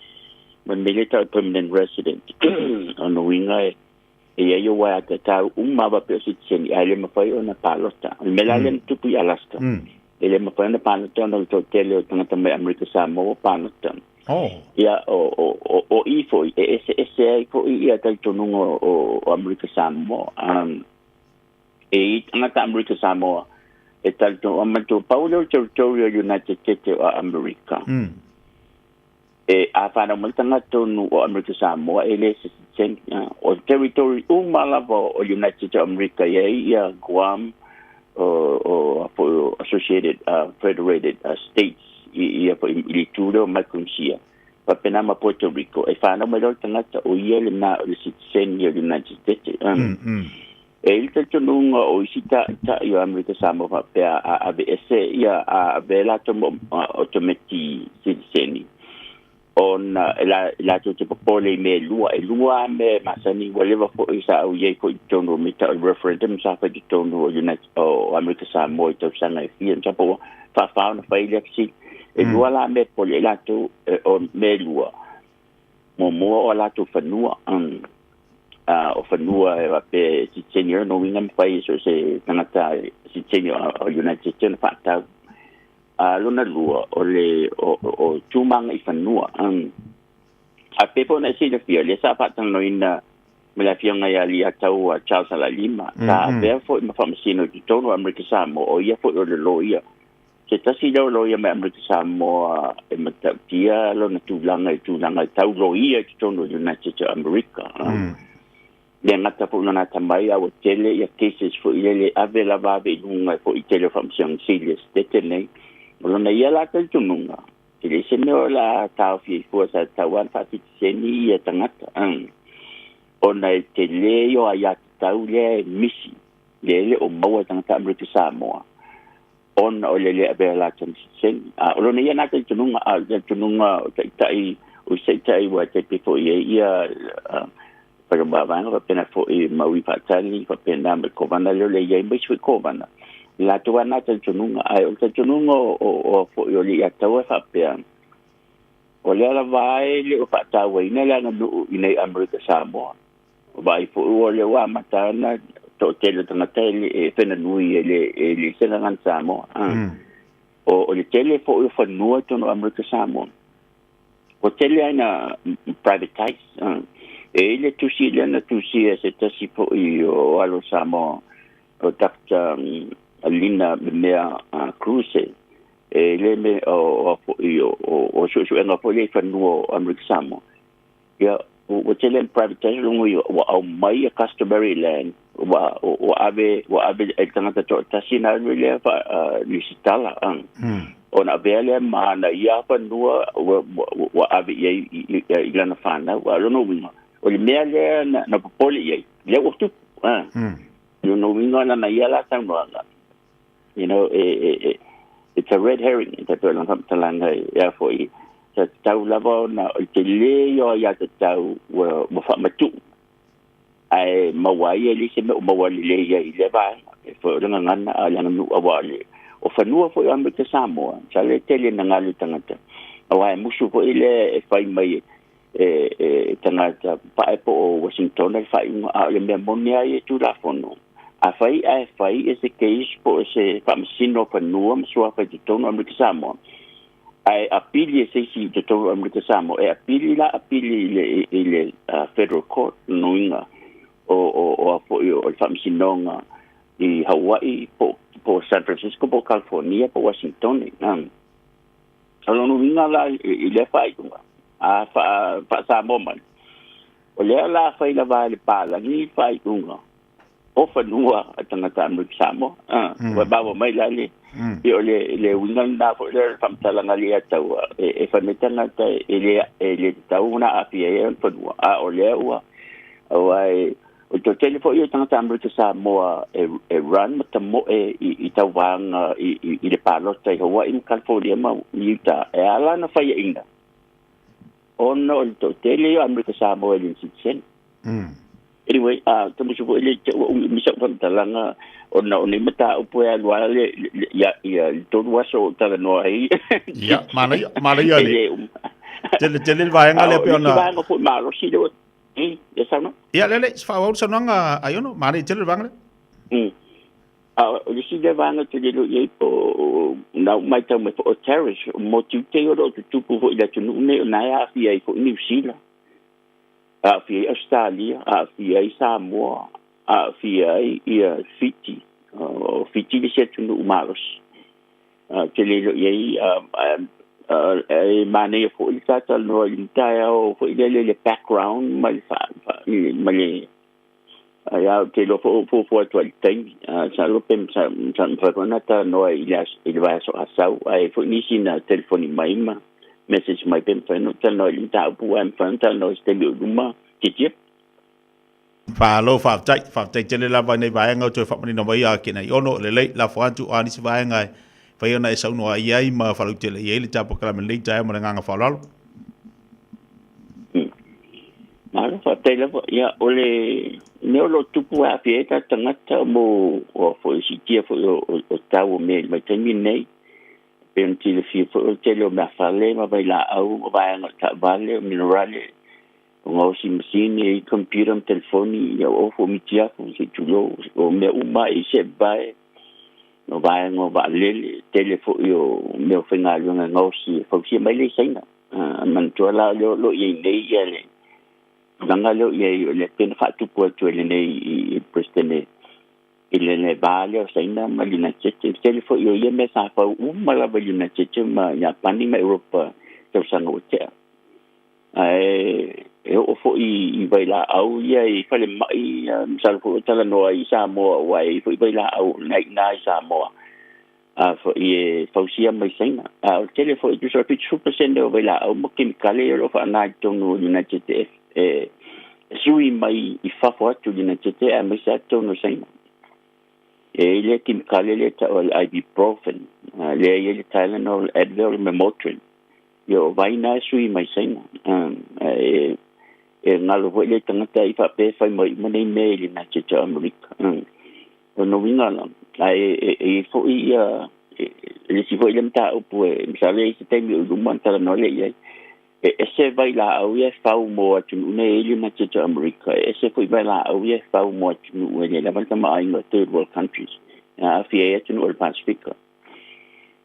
Speaker 6: ma le mea lea e tau o le permanent resident. O lona uiga e e i ai ou aiatatau uma lava pei o sitiseni, ae le mafai ona palota. O le mea la lea na tupu i Alaska, e le mafai ona palota ona o le toatele o tagata mai Amerika Samoa ua palota. Ia, o i foi, e eseese ai foi ia talitonuga o Amerika Samoa. E i ai tagata Amerika Samoa e talitonu, manatua, pau lea o le territory o United States o Amerika. E a whanau mai le tagata tonu o Amerika Samoa e le citizen. O territory uma lava o United States of America i ai ia Guam o foi Associated Federated States i ia foi i le itu lea o Micronesia faapena ma Puerto Rico. E whanau mai loa le tagata o ia lena o le citizen o United States. E i ai le talitonuga o isi taitai o Amerika Samoa faapea a aveese ia a avea latou ma otometi sitiseni ona e latou te popole i mea e lua. E lua lava mea e masani ua leva foi sa au i ai foi i totonu o mea tau o le referendum sa fai i totonu o United o Amerika Samoa i tausaga e fia masalo po ua faafa ona fai lea fesili. E lua la mea e popole ai latou o mea e lua. Muamua o a latou fanua, o fanua e faapea e sitiseni ai, lona uiga e mafai e so o se tagata sitiseni o United States ona faatau. Lona lua, o le o tu ma agaifanua. A pei foi ona e silafia, lea sa faatalanoaina ma le afioga ia Leiataua Charles Alailima, sa avea foi ma faamasino i totonu o Amerika Samoa, o ia foi o le loia. Se tasi leo loia mai Amerika Samoa e matautia lona tulaga i tulaga tau loia i totonu o United States of America. Le gata foʻi lona atamai a ua tele ia cases foʻi lele ave lava ave i luga foʻi tele o faamasinoga sili a setete nei. O lona ia la talitonuga, e leai se mea o le a taofi ai fua sa tatau lava ona faasitiseni ia tagata, ona e telē ia o aiatatau lea e misi, lea e le o maua e tagata Amerika Samoa, ona o le lē avea latou ma sitiseni. A o lona ia lena talitonuga, a o le talitonuga o taitai o isi taitai ua tai pei foi i ai ia fale o mavaega faapena foi ma ui faatali faapena ma le kovana lea o le i ai ma isi foi kovana, latou lava na talitonuga. Ae o le talitonuga o foi o le iataua e faapea, o lea lava e le o faatauaina le aganuu i nei Amerika Samoa. Vaai foi ua lea ua amata ona toatele o tagata e fenanui e le se gagana Samoa. O le tele foi o fanua i totonu o Amerika Samoa, ua tele ai na privatize. E i ai le tusi lea na tusia e se tasi foi o alo Samoa, o Dr. Lina Memea Cruz, e le me o foi o suesuega foi lea i fanua o Amerika Samoa. Ia, ua tele na privatize luga i ua aumai a customary land, ua ave e le tagata toatasi na alu lea lisitala ona avea lea ma ana ia fanua ua ave i ai i lana fanau. A o lona uiga, o le mea lea na popole i ai, lea ua tupu. Lona uiga lana ia la saunoaga, it's a red herring, e tai lona faamatalaga ia foi sa tatau lava ona o le telē ia o aiatatau ua faamatuu ae maua ai e le se mea o maua lelei ai i lea vaega e foi o le gagana a le aganuu auā o le o fanua foi o Amerika Samoa sa le tele na galu i tagata auā e musu foi lea e fai mai e tagata pae po o Washington le faaiuga. A o le mea moni ai e Tulafono afai ae fai e se case po o se faamasino o fanua ma suafa i totonu o Amerika Samoa ae apili e se isi i totonu o Amerika Samoa, e apili la apili i le Federal Court nuiga o a foi o le faamasinoga i Hawaii po San Francisco po California po Washington. O lona uiga la i lea faaiuga a faa-Samoa mai, o lea la fai lava e le palagi faaiuga o fanua a tagata Amerika Samoa. Ua maua mai la le ia o le uiga lena foi lea o le faamatalaga le ataua e fai mai tagata e le tatau ona aafia ai ona fanua. A o lea ua auā e o le toatele foi o tagata Amerika Samoa e run ma tamoe i tauvaga i le palota i Hawaii ma California ma Utah e ala ona faiaina ona o le toatele o Amerika Samoa e le sitiseni. Anyway, tamusu foi le te ua umi sau faamatalaga ona o nei mataupu e alu ala le ia ia le 3 aso o talanoa ai.
Speaker 11: Ia, manaia, manaia le. Tele tele le vaega lea pe ona.
Speaker 6: Vaega foi malosi le ia saunoa.
Speaker 11: Ia lele, se faaauau le saunoaga Aiono, manaia tele le vaega lea.
Speaker 6: A o le isi lea vaega te lilo i ai po na ou matau mai foi o tariffs mo tiute o lo o tutupu foi i le atunuu nei o na e aafia ai foi Niu Sila, aafia ai Australia, aafia ai Samoa, aafia ai ia Fiti. O Fiti le isi atunuu malosi. Te lilo i ai e manaia foi le tatalanoa i le taeao foi lele le background ma le ma le ia te iloa foi o fuafua atu ai i le taimi. Sa iloa pe sa mafai foi ona talanoa i le vaiaso a sau ae foi nisi na telefoni mai ma message mai pe mafai ona talanoa i le mataupu ae mafai ona talanoa i se taimi o i luma titia.
Speaker 11: Faalo, faafetai, faafetai tele lava i nei vaega o toe faamanino mai a ke nei ono lelei lafo atu o a nisi vaega e fai ona e saunoa i ai ma falautele i ai le tapokalame lenei taeao ma le agaga faaaloalo.
Speaker 6: Malo, faafetai lava. Ia, o le mea o lo o tupu e aafia ai tatou tagata mo o foi siitia foi o tau o mea i le vaitaimi lenei. Pei ona silafia foi o le tele o meafale ma vailaau ma vaega o taavale, o minerale, o gaosi masini, computer ma telefoni, ia o ofu o mitiafu, se i tulou, o mea uma i se vae, o vaega o vaalele, tele foi o mea o faigaluega e gaosi e fausia mai lea i Saina. Manatua la o lea o lo o i ai nei ia le tulaga lea o i ai o le pei ona faatupu atu e lenei i President. I le va lea o Saina ma le United States. Tele fo'i o ia mea sa fau uma lava i le United States ma Iapani ma Europa tausaga ua tea. Ae e oo fo'i i vailaau ia i falema'i, masalo fo'i ua talanoa i Samoa ua e i fo'i vailaau na iina i Samoa a fo'i e fausia mai Saina. A o le tele fo'i tusa o le 70% o vailaau ma kemikale o lo o faaaoga i totonu o le United States e sui mai i fafo atu i le United States aemaise lava totonu o Saina. E i ai le kemikale lea e tau o le ibuprofen, lea e i ai le Tylenol, Advil ma Motrin. Ia o vai na e sui mai Saina. E e galo foi le tagata i faapea e fai mai uma nei mea i le United States o Amerika. O lona uiga la, ae e i ai foi ia le isi foi lea mataupu e masalo e i ai se taimi o i luma ona talanoa lea i ai. E ese vailaau ia e fau mo atunuu nei e i ai le United States o Amerika, e ese foi vailaau ia e fau mo atunuu e le lava le tamaoaiga o third world countries, e aafia ai atunuu o le Pasefika.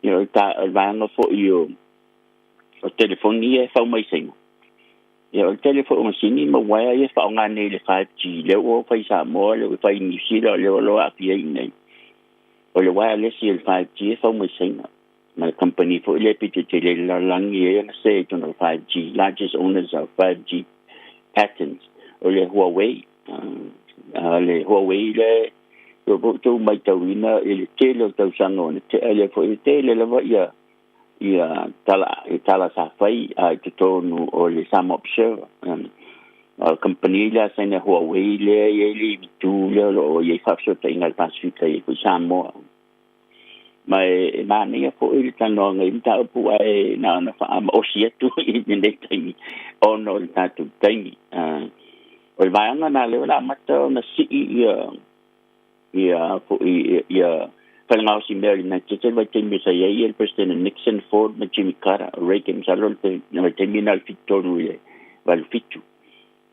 Speaker 6: Ia o le vaega foi o telefoni ia e fau mai Saina. Ia o le tele foi o masini ma uaea ia e faaaoga nei i le 5G, lea ua fai i Samoa, lea ua fai i Niu Sila, lea ua loa aafia ai i inei. O le wireless ia o le 5G e fau mai Saina. Ma le kamupani foi lea pito tele i le lalolagi e ona se i totonu o le 5G, largest owners of 5G patents, o le Huawei. Le Huawei lea ua outou matauina i le tele o tausaga ona tea lea foi e tele lava ia ia tala i tala sa fai i totonu o le Samoa Observer. O le kamupani lea a Saina Huawei lea e i ai le ivitu lea o lo o i ai faafesootaiga a le Pasefika i ai foi Samoa. Ma e manaia foi le talanoaga i mataupu ae na ona faamaosi atu i lenei taimi ona o le tatou taimi. O le vaega na lea o le amata ona sii ia ia foi ia falegaosi mea o le United States i le vaitaimi sa i ai le President Nixon, Ford ma Jimmy Carter, Reagan, masalo le vaitaimi na o le 73 i le 87.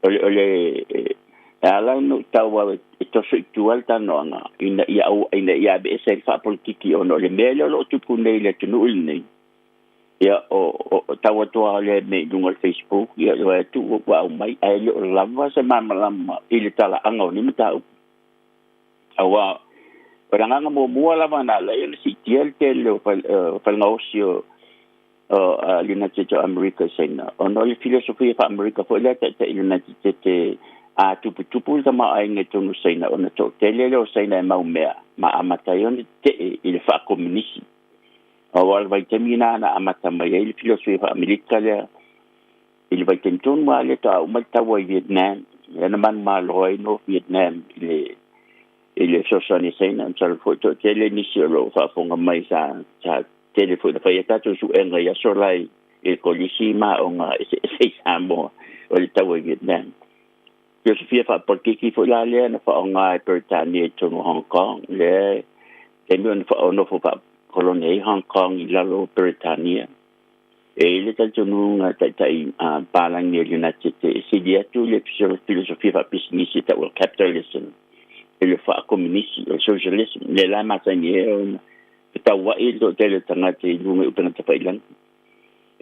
Speaker 6: O le e ala ona ou tau au e toso i tua le talanoaga ina ia aua ina ia aveese ai le faapolokiki ona o le mea lea o lo o tupu nei i le atunuu lenei. Ia o tau atu lava lea mea i luga o le Facebook, ia o atu ua aumai ae le o lava se malamalama i le talaaga o nei mataupu. Aua o le agaga muamua lava na ala ai ona siitia le tele o falegaosi o United States o Amerika i Saina, ona o le filosofia faa-Amerika foi lea taitai i le United States a tuputupu le tamaoaiga i totonu o Saina ona toatele lea o Saina e mau mea ma amata ai ona tetee i le faakomunisi. Aua o le vaitaimi lena na amata mai ai le filosofia faa-Amerika lea i le vaitaimi tonu lava lea faatoa uma le taua i Vietnam, lea na manumalo ai North Vietnam i le fesoasoani a Saina. Masalo foi toatele nisi o lo o faafofoga mai sa tele foi na fai ai tatou suega i aso la i le kolisi ma aoga eseese i Samoa o le taua i Vietnam. Filosofia faapolitiki foi la lea na faaaoga e Peretania i totonu o Hong Kong, lea taimi ona nofo faakolone ai Hong Kong i lalo o Peretania. E i ai le talitonuga taitai palagi o le United States e sili atu le filosofia faapisinisi e tau o le capitalism i le faakomunisi o le socialism, lea la e masani ai ona fetauai le toatele o tagata i luga i upega tafailagi.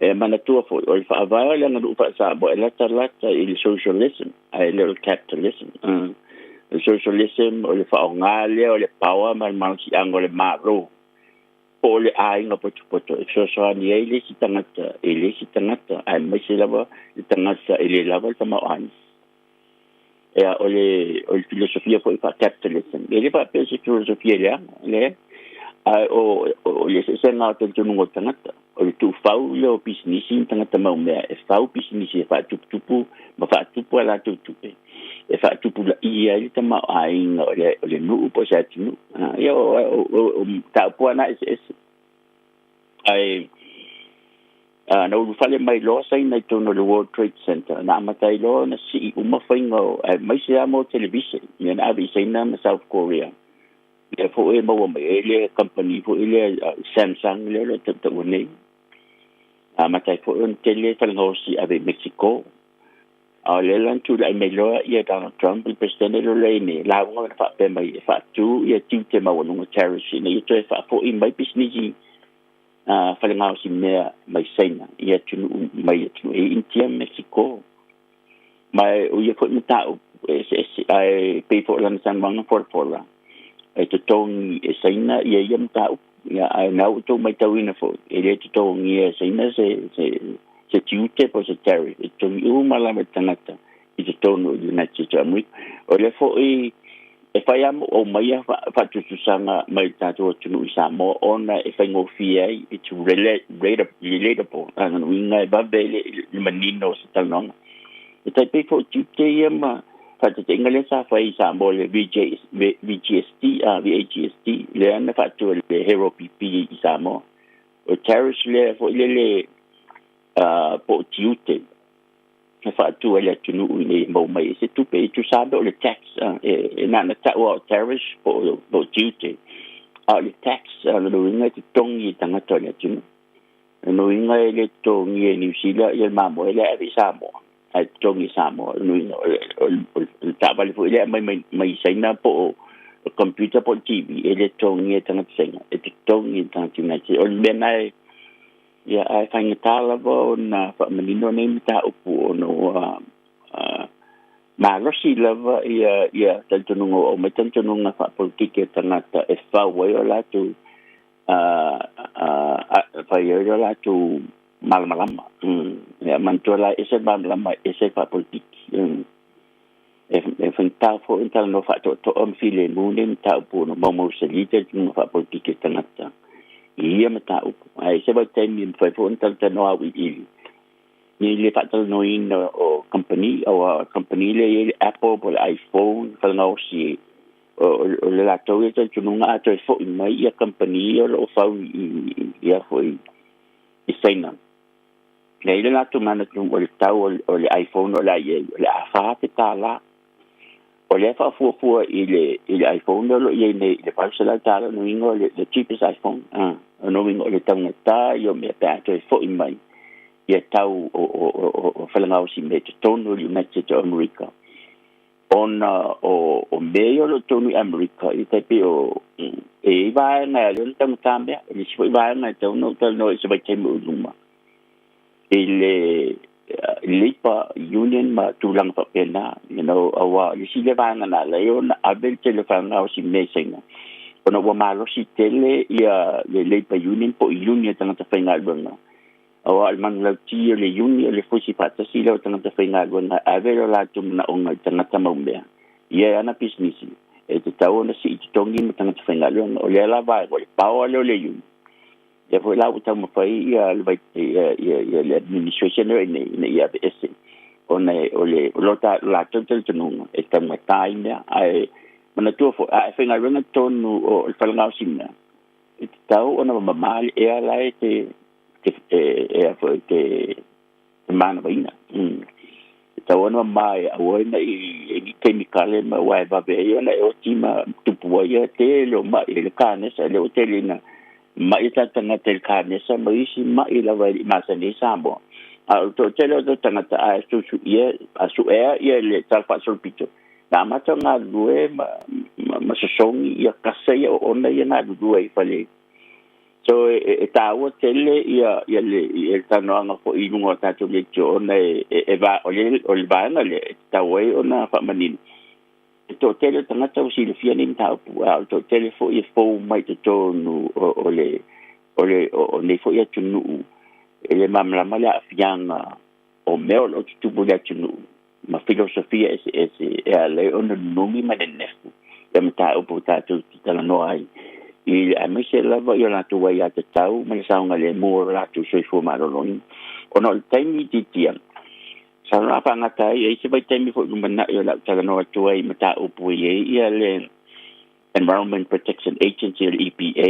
Speaker 6: E manatua foi, o le faavae o le aganuu faa-Samoa e latalata i le socialism ae le o le capitalism. O le socialism o le faaaoga lea o le power ma le malosiaga o le Malo po o le aiga potopoto e fesoasoani ai le isi tagata i le isi tagata aemaise lava le tagata e le lava le tamaoaiga. Ia o le filosofia foi faa-capitalism, e le faapea se filosofia leaga, leai. Ae o le eseesega o talitonuga o le tagata, o le tuufau lea o pisinisi ma tagata maumea e fau pisinisi e faatuputupu ma faatupu a latou tupe, e faatupulaia ai le tamaoaiga o le nuu po o se atunuu. Ia o mataupu lava na eseese. Ae na ulufale mai loa Saina i totonu o le World Trade Center, na amata ai loa ona sii uma faiga o, aemaise lava mo televise, ia na ave i Saina ma South Korea. Lea foi e maua mai ai le kamupani foi lea Samsung lea o lo o tautaua nei. Amata ai foi ona tele falegaosi ave i Mexico. A o lea la na tulai mai loa ia Donald Trump, le Peresetene lea o lo o i ai nei, lauga ona faapea mai e faatu ia tiute maualuga tariffs ina ia toe faafoi mai pisinisi falegaosi mea mai Saina i atunuu mai atunuu e Initia ma Mexico. Ma o ia foi mataupu e eseese, ae pei foi o lana saunoaga folafola, E totogi e Saina ia ia mataupu. Ia ae na ua outou maitauina foi e lē totogia e Saina se tiute po se tariff, e totogi uma lava e tagata i totonu o le United States of America. O lea fo'i e fai amo o maia fa'atutusaga mai le tatou atunuu i Samoa ona e faigofie ai, it's relatable, uiga e vave le manino o se talanoaga. E taipei fo'i tiute ia ma fa'ataitaiga lea sa fai i Samoa le VGST, VAGST lea na fa'atua le Hero PP i Samoa. O tariffs lea fo'i lele po o tiute e fa'atua i le atunuu ina ia mau mai e se tupe e tusa o le tax, e na ta'u o tariffs po o tiute, a o le tax le uiga e totogi i tagata o le atunuu. Le uiga e le totogia e Niu Sila ia le mamoe lea ave i Samoa, ae totogi i Samoa. Le uiga o le taavale foi lea mai Saina po o computer po o le TV, e le totogia e tagata Saina, e totogi e tagata United. O le mea na e ia ae faigata lava ona faamanino nei mataupu ona ua malosi lava ia talitonuga o mai talitonuga faapolitiki e tagata e fau ai o latou fai ai o latou malamalama. Ia manatua la ese malamalama ese faapolitiki. E faigata foi ona talanoa faatoatoa ma filemu nei mataupu ona maumausali talitonuga faapolitiki e tagata i ia mataupu. Ae se vaitaimi e mafai foi ona talatalanoa auiliili ni le faatalanoaina o company o company le i le Apple po le iPhone falagaosi o le latou ia talitonuga a toe fo'i mai ia company o loo fau ia foi i Saina. Le i le latou manatu o le tau o le iPhone o le a iai o le a $4. O lea faafuafua i le iPhone o lo iai nei i le $800, no uiga o le cheapest iPhone, o no uiga o le taugata ia o mea pe a toe fo'i mai ia tau o falagaosi me totonu o le United States of America ona o mea ia o loo tonu i America i tai pei o e i vaega e le taugata mea le isi fo'i vaega e tau ona ou talanoa i se vaitaimi o i luma i le Labour Union ma tulaga faapena, you know, auā le isi lea vaega na ala ai ona ave le tele o falagaosi mea i Saina ona ua malosi tele ia le Labour Union po o union tagata faigaluega, auā o le manulauti o le uni o le fusi faatasi lea o tagata faigaluega ave lo latou manaoga i tagata maumea ia e ana pisinisi e tatau ona sii totogi ma tagata faigaluega. O lea lava o le power lea o le uni ia foi la ua taumafai ia le ia le administration lea nei ina ia aveese ona o le o lo ta latou talitonuga e taugata ai mea. Ae manatua foi a e faigaluega tonu o le falagaosi mea e tatau ona mamā le ea la e te e foi te manavaina. E tatau ona mamā e aua ai na'i ni kemikale ma ua e vave ai ona e oti ma tupu ai ia tele o ma'i le kanesa le o tele ina ma'i ta tagata i le kanesa ma isi ma'i lava e li'i masani ai Samoa. A o le to'atele o tagata ae susu'ia a su'ea ia le tala faasolopito na amata o galulue ma sosogi ia kasa ia oona ia galulue ai fale. So e tāua tele ia le talanoaga fo'i i luga o tatou leitio ona e va o le vaega lea e tatau ai ona faamanino. E to'atele o tagata ua silafia nei mataupu, a o le to'atele fo'i e fou mai totonu o le o nei fo'i atunuu e le malamalama le aafiaga o mea o loo tutupu i le atunuu ma filosofia eseese e ala ai ona numi ma nenefu ia mataupu tatou te talanoa ai i le aemaise lava i o latou ai atatau ma le saogalemu o latou soifua maloloina ona o le taimi itiitia sa la faagata ai ai se vaitaimi fo'i lumana'i o le au talanoa atu ai mataupu i ai ia le Environment Protection Agency o le EPA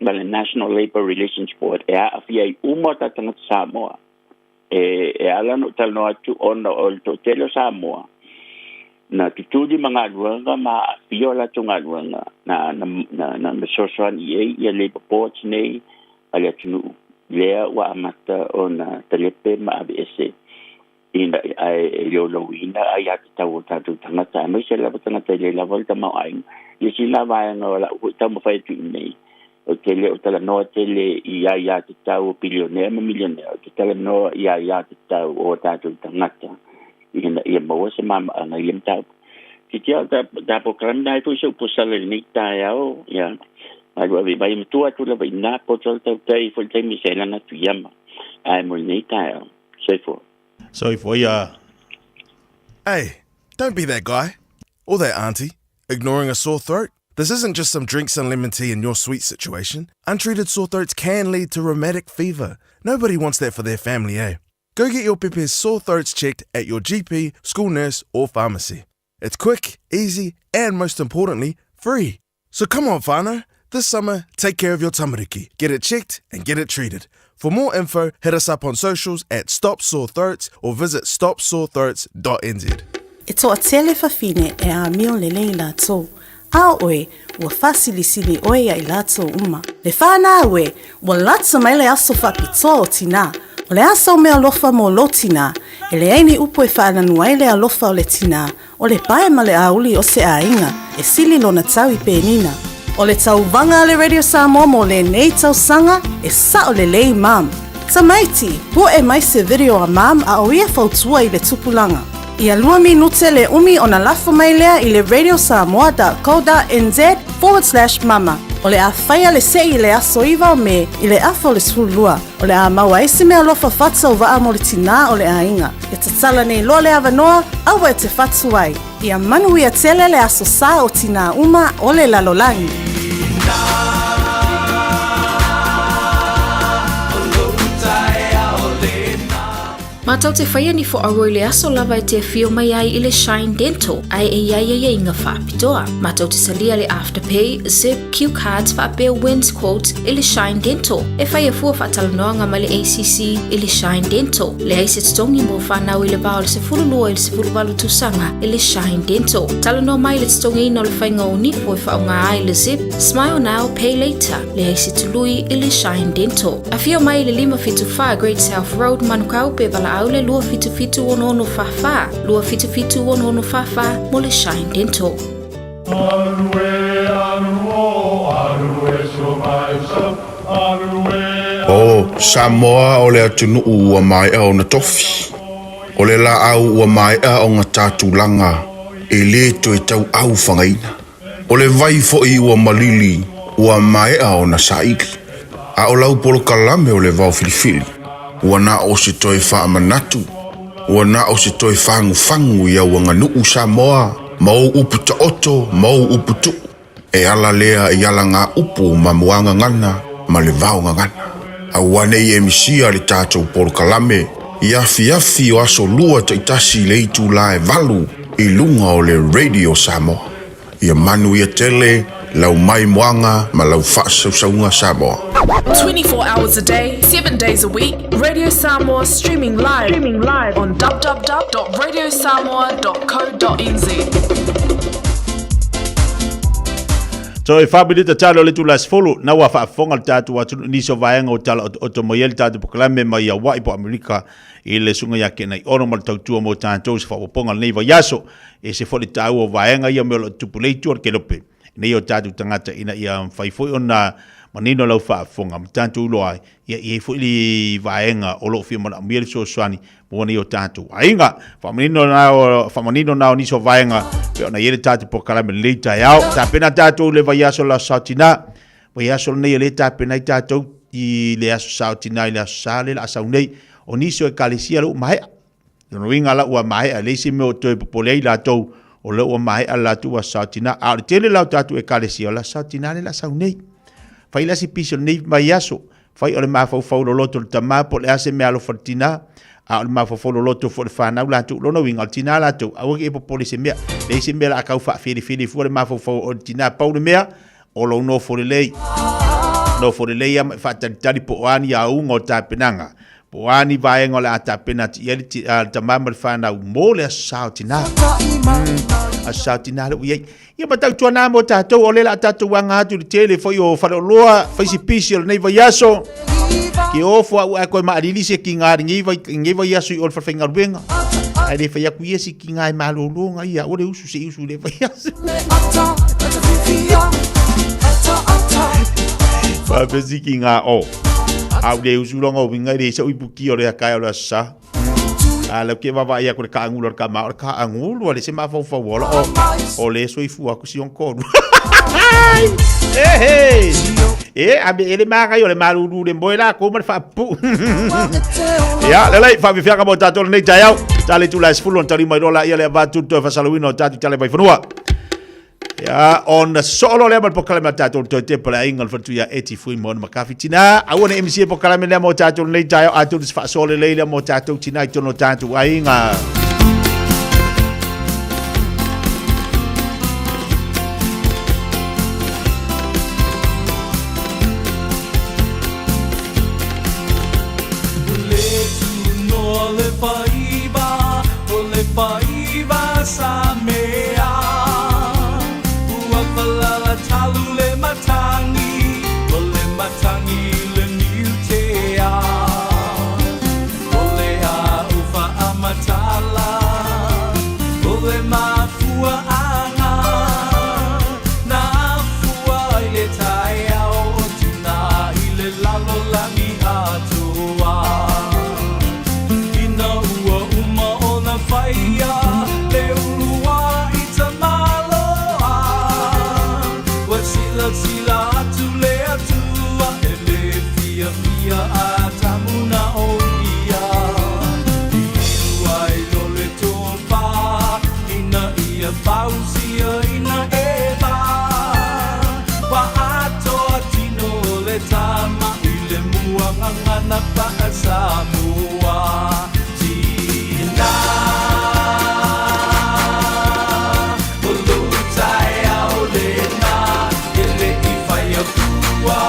Speaker 6: ma le National Labour Relations Board e aafia ai uma o tagata Samoa. E ala ona ou talanoa atu ona o le to'atele o Samoa na tutuli ma galuega ma aafia o latou galuega na fesoasoani i ai ia labour boards nei a le atunuu lea ua amata ona talepe ma aveese ina ae e leolouina ai atatau o tatou tagata aemaise lava tagata e lē lava le tamaoaiga. Ia sina vaega o la'u fo'i taumafai atu i nei o te le o talanoa tele i ai atatau o pilionea ma milionea, o te talanoa i ai atatau o tatou tagata ina ia maua se mama'aga i le mataupu. Titi au ta ta polokalame na ai foi se upu sala i lenei taeao, ia, ma lua ave vai matua atu lava i na poto le tautai foi le taimi se lana atu iama. Ae mo lenei taeao. Soifua.
Speaker 7: Soifua ia.
Speaker 8: Hey, don't be that guy. Or that auntie, ignoring a sore throat. This isn't just some drinks and lemon tea in your sweet situation. Untreated sore throats can lead to rheumatic fever. Nobody wants that for their family, eh? Go get your pepe's sore throats checked at your GP, school nurse, or pharmacy. It's quick, easy, and most importantly, free. So come on, whānau. This summer, take care of your tamariki. Get it checked and get it treated. For more info, hit us up on socials at Stop Sore Throats or visit stopsorethroats.nz.
Speaker 12: E toatele fafine e amio lelei latou, a o oe, ua faasilisili oe ia i latou uma. Le whanau e, ua lata mai le aso faapitoa o tinā. O le a sau meaalofa mo lou tinā? E leai ni upu e faananu ai le alofa o le tinā, O le pae ma le auli o se aiga, e sili lona tau i Penina. O le tauvaga a le Radio Samoa mo lenei tausaga, e sao lelei Mum. Tamaiti, poe mai se video a Mum a o ia fautua i le tupulaga. Ia lua minute le umi ona lafo mai lea i le radiosamoa.co.nz/mama. O le a faia le sei i le aso 9 o Me i le afa o le 12. O le a maua ai se meaalofa faatauvaa mo le tinā o le aiga. E tatala nei loa le avanoa, aua e te whatu ai. Ia manuia tele le aso sa o tinā uma o le lalolagi.
Speaker 17: Mātou te whaia ni fo aua i le aso lava e te awhio mai ai i le Shine Dental, ai e iai ai inga whaapitoa. Mātou te salia le Afterpay, Zip, Cue Cards whaapea Wins Quotes i le Shine Dental. E whai a fua whaatalanoanga mai le ACC i le Shine Dental. Leai se totogi mo whanau i le va o le 12 i le 18 tausaga i le Shine Dental. Talanoa mai le totogiina o le whainga o nifo e whaonga ai le Zip, Smile Now, Pay Later. Leai se tului i le Shine Dental. Afio mai i le 574 Great South Road, Manukau, pe valaau le 277 6644, 277 6644 mo le Shine Dental.
Speaker 3: O Samoa o le atunuu ua maea ona tofi. O le laau ua maea ona ta tulaga e le toe tauau fagaina. O le vai foi ua malili ua maea ona saili. A o lau polokalame o le vao filifili, ua na o se toe faamanatu, ua na o se toe fagufagu i au aganuu Samoa ma ou upu taoto ma ou upu tuu. E ala lea i ala ngā upu ma muagagana ma le vaogagana. Aua nei e misia le tatou polokalame i afiafi o aso lua taitasi i le itulā e valu i luga o le Radio Samoa. Ia manuia tele lau maimoaga ma lau faasausauga Samoa.
Speaker 19: 24 hours a day, 7 days a week, Radio Samoa streaming live, streaming live on www.radiosamoa.co.nz.
Speaker 7: So e whapirita talo le tula sefulu, na ua faafofoga le tatou atunuu i nisi o vaega o tala otooto mai ai le tatou polokalame mai Hawaii po o Amerika i le susuga ia Kenai Ono ma le tautua mo tatou i se faaopoopoga o lenei vaiaso. E ese foi le taua o vaega ia mea o lo o tupu lei tua o le kelope nei o tatou tagata ina ia mafai foi ona manino lau faafofoga ma tatou iloa ai ia i ai foi le vaega o lo o fia manaomia le fesoasoani mo nei o tatou aiga. Faamanino na o faamanino na o nisi o vaega pe ona i ai le tatou polokalame lenei taeao. Tapena tatou le vaiaso la aso Tina. Vaiaso lenei o lea e tapena ai tatou i le aso Sa o Tina i le aso Sa le la a sau nei. O nisi o ekalesia lea ua maea. Lona uiga la ua maea, e leai se mea o toe popole ai latou, o lea ua maea le latou aso Sa o Tina. A o le tele la o tatou ekalesia, o le aso Sa o Tina lea la a sau nei. Fai la se pisi o lenei vaiaso, fai o le mafaufau loloto o le tama po o le a se mea alofa i le tina, a o le mafaufau loloto foi o le fanau latou. Lona uiga, o le tina latou, aua ke e popole i se mea. Leai se mea o le a tau faafelefele fua le mafaufau o le tina. Pau le mea, o lou nofo lelei. Nofo lelei lava ma e faatalitali po o a ni auga o tapenaga, po o a ni vaega o le a tapena atu i ai le tama ma le fanau mo le aso sa o tina. Aso sa o tina lea ua i ai. Ia ma tautuana mo tatou, o lea o le a tatou aga atu i le tele foi o faleoloa, fai si pisi o lenei vaiaso. Ke ofo au ae koe maalili se kinga lenei vai, lenei vaiaso i o le falefaigaluega. Ae le fai atu ia si kinga e malolo nga ia, o le usu se i usu i le vaiaso. Faapea si kinga o. Au le usu longa o winga i le isa uipuki o le akae o le aso sa.
Speaker 11: A lea ou te vaavaai atu i le kaagulu a le tama, o le kaagulu a le isi mafaufau ola o, o le soifua atu si ona toalua. Ehe! E, a me ele magai o le malulu le moe lakou ma le faapupuu. Ia, lelei, faafiafiaga mo tatou lenei taeao. Tale tula e 10 ona tali mai loa laia le avatu le toe faasalaluina o tatou tala mai fanua. Ia, ona sosoo loa lea ma le polokalame a tatou le toe tepa le aiga o le faletuia Eti Fui ma ona makafi tinā. Aua ne i misia polokalame lea mo tatou lenei taeao, atonu se faasoa lelei lea mo tatou tinā i totonu o tatou aiga.
Speaker 20: Le tunoa le faiva, o le faiva sa mea. Ua falala talu le matangi, o le matangi le niutea. O le a'u faamatala, o le mafuaaga, na afua ai le taeao o tina i le lalolagi atoa. Ina ua uma ona faia le uluai tamaloa, ua silasila atu le Atua e le fiafia Atamu na o ia. Liliu ai lo le tofa ina ia fausia ina Eva. Ua atoa tino o le tama i le mua gagana faa-Samoa. Tina, o lou taeao lena e le i fai akua.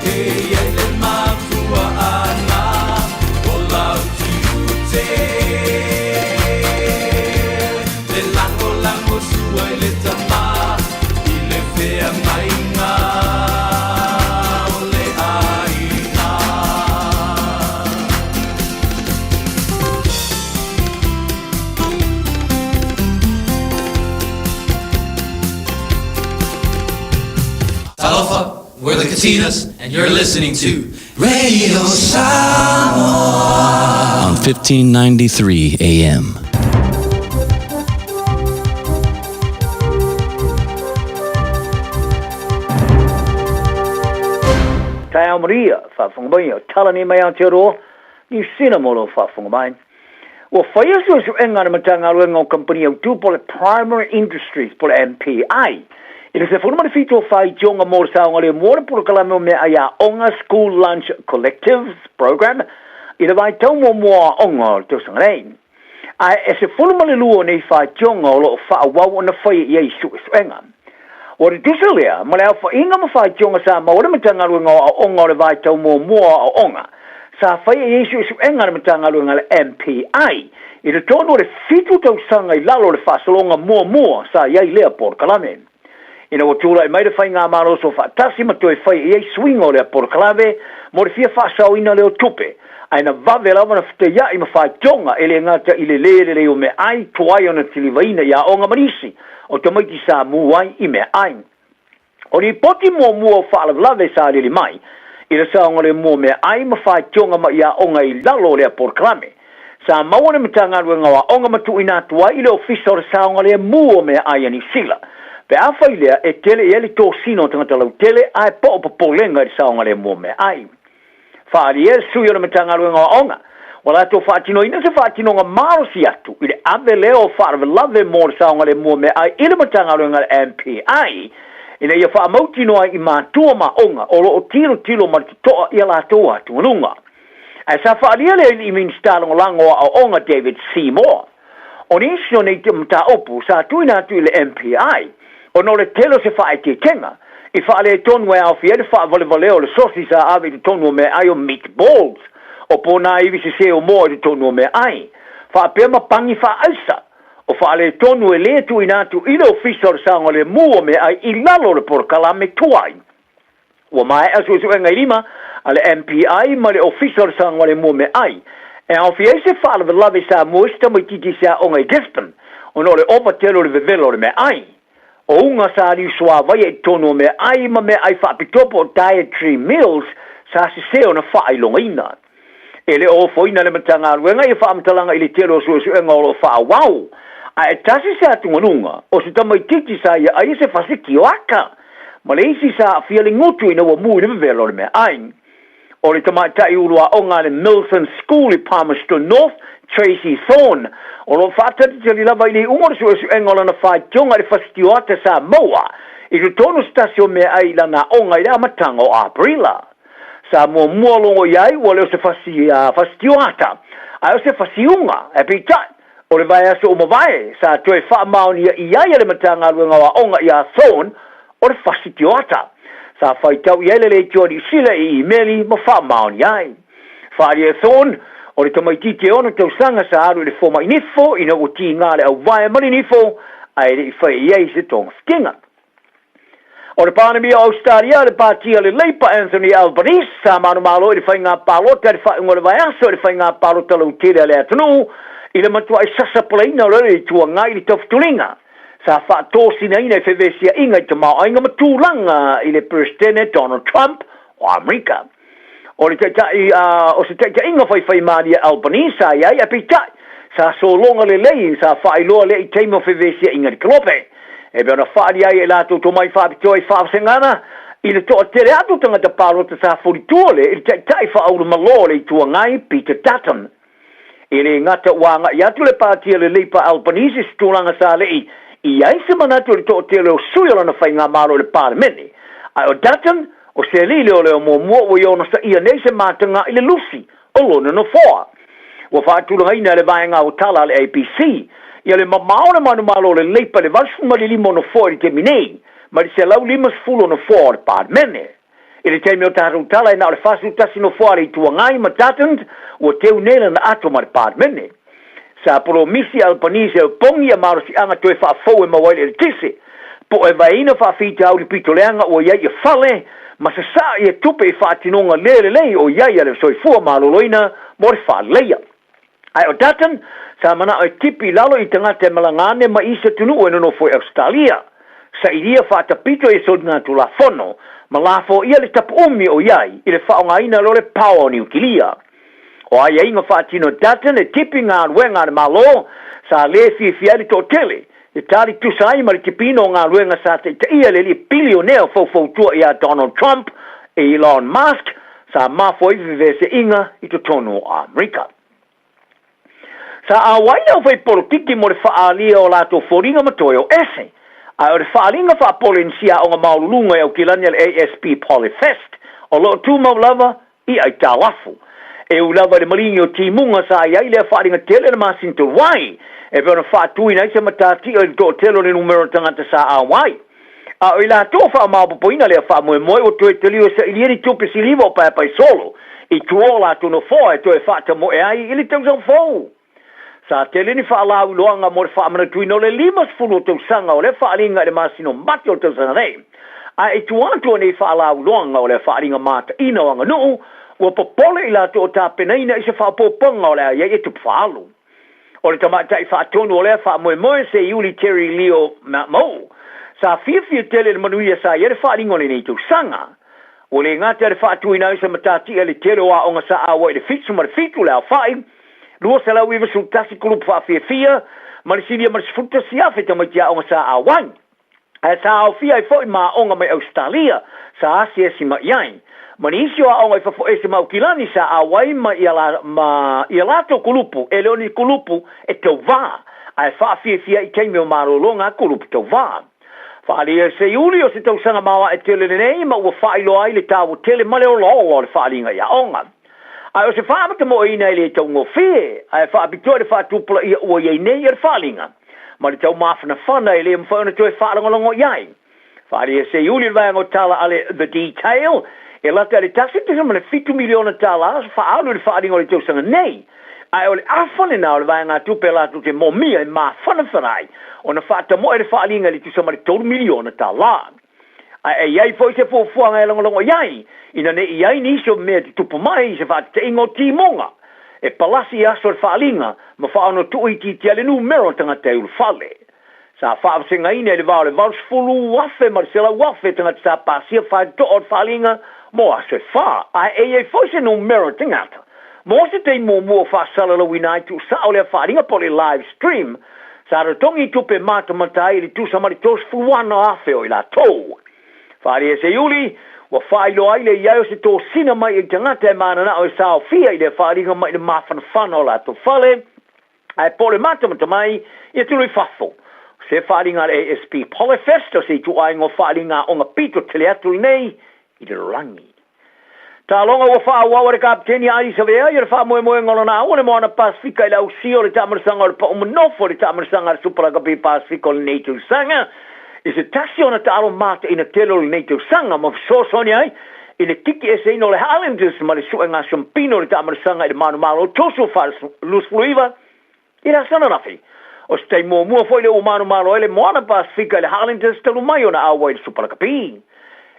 Speaker 20: E i ai le mafuaaga o lau tiute. Le lagolago sua i le tama i le feagaiga o le aiga.
Speaker 9: Talofa, we're the Katinas, and you're listening to Radio Samoa on 1593 AM.
Speaker 18: Taeao Maria, faafofoga mai, o tala nei mai Aotearoa, Niu Sila mo lou faafofoga mai. Ua faia suesuega a le Matagaluega o Kamupani Autu po o le Primary Industries po o le MPI i le 17 o faitioga mo le saogalemu o le polokalame o meaai aoga School Lunch Collectives Programme i le vaitau muamua o aoga o le tausaga nei. Ae e 12 o nei faitioga o lo o faaauau ona faia i ai suesuega. Ua tutusa lea ma le aofaiga ma faitioga sa maua le Matagaluega o Aoga o le vaitau muamua o aoaoga sa faia i ai suesuega a le Matagaluega a le MPI i totonu o le fitu tausaga i lalo o le faasologa muamua sa i ai lea polokalame. Ina ua tulai mai le Faigamalo Soofaatasi ma toe faia i ai suiga o lea polokalame mo le fia faasaoina lea o tupe, ae na vave lava ona fetaiai ma faitioga e le gata i le le lelei o meaai tuai ona tilivaina i aoga ma nisi o tamaiti sa mu ai i meaai. O lipoti muamua o faalavelave sa aliali mai i le saogalemu o meaai ma faitioga mai aoga i lalo o lea polokalame, sa maua le Matagaluega o Aoga ma tuuina atu ai i le Ofisa o le Saogalemu o Meaai a Niu Sila. Pe afai lea e tele i ai le tosina o tagata lautele ae po o popolega i le saogalemu o meaai. Faaalia e le sui o le Matagaluega o Aoga, ua latou faatinoina se faatinoga malosi atu i le ave lea o faalavelave mo le saogalemu o meaai i le Matagaluega a le MPI ina ia faamautinoa ai i matua ma aoga o lo o tilotilo ma le totoa i a latou atugaluga. Ae sa faaalia lea i le Minisita Lagolago o Aoaoga David Seymour. O nisi o nei mataupu sa tuuina atu i le MPI ona o le tele o se faaeteetega i faaletonu e aofia ai le faavalevalea o le sosi sa ave i totonu o meaai o meatballs, o ponā ivi sese o moa i totonu o meaai, faapea ma pani faaaisa o faaletonu e le tuuina atu i le Ofisa o le Saogalemu o Meaai i lalo o le polokalame tuai. Ua maea suesuega i lima a le MPI ma le Ofisa o le Saogalemu o Meaai e aofia ai se faalavelave i Samoa i se tamaitiiti i se aoga i Gisborne ona o le ova tele o le vevela o le meaai. O uga sa liusuavaia i totonu o meaai ma meaai faapitoa po o dietary meals sa sese ona faailogaina. E le o ofoina le Matagaluega ia faamatalaga i le tele o suesuega o lo o faaauau. Ae tasi se atugaluga, o se tamaitiiti sa ia aia se fasi tioata, ma le isi sa aafia le gutu ina ua mu i le vevela o le meaai. O le tamaitai uluaoga a le Milton School i Palmerston North, Tracey Thorn, o lo o faatalitali lava i le iuga o le suesuega o lana faitioga i le fasi tioata sa maua i totonu o se tasi o meaai i lana aoga i le amataga o Aperila. Sa muamua logo i ai ua le o se fasi, fasi tioata, ae o se fasiuga, ae peitai, o le vaiaso ua mavae, sa toe faamaonia i ai e le Matagaluega o Aoga iā Thorn o le fasi tioata. Sa faitau i ai le leitioa Niu Sila i imeli ma faamaonia ai. Faaalia e Thorn, o le tamaitiiti e ono tausaga sa alu i le fomai nifo ina ua tiga le auvae ma le nifo ae le i faia i ai se togafitiga. O le Palemia o Ausetalia, le Pati a le Leipa Anthony Albanese, sa manumalo i le faiga palota i le faaiuga o le vaiaso i le faiga palota lautele a le atunuu i le matuai sasapolaina o le Itu Agai i le taufutuliga sa faatosinaina i fevesiaiga i tamaoaiga ma tulaga i le Peresetene Donald Trump o Amerika. O le taitai, o se taitaiga faifaimalie Albanese sa i ai, ae peitai, sa sologa lelei, sa faailoa lea i taimi o fevesiaiga i le kelope. E pei ona faaali ai e latou tomai faapitoa i faavasegana i le toatele atu o tagata palota sa fulitua le i le taitai faaulumalō o le Itu Agai, Peter Dutton. E le gata ua agai atu le Pati a le Leipa Albanese i se tulaga sa le i i ai se manatu i le toatele o sui o lana faigamalo i le Palemene, ae o Dutton, o se alii leoleo muamua ua ia onosaia nei se mataga i le lusi o lona nofoa. Ua faatulagaina e le Vaega Aotala a le ABC ia le mamao o le manumalo o le Leipa i le 85 o nofoa i le taimi nei, mai le 150 o nofoa o le Palemene. I le taimi o tatou tala e na o le 41 nofoa a le Itu Agai ma Dutton ua teu nei lana ato ma le Palemene. Sa polomisi a Albanese e opogi ia malosiaga toe faafou e maua ai le eletise, po e vaeina faafitauli pito leaga ua i ai ia fale ma sasaa ia tupe i faatinoga le lelei o i ai a le soifua maloloina mo le faaleleia. Ae o Dutton, sa manao e tipi i lalo i tagata e malaga ane mai isi atunuu e nonofo i Ausetalia. Sailia faatapito ia soligatulafono ma lafoia le tapuumi o i ai i le faaaogaina loa le paoa o Niukilia. O aiaiga faatino Dutton e tipi galuega a le Malo sa le fiafia ai le toatele, e tali tusa ai ma le tipina o galuega sa taitaia e le alii bilionea faufautua ia Donald Trump, Elon Musk, sa mafua ai feveseaiga i totonu o Amerika. Sa auai le aufaipolokiki mo le faaalia o latou foliga ma toe o ese, ae o le faaaliga faapolenisia aoga maoluluga i Aukilani a le ASP Polyfest o lo o tumau lava i aitalafu. E ui lava i le maligi o timuga sa i ai lea faaaliga tele i le masina talu ai, e pei ona faatuina ai se matatia i le toatele o le numera o tagata sa auai. A o i latou o faamaopoopoina lea faamoemoe ua toe taliu e sailia ni tupe siliva o paepaesolo i tua o latou nofoa e toe faatamoe ai i le tausaga fou. Sa tele ni faalauiloaga mo le faamanatuina o le 50 o tausaga o lea faaaliga i le masina o Mati o le tausaga nei. Ae i tua atu o nei faalauiloaga o lea faaaliga mataina o aganuu, ua popole i latou o tapenaina i se faaopoopoga o le a i ai e tupu faaalu. O le tamaitai faatonu o lea faamoemoe se Iuli Terry Leo Mauu, sa fiafia tele i le manuia sa i ai le faaaliga o lenei tausaga. Ua le gata i le faatuina ai o se matatia i le tele o aoga sa auai i le 77 le aofai, 291 kulupu faafiafia, ma le silia ma le 11,000 tamaiti aoga sa auai. Ae sa aofia ai foi ma aoga mai Ausetalia sa asiasi mai i ai, ma nisi o aoga i fafo ese ma Aukilani sa auai ma ia ma ia latou kulupu, e le o ni kulupu e tauvā, ae faafiafia i taimi o malologa a kulupu tauvā. Faaalia e se Iuli o se tausaga maoae tele lenei ma ua faailoa ai le taua tele ma le olaola o le faaaliga i aoga. Ae o se faamatamoeina e le taugofie, ae faapitoa i le faatupulaia ua i ai nei e le faaaliga ma le taumafanafana e le mafai ona toe faalagolago i ai. Faaalia se Iuli le vaega o tala a le The Detail, e lata i le $1.7 miliona tala faaalu i le faaaliga o le tausaga nei, ae o le afa lena o le vaegatupe latou te momia e mafanafana ai ona faatamoe le faaaliga i le tusa ma le $3 miliona tala. Ae e i ai foi se fuafuaga e lagolago i ai, ina ne i i ai nisi o mea e tutupu mai i se faateteiga o timoga, e palasi i aso o le faaaliga ma faaonotuuitiitia ai le numera o tagata e ulufale. Sa faavasegaina i le va o le 80,000 ma le 100,000 tagata sa pasia faitotoa o le faaaliga mo aso e fa, ae e i ai foi se numera o tagata. Mo se taimi muamua ua faasalalauina ai tuusao lea faaaliga po o le live stream, sa totogi tupe matamata ai i le tusa ma le 36,000 o i latou. Faaalia e Seiuli, ua faailoa ai le i ai o se tosina mai i tagata e mananao e saofia i lea faaaliga mai le mafanafana o latou fale, ae po o le matamata mai ia tulu i fafo. O se faaaliga a le ASP Polyfest o se ituaiga o faaaliga aoga pito tele atu lenei i le lalolagi. Taaloga ua faaauau a le Kapeteni a Adi Savea ia le faamoemoega o lona au o le Moana Pasefika i le ausia o le taamanasaga o le pau manofo i le taamanasaga a le Supa Lakapi Pasefika o lenei tausaga i se tasi o ana taalo mataina tele o lenei tausaga ma fesoasoani ai i le kiki eseina o le Highlanders ma le suega siampina o le taamanasaga i le manumalo toso 29 i le aso ananafi. O se taimi muamua foi lea ua manumalo ai le Moana Pasefika i le Highlanders talu mai ona auai i le Supa Lakapi.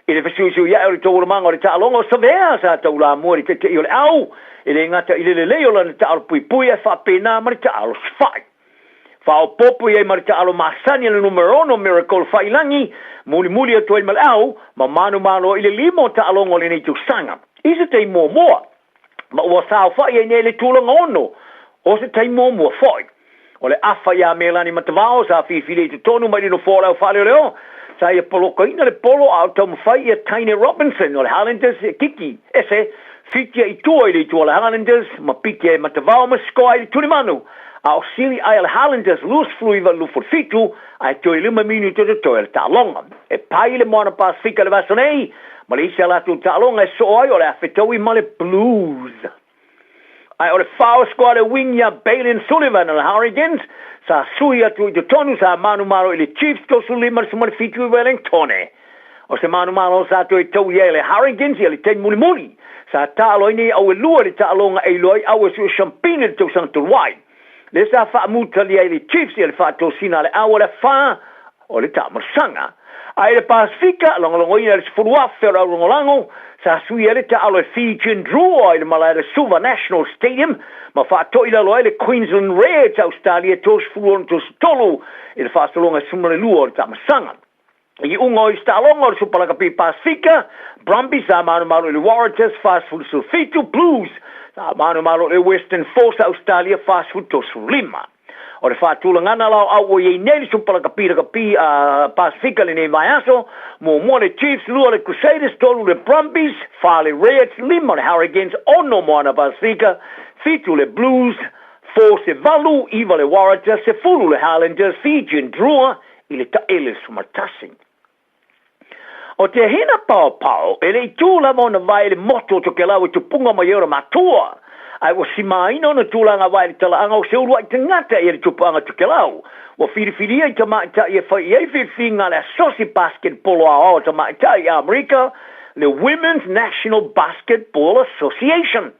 Speaker 18: I le fesuisuiaʻe o le taualamaga o le taaloga o Savea sa taulamua i le taitaʻi o le au, e le gata i le lelei o lana taalo puipui ae faapena ma le taalo safaʻi. Faaopoopo i ai ma le taalo masani a le numera 6 Miracle Faiilagi, mulimuli atu ai ma le au, ma manumalo i le lima o taaloga o lenei tausaga. I se taimi muamua, ma ua saofaʻi ai nei le tulaga ono o se taimi muamua foi. O le afa iā Melani Matavao sa filifili i totonu mai le nofoa o le au faaleoleo, sa ia polokaina le polo a o taumafai ia Taine Robinson o le Highlanders e kiki ese fitia i tua i le itu a le Highlanders ma piki ai Matavao ma sikoa ai le tulimanu a o sili ai a le Highlanders 29-27 ae toe lima minute totoe o le taaloga. E pai le Moana Pasefika i le vaiaso nei ma le isi a latou taaloga e soo ai o le a fetaui ma le Blues. Ae o le foul scoa le wing iā Bailyn Sullivan o le Hurricanes sa sui atu i totonu sa manumalo i le Chiefs 35-17 i Wellingtone. O se manumalo sa toe taui ai le Hurricanes ia le taimi mulimuli sa taalo ai nei au e lua i le taaloga e iloa ai au e sue shampini i le tausaga talu ai. Lea sa faamutalia ai le Chiefs ia le faatosina a le au o le afa o le taamalasaga. Ae i le Pasefika, lagolagoina e le 10,000 o le aulagolago, sa sui ai le taalo e Fijian Drua i le malae le Suva National Stadium ma faatoʻi lalo ai le Queensland Reds a Ausetalia 36-33 i le faasologa e 12 o le taamasaga. I iuga o isi taaloga o le Supa Lakapi Pasefika, Brumbies sa manumalo i le Waratahs 47, Blues sa manumalo i le Western Force a Ausetalia 45. O le faatulagana la o au ua i ai nei le Supa Lakapi Lakapi a Pasefika lenei vaiaso, muamua le Chiefs, lua le Crusaders, tolu le Brumbies, fa le Reds, lima le Hurricanes, ono Moana Pasefika, fitu le Blues, Force e valu, iva le Waratahs, sefulu le Highlanders, Fijian Drua i le taele sumatasi. O te hina paopao, e le i tū lava ona vae i le motu o Tokelau e tupunga mai ai ona matua, ae ua simāina ona tulaga vae i le talaaga o se uluai tagata i le tupuaga Tokelau. Ua filifilia i tamaitai e fai i ai filifiliga a le Asosi Basketball Aoao a Tamaitai i Amerika, le Women's National Basketball Association.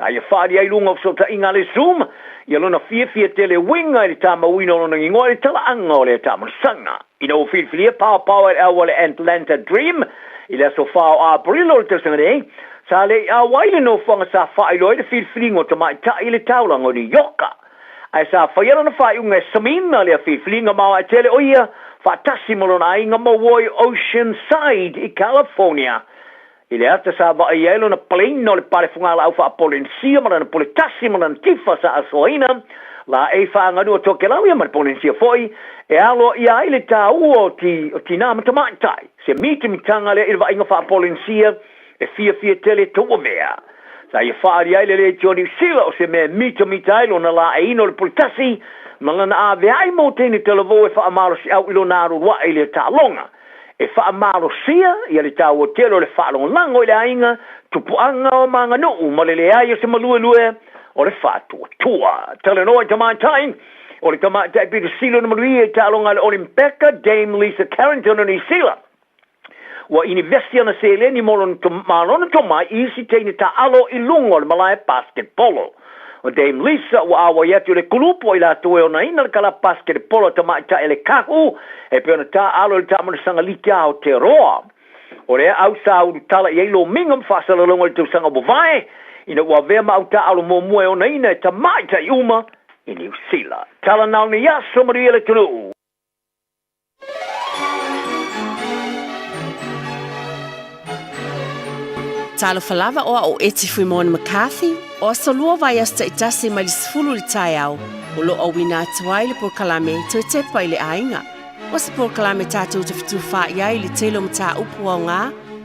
Speaker 18: A ia faaali ai luga o fesootaiga a le Zoom ia lona fiafia tele uiga i le tamauina o lona igoa i le talaaga o lea taamalasaga. Ina ua filifilia paopao e le au a le Atlanta Dream i le aso 4 o Aperila o le tausaga nei, sa le i auai le nofoaga sa faailoa ai le filifiliga o tamaitai i le taulaga o New Ioka. Ae sa faia lona faaiuga e Samina lea filifiliga maoae tele o ia faatasi ma lona aiga maua i Oceanside i California. I le ata sa vaai ai lona paleina o le pale fugalaau faa-Polensia ma lana pule tasi ma lana tifa sa asoaina, laei faaganu o Tokelau ia ma le Polensia foi, e aloaia ai le taua o ti, o tinā ma tamaitai. Se mitamitaga lea i le vaaiga faa-Polensia e fiafia tele touavea. Sa ia faaali ai le Leitio o Niu Sila o se mea e mitamita ai lona laeiina o le pule tasi ma lana aveai mo teine talavou e faamalosiau i lona alualuaʻe i lea taaloga. E faamalosia ia le taua tele o le faalagolago i le aiga, tupuaga o maganuu ma le leai o se maluelue o le faatuatua. Talanoa i tamaitai, o le tamaitai pito sili ona manuia i taaloga a le Olimpeka, Dame Lisa Carrington o Niu Sila. Ua inivesi ana seleni mo lona tomai i isi teine taaalo i luga o le malae basketbolo. O Dame Lisa ua auai atu i le kulupu o i latou e onaina le kalapu basketball a tamaitai a le Kahu e pei ona taaalo i le taamanasaga liki a Aotearoa. O lea au sa ulutala i ai lomiga ma faasalalauga i le tausaga ua mavae ina ua avea ma au taaalo muamua e onaina e tamaitai uma i Niu Sila. Tala na o nei aso manuia le atunuu.
Speaker 10: Talofa lava o au o Eti Fuimaono McCarthy, o aso lua vaiaso taitasi mai le 10 i le taeao, o lo o auina atu ai le polokalame Toe Tepa i le Aiga. O se polokalame tatou te fetufaai ai i le tele o mataupu aoga,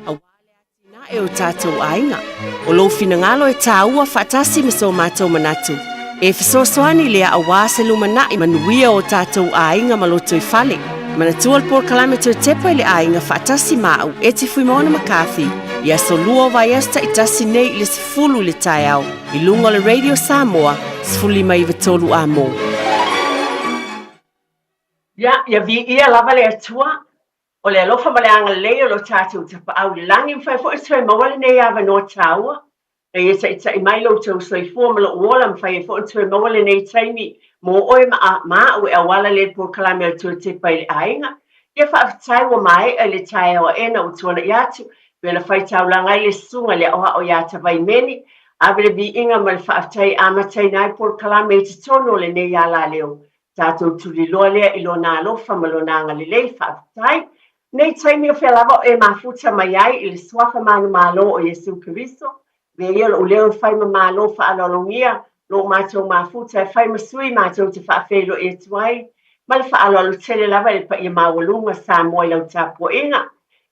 Speaker 10: aua le atinae o tatou aiga. O lou finagalo e tāua faatasi ma so matou manatu. E fesoasoani lea aua se lumanai manuia o tatou aiga ma lotoifale. Manatua le polokalame Toe Tepa i le Aiga faatasi ma au, Eti Fuimaono McCarthy, i aso lua o vaiaso taitasi nei i le 10 i le taeao i luga o le Radio Samoa 15 93 Amo. Ia, ia viia lava le Atua, o le alofa ma le agalelei o lo tatou Tapaau i le lagi, ua mafai foi ona toe maua lenei avanoa taua. Na ia taitai mai lo outou soifua ma lou ola, mafai ai foi ona toe maua lenei taimi mo oe ma, ma au e auala lea i le polokalame a le Toe Tepa i le Aiga. Ia faafetai ua maea i le taeao aena ua tuanai atu, pei ona faitaulaga ai le susuga i le aoao ia Tavaimeni, ave le viiga ma le faafetai e amataina ai polokalame i totonu o lenei alaleo. Tatou tuliloa lea i Lona alofa ma Lona agalelei. Faafetai. Nei taimi o fea lava o e mafuta mai ai i le Suafa manumalo o Iesu Keriso, avea ia lou leo e fai ma malo faaaloalogia lo matou mafuta e fai ma sui matou te faafeiloai atu ai ma le faaaloalo tele lava i le paia maualuga Samoa i lau tapuaiga.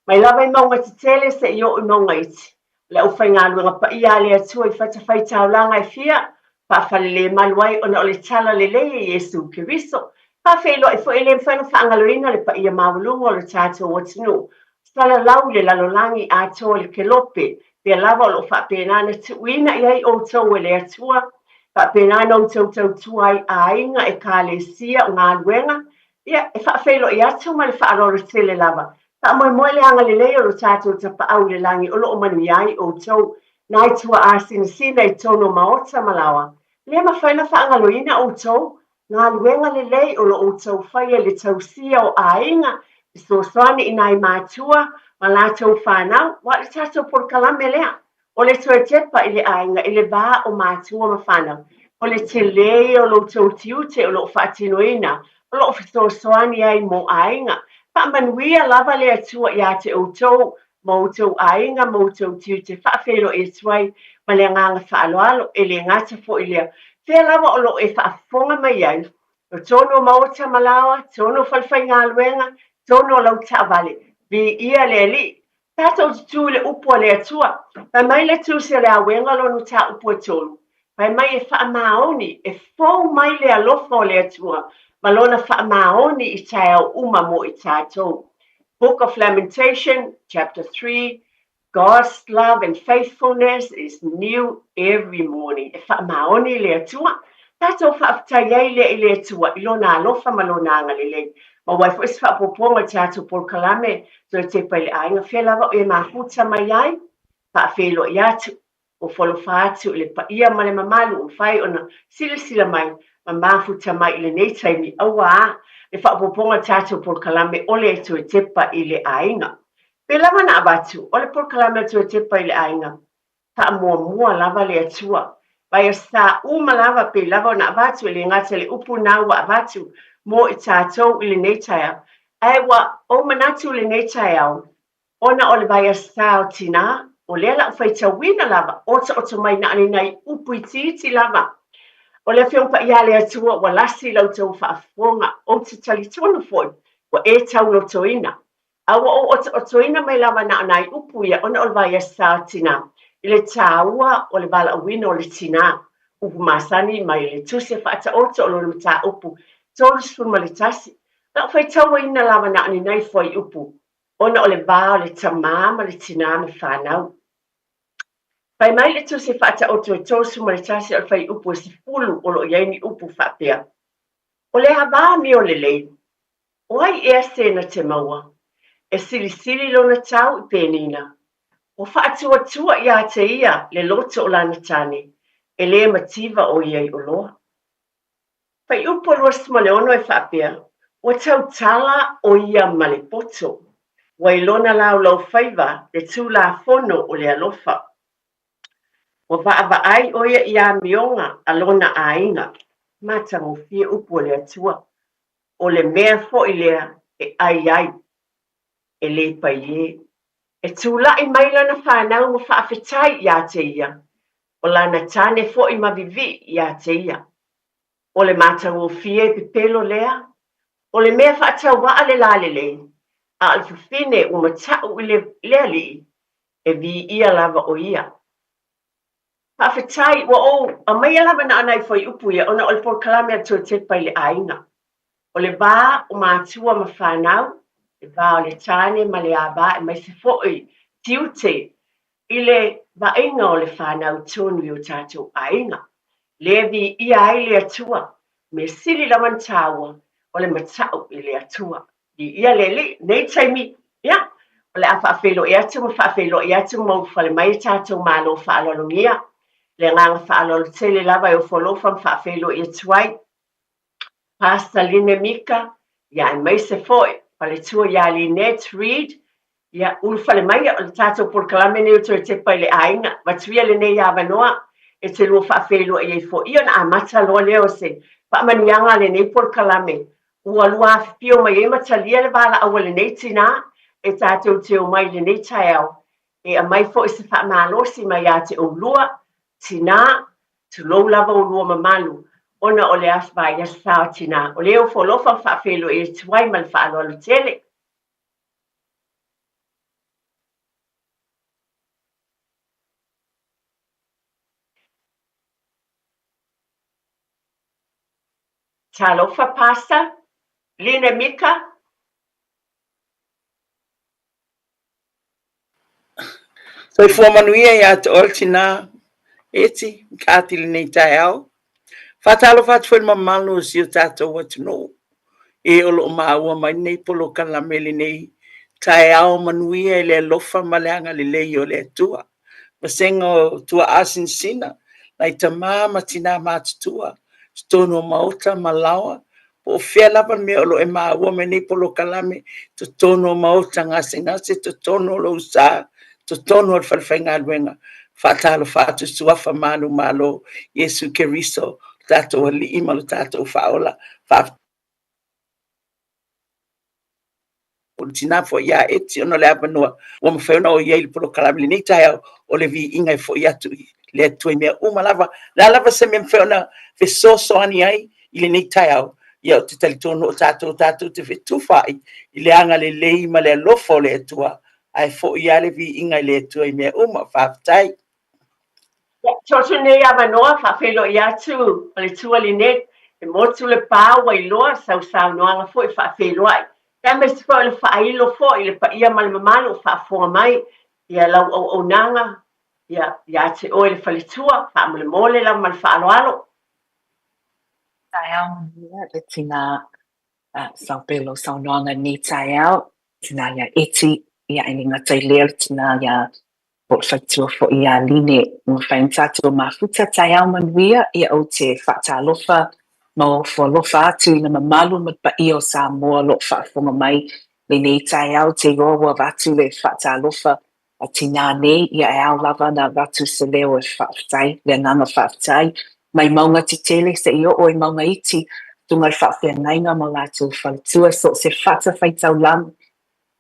Speaker 10: Mai lava i mauga tetele seia oo i mauga iti. Le aufaigaluega paia a le Atua i fatafaitaulaga e fia faafalelemalu ai ona o le tala lelei e Iesu Keriso. Faafeiloai foi e le mafai ona faagaloina le paia maualuga o le tatou atunuu, salalau i le lalolagi atoa i le kelope, pea lava o lo o faapena ona tuuina i ai outou e le Atua, faapena ona outou tautua ai aiga, ekalesia, o galuega, ia, e faafeiloai atu ma le faaaloalo tele lava. Faamoemoe le agalelei o lo tatou Tapaau i le lagi o lo o manuia ai outou, nai tuaa sinasina i totonu o maota ma laoa. Le mafai ona faagaloina outou galuega lelei o lo outou faia i le tausia o aiga, fesoasoani i nai matua ma latou fanau, aua o le tatou polokalame lea. O le toe tepa i le aiga i le va o matua ma fanau, o le tele ia o lo outou tiute o lo o faatinoina, o lo o fesoasoani ai mo aiga. Faamanuia lava le Atua ia te outou ma outou aiga ma outou tiute faafeiloai atu ai ma le agaga faaaloalo, e le gata foi i lea, fea lava o lo o e faafofoga mai ai, o totonu o maota ma laoa, totonu o falefaigaluega, totonu o lau taavale, viia le Alii. Tatou te tu i le upu a le Atua. Fai mai le Tusi o le Auega lona mataupu e tolu, fai mai e faamaoni, e fou mai le alofa o le Atua ma lona faamaoni i taeao uma mo i tatou. Book of Lamentation, chapter 3, God's love and faithfulness is new every morning. E faamaoni le Atua. Tatou faafetai ai lea i le Atua i lona alofa ma lona agalelei. Maua ai foi se faaopoopoga i le tatou polokalame Toe tepa i le aiga, fea lava o e mafuta mai ai, faafeiloai atu, ofo alofa atu i le paia ma le mamalu ua mafai ona silasila mai ma mafuta mai i lenei taimi auā le faaopoopoga o le tatou polokalame o le Toe Tepa i le Aiga. Pei lava ona avatu, o le polokalame o le Toe Tepa i le Aiga, faamuamua lava le Atua. Vai o sa uma lava pei lava ona avatu, e le gata i le upu na ua avatu mo i tatou i lenei taeao, ae ua ou manatu i lenei taeao, ona o le vaiasa o tinā, o lea la u faitauina lava, otaota mai na o ni nai upu itiiti lava. O le Afioga Paia a le Atua ua lasi i la outou faafofoga, ou te talitonu foi ua e taulotoina. A ua ou otaotoina mai lava na o nai upu ia ona o le vaiasa o tinā, i le tāua o le valaauina o le tinā, upu masani mai le Tusi a Faataoto o lona mataupu 31. Na ou faitauaina lava na o ni nai fuaiupu ona o le va o le tamā ma le tinā ma fanau. Fai mai le Tusi a Faataoto e 31 o le fuaiupu e 10 o lo o i ai ni upu faapea, O le ava amio lelei, O ai ea se na te maua? E silisili lona tau i Penina. Ua faatuatua iā te ia le loto o lana tane, e le mativa o ia i oloa. Faiupu 26 e faapea, Ua tautala o ia ma le poto, ua i lona laulaufaiva le Tulafono o le alofa. Ua vaavaai o ia i amioga a lona aiga. Matagofie upu o le Atua. O le mea foi lea e ʻai ai, e le paiē.
Speaker 16: E tulaʻi mai lana fanau ma faafetai iā te ia, o lana tane foʻi ma viviʻi iā te ia. O le matagofie pepelo lea, o le mea faatauaʻa le lalelei, a o le fafine ua mataʻu i le, le alii, e viia lava ʻo ia. Faafetai, ua ou aumaia lava na o nai fuaiupu ia ona o le polokalame a le Toetepa i le aiga. O le va o matua ma fanau, le va o le tane ma le ava aemaise foi tiute i le vaaiga o le fanau tonu i o tatou aiga. Lea viia ai le Atua, mea sili lava ona taua o le mataʻu i le Atua. Viia le Alii, nei taimi, ia, o le a faafeiloai atu ma faafeiloai atu ma ulufale mai e tatou Malo faaaloalogia. Le agaga faaaloalo tele lava e ofo alofa ma faafeiloai atu ai. Pastor Line Mika, ia aemaise foi faletua ia Lynette Reid, ia ulufale mai o le tatou polokalame nei o Toe Tepa i le Aiga. Avatu ia lenei avanoa e te lua faafeiloai ai foi ia ona amata loa lea o se faamanuiaga a lenei polokalame ua lua afifio mai ai ma talia le valaau a lenei tinā e tatou te omai i lenei taeao e aumai foi se faamalosi mai ia te oulua, tinā, tulou lava oulua mamalu, ona o le aso vaiaso sa o tinā. O lea e ofo alofa ma faafeiloai atu ai ma le faaaloalo tele. Talofa Pastor, Lina Mika.
Speaker 22: Soifua manuia ia te oe le tinā Eti McCarthy i lenei taeao. Faatalofa atu foi i le mamalu o si o tatou atunuu e o lo o maua mai lenei polokalame i lenei taeao manuia i le alofa ma le agalelei o le Atua. Vasega o tuaa sinasina, nai tama ma tina matutua, totonu o maota ma laoa, po o fea lava le mea o lo o e maua mai nei polokalame, totonu o maota gasegase, totonu o lou sa, totonu o le falefaigaluega. Faatalofa atu i suafa manumalo, Iesu Keriso, lo tatou Alii ma lo tatou Faaola. Faafetai. O le tinā foi ia Eti ona o le avanoa ua mafai ona o i ai i le polokalame i lenei taeao, o le viiga e foi atu i le Atua i mea uma lava. O le a lava se mea e mafai ona fesoasoani ai i lenei taeao, ia ou te talitonu o tatou tatou te fetufaai i le agalelei ma le alofa o le Atua, ae foi lava le viiga i le Atua i mea uma. Faafetai.
Speaker 16: Tuu atu lenei avanoa, faafeiloai atu Faletua Lynette, e motu le pa ua iloa sau saunoaga foi faafeiloai. Aemaise foi o le faailo foi i le paia ma le mamalu o faafofoga mai ia lau auaunaga ia ia te oe le faletua, faamolemole lava ma le faaaloalo.
Speaker 14: Taeao manuia le tina Saupelo saunoaga i lenei taeao, tina ia Eti, ia e le gata i lea o le tina ia po o le faletua foi ia Line. Ua mafai ona tatou mafuta taeao manuia, ia ou te faatalofa ma ofo alofa atu i le mamalu ma le paia o Samoa o lo o faafofoga mai lenei taeao. Ou te iloa ua avatu le faatalofa a tinā nei, ia e ao lava ona avatu se leo e faafetai, le agaga faafetai mai mauga tetele seia oo i mauga iti, susuga i le faafeagaiga ma o latou faletua, so o se fatafaitaulaga,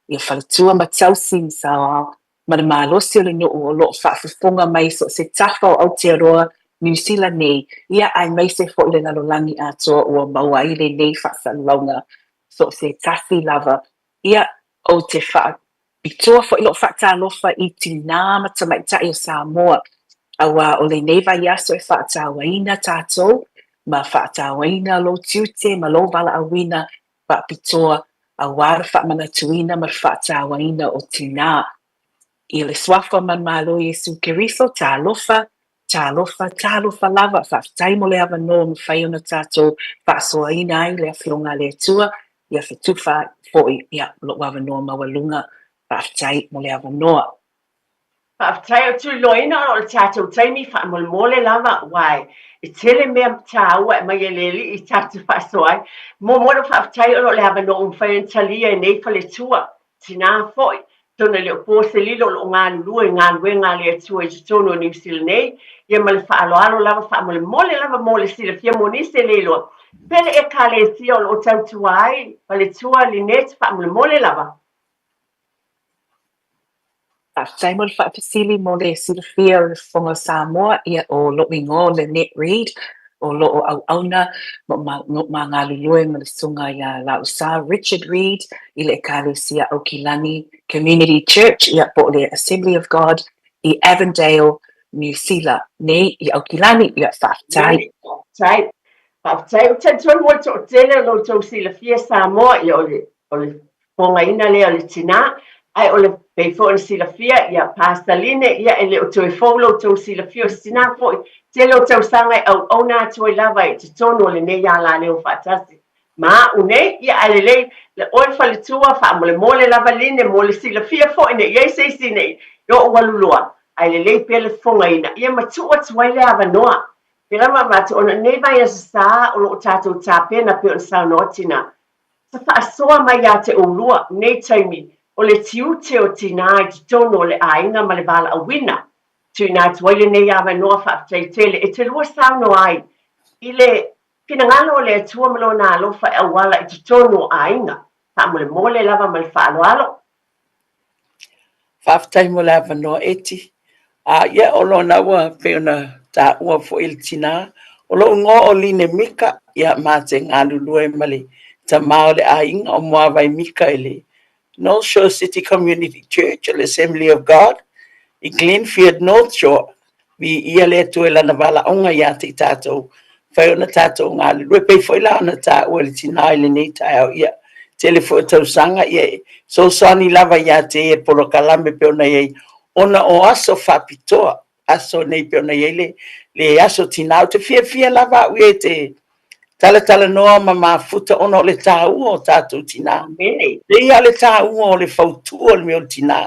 Speaker 14: ia faletua ma tausi ma saoao ma le malosi o le nuu o lo o faafofoga mai i so o se tafa o Aotearoa Niu Sila nei, ia aemaise foi le lalolagi atoa ua maua ai lenei faasalalauga so o se tasi lava. Ia, ou te faapitoa foi lou faatalofa i tinā ma tamaitai o Samoa, auā o lenei vaiaso e faatauaina tatou ma faatauaina lou tiute ma lou valaauina faapitoa aua le faamanatuina ma le faatauaina o tinā. I le Suafa Manumalo Iesu Keriso, talofa, talofa, talofa lava, faafetai mo le avanoa ua mafai ona tatou faasoaina ai le Afioga a le Atua, ia fetufa foi ia lou avanoa maualuga, faafetai mo le avanoa.
Speaker 16: Faafetai o tuliloaina ona o le tatou taimi faamolemole lava aua e tele mea taua e aumai e le Alii tatou te faasoa ai. Muamua ona faafetai ona o le avanoa ua mafai ona talia e nei faletua, tinā foi, atonu e le o po se lilo o lo o galulue i galuega a le Atua i totonu o Niu Sila nei, ia ma le faaaloalo lava faamolemole lava mo le silafia mo nisi e le iloa pele Ekalesia o lo o tautua ai faletua Lynette faamolemole lava.
Speaker 14: Faafetai mo le faafesili mo le silafia o le Fofoga o Samoa, ia o lo'u igoa o Lynette Reid, o lo'o auauna ma ma galulue ma le susuga iā Lausa Richard Reid i le Ekalesia Aukilani Community Church ia po o le Assembly of God i Avondale, Niu Sila nei i Aukilani, ia faafetai.
Speaker 16: Faafetai. Faafetai. Ou te talitonu mo le toatele o lo outou silafia Samoa, ia o le, o le fofogaina lea o le tinā, ae o le pei foi ona silafia, ia Pastor Line, ia e le o toe fou lo outou silafia o se tinā foi, tele o tausaga e auauna atu ai lava i totonu o lenei alaleo faatasi ma a'u nei, ia ae lelei le oe faletua faamolemole lava Line mo le silafia foi ne i i ai se isi ne i o'u alu loa, ae lelei pea le fofogaina, ia ma tuu atu ai le avanoa. Pēlā ma avatu, ona nei vaiaso sa o lo o tātou tapena pei ona saunoa tinā, Sa faasoa mai ia te oulua nei taimi o le tiute o tinā i totonu o le aiga ma le valaauina. Tuuina atu ai lenei avanoa faafetai tele e te lua saunoa ai i le finagalo o le Atua ma Lona alofa e auala i totonu o aiga. Faamolemole lava ma le faaaloalo.
Speaker 22: Faafetai mo le avanoa Eti. A ia o lona ua pei ona taua foi le tinā. O lou igoa o Line Mika, ia ma te galulue ma le tamā o le aiga o Muavai Mika i le North Shore City Community Church o le Assembly of God i Glenfield North Shore. Viia le Atua i Lana valaauga ia te i tatou, fai ona tatou galulue. Pei foi la ona taua e le tinā i lenei taeao, ia, tele foi o tausaga, ia, e fesoasoani lava ia te ia i polokalame pei ona i ai, ona o aso faapitoa, aso nei pei ona i ai le, le aso tinā. Ou te fiafia lava au ia i te talatalanoa ma mafuta ona o le taua o tatou tinā. Pei lava o le taua o le fautua o le mea o le tinā.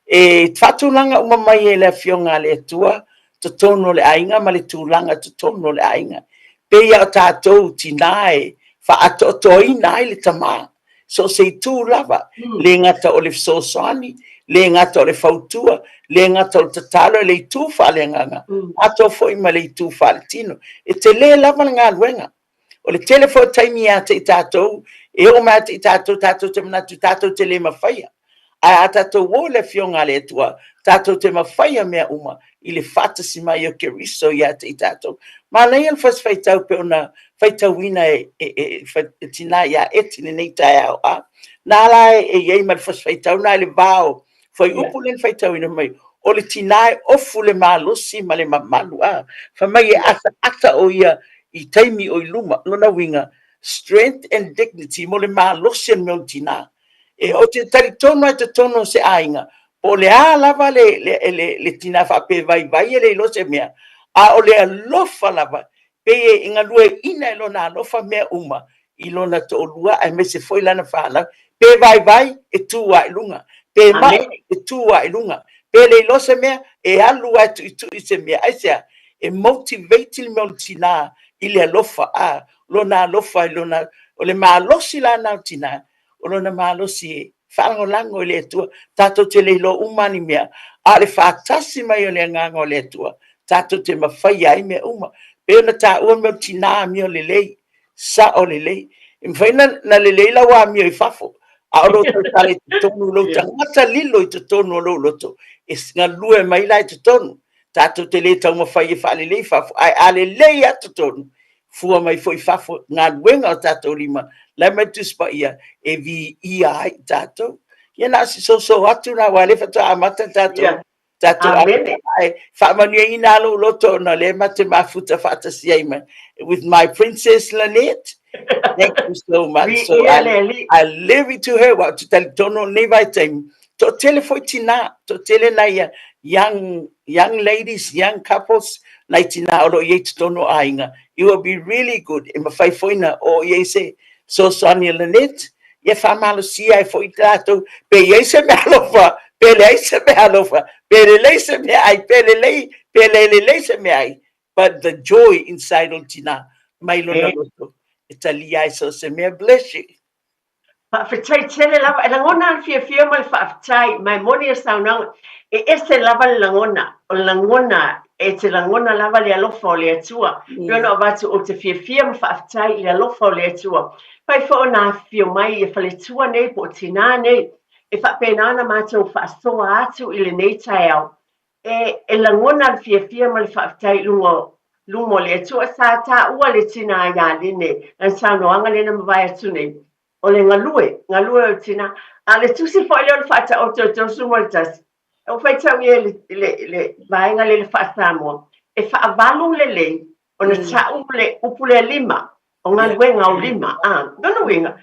Speaker 22: E faatulaga uma mai e le Afioga a le Atua totonu o le aiga ma le tulaga totonu o le aiga. Pei lava o tatou tinā e faaatoatoaina ai le tamā. So o se itu lava, le gata o le fesoasoani, le gata o le fautua, le gata o le tatalo i le itu faaleagaga, atoa foi ma le itu faaletino. E tele lava le galuega. O le tele foi o taimi ia te i tatou, e oo mai ia te i tatou, tatou te manatu tatou te le mafaia. Ae a tatou o i le Afioga a le Atua, tatou te mafaia mea uma i le faatasi mai o Keriso ia te i tatou. Manaia le Fasi Faitau pei ona faitauina e, e, e, e tinā ia Eti lenei taeao. A, na la e i ai ma le Fasi Faitau na i le va o fuaiupu lea na faitauina mai, o le tinā e ofu le malosi ma le mamalu. A, fai mai e ataata o ia i taimi o i luma. Lona uiga, strength and dignity mo le malosi o le mea o le tinā. E ou te talitonu lava i totonu o se aiga, po o le a lava le, le, le, le tinā faapea vaivai e le iloa se mea, a o le alofa lava, pei e galueaiina e lona alofa mea uma i lona toalua aemaise foi lana fanau. Pe vaivai, e tu lava i luga. Pe mai, e tu lava i luga. Pe le iloa se mea, e alu lava e tuitui se mea. Aisea? E motivate le mea o le tinā i le alofa, a, lona alofa i lona, o le malosi la lena o le tinā, o lona malosi e faalagolago i le Atua. Tatou te le iloa uma ni mea, a o le faatasi mai o le Agaga o le Atua, tatou te mafaia ai mea uma. Pei ona taua mea o tinā amio lelei, sao lelei. E mafai na lelei lau amio i fafo, a o lou tautala i totonu, lou tagata lilo i totonu o lou loto, e galue mai la i totonu. Tatou te le taumafai e faalelei fafo, ae a lelei lava totonu, fua mai foi fafo galuega o tatou lima, la e mai le Tusi Paia, e viia ai i tatou. Ia na o si soso atu lena, aua o lea faatoa amata tatou, tatou ae faamanuiaina lava lou loto ona o lea ma te mafuta faatasi ai ma, with my princess Lynette. Thank you so much. So I leave it to her. Aua ou te talitonu o lenei vaitaimi, toatele foi tinā, toatele nai young, young ladies, young couples, nai tinā o lo o i ai i totonu o aiga. It will be really good e mafai foi na oo i ai se fesoasoani a Lynette, ia faamalosia ai foi latou, pe i ai se meaalofa, pe leai se meaalofa, pe lelei se meaai, pe lelei, pe le lelei se meaai, but the joy inside o le tinā, mai lona loto, e talia ai so o se mea. Bless you.
Speaker 16: Faafetai tele lava. E lagona le fiafia ma le faafetai, ma e moni le saunoaga, e ese lava le lagona, o le lagona, e te lagona lava le alofa o le Atua. Pei ona avatu ou te fiafia ma faafetai i le alofa o le Atua. Fai foi ona afifio mai ia faletua nei po o tinā nei. E faapena ona matou faasoa atu i lenei taeao, e, e lagona le fiafia ma le faafetai i luga o luma o le Atua. Sa taua le tina ia Line, lana saunoaga lea na mavae atu nei, o le galue, galue o le tina. A o le tusi foi lea o le Faataoto e 31, ua faitau ia i le, le, le vaega lea i le Faa-Samoa, e faavalu lelei ona ta'u le upu lea lima, o galuega o lima, a. Lona uiga,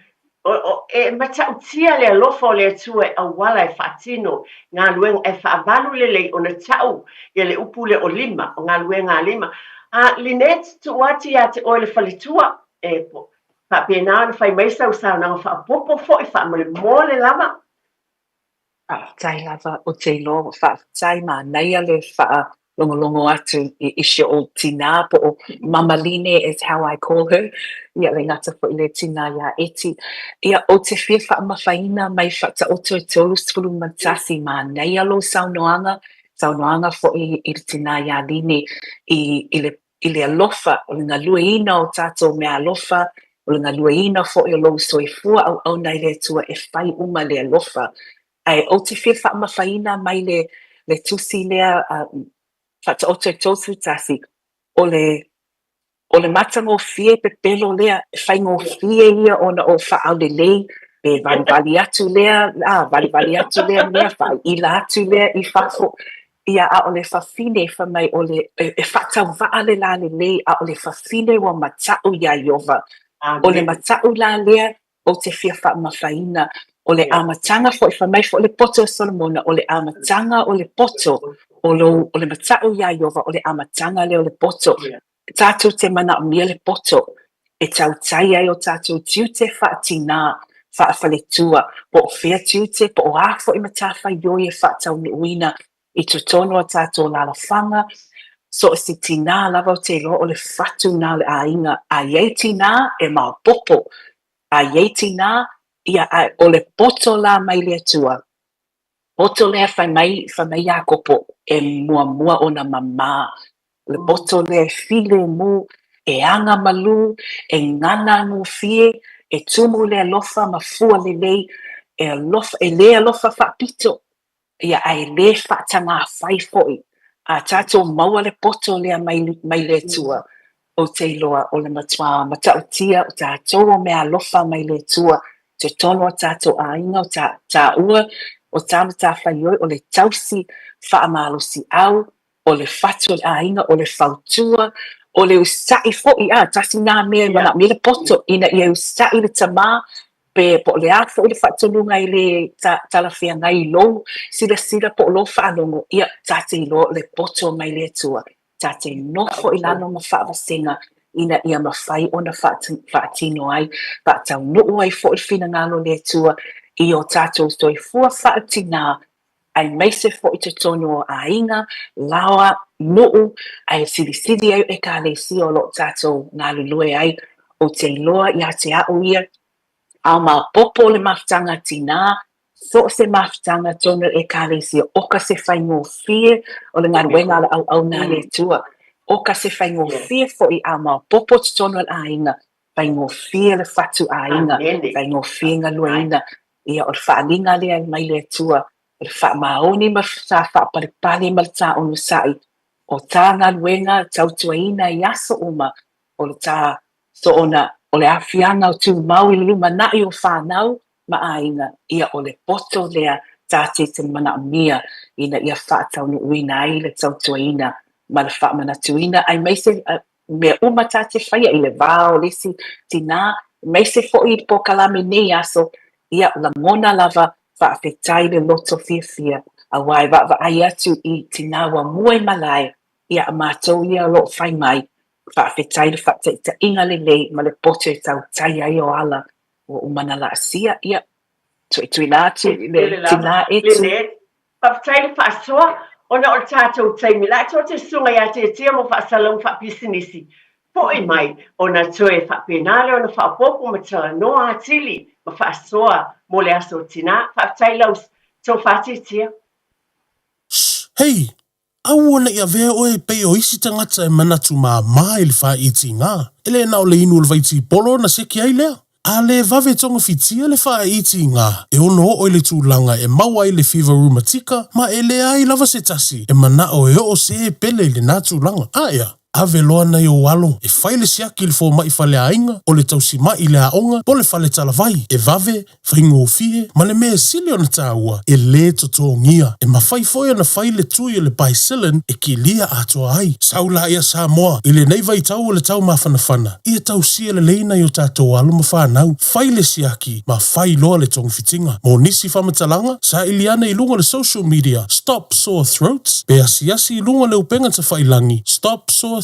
Speaker 16: o, o, e mata'utia le alofa o le Atua e auala e faatino galuega, e faavalu lelei ona ta'u ia le upu lea o lima, o galuega a lima. A, Lynette, tuu atu iā te oe le faletua, e, po, faapena ona fai mai sau saunoaga faaopoopo foi faamolemole lava.
Speaker 14: Faafetai lava ou te iloa ua faafetai manaia le faalogologo atu i i si ou tinā po o Mama Line is how I call her, ia le gata foi le tinā iā Eti. Ia ou te fia faamafaina mai Faataoto e 31 manaia lou saunoaga, saunoaga foi i le tinā iā Line i i le i le alofa, o le galueina o tatou meaalofa, o le galueina foi o lou soifua auauna i le Atua e fai uma le alofa. Ae ou te fia faamafaina mai le, le tusi lea a Faataoto e 31, o le, o le matagofie pepelo lea, e faigofie ia ona ou faaaulelei, pe valivali atu lea, a, valivali atu lea mea, faaiila atu lea i fafo. Ia, a o le fafine, fai mai o le, e, e faatauvaa le lalelei, a o le fafine ua mataʻu iā Ieova. O le mataʻu la lea ou te fia faamafaina, o le amataga foi, fai mai foi le poto o Solomona, o le amataga o le poto o lou, o le mataʻu iā Ieova, o le amataga lea o le poto. Tatou te manaomia le poto e tautai ai o tatou tiute faatinā, faafaletua, po o fea tiute, po o a foi matafaioi e faataunuuina i totonu o tatou alalafaga, so o se tinā lava ou te iloa o le fatu na o le aiga. A i ai tinā, e maopopo. A i ai tinā, ia, a o le poto la mai le Atua, poto lea fai mai, fai mai Iakopo, e muamua ona mamā Le poto lea e filemu, e aga malū, e gana gofie, e tumu le alofa ma fua lelei, e alofa, e lē alofa faapito, ia, a e lē faatagafai foi. A tatou maua le poto lea mai, mai le Atua, ou te iloa o le matuā matautia o tatou o meaalofa mai le Atua, totonu o tatou aiga, o ta, tāua, o tā matafaioi, o le tausi faamalosiau, o le fatu o le aiga, o le fautua, o le usaʻi foi, a, tasi nā mea e manaomia le poto ina ia usaʻi le tamā, pe po o le a foi le faatonuga e lē ta, talafeagai i lou silasila po o lou faalogo, ia, ta te iloa o le poto mai le Atua. Ta te nofo i lalo ma faavasega ina ia mafai ona faatino ai, faataunuu ai foi le finagalo o le Atua i o tatou soifua faatinā aemaise foi totonu o aiga, laoa, nuu, ae silisili ai Ekalesia o lo o tatou galulue ai. Ou te iloa ia te au ia, ao maopopo le mafutaga tinā, so o se mafutaga tonu Ekalesia, oka se faigofie o le galuega a le auauna a le Atua, oka se faigofie foi ao maopopo totonu o le aiga, faigofie le fatu aiga, faigofie galueina Ia, o le faaaliga lea mai le Atua, o le faamaoni ma le tā faapalepale ma le tā onosai, o tā galuega tautuaina i aso uma, o le tā soona, o le aafiaga o tumau i le lumanai o fanau ma aiga, ia, o le poto lea tā te te manaomia ina ia faataunuuina ai le tautuaina ma le faamanatuina, aemaise mea uma tā te faia i le vā o le isi tinā, aemaise foi i le polokalame nei aso, ia, lagona lava, faafetai le loto fiafia, auā e vaavaai atu i tinā ua mua i malae, ia, a mātou ia o lo o fai mai, faafetai le faataitaiga lelei ma le poto e tautai ai o ala ua uma ona laasia, ia, tuituina atu i le tinā e tū.
Speaker 16: Lynette, Faafetai le faasoa, ona o le tatou taimi la tou te susuga ia Tiatia mo faasalalauga faapisinisi, foi mai ona toe faapena lea ona faaopoopo ma talanoa atili ma faasoa mo le aso tinā. Faafetai lau tofa Tiatia.
Speaker 15: Shh! Hei! Aua ne i avea oe e pei o isi tagata e manatu māmā i le whāitiga. E le na o le inu o le vaitipolo ona seke ai lea. A le vave togafitia le faaitiiga e ono oo i le tulaga e maua ai le fiva rumatika ma e leai lava se tasi e manao e oo se pele i lena tulaga. Aea, ave loa nai ou alo e fai le siaki i le fomai faleaiga, o le tausimai i le aoga po o le fale talavai, e vave, faigofie, ma le mea e sili ona taua, e lē totogia. E mafai foi ona fai le tui o le Bicillin e kilia atoa ai. Sau laia Samoa, i lenei vaitau o le tau mafanafana, ia tausia lelei nai o tatou alo ma fanau, fai le siaki ma fai loa le togafitiga. Mo nisi faamatalaga, saili ane i luga o le social media Stop Sore Throats pe asiasi i luga o le upega tafailangi stopsorethroats.nz.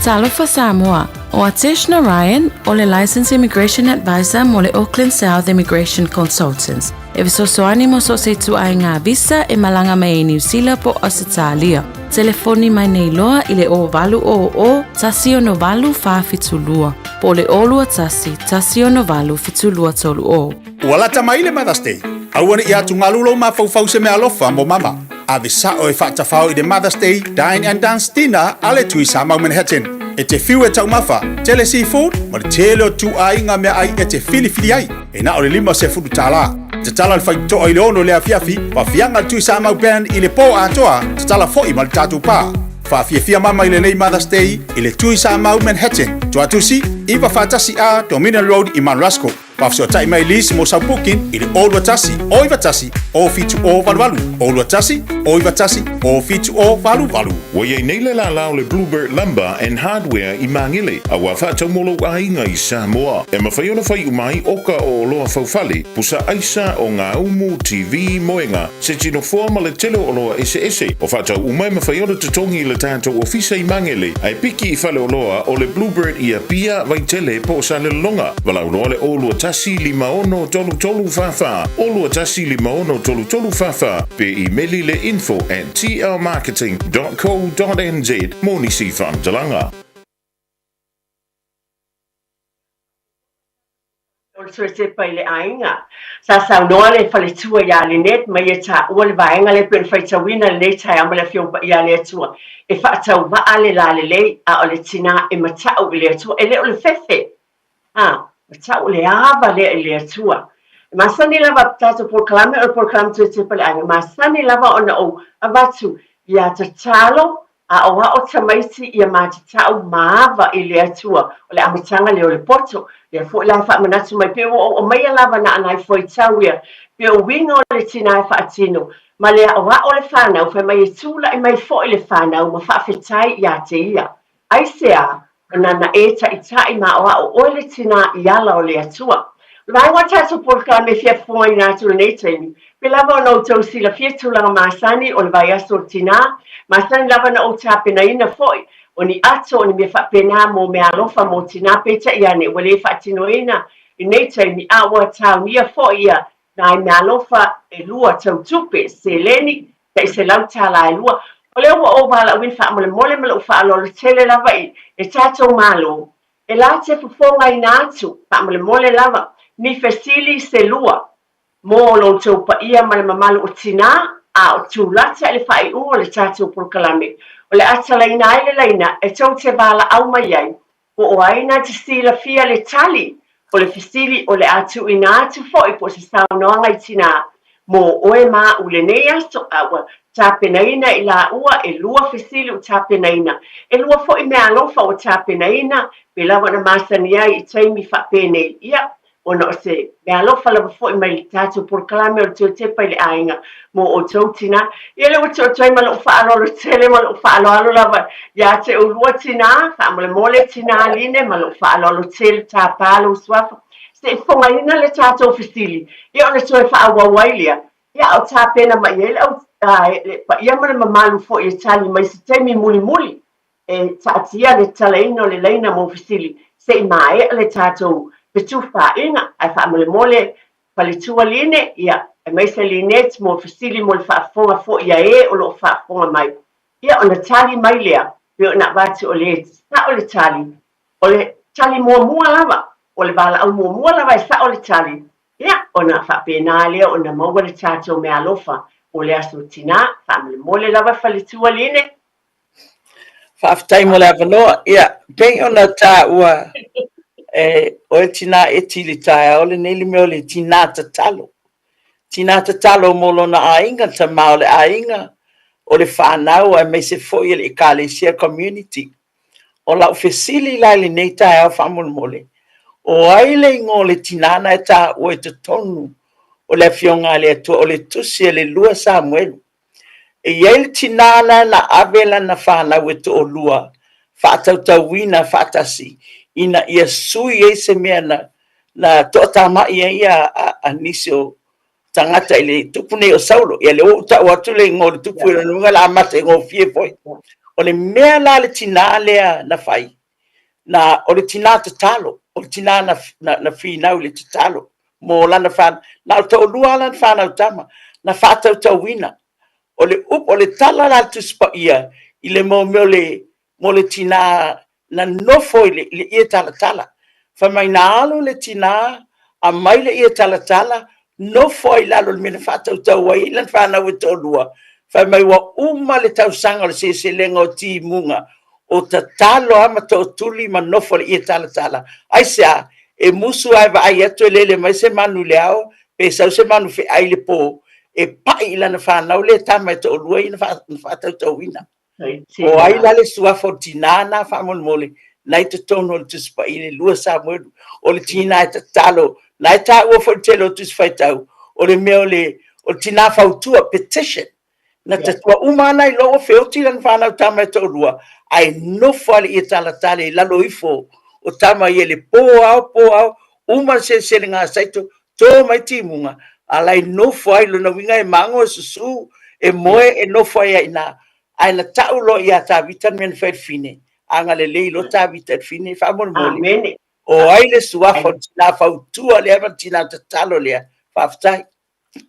Speaker 10: Talofa Samoa, O Atesh Narayan, o le Licensed Immigration Advisor mo le Auckland South Immigration Consultants, e fesoasoani mo so o se ituaiga visa e malaga mai ai Niu Sila po o Ausetalia. Telefoni mai nei loa i le 0800 168 472 po o le 021 168 7230.
Speaker 11: Ua lata mai le Mother's Day. Aua ne i atugalu lou mafaufau se meaalofa mo mama. Ave sao e faatafao i le Mother's Day Dine and Dance Dinner a le Tui Samau Manhattan. E te fiu e taumafa, tele seafood ma le tele o ituaiga meaai e te filifili ai. E na o le $50. Tatala le faitotoa i le 6 i le afiafi, faafiaga le Tui Samau Band i le po atoa, tatala foi ma le tatou pa. Faafiafia mama i lenei Mother's Day i le Tui Samau Manhattan, Tuatusi, 91A Dominion Road i Mount Roskill. Faafesootai mai Liz mo sau booking i le 021 091 07088, 021 091 07088.
Speaker 3: Ua i ai nei le lālā o le Bluebird Lumber and Hardware i Māngele, a ua faatau mo lou aiga i Samoa. E mafai ona fai uma ai oka o oloa faufale, pusa aisa, ogaumu, TV, moega, se tinofoa ma le tele o oloa eseese. O faatau uma e mafai ona totogi i le tatou ofisa i Magele, ae piki i faleoloa o le Bluebird i Apia, Vaitele po o Salelologa. Valaau loa le 021 56 33 44, 021 56 33 44, pe imeli le info at tlmarketing dot co dot nz mo nisi faamatalaga.
Speaker 16: O le Toetepa i le aiga. Sa saunoa le faletua ia Lynette ma ia taua le vaega lea pei ona faitauina lenei taeao ma le Afioga Paia a le Atua e faatauvaa le lalelei, a o le tinā e mata'u i le Atua, e le o le fefe, a, mata'u le ava lea i le Atua. E masani lava tatou polokalame o le polokalame Toetepa i le aiga, e masani lava ona ou avatu ia tatalo Aoao tamaiti ia matatau ma ava i le Atua, o le amataga lea o le poto. Lea foi la e faamanatu mai pei ua ou aumaia lava na ana ai fuaitau ia, pei o uiga o le tina e faatino, ma le aoao le fanau, fai mai e tulai mai foi le fanau ma faafetai ia te ia. Aisea? Ona na e taitai ma aoao oe le tina i ala o le Atua. O le vaega o tatou polokalame e fia fofogaina atu i lenei taimi, pei lava ona outou silafia tulaga masani o le vaiaso o le tinā, masani lava na ou tapenaina foi o ni ato o ni mea faapena mo meaalofa mo tinā, peitai ane ua le faatinoina i nei taimi, a ua taunia foi ia nai meaalofa e lua tau tupe, seleni, tai $100 e lua. O lea ua ou valaauina faamolemole ma lou faaaloalo tele lava i le tatou Malo, e la te fofogaina atu faamolemole lava ni fesili se lua mo lo outou paia ma le mamalu o tinā a o tulata i le faaiuga o le tatou polokalame o le a talaina ai le laina e tou te valaau mai ai Po o ai na te silafia le tali o le fesili o le a tuuina atu foi po o se saunoaga i tinā mo oe ma aʻu lenei aso, a ua tapenaina i lāua e lua fesili ua tapenaina, e lua foi meaalofa ua tapenaina, pei lava ona masani ai i taimi faapenei. Ia, ona o se meaalofa lava foi mai le tatou polokalame o le Toe Tepa i le Aiga mo outou tinā. Ia lea ua tuu atu ai ma lou faaaloalo tele ma lou faaaloalo lava ia te oulua tinā, faamolemole tinā Line ma lou faaaloalo tele tapa lou suafa se i fofogaina le tatou fesili, ia ona toe faaauau ai lea. Ia a o tapena mai ai le au, le paia ma le mamalu foi e tali mai se taimi mulimuli e taatia le tatalaina o le laina mo fesili se i maea le tatou fetufaaiga ae faamolemole Faletua Line, ia, aemaise Lynette mo fesili mo le faafofoga foi a e o lo o faafofoga mai. Ia ona tali mai lea, pei ona avatu o le sao le tali, o le tali muamua lava, o le valaau muamua lava e sao le tali, ia ona faapena lea ona maua le tatou meaalofa mo le aso tinā. Faamolemole lava Faletua Line.
Speaker 22: Faafetai mo le avanoa. Ia, pei ona taua e oe tinā Eti i le taeao lenei le mea o le tinā tatalo. Tinā tatalo mo lona aiga, tamā o le aiga, o le whanau, aemaise foi o le ekalesia community. O lau fesili la i lenei taeao faamolemole, o ai le igoa o le tinā na e taua i totonu o le Afioga a le Atua, o le tusi a le 2 Samuelu. E i ai le tinā la na ave lana fanau e toalua faatautauina faatasi ina ia sui ai se mea na, na toatamai ai a, a, a nisi o tagata i le tupu nei o Saulo. Ia lea ua ou tau atu le igoa o le tupu i lona uiga o le a amata gofie foi. O le mea la le tinā lea na fai, na, o le tinā tatalo, o le tinā na, na, na finau i le tatalo mo lana whanau. Na o le toalua lana whanau tama, na whātautauina. O le upu, o le tala la le Tusi Paia i le mau mea o le, mo le tinā na nofo i le, i le ie talatala. Fai mai na alu le tinā, aumai le ie talatala, nofo ai i lalo i le mea na faatautau ai lana fanau e toalua. Fai mai ua uma le tausaga o le seleselega o timuga, o tatalo lava ma tootuli ma nofo i le ie talatala. Aisea? E musu lava e vaai atu e lele mai se manu i le ao, pe sau se manu feai i le po, e pai i lana fanau lea tama e toalua ia na faatautauina. O ai la le suafa o le tinā na faamolemole na i totonu o le Tusi Paia i le 2 Samuelu, o le tinā e tatalo, na e taua foi le tele o Tusi Faitau, o le mea o le, o le tinā fautua, petition, na tatua uma ana iloa ua feoti lana fanau tama e toalua, ae nofo lava i le ie talatala i lalo ifo o tama ia i le po ao, po ao, uma le seleselega a saito, tō mai timuga, a la e nofo ai, lona uiga e mago, e susū, e moe, e nofo ai lava i ina. Ae na tau loa ia Tavita le mea na fai e le fine, agalelei loa Tavita i le fine, faamolemole.
Speaker 16: Amene.
Speaker 22: O ai le suafa o le tinā fautua lea ma le tinā tatalo lea? Faafetai.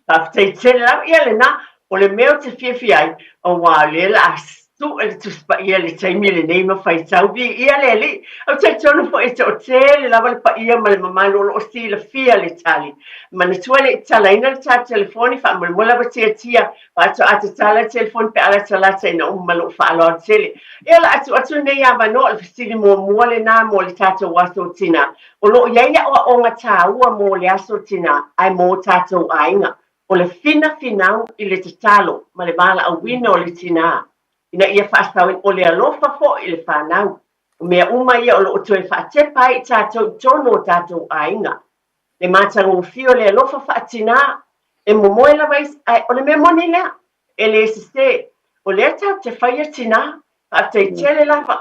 Speaker 16: Faafetai tele lava. Ia lena, o le mea ou te fiafia ai, aua o lea o le a sue le Tusi Paia i le taimi lenei ma faitau. Viia le Alii! Ou te talitonu foi e toatele lava le paia ma le mamalu o lo o silafia le tali. Manatua e le i tatalaina le tatou telefoni, faamolemole lava tiatia faatoa tatala le telefoni pe a latalata ina uma ma lou faaaloalo tele. Ia o le a tuu atu lenei avanoa, o le fesili muamua lena mo le tatou Aso Tinā. O lo o i ai aoaoga taua mo le Aso Tinā ae mo o tatou aiga. O le finafinau i le tatalo ma le valaauina o le tinā ina ia faasaoina, o le alofa foi i le fanau. O mea uma ia o lo o toe faatepa ai i tatou i totonu o tatou aiga. Le matagofie o le alofa faatinā, e momoe lava isi, ae o le mea moni lea, e le sese. O lea tatou te faia tinā, faafetai tele lava.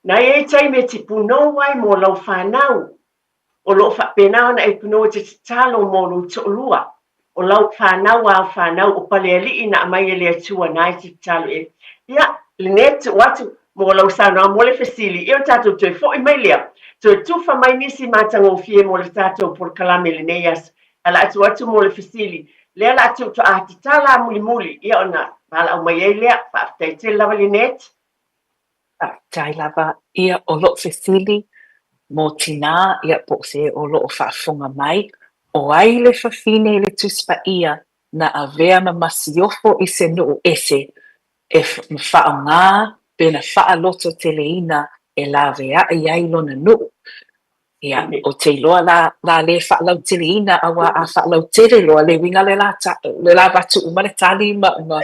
Speaker 16: Na i ai taimi e te punou ai mo lau fanau, O lo o faapena ona e punou e te tatalo mo lou toalua, o lau fanau a au fanau, o Palealii na aumai e le Atua na e te tatalo i ai. Ia, lenei tuu atu mo lau saunoaga mo le fesili, ia ona tatou toe foi mai lea, toe tufa mai nisi matagofie mo le tatou polokalame i lenei aso. Ae o le a tuu atu mo le fesili, lea o le a tuu toa tatala mulimuli, ia ona valaau mai ai lea. Faafetai tele lava Lynette.
Speaker 14: Faafetai lava. Ia, o lo'u fesili mo tinā, ia, po o se o lo o faafofoga mai, o ai le fafine i le Tusi Paia na avea ma masiofo i se nuu ese e na faaaoga pe na faalototeleina e laveai ai lona nuu? Ia, ou te iloa la, la lē faalauteleina, auā a faalautele loa, le uiga le la ta, le la avatu uma le tali ma, ma,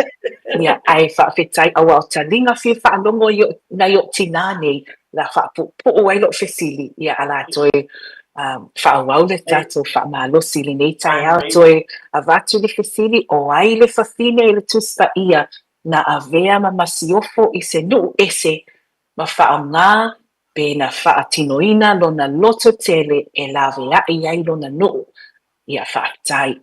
Speaker 14: ia, ae faafetai, auā o taliga fia faalogo i o, nai o'u tinā nei, la faapuupuu ai lo'u fesili, ia, a la toe um, faaauau le tatou faamalosi i lenei taeao, toe avatu le fesili, o ai le fafine i le Tusi Paia na avea ma masiofo i se nuu ese ma faaaoga pe na faatinoina lona loto tele e laveai ai lona nuu. Ia faafetai.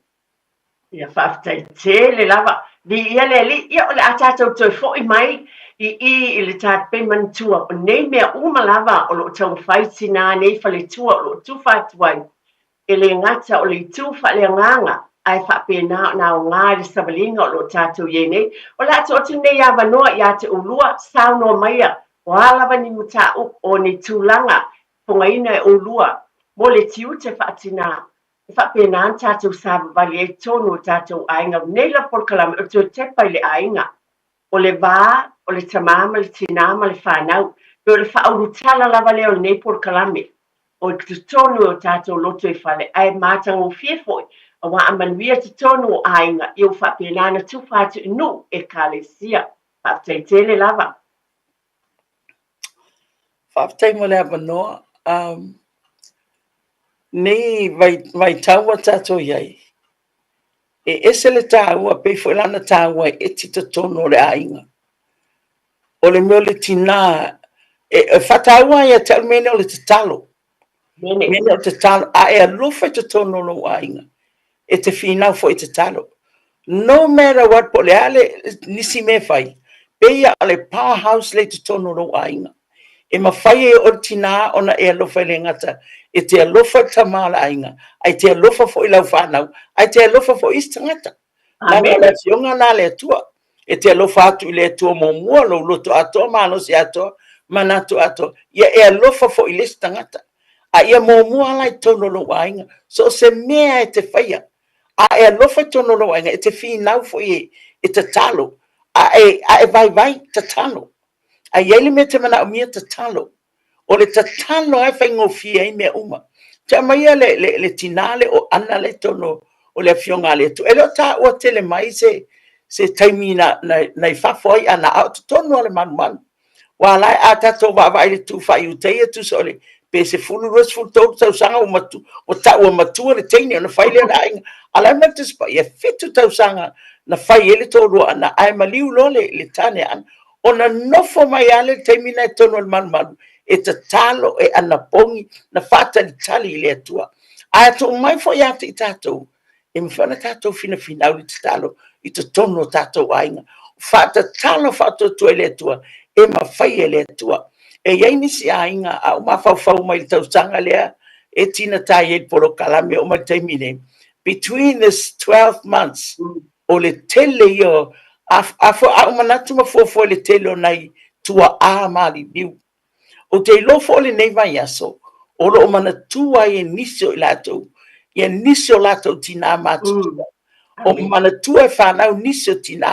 Speaker 16: Ia faafetai tele lava. Viia le Alii. Ia o le a tatou toe foi mai i i i le tatou pei manatua o nei mea uma lava o lo o taumafai tinā nei faletua o lo o tufa atu ai E le gata o le itu faaleagaga, ae faapena ona aoga i le savaliga o lo o tatou i ai nei. O le a tuu atu lenei avanoa ia te oulua, saunoa maia, o a lava ni mataupu, o ni tulaga fogaina e oulua mo le tiute faatinā, e faapena ona tatou savavali ai i totonu o tatou aiga. O lenei lava polokalame, o le toe tepa i le aiga. O le va o le tamā ma le tinā ma le fanau, pei o le faaulutala lava lea o lenei polokalame. O i totonu o tātou loto i fale, ae mātangofie foi, auā a manuia totonu o aiga, ia ua faapena ona tufa atu i nuu, ekalesia. Faafetai tele lava.
Speaker 22: Faafetai mo le avanoa. Um, nei vai, vaitau ua tātou i ai, e ese le tāua, pei foi la ona tāua e eti totonu o le aiga. O le mea o le tinā, e, e whataua ai a te au mea o le tatalo. Mene. Mea o le tatalo, a e alofa i totonu o lou aiga, e te finau foi i tatalo. No matter what, po o le a le nisi mea e fai, pei a o le powerhouse lea i totonu o lou aiga. E mafai e oe le tinā ona e alofa e le gata e te alofa i le tama o le aiga, ae te alofa foi i lau fanau, ae te alofa foi i isi tagata. Leaga o le afioga la a le Atua, e te alofa atu i le Atua muamua, lou loto atoa, malosi atoa, manatu atoa, ia e alofa foi i le isi tagata. A ia muamua la i totonu o lou aiga, so o se mea e te faia, a e alofa i totonu o lou aiga, e te finau foi e, e tatalo, a e, a e vaivai, tatalo. A i ai le mea e te manaomia, tatalo. O le tatalo lava e faigofie ai mea uma. Te aumaia le, le, le tinā le o Ana le totonu o le Afioga a le Atua. E le o taua tele mai se, se taimi na, na, na i fafo ai Ana, a o totonu o le malumalu. Ua la a tatou vaavaai i le tu faa-Iutaia, tusa o le pe 10, 23 tausaga ua matu, ua taua matua le teine ona fai lea o le aiga. A la e mai le Tusi Paia, 7 tausaga na fai ai le toalua o Ana, ae maliu loa le, le tane a Ana. Ona nofo mai lava lea i le taimi lena i totonu o le malumalu, e tatalo, e anapogi, na faatalitali i le Atua. Ae a tuu mai foi ia te i tatou, e mafai ona tatou finafinau i le tatalo i totonu o tatou aiga. Faatatalo faatuatua i le Atua, e mafai e le Atua. E i ai nisi aiga, a ou mafaufau mai i le tausaga lea e tinata ai le polokalame oo mai i le taimi nei, between this 12 months, o le tele ia o, a, a, a ou manatu ma fuafua i le tele o nai tuaa maliliu. Ou te iloa foi o lenei vaiaso, o lo o manatua ai e nisi o i latou, ia nisi o latou tinā matutua. O manatua e fanau nisi o tinā,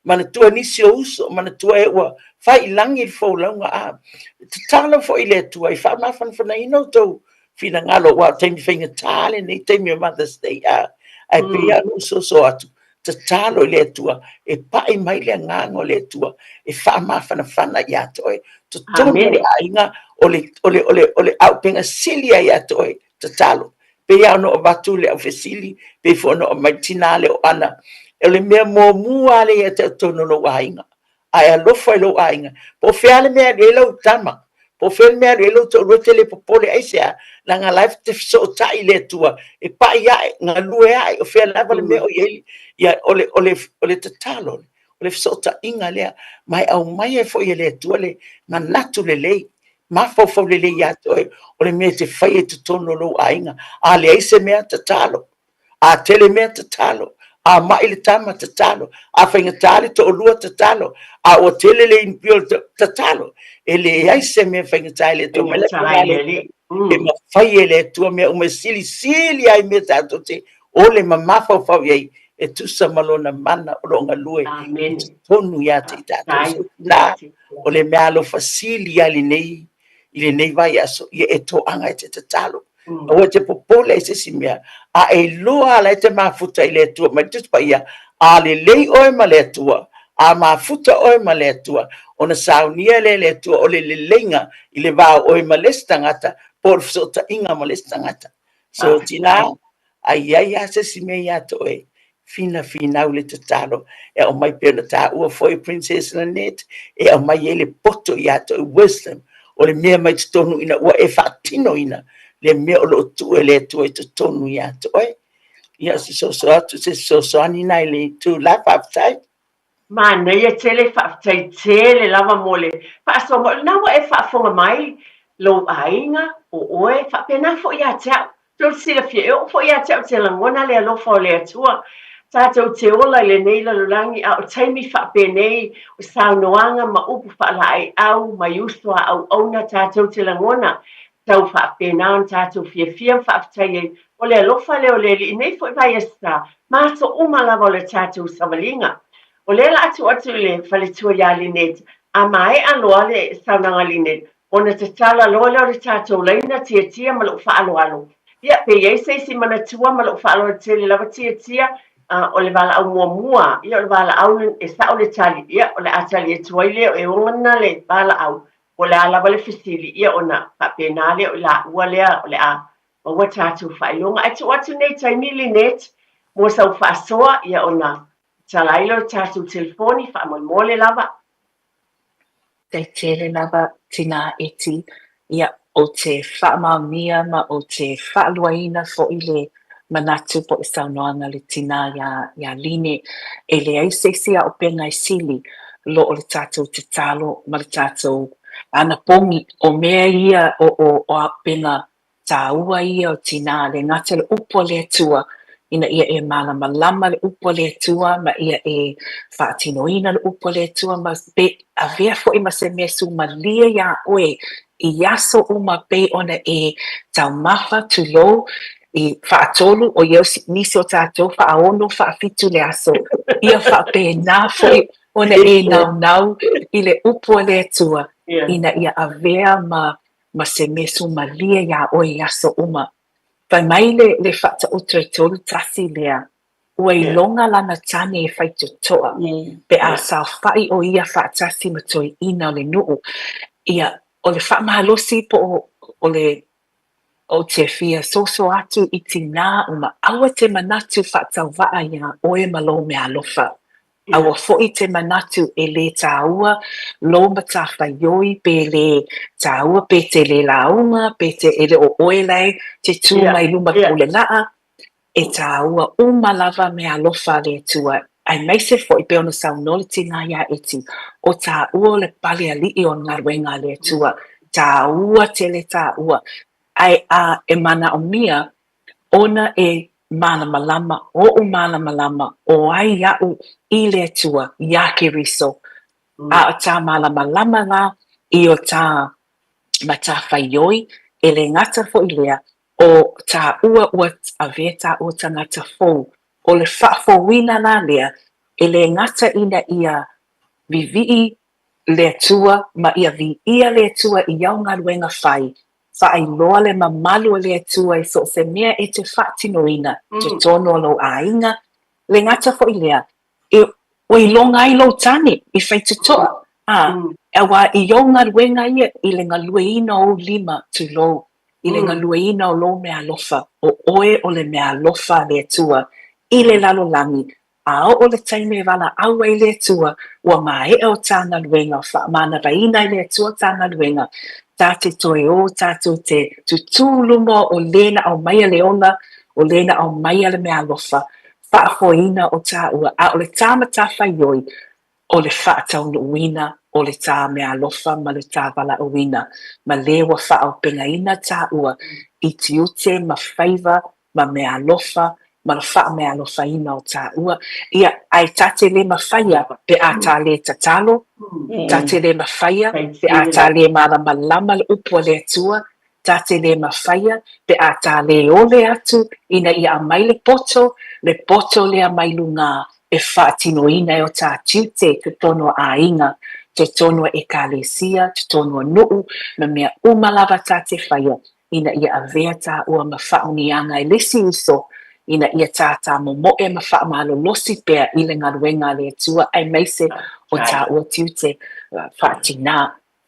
Speaker 22: manatua nisi o uso, manatua e ua fai i lagi le folauga. A tatalo foi i le Atua i faamafanafanaina outou finagalo, aua o taimi faigata lenei taimi o Mother's Day, a, ae pei lava ona ou soso atu, tatalo i le Atua e pai mai le agaga o le Atua e faamafanafana ia te oe. Totonu o le aiga, o le, o le, o le, o le auupega sili lava ia te oe, tatalo. Pei lava ona ou avatu le aufesili, pei foi ona aumai le tinā lea o Ana, o le mea muamua lava lea ia te oe totonu o lou aiga, a e alofa i lou aiga, po o fea le mea e alu i ai lau tama, po o fea le mea e alu i ai lou toalua, e te le popole aisea? Leaga la e te fesootai i le Atua e pai ae, galue ae, o fea lava le mea o i ai, ia, o le, o le, o le tatalo, o le fesootaiga lea, ma e aumai ai foi e le Atua le manatu lelei, mafaufau lelei ia te oe, o le mea e te faia i totonu o lou aiga. A leai se mea, tatalo. A tele mea, tatalo. A mai le tama, tatalo. A faigata le toalua, tatalo. A ua tele le inupi o le tatalo. E leai se mea faigata i le Atua. Mai le Afioga i le Alii, e mafai e le Atua mea uma e silisili ai mea tatou te ole ma mafaufau i ai, e tusa ma Lona mana o lo o galue i totonu ia te i tatou. Na, o le mea alofa sili lava lenei i lenei vaiaso, ia e toaga e te tatalo. Aua e te popole i se isi mea, a e iloa lava la e te mafuta i le Atua mai le Tusi Paia, a lelei oe ma le Atua, a mafuta oe ma le Atua, ona saunia lea e le Atua o le leleiga i le va o oe ma le isi tagata, po o le fesootaiga ma le isi tagata. So, tinā, a i ai lava se isi mea ia te oe, finafinau le tatalo e aumai pei ona taua foi Princess Lynette, e aumai ai le poto ia te oe, wisdom, o le mea mai totonu ina ua e faatinoina le mea o lo o tuu e le Atua i totonu ia te oe. Ia, o se soso atu, se fesoasoani na i le itu la, faafetai.
Speaker 16: Manaia tele, faafetai tele lava mo le faasoa mai. O lena ua e faafofoga mai lou aiga, o oe, faapena foi ia te au. Tou te silafia, e oo foi ia te au te lagona le alofa o le Atua. Tatou te ola i lenei lalolagi, a o taimi faapenei, o saunoaga ma upu faalaeiau mai uso a auauna tatou te lagona, tau faapena ona tatou fiafia ma faafetai ai, o le alofa lea o le Alii nei foi vaiaso sa, ma aso uma lava o le tatou savaliga. O lea la a tuu atu i le faletua ia Lynette, a maea loa le saunoaga a Lynette, Ona tatala loa lea o le tatou laina Tiatia ma lou faaaloalo. Ia, pe i ai se isi manatua ma lou faaaloalo tele lava Tiatia, a, o le valaau muamua, ia o le valaau e sao le tali, ia o le a tali atu ai lea e ona le valaau, po o le a lava le fesili, ia ona faapena lea o i laua lea o le a maua tatou faailoga. Ae tuu atu nei taimi Lynette mo sau faasoa, ia ona tatala ai lea o le tatou telefoni faamolemole lava.
Speaker 14: Faafetai tele lava tinā Eti, ia ou te faamaonia ma ou te faaluaina foi le manatu po o le saunoaga a le tinā iā iā Line. E leai se isi auupega e sili lo o le tatou tatalo ma le tatou anapogi. O mea ia o o o auupega Tāua ia o tinā, le gata le upu a le Atua, ina ia e mālamalama le upu a le Atua ma ia e faatinoina le upu a le Atua ma pe avea foi ma se mea sumalie iā oe i aso uma pei ona e taumafa, tulou, i faatolu o ia nisi o tatou faaono, faafitu le aso, ia faapena foi ona e naunau i le upu a le Atua ina ia avea ma ma se mea sumalie iā oe i aso uma. Fai mai le, le faataoto e 31 lea, ua iloga lana tane e faitotoa, pe a saofai ʻo ia faatasi ma toeaina o le nuʻu. Ia, o le faamalosi po o, o le, ou te fia soso atu i tinā uma, aua te manatu faatauvaa iā oe ma lou meaalofa. Aua foi te manatu e lē tāua lou matafaioi pe lē tāua pe te lē lauga pe te e le o oe lae te tū mai luma pule laʻa, e tāua uma lava meaalofa a le Atua aemaise foi pei ona saunoa le tinā iā Eti, o tāua o le pale aliʻi o galuega a le Atua, tāua tele tāua, ae a e manaomia Ona e mālamalama, oʻu mālamalama, ʻo ai aʻu i le Atua, iā Keriso, a o tā mālamalama lā i o tā matafaioi, e le gata foʻi lea, ʻo tāua ua avea tāua tagata fou, ʻo le faafouina lā lea, e le gata ina ia vivii le Atua ma ia viia le Atua i au galuega fai, Faailoa le mamalu o le Atua i so o se mea e te faatinoina totonu o lou aiga, le gata foi lea, e ua iloga ai lou tane i faitotoa, ā, auā i ou galuega ia i le galueina o ou lima, tulou, i le galueina o lou meaalofa, o oe o le meaalofa a le Atua i le lalolagi, A oo le taimi e valaau ai le Atua, ua maea o tā galuega, faamānavaina ai le Atua tā galuega, tā te toe ō tātou te tutū luma o lē na aumaia le ola, o lē na aumaia le meaalofa, faafoeina o tāua, a o le tā matafaioi, o le faataunuuina o le tā meaalofa ma le tā valaauina, ma lē ua faaopegaina tāua i tiute ma faiva ma meaalofa, ma le faameaalofaina o tāua. Ia, ae ta te lē mafaia pe a tā lē tatalo, ta te lē mafaia pe a tā lē mālamalama le upu a le Atua, ta te lē mafaia pe a tā lē ole atu ina ia aumai le poto, le poto lea mai lugā e faatinoina e o tā tiute totonu o aiga, totonu o ekalesia, totonu o nuʻu, ma mea uma lava ta te faia ina ia avea tāua ma faamanuiaga e le isi uso, ina ia tātā momoe ma faamalolosi pea i le galuega a le Atua aemaise o tāua tiute faatinā.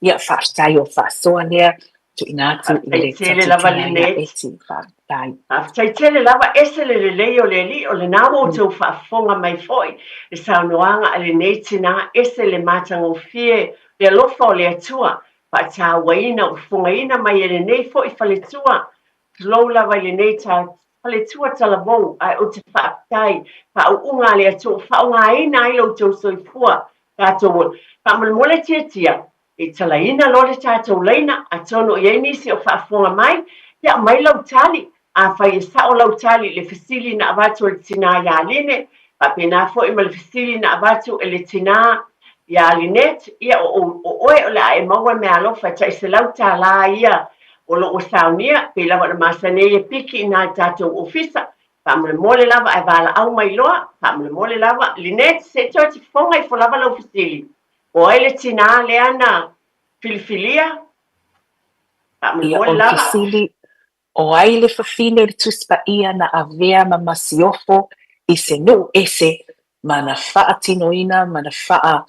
Speaker 14: Ia, faafetai o faasoa lea, tuuina atu i le
Speaker 16: Faafetai tele lava
Speaker 14: tatutinā iā
Speaker 16: Lynette.
Speaker 14: Eti, faafetai.
Speaker 16: Faafetai tele lava, ese le lelei o le Alii, o lena ua outou faafofoga mai foi le saunoaga a lenei tinā, ese le matagofie, le alofa o le Atua, Faatauaina ua fofogaina mai e lenei foi faletua, tulou lava i lenei ta faletua talavou, ae ou te faafetai, faauuga a le Atua ua faaaogaina ai lo outou soifua, tatou ola. Faamolemole tiatia, e talaina loa le tatou laina, atonu o i ai nisi o faafofoga mai, ia aumai lau tali, Afai e sao lau tali i le fesili na avatu e le tinā iā Line, faapena foi ma le fesili na avatu e le tinā iā Lynette, ia o, o oe o le a e maua meaalofa e tai $100 ia o lo o saunia, pei lava ona masani ai e piki inā i tatou ofisa. Faamolemole lava ae valaau mai loa, faamolemole lava. Lynette, se i toe te fofoga ifo lava lau fesili. O ai le tinā lea na filifilia?
Speaker 14: Ia,
Speaker 16: Faamolemole
Speaker 14: o le
Speaker 16: lava.
Speaker 14: fesili, o ai le fafine o le Tusi Paia na avea ma masiofo i se nuu ese ma na faatinoina ma na faa,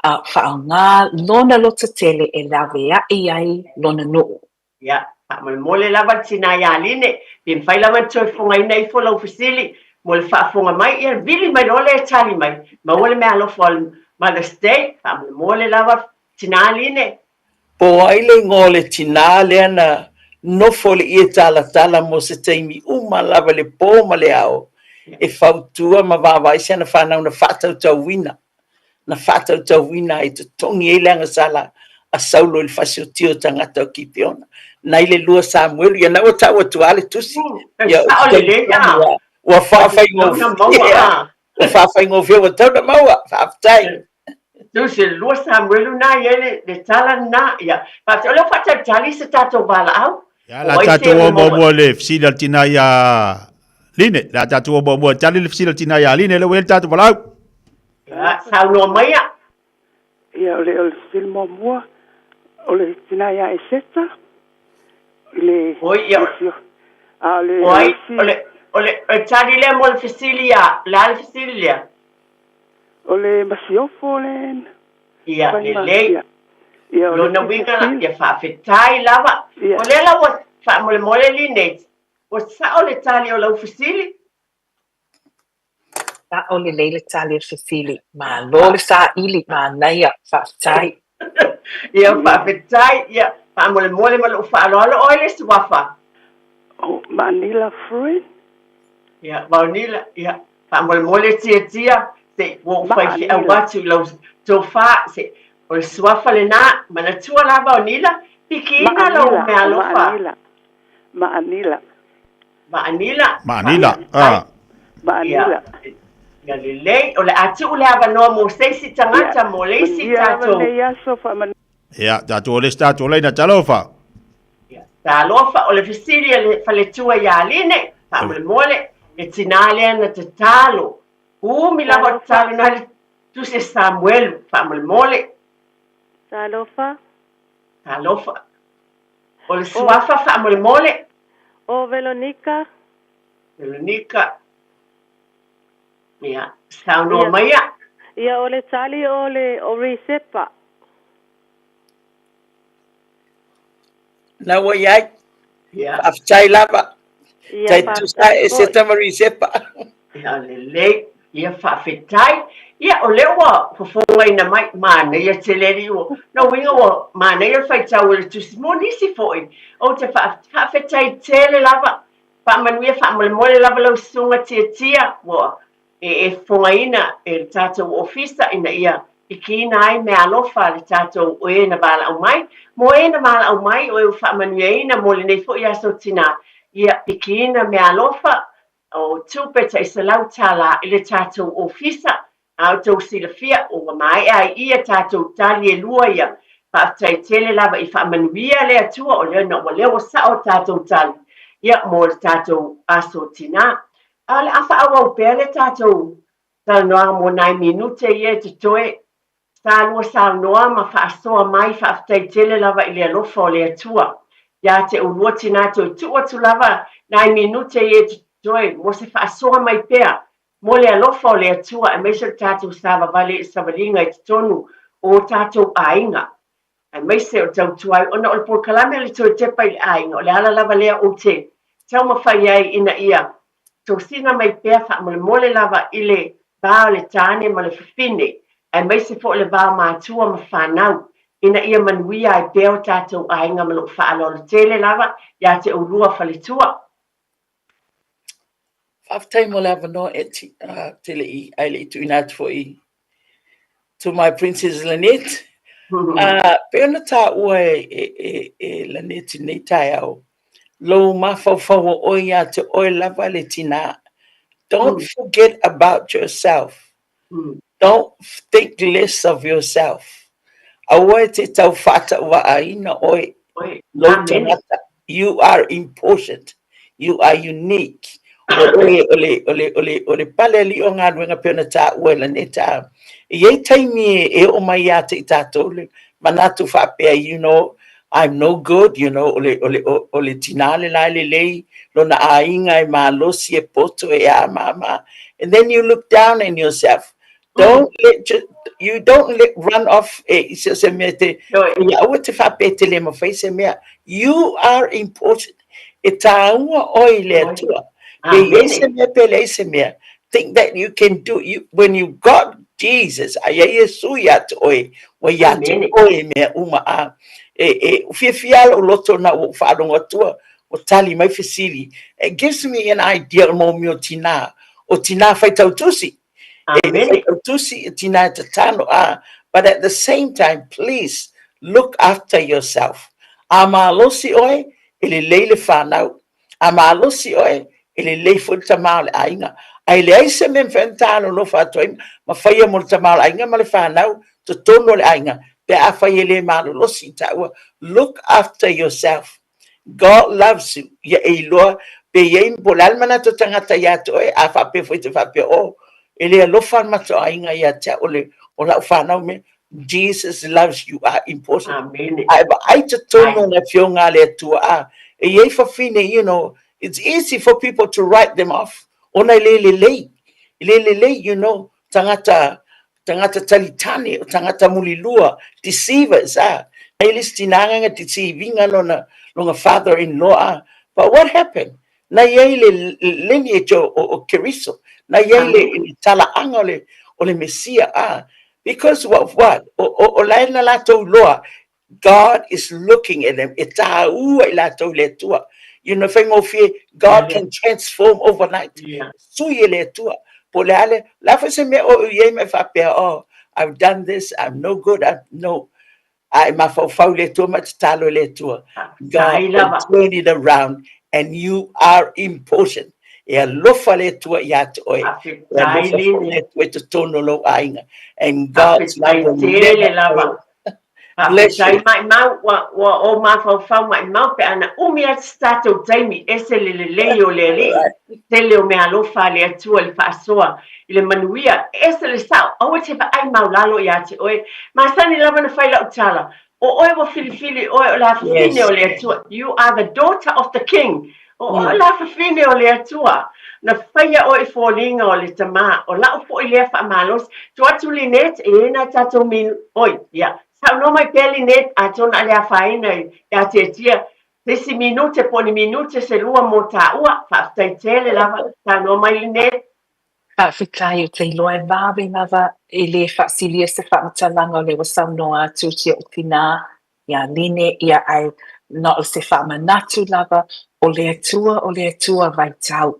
Speaker 14: faaaoga lona lototele e laveai ai lona nuu?
Speaker 16: Ia, faamolemole lava le tinā iā Line, pe mafai lava ona toe fofogaina ifo lau fesili mo le faafofoga mai, ia vili mai loa lea e tali mai, maua le meaalofa o le Mother's Day, faamolemole lava tinā Line.
Speaker 22: Po o ai le igoa o le tinā lea na nofo i le ie talatala mo se taimi uma lava i le pō ma le ao e fautua ma vaavaai si ana fanau na faatautauina na faatautauina ai totogi ai le agasala a Saulo i le fasioti o tagata o Kipeona. Nai le 2 Samuelu, ia na ua tau atu lava le tusi. Ia,
Speaker 16: Sao lelei, a.
Speaker 22: Ua faafaigofie, ua faafaigofie, ua tau na maua, faafetai.
Speaker 16: Tusi le 2 Samuelu na i ai le tala lena. Ia, faafetai. O lea ua faatalitali se tatou valaau.
Speaker 11: Ia, la tatou o muamua le fesili a le tina ia Line. La tatou o muamua tali le fesili a le tina ia Line, lea ua i ai le tatou valaau.
Speaker 16: Ia, saunoa maia.
Speaker 4: Ia, o le, o le fesili muamua, o le tina ia Eseta, i le...
Speaker 16: Oi, ia,
Speaker 4: A o le...
Speaker 16: Oi, o le, o le, o le tali lea mo le fesili ia, o le a le fesili lea?
Speaker 4: O le masiofo le...
Speaker 16: Ia, lelei.
Speaker 4: Ia, ia, o le
Speaker 16: Lona uiga, ia faafetai lava.
Speaker 4: Ia.
Speaker 16: O lea la ua faamolemole Linet, ua sao le tali o lau fesili?
Speaker 14: Sao lelei le tali o le fesili. Malo le saili, manaia, faafetai.
Speaker 16: Ia, faafetai. Ia, faamolemole ma lou faaaloalo oe le suafa.
Speaker 4: O Maanila Fruit.
Speaker 16: Ia, Maanila, ia, faamolemole Tiatia, se i ua ou faifeau atu i lau tofa, se o le suafa lena, manatua lava o Nila, pikiina lau meaalofa.
Speaker 4: Maanila, Maanila.
Speaker 16: Maanila.
Speaker 11: Maanila, a.
Speaker 4: Maanila.
Speaker 16: Ia lelei, o le a tuu le avanoa mo se isi tagata, mo le isi tatou.
Speaker 4: Manuia lava lenei aso, faamanuia.
Speaker 11: Ia, tatou o le isi tatou laina, talofa.
Speaker 16: Ia, talofa, o le fesili a le faletua ia Line, faamolemole, le tinā lea na tatalo, umi lava o tatalo na le tusi a Samuelu, faamolemole.
Speaker 21: Talofa.
Speaker 16: Talofa. O le suafa faamolemole.
Speaker 21: O Velonika.
Speaker 16: Velonika. Ia, saunoa maia.
Speaker 21: Ia, o le tali o le o Risepa.
Speaker 22: Na ua i ai.
Speaker 16: Ia.
Speaker 22: Faafetai lava.
Speaker 21: Ia,
Speaker 22: Tai tusa e se tama Risepa.
Speaker 16: Ia, lelei. Ia, faafetai. Ia, o lea ua fofogaina mai, manaia tele alii ua, na uiga ua manaia le faitau o le tusi mo nisi foi. Ou te faafetai tele lava, faamanuia faamolemole lava lau susuga Tiatia, ua e, e fofogaina e le tatou ofisa ina ia pikiina ai meaalofa a le tatou o e na valaau mai. Mo e na valaau mai, o e ua faamanuiaina mo lenei foi aso tinā, ia pikiina meaalofa o tupe tai $100 i le tatou ofisa, a outou silafia ua maea ai ia tatou tali e lua ia. Faafetai tele lava i faamanuia le Atua o lea na ua lea ua sao tatou tali ia mo le tatou aso tinā. A o le a faaauau pea le tatou talanoaga mo nai minute ia e totoe. Sa lua saunoa ma faasoa mai faafetai tele lava i le alofa o le Atua ia te ulua tinā toe tuu atu lava nai minute ia e totoe mo se faasoa mai pea mo le alofa o le Atua aemaise o le tatou savavale i le savaliga i totonu o tatou aiga aemaise o le tautua ai ona o le polokalame a le Toe Tepa i le Aiga o le ala lava lea ou te taumafai ai ina ia tosina mai pea faamolemole lava i le va o le tāne ma le fafine, aemaise foi o le va o matua ma fanau, ina ia manuia ai pea o tatou aiga ma lou faaaloalo tele lava ia te oulua faletua.
Speaker 22: Faafetai mo le avanoa Eti, te le i, ae le i tuuina atu foi to my princess Lynette. Pei ona taua e, e, e, e Lynette i lenei taeao, lou mafaufau o oe ia te oe lava le tinā. Don't forget about yourself. Don't think less of yourself. Aua e te tau faatauvaaina oe, lou tagata. You are important. You are unique. O oe, o le, o le, o le, o le pale alii o galuega pei ona taua e Laneta. E i ai taimi e, e oo mai ia te i tatou le manatu faapea, you know, I'm no good, you know, o le, o le, o le tinā le la e lelei, lona aiga e malosi e poto e amama. And then you look down on yourself. Don't let you, you don't let run off e i se se mea te, ia aua te faapea e te le mawhai se mea. You are important. E tāua oe i le Atua. Pe i ai se mea, pe leai se mea. Think that you can do, you, when you got Jesus, a ia Iesu ia te oe, ua ia te oe mea uma a. E, e, fiafia lou loto na ua ou faalogo atua, ua tali mai fesili. It gives me an idea o mō o tinā, o tinā whaitau tusi. E whaitau tusi, e tinā e tatano a. But at the same time, please, look after yourself. A malosi oe, e lelei le whanau. A malosi oe, e lelei foi le tama o le aiga. Ae leai se mea e mafai ona taalolofa atu ai ma faia mo le tama o le aiga ma le fanau totonu o le aiga pe afai e le malolosi i taua. Look after yourself. God loves you. Ia e iloa pe i ai po o le a le manatu o tagata ia te oe, a faapea foi te faapea, oh, e le alofa le matou aiga ia te au, o le, o lau fanau me, Jesus loves you are important.
Speaker 16: Amen.
Speaker 22: Ae vaai totonu o le Afioga a le Atua, a, e i ai fafine, you know, it's easy for people to write them off, ona e le lelei, e le lelei, you know, tagata, tagata talitane, o tagata mulilua, deceivers, a, e le isi tina agaga deceivinga lona, lona father-in-law, a, but what happened? Na i ai le lineage o, o, o Keriso, na i ai le, le talaaga o le, o le Mesia, a, because of what? O, o, o la e na latou iloa, God is looking at them, e tāua i latou i le Atua. You know, faigofie, God can transform overnight.
Speaker 16: Yeah.
Speaker 22: Sui e le Atua. Po o le a le, le a foi se mea o i ai ma e faapea, oh, I've done this, I'm no good, I'm, no. A e mafaufau i le Atua ma e tatalo i le Atua. God will turn it around and you are important. E alofa le Atua ia te oe. E alofa foi le Atua i totonu o lou aiga. And God's love will never fail. Bless
Speaker 16: Faafetai
Speaker 22: you.
Speaker 16: maimau, ua, ua ou mafaufau maimau pe a na umi atu se tatou taimi, ese le lelei o le Alii, tele o meaalofa a le Atua i le faasoa i le manuia, ese le sao, aua te vaai maulalo ia te oe. Masani lava na fai lau tala, o oe ua filifili oe o le afafine o le Atua, you are the daughter of the King, o oe o le afafine o le Atua, na faia oe i foliga o le Tama, o lau foi lea faamalosi. Tuu atu Lynette, e i ai nai tatou minu, oi, ia, saunoa mai pea Lynette, atonu a le afaina i te atiatia, se isi minute po o ni minute se lua mo tāua, faafetai tele lava, saunoa mai Lynette.
Speaker 14: Faafetai ou te iloa e vave lava e le faasilia se faamatalaga o lea ua saunoa atu si ou tinā iā Line ia ae na o se faamanatu lava o le Atua o le Atua vaitau.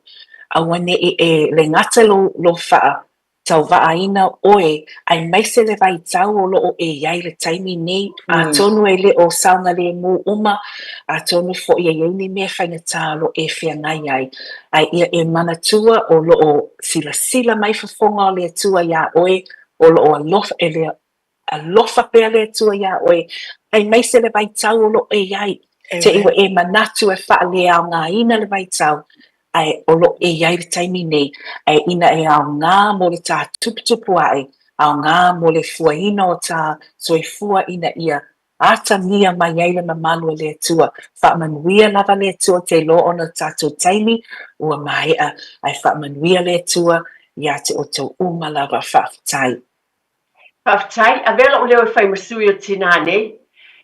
Speaker 14: Aua neʻi e le gata lou lou faa tauvaaina oe aemaise le vaitau o loo e iai le taimi nei, atonu e le o saogalemu uma, atonu foi e iai ni mea faigata o loo e feagai ai, ae ia e manatua o loo silasila mai fofoga o le Atua iā oe, o loo alofa e le Alofa pea le Atua iā oe, aemaise le vaitau o loo e iai, te i ua e manatu e faaleaogaina le vaitau, ae o loo e iai le taimi nei, ae ina e aoga mo le tā tuputupu ae, aoga mo le fuaina o tā soifua ina ia atagia mai ai le mamalu o le Atua. Faamanuia lava le Atua te iloa ona o tatou taimi ua maea, ae faamanuia le Atua iā te outou uma lava. Faafetai.
Speaker 16: Faafetai, avea lou leo e fai ma sui o tinā nei,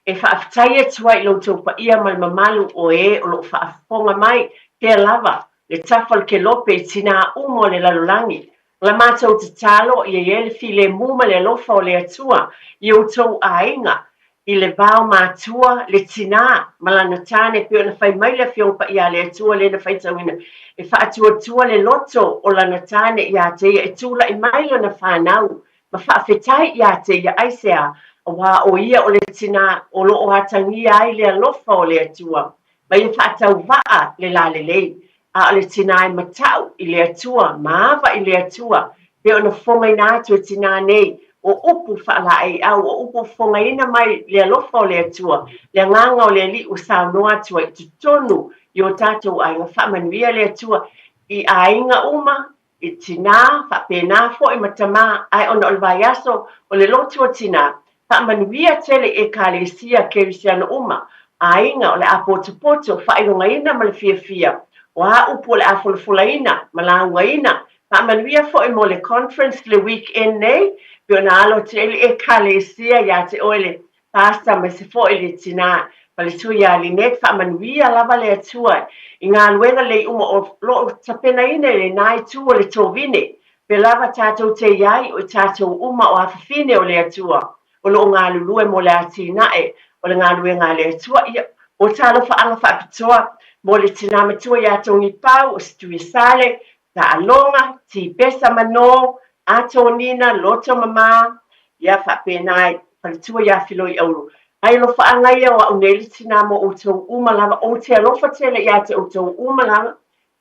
Speaker 16: e faafetai atu ai i lo outou paia ma le mamalu o e o lo o faafofoga mai pea lava le tafa o le kelope i tinā uma o le lalolagi. O la matou tatalo ia i ai le filemu ma le alofa o le Atua i outou aiga, i le va o matua, le tinā, ma lana tāne e pei ona fai mai le Afioga Paia a le Atua lea na faitauina e faatuatua le loto o lana tāne iā te ia e tula'i mai lana fanau ma faafetai iā te ia aisea auā o ia o le tinā o lo o atagia ai le alofa o le Atua ma ia faatauvaa le lalelei, a o le tinā e matau i le Atua, ma ava i le Atua, pei ona fofogaina atu e tinā nei, o upu faalaeiau, o upu fofogaina mai le alofa o le Atua, le agaga o le Alii ua saunoa atu ai i totonu i o tatou aiga. Faamanuia le Atua i aiga uma, i tinā, faapena foi ma tamā, ae ona o le vaiaso o le lotu o tinā. Faamanuia tele i Ekalesia Kerisiano uma, aiga o le a potopoto, faailogaina ma le fiafia, o a upu o le a folafolaina ma laugaina. Faamanuia foi mo le conference le weekend nei, pei ona alo atu ai le Ekalesia ia te oe le Pastor aemaise foi le tina faletua ia Lynette. Faamanuia lava le Atua i galuega lelei uma o lo o tapenaina i lena itu o le tovine. Pea lava tatou te i ai o i tatou uma o afafine o le Atua o lo o galulue mo le atinae o le galuega a le Atua. Ia, o talofaaga faapitoa mo le tina matua ia Togipau, o Situiasale, Taaloga, Tipesa Manō, Atonina, Loto Mamā, ia faapena ai, faletua ia Filoi Auro. Ai alofaaga ia o au nei le tina mo outou uma lava, ou te alofa tele ia te outou uma lava,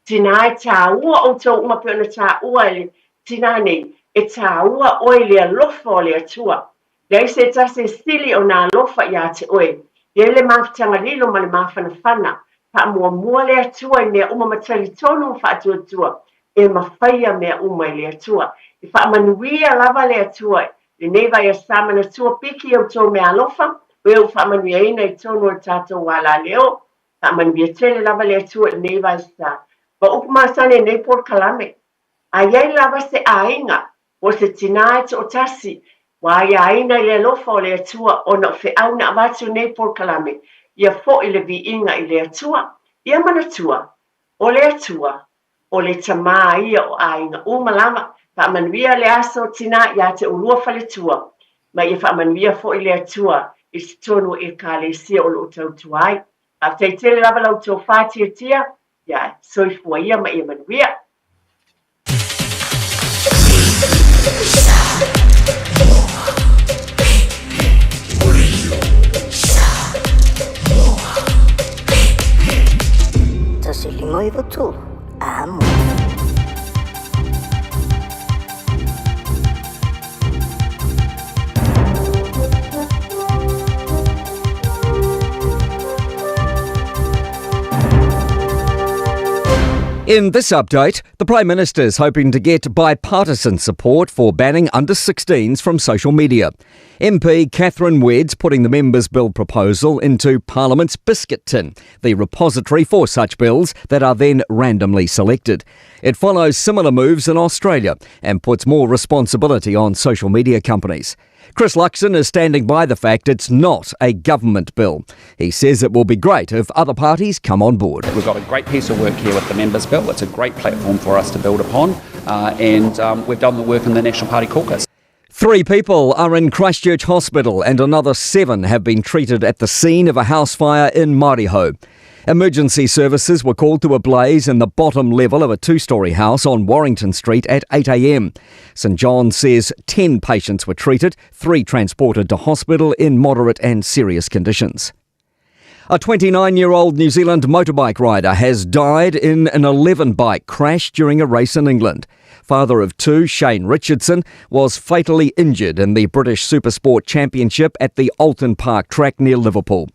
Speaker 16: Tinā e tāua outou uma pei ona tāua e le tinā nei, e tāua oe i le alofa o le Atua. Leai se tasi e sili ona alofa iā te oe. I ai le mafutaga lilo ma le māfanafana, faamuamua le Atua i mea uma ma talitonu ma faatuatua e mafaia mea uma e le Atua. E faamanuia lava le Atua i lenei vaiasa manatua piki i outou meaalofa, o ē ua faamanuiaina i totonu o le tatou alaleo. Faamanuia tele lava le Atua i lenei vaesa. Ma upu masani i lenei polokalame, A i ai lava se aiga po o se tinā e toatasi ua aiaina i le alofa o le Atua ona o feau na avatu i lenei polokalame, ia foi le viiga i le Atua. Ia manatua, o le Atua, o le Tamā ia o aiga uma lava. Faamanuia le aso tinā iā te ulua faletua, ma ia faamanuia foi le Atua i totonu o Ekalesia o lo o tautua ai. Faafetai tele lava la outou faatiatia, ia soifua ia ma ia manuia.
Speaker 1: 153, amo.
Speaker 2: In this update, the Prime Minister is hoping to get bipartisan support for banning under 16s from social media. MP Catherine Wedd's putting the Members' Bill proposal into Parliament's biscuit tin, the repository for such bills that are then randomly selected. It follows similar moves in Australia and puts more responsibility on social media companies. Chris Luxon is standing by the fact it's not a government bill. He says it will be great if other parties come on board.
Speaker 23: We've got a great piece of work here with the Members' Bill. It's a great platform for us to build upon, and we've done the work in the National Party caucus.
Speaker 2: 3 people are in Christchurch Hospital and another 7 have been treated at the scene of a house fire in Mariho. Emergency services were called to a blaze in the bottom level of a 2-storey house on Warrington Street at 8 a.m. St John says 10 patients were treated, 3 transported to hospital in moderate and serious conditions. A 29-year-old New Zealand motorbike rider has died in an 11-bike crash during a race in England. Father of 2, Shane Richardson, was fatally injured in the British Supersport Championship at the Oulton Park track near Liverpool.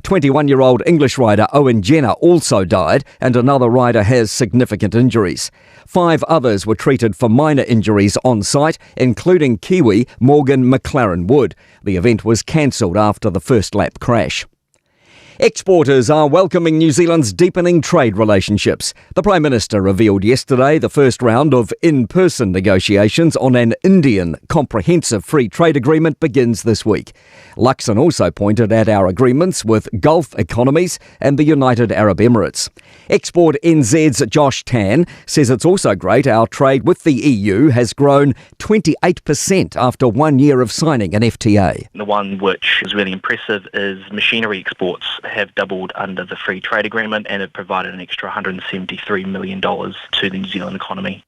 Speaker 2: 21-year-old English rider Owen Jenner also died, and another rider has significant injuries. 5 others were treated for minor injuries on site, including Kiwi Morgan McLaren Wood. The event was cancelled after the first lap crash. Exporters are welcoming New Zealand's deepening trade relationships. The Prime Minister revealed yesterday the first round of in-person negotiations on an Indian comprehensive free trade agreement begins this week. Luxon also pointed at our agreements with Gulf economies and the United Arab Emirates. Export NZ's Josh Tan says it's also great our trade with the EU has grown 28% after 1 year of signing an FTA.
Speaker 24: The one which is really impressive is machinery exports have doubled under the free trade agreement and have provided an extra $173 million to the New Zealand economy.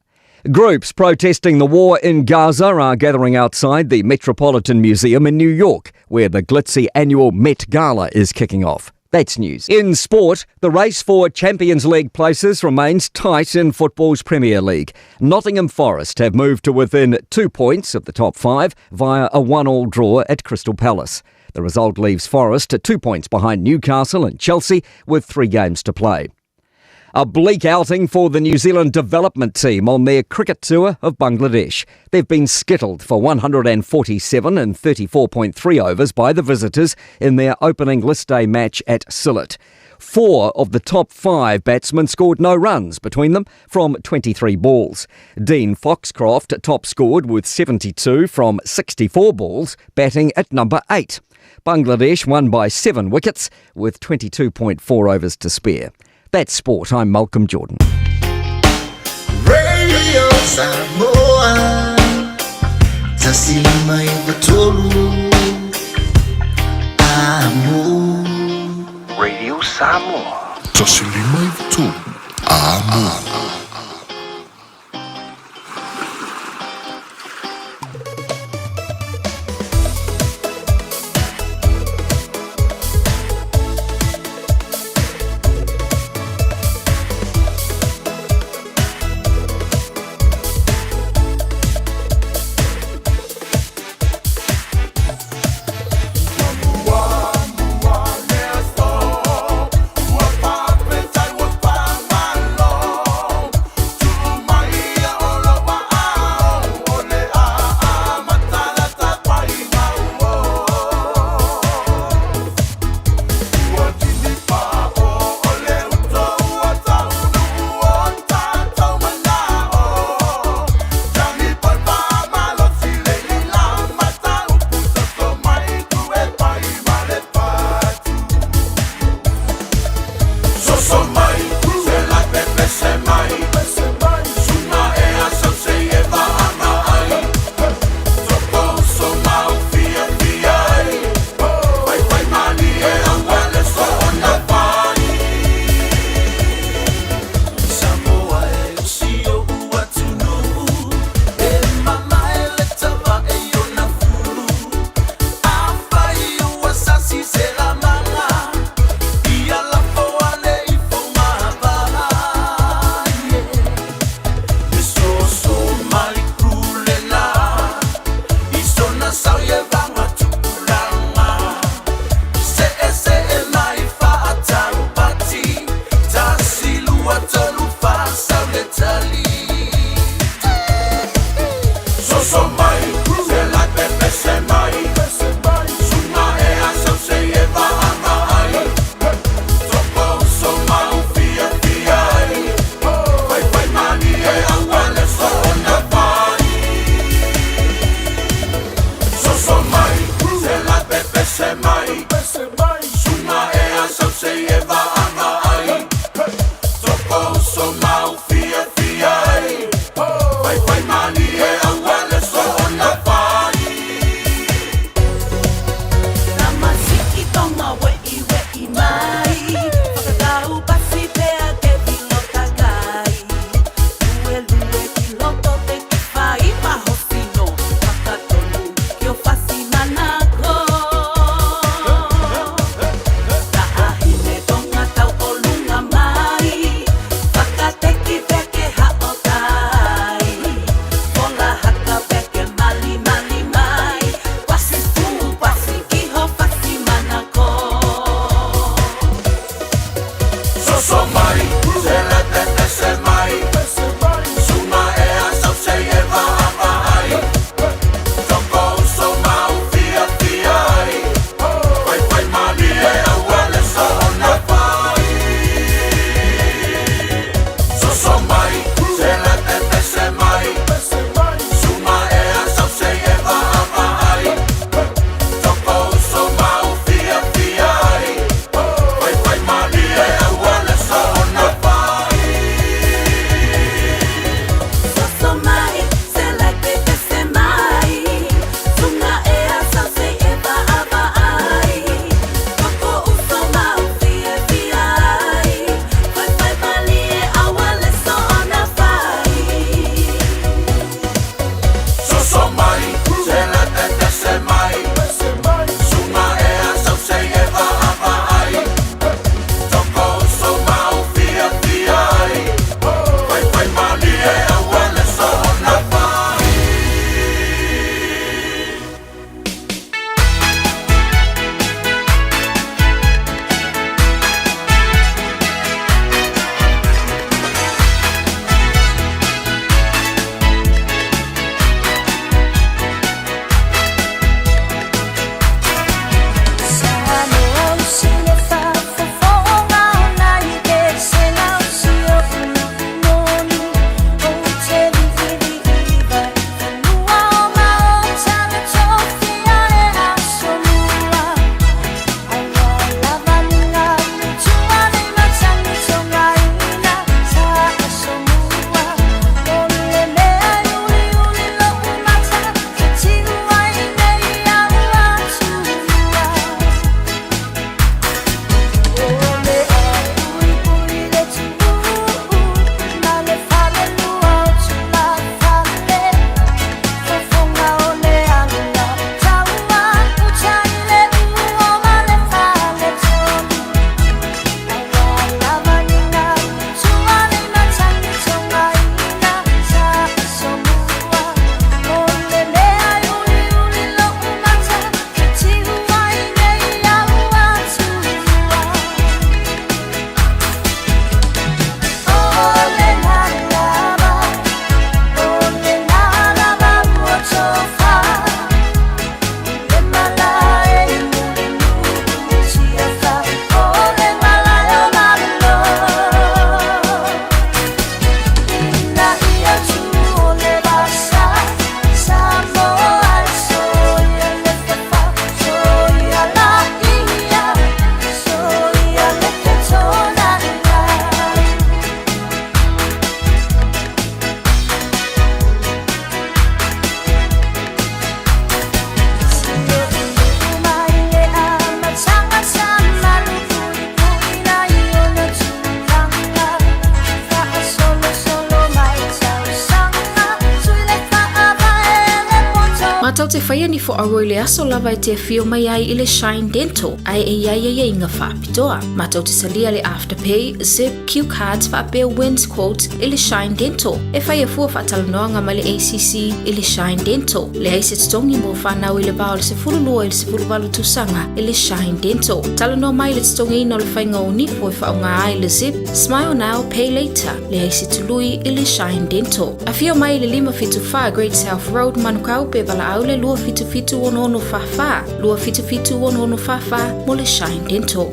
Speaker 2: Groups protesting the war in Gaza are gathering outside the Metropolitan Museum in New York, where the glitzy annual Met Gala is kicking off. That's news. In sport, the race for Champions League places remains tight in football's Premier League. Nottingham Forest have moved to within 2 points of the top 5 via a 1-all draw at Crystal Palace. The result leaves Forest at 2 points behind Newcastle and Chelsea with 3 games to play. A bleak outing for the New Zealand development team on their cricket tour of Bangladesh. They've been skittled for 147 and 34.3 overs by the visitors in their opening list day match at Sylhet. Four of the top five batsmen scored no runs between them from 23 balls. Dean Foxcroft top scored with 72 from 64 balls, batting at number 8. Bangladesh won by 7 wickets with 22.4 overs to spare. That's sport. I'm Malcolm Jordan.
Speaker 5: Radio Samoa 1593 Amo
Speaker 6: Radio Samoa
Speaker 3: 1593 Amo.
Speaker 8: te faia ni foʻauo i le aso lava e te afio mai ai i le Shine Dental, ae e i ai aiaiga faapitoa. Matou te talia le Afterpay, Zip, Q Cards faapea Wins Quote i le Shine Dental. E faia fua faatalanoaga ma le ACC i le Shine Dental. Leai se totogi mo fanau i le va o le 12 i le 18 tausaga i le Shine Dental. Talanoa mai i le totogiina o le faiga o nifo e faaaoga ai le Zip, Smile Now, Pay Later. Leai se tului i le Shine Dental. Afio mai i le 574 Great South Road, Manukau, pe valaau le 277 6644, 277 6644 mo le Shine Dental.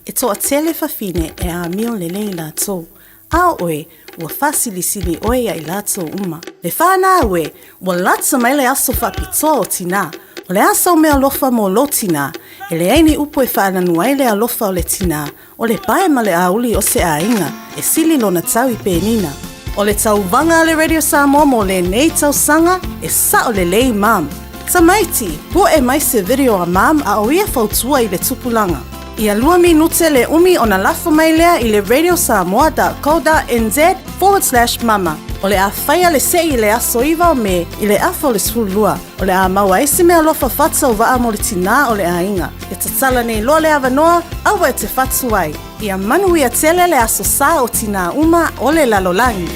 Speaker 10: E toatele fafine e amio lelei latou, a o oe, ua faasilisili oe ia i latou uma. Le whanau e, ua lata mai le aso faapitoa o tinā. O le a sau meaalofa mo lou tinā? E leai ni upu e faananu ai le alofa o le tinā, o le pae ma le auli o se aiga, e sili lona tau i penina. O le tauvaga a le Radio Samoa mo lenei tausaga, e sao lelei mum. Tamaiti, pu'e mai se video a mum a o ia fautua i le tupulaga. Ia lua minute le umi ona lafo mai lea i le radiosamoa.co.nz/mama. O le a faia le se'i i le aso 9 o Me i le afa o le 12. O le a maua ai se meaalofa faatauvaa mo le tinā o le aiga. E tatala nei loa le avanoa, aua e te fatu ai. Ia manuia tele le aso sa o tinā uma o le lalolagi.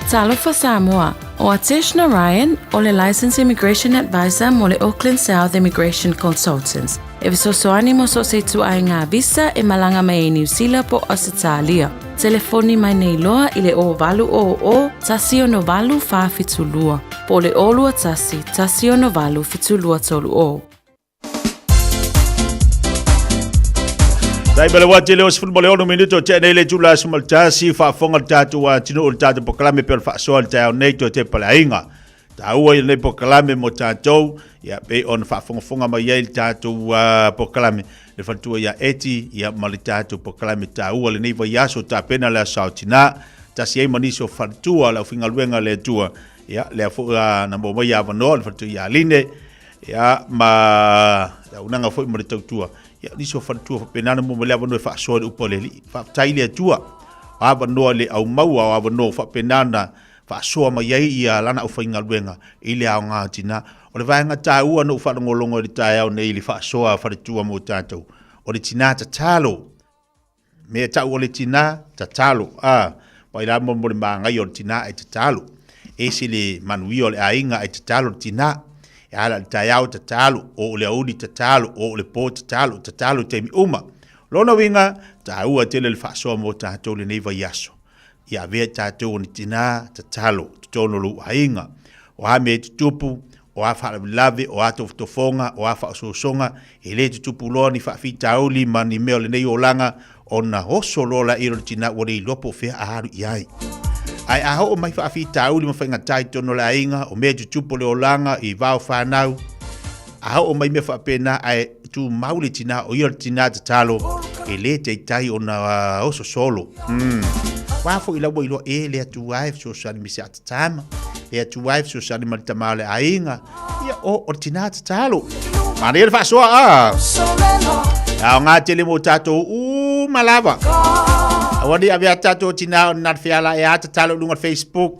Speaker 12: Talofa Samoa, ʻO Atesh Narayan, ʻo le Licensed Immigration Advisor mo le Auckland South Immigration Consultants. E fesoasoani mo so o se ituaiga visa e malaga mai ai Niu Sila po o Ausetalia. Telefoni mai nei loa i le 0800 168 472 po o le 021 168 7230.
Speaker 7: Tai bele wati le osifulu mo le ono minuto o tea nei le tula aso ma le tasi faafofoga le tatou atunuu o le tatou pokalame pe o le faasoa le taeao nei toe te paleaiga. Taua i lenei pokalame mo tatou, ia pei ona faafogafoga mai ai le tatou pokalame le faletua ia Eti ia ma le tatou pokalame taua lenei vaiaso tapena le aso tina tasi ai ma nisi o faletua le aufaigaluega le Atua ia lea foi na maua mai avanoa le faletua ia Aline ia ma le auaunaga foi ma le tautua ia nisi o faletua faapena na maua mai le avanoa e faasoa i le upu a le Alii. Faafetai i le Atua o avanoa le aumaua o avanoa faapena na faasoa mai ai ia lana aufaigaluega i le aoga tina. O le vaega taua na ou faalogologo i le taeao nei i le faasoa a faletua mo tatou, o le tina tatalo. Mea tau o le tina tatalo, a, wai la mo mo le māngai o le tina e tatalo. Ese le manuia o le aiga e tatalo le tina. E ala le taeao tatalo, o le auli tatalo, o le po tatalo, tatalo i taimi uma. Lona uiga, taua tele le faasoa mo tatou lenei vaiaso. Ia avea i tatou o ni tinā tatalo i totonu o lou aiga. O a mea e tutupu, o a faalavelave, o a tofotofoga, o a faaosoosoga, e le tutupu loa ni faafitauli ma ni mea o lenei olaga, ona oso loa laia o le tinā ua le iloa po o fea a alu i ai. Ae a oo mai faafitauli ma faigata i totonu o le aiga, o mea e tutupu o le olaga i va o fanau, A oo mai mea faapena ae tumau le tinā, o ia le tinā tatalo, e le taitai ona oso solo. Wā foi la ua iloa e le Atua e fesoasoani me se atatama, le Atua e fesoasoani ma le tama o le aiga, ia o, o le tinā tatalo. Manaia le faasoa a. Aoga tele mo tatou uma lava. Aua ne i avea tatou tinā o na le feala e a tatalo i luga o le Facebook.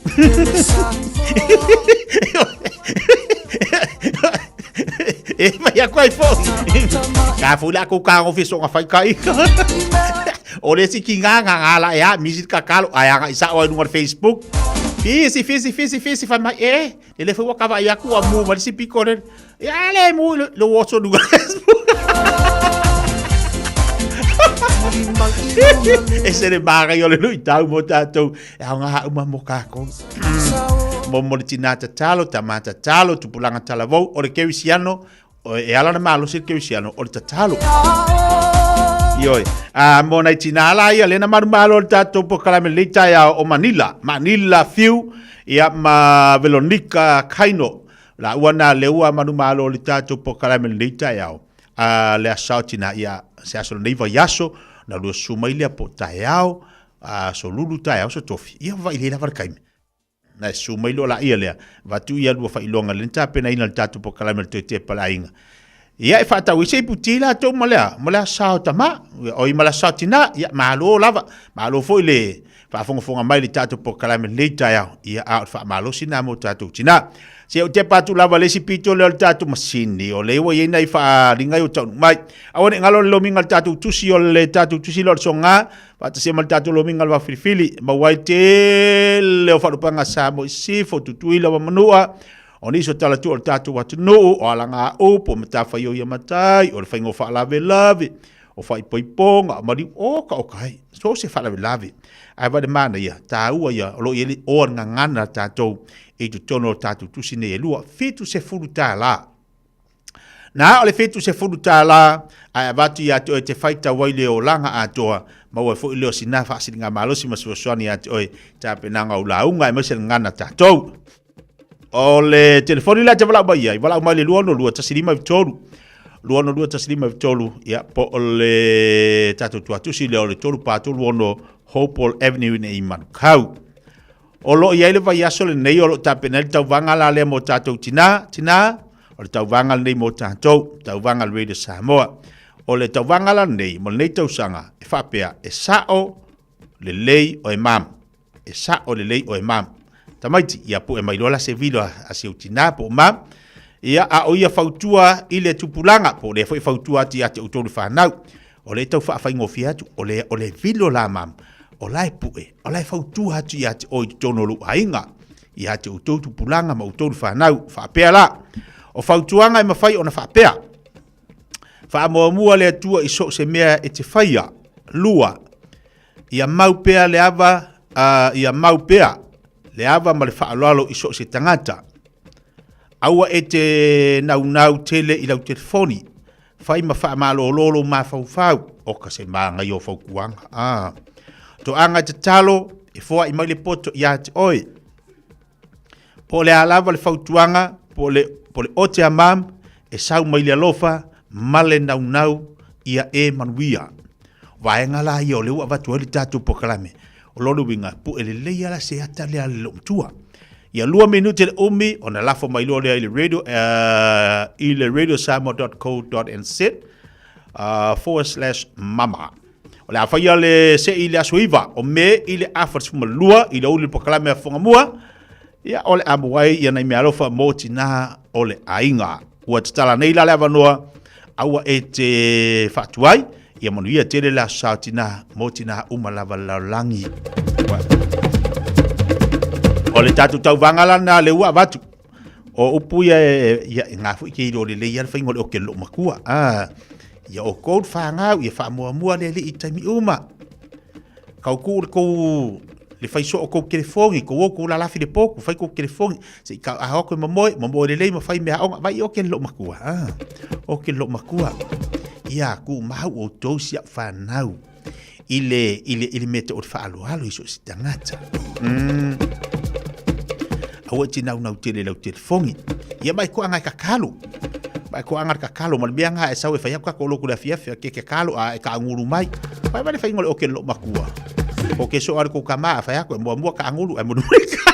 Speaker 7: E mai aku ai foi. Ka foi la ko ka ngo fiso nga fai kai. O le si ki nga nga nga la e a misi ka kalo ai anga isa o lunga Facebook. Fisi fisi fisi fisi fai mai e le le foi waka vai aku a mu ma si piko le. Ya le mu lo oso lunga Facebook. E se le maga i o le lui tau mo tātou. E ao ngā uma mo kākou. Mo mo le tinā tatalo, tamā tatalo, tupulaga talavou, o le kerisiano, e ala na malosi le kerisiano, o le tatalo. Ioe. A mo nai tinā la ia, lena manumalo le tātou pokalame lei taeao o Manila. Manila Fiu, ia ma Velonica Kaino. La ua nā leua manumalo le tātou pokalame lei taeao. A le aso tina ia, se aso nei vaiaso, na lua susu mai lea po taeao, a so lulu taeao so tofi. Ia vai le lava le kaime. Na e susu mai loa laia lea, avatu ia lua faailoga lea na tapenaina e le tatou polokalame o le Toe Tepa le Aiga.
Speaker 11: Ia e faatau ai se iputi latou ma le ma le sao tama, oi ma le sao tina, ia malo lava. Malo foi le faafogafoga mai le tatou polokalame lenei taeao, ia a o le faamalosi lena mo tatou tina. Se ou tepa atu lava le isi pito lea o le tatou masini, o lea ua i ai nai faaaliga ua taunuu mai. Aua ne i galo le lomiga o le tatou tusi, o le tatou tusi lea o le soga, faatasia ma le tatou lomiga o le vaafilifili, e maua ai tele o faalupaga Samoa i Sisifo, Tutuila ma Manua, o nisi o talatua o le tatou atunuu, o alagaupu, o matafaioi a matai, o le faiga o faalavelave, o faaipoipoga, o maliu okaoka ai, so o se faalavelave. Ae vaai le manaia, taua ia, o lo o i ai le oa le gagana a tatou i totonu o tatou tusi nei e lua, $70. Na o le $70 ae avatu ia te oe te faitau ai le olaga atoa, maua ai foi lea o sina faasiligamalosi ma fesoasoani ia te oe i tapenaga o lauga aemaise le gagana a tatou. O le telefoni lea e te valaau mai ai, valaau mai le 262 1593, 262 1593, ia, po o le tatou tuatusi lea o le 3436 Hopewell Avenue i nei Manukau. O lo o i ai le vaiaso lenei o lo o tapena ai le tauvaga la lea mo tatou tinā, tinā, o le tauvaga lenei mo tatou, tauvaga le Radio Samoa. O le tauvaga la lenei mo lenei tausaga e faapea, e sao lelei oe mam. E sao lelei oe mam. Tamaiti, ia pue mai loa la se vilo a si ou tinā po o mam. Ia, a o ia fautua i le tupulaga, po o lea foi fautua atu ia te outou le fanau. O lea e tau faafaigofie atu, o le, o le vilo la mam, o la e pue, o la e fautua atu ia te oe i totonu o lou aiga, ia te outou tupulaga ma outou le fanau. Faapea la, o fautuaga e mafai ona faapea. Faamuamua le Atua i so o se mea e te faia. Lua, ia mau pea le ava, uh, ia mau pea le ava ma le faaaloalo i so o se tagata. Aua e te naunau tele i lau telefoni. Fai ma faamalolo lou mafaufau, oka se māngai o fautuaga. Ah. Toaga e tatalo, e foai mai le poto ia te oe. Po o le a lava le fautuaga, po o le, po o le ote a mam, e sau mai le alofa ma le naunau ia e manuia. Vaega la ia o lea ua avatu ai le tatou polokalame. O lona uiga, pue lelei lava la se ata lea a le loomatua. Ia 2 minute le umi ona lafo mai loa lea i le radio, i le radiosamoa.co.nz /mama. O le a faia le sei i le aso 9 o Me i le afa 12 i le aoauli le polokalame a Fofoga Ia, o le a maua ai ia nai meaalofa mo tinā o le aiga. Ua tatala nei la le avanoa, aua e te faatuai, ia manuia tele le aso sa o tinā mo tinā uma lava le lalolagi. O le tatou tauvaga la lena lea ua avatu. O upu ia e, ia, e ngā foi ke ilo lelei ia le faiga o le oke loo matua. Ah, ia o kou le whāngau, ia whaamuamua le alii i taimi uma. Kau ku le kou le fai soo kou telefongi, kou o kou lalafi le poku, fai kou telefongi. Se i ka ahoa koe mamoe, mamoe lelei ma fai mea aoga, vai oke le loo makua. Ah, oke le loo makua. Ia ku mau o tou si au whanau. I le, i le, i le mea te o le whaaloalo i so si tangata. Aua e tinaunau tele lau telefongi. Ia mai koa ngai kakalo. Mai koa ngai kakalo ma le mea nga e sau e fai aku kako loku le afiafi ke kakalo a e ka angulu mai. Fai mai le faiga o le oke le loomatua. O ke so ale kou kama a fai aku e muamua ka angulu ae mulimuli ka.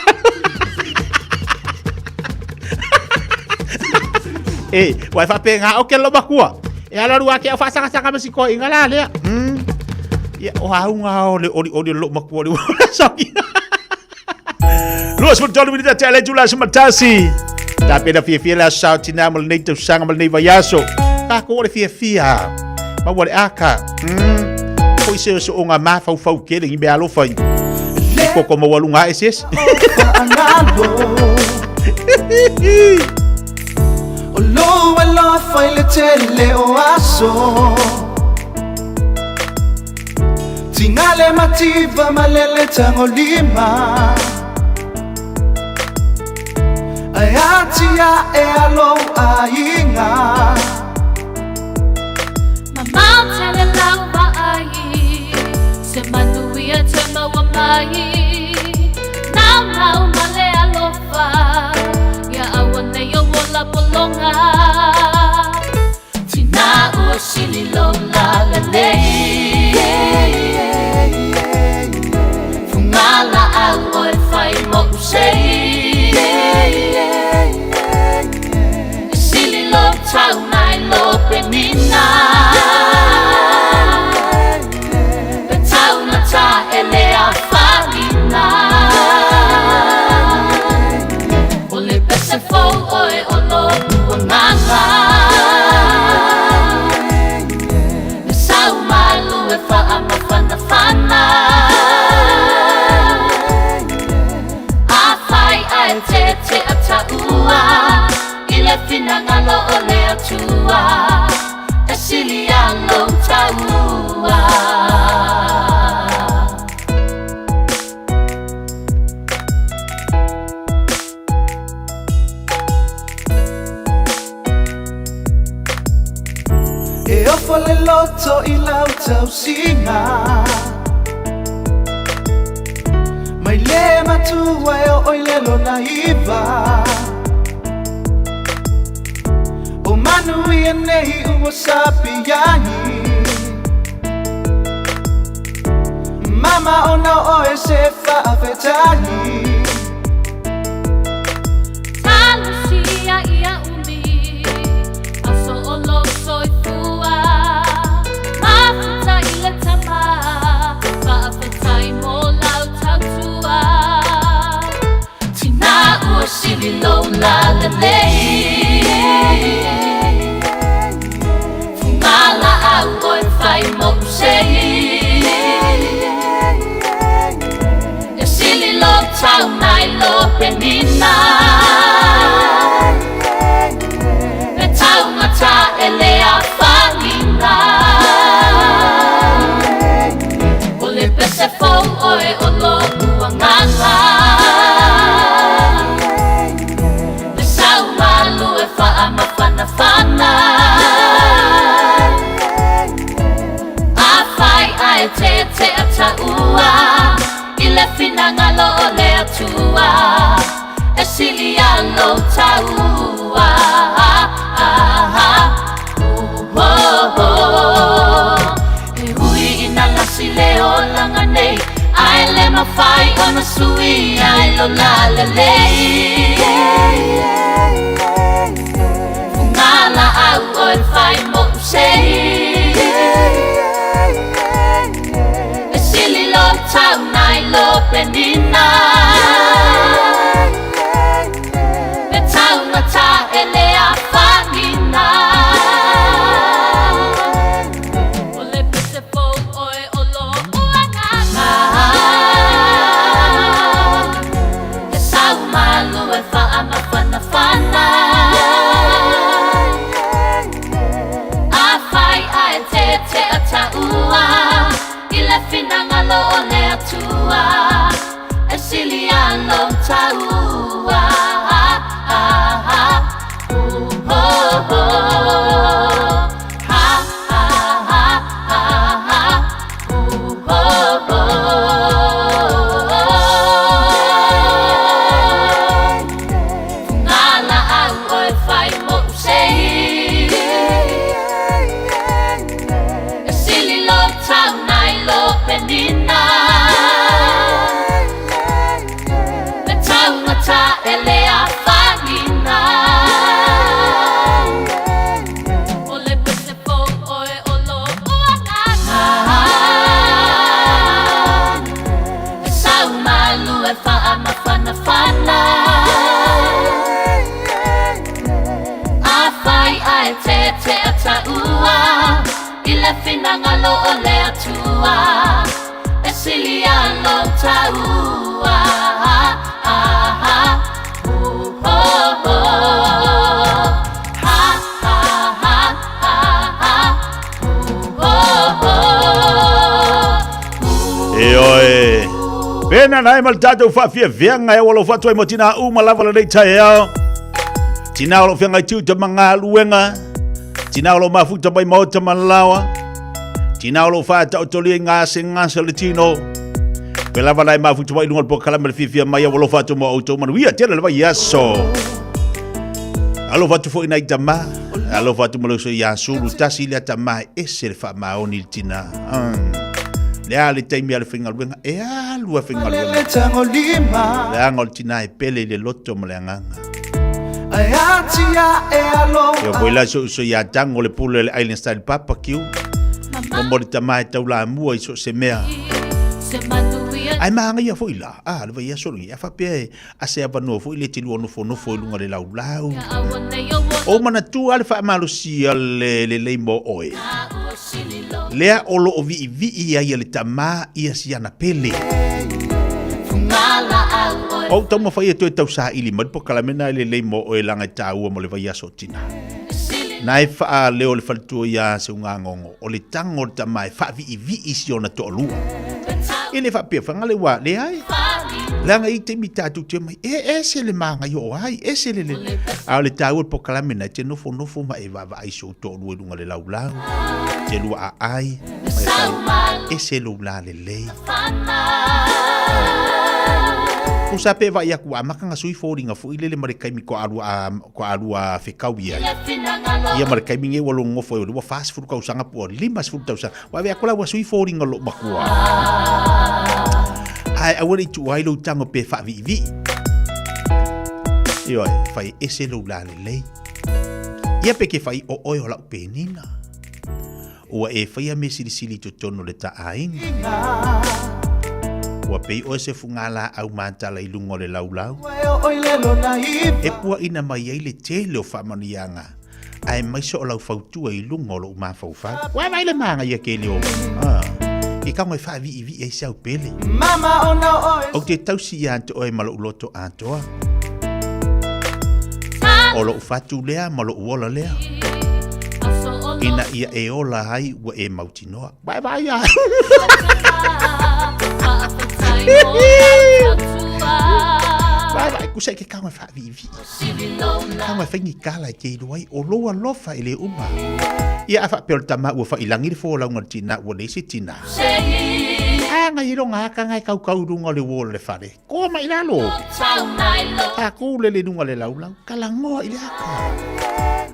Speaker 11: E, ua e faapena oke le loomatua. E alu alu a ke au faasagasaka ma si koaiga la lea. Ia, o auga o le olioli o le loomatua o le ua sauki. 23 minita te ale tula se matasi. Tapena fiafia le aso sao tina mo lenei tausaga ma lenei vaiaso. Tākou o le fiafia. Maua le aka. Foi se o ngā mafaufau kele ngi mea alofa i. I koko maua lunga e ses.
Speaker 5: O lou alofa i le tele o aso Tingale mativa malele tagolima Ae atia e alou aiga
Speaker 13: Mamao tele lau vaai Se manuia te maua mai Naunau ma le alofa Ia aua nei ou ola pologa Tina ua sili lou lalelei Fugalaau oe fai moʻu sei E sili lou tau nai lo ae tetea taua i le finagalo o le Atua e sili a lou taua.
Speaker 5: E ofo le loto i lau tausiga Mai le matua e oo i le lona iva O manuia nei ua sapi ai Mama ona oe se faafetai
Speaker 13: Talosia ia umi aso o lou soifua Mafuta i le tama faafetai mo lau tautua Tina ua sili lou lalelei Fugalaau oe fai mou sei E sili lou tau nai lo penina Le taugata e le afaina O le pese fou oe o lo'u agaga Le saumalu e faamafanafana Afai ae tetea taua i le finagalo o le Atua e sili a lou taua. E ui ina lasi le olaga nei ae le mafai ona suia i lo lalelei. Fugalaau oe fai mou sei E sili lou tau nai lo penina Le taugata e le afaina O le pese fou oe o lo'u agaga E saumalu e faamafanafana Afai ae tetea taua i le finagalo o le Atua e sili a lou taua. Fugalaau oe fai mou sei E sili lou tau nai lo penina Le taugata e le afaina O le pese fou oe o lo'u agaga E saumalu e faamafanafana Afai ae tetea taua i le finagalo o le Atua e sili a lou taua.
Speaker 7: Ioe. Pena nai ma le tatou faafiafiaga e ua alofa atu ai mo tinā uma lava lenei taeao. Tinā o lo feagai tiute ma galuega. Tinā o lo mafuta mai maota ma laoa. Tinā o lo whaataotolia i gasegase o le tino. Pe lava nai mafuta mai i luga o le polokalame le fiafia mai ua alofa atu mo outou manuia tele le vaiaso. Alofa atu foi nai tama. Alofa atu mo le uso ia Sulu tasi lea tama e ese le faamaoni i le tinā. Le a le taimi a le faigaluega e alu a faigaluega. Leaga o le tinā e pele i le loto ma le agaga. Ia foi la si ou uso ia Tango le pule o le Island Style Barbecue. Mo le tama e taulamua i so o se mea. Ae magaia foi la, a, le vaiaso lenei, a faapea e a se avanoa foi le te lua nofonofo i luga o le laulau. O manatua le faamalosia le lelei mo oe. Lea o loo viivii ai e le tama ia si ana pele. Ou taumafai e toe tausaili mai le polokalame lena e lelei mo oe leaga e taua mo le vaiaso o Tina. Na e faaleo le faletua ia Seugagogo, o le tago o le tama e faaviivii si ona toalua. E le faapea faga le ua leai. Leaga i taimi tatou te omai, e ese le magaia o ai, ese le le. A o le taua o le polokalame lena, e te nofonofo ma e vaavaai i si ou toalua i luga o le laulau, te lua aai, ma e fai, ese lou lalelei. Tusa pe vaai atu ua amata ona sui foliga foi lele ma le taimi toalua fetau i ai. Ia ma le taimi nei ua nonofo ai ua 40 tausaga po ua 50 tausaga. Ua ave atu la ua sui foliga o lou matua. Ae aua ne i tuua ai lou tago pe faaviivii. Ioe, fai ese lou lalelei. Ia pe ke fai o oe o lau penina. Ua e faia mea silisili i totonu o le ta aiga. Ua pei oe se fugalaau matala i luga o le laulau. E puaina mai ai le tele o faamanuiaga, aemaise o lau fautua i luga o lou mafaufau. Ua vaai le manaia kele o ke tago e faaviivii ai se au pele. Ou te tausi ia te oe ma lou loto atoa. O lou fatu lea ma lou ola lea. Ina ia e ola ai ua e mautinoa. Vai vai ai. Vai vai kusa ke kago e faaviivii. Kago e fai ni kala e te iloa ai o lou alofa e le uma. Ia a faapea o le tama ua failagi le folauga o le tina ua leai se tina. A ngai e loga aka ngai kaukau i luga o le uo o le fale. Koa mai lalo. Takou lele i luga le laulau. Kalagoa i le aka.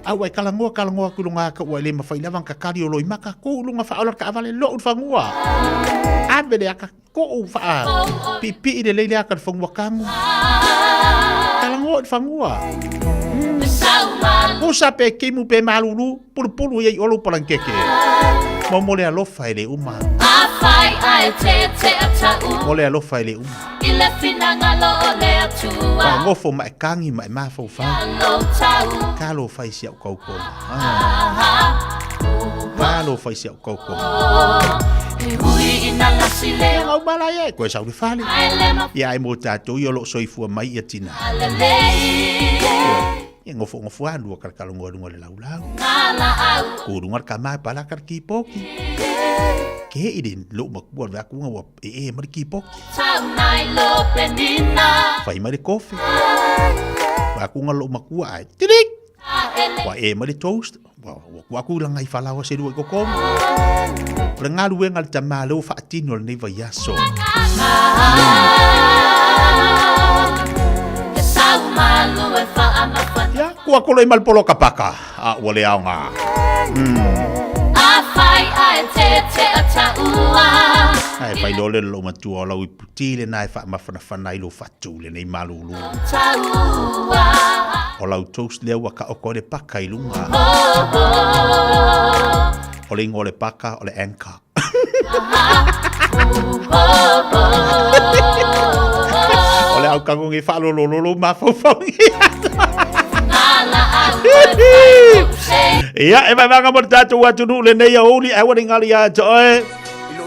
Speaker 7: A ua e kalagoa kalagoa atu i luga aka ua e le mafai lava ona kakali o loimaka. Kou i luga faaola le kaavale lou i le fanua. Ave le aka kou faa piipii lelei le aka i le fanua kamu. Kalagoa i le fanua. Pusa pe kimu pe malulu. Pulupulu ia i olo palankeke. Mo mo le alofa e le uma. Mo le alofa e le uma. Faaogofo ma e kagi ma e mafaufau. Talofa i si au kaukoma. Talofa i si au kaukoma. Ia ngau mala ia e koe sau le fale. Ia ai mo tātou ia o loo soifua mai ia tina. Ia gofogofoa lua kalakalogoa luga o le laulau. Ku luga le kama e pala ka le kipoki. Ke i le lou matua le akuga ua e e mai le kipoki. Fai mai le kofe. Akuga lou matua ai. Tirik! Ua e mai le toast. Ua ua aku langa i falaoa se lua i kokomu. O le galuega a le tama lea ua faatino lenei vaiaso. Ia, kua kolo i ma le poloka paka, a ua le aoga. Ae fai loa le lou matua o lau iputi lena e faamafanafana ai lou fatu lenei malulu. O lau toast lea ua taoto ai le paka i luga. O le igoa o le paka o le anchor. O le au kago ngi faalolololo mafaufau Ia, e vaevaega mo le tatou atunuu lenei aoauli, aua ne i galo ia te oe.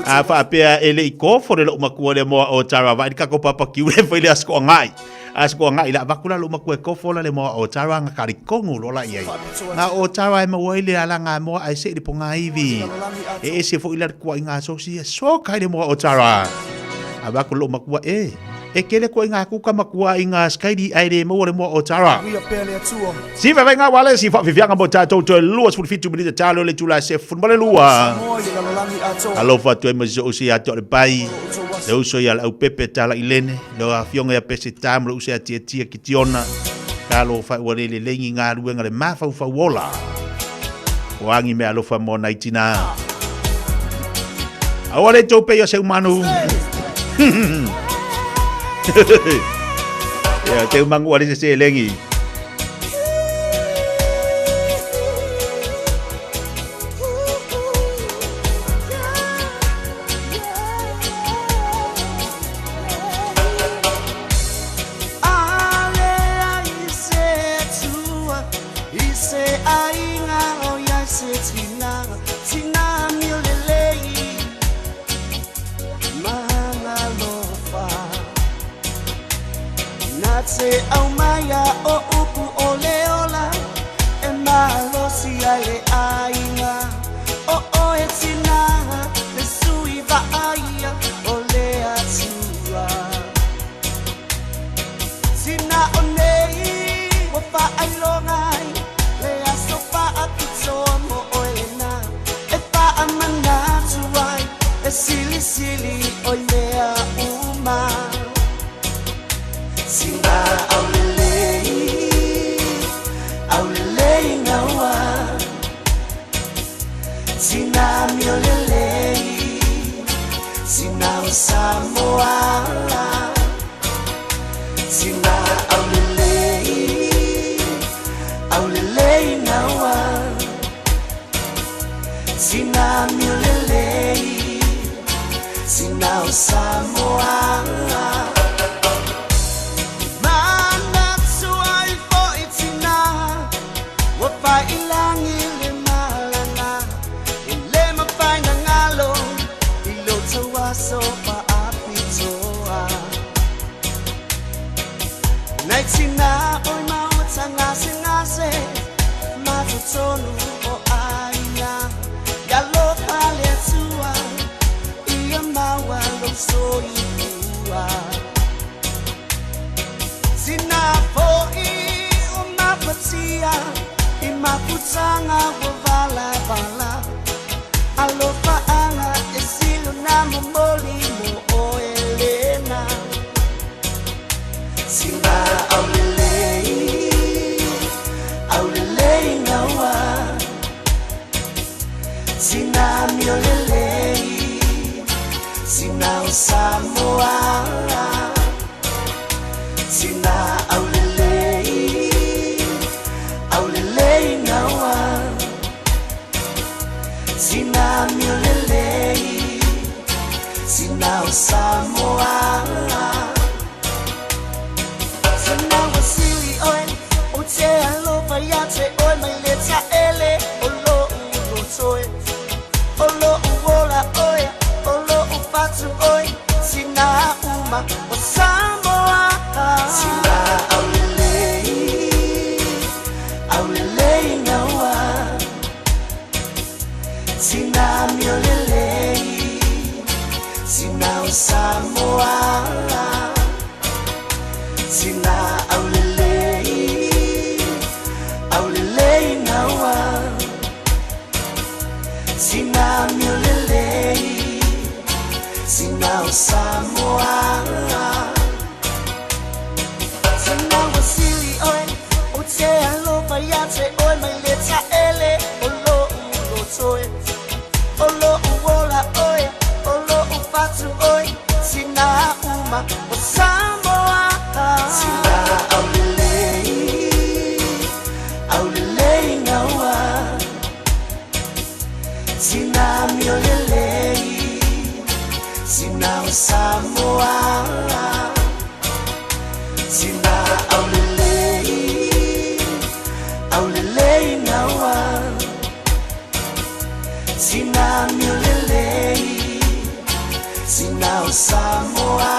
Speaker 7: A faapea e le i kofo le lou matua le moa o Tara, vaai le tatou papakiu le fai le aso toagai. Aso toagai la avatu la lou matua e kofo la le moa o Tara nga kalikonu loa la i ai. Nga o Tara e maua ai le alaga moa ae se i le pogaivi. E ese foi la le tuuaiga asosi e soka i le moa o Tara. Avatu lou matua e. E kele koe ngā kuka matua i ngā skairi ae le maua le moa o Tara. Si vaivaiga ua le si faafiafiaga mo tatou toe 27 minita talo le itula se fulu ma le lua. Alofa atu ai ma si ou si ia te o le pai. Le uso ia le aupepe tala i lene. Le afioga ia Peseta ma le uso ia Tiatia Kitiona. Talofa ua le lelei ngā luenga le mafaufau ola. O angi mea alofa mo nai tina. Aua le tou pei o se umanu. Ia, te umangu ale se selengi.
Speaker 5: Na te aumaia o upu o le ola e malosi ai le aiga. O oe tinā le sui vaaia o le Atua. Tina o nei ua faailoga ai le aso faapitoa mo oe lena e faamanatu ai le silisili o i mea uma. Tina aulelei, aulelei gaua. Tina miolelei, tina o Samoa. Tina aulelei, aulelei gaua. Tina miolelei, tina o Samoa. Manatu ai fo'i tinā, ua fa'ilagi le malaga, e lē mafai na galo i lo tauaso fa'apitoa. Nai tinā oi maota gasegase ma totonu o aiga, ia alofa le Atua ia maua lou soifua. Tina fo'i o mafatia i mafutaga ua valavala, alofa'aga e sili ona momoli mo oe lena. Tina aulelei, aulelei gaua. Tina miolelei, tina o Samoa. Tina aulelei, aulelei gaua. Tina miolelei, tina o Samoa. Tina ua sili oe, ou te alofa ia te oe mai le taele o lo'u loto e. O lo'u ola oe, o lo'u fatu oe, tina uma o Samoa. Tina aulelei, aulelei gaua. Tina miolelei, tina o Samoa. Tina aulelei, aulelei gaua. Tina miolelei, tina o Samoa. Tina ua sili oe, ou te alofa ia te oe mai le taele o lo'u loto e. O lo'u ola oe, o lo'u fatu oe, tina uma o Samoa. Tina aulelei, aulelei gaua. Tina miolelei, tina o Samoa. Tina aulelei, aulelei gaua. Tina miolelei, tina o Samoa.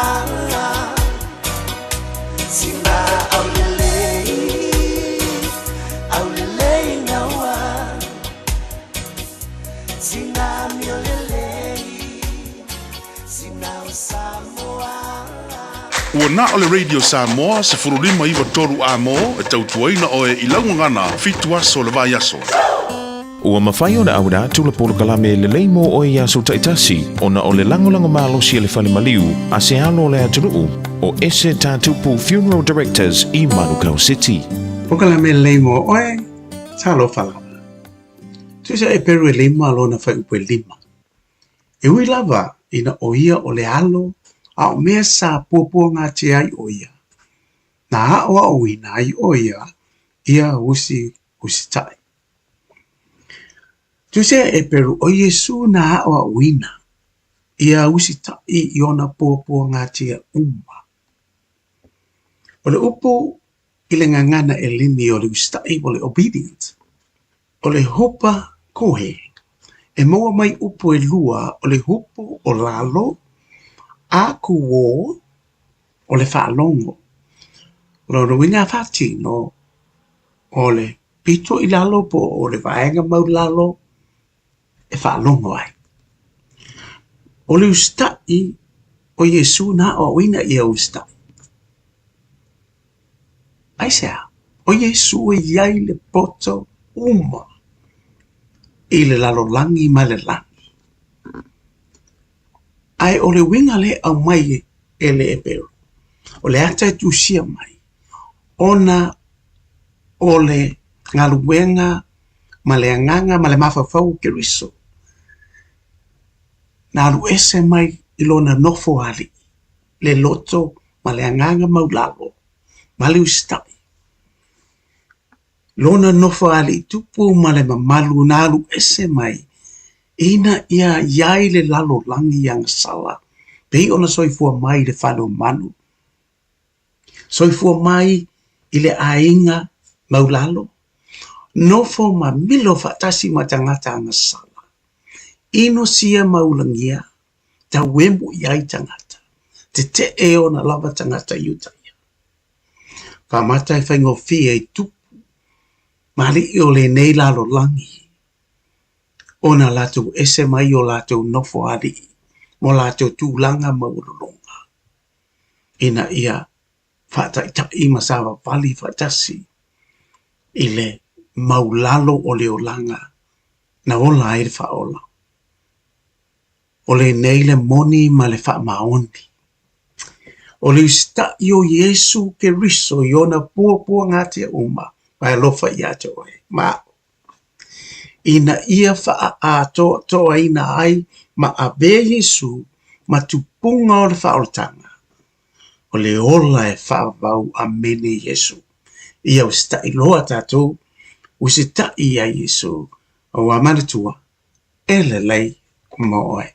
Speaker 5: Tina aulelei, aulelei gaua. Tina miolelei, tina o Samoa.
Speaker 3: Ua na o le Radio Samoa 1593 amo e tautuaina oe i lau gagana 7 aso o le vaiaso.
Speaker 9: Ua mafai ona auina atu le polokalame lelei mo oe i aso taitasi ona o le lagolago malosi a le fale maliu a se alo o le atunuu o Ese Tatupu Funeral Directors i Manukau City.
Speaker 17: Polokalame lelei mo oe, talofa lava. Tusa e Peru e lima lona fuaiupu e lima. E ui lava ina ʻo ia o le alo a o mea sa puapuagatia ai ʻo ia, na aʻoaʻoina ai ʻo ia ia usi usitaʻi. Tusa e Peru ʻo Iesū na aʻoaʻoina ia usitaʻi i ona puapuagatia uma. O le upu i le gagana ʻEleni o le usitaʻi o le obedient, o le hupa kohe, e maua mai upu ʻelua o le hupu o lalo a kuō o le faalogo. O lona uiga a faatino, o le pito i lalo po o le vaega maulalo e faalogo ai. O le usitai o Iesu na aoaoina ia usitai. Aisea? O Iesu e i ai le poto uma i le lalolagi ma le lagi. Ae o le uiga lea e aumai e le Eperu, o le ata e tusia mai, ona o le galuega ma le agaga ma le mafaufau o Keriso, na alu ese mai i lona nofo alii, le loto ma le agaga maulalo ma le usitai. Lona nofo alii tupu ma le mamalu na alu ese mai ina ia i ai le lalolagi agasala pei ona soifua mai i le fale o manu, soifua mai i le aiga maulalo, nofo ma milo faatasi ma tagata agasala, inosia ma ulagia, tauemu i ai tagata, tetee ona lava tagata Iutaia. Faamata e faigofie i tupu ma alii o lenei lalolagi ona latou ese mai o latou nofo alii ma o latou tulaga maualuluga ina ia faataitai ma savavali faatasi i le maulalo o le olaga na ola ai le Faaola. O lenei le moni ma le faamaoni. O le usitai o Iesu Keriso i ona puapuagatia uma ma e alofa ia te oe ma au, ina ia faaatoatoaina ai ma avea Iesu ma tupuga o le faaolataga, o le ola e faavavau Amene Iesu. Ia usitai loa tatou, usitai ia Iesu, aua manatua, e lelei mo oe.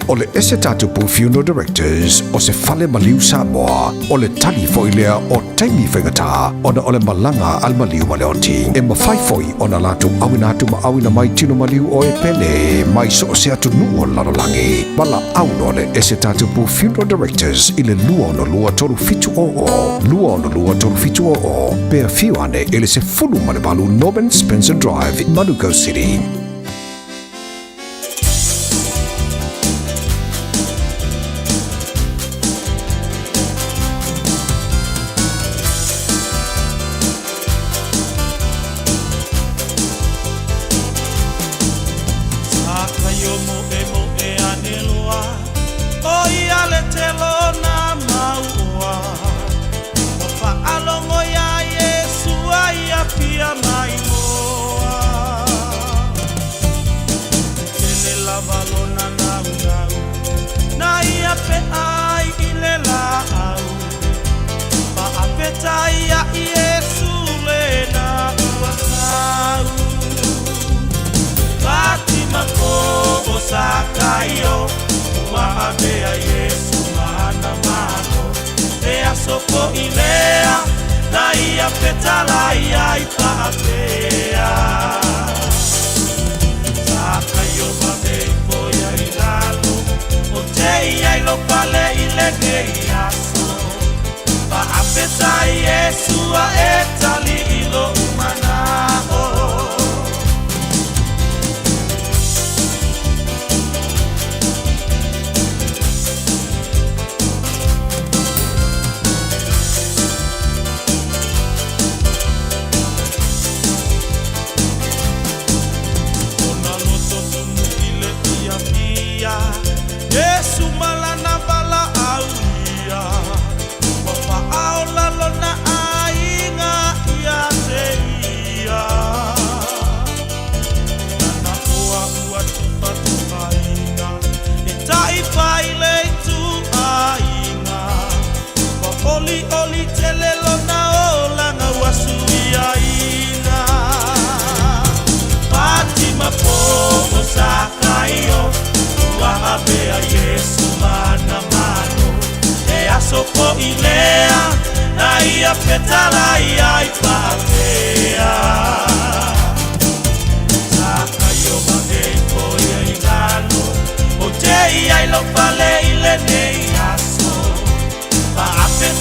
Speaker 15: O le ese tatupu Funeral Directors o se fale maliu Samoa, o le tali foi lea o taimi faigata ona o le malaga a le maliu ma le oti. E mafai foi ona latou auina atu ma auina mai tino maliu o e pele mai so o se atunuu o le lalolagi. Valaau loa le ese tatupu Funeral Directors i le 262 3700, 262 3700, pe afio ane i le 18 Norman Spencer Drive, Manukau City.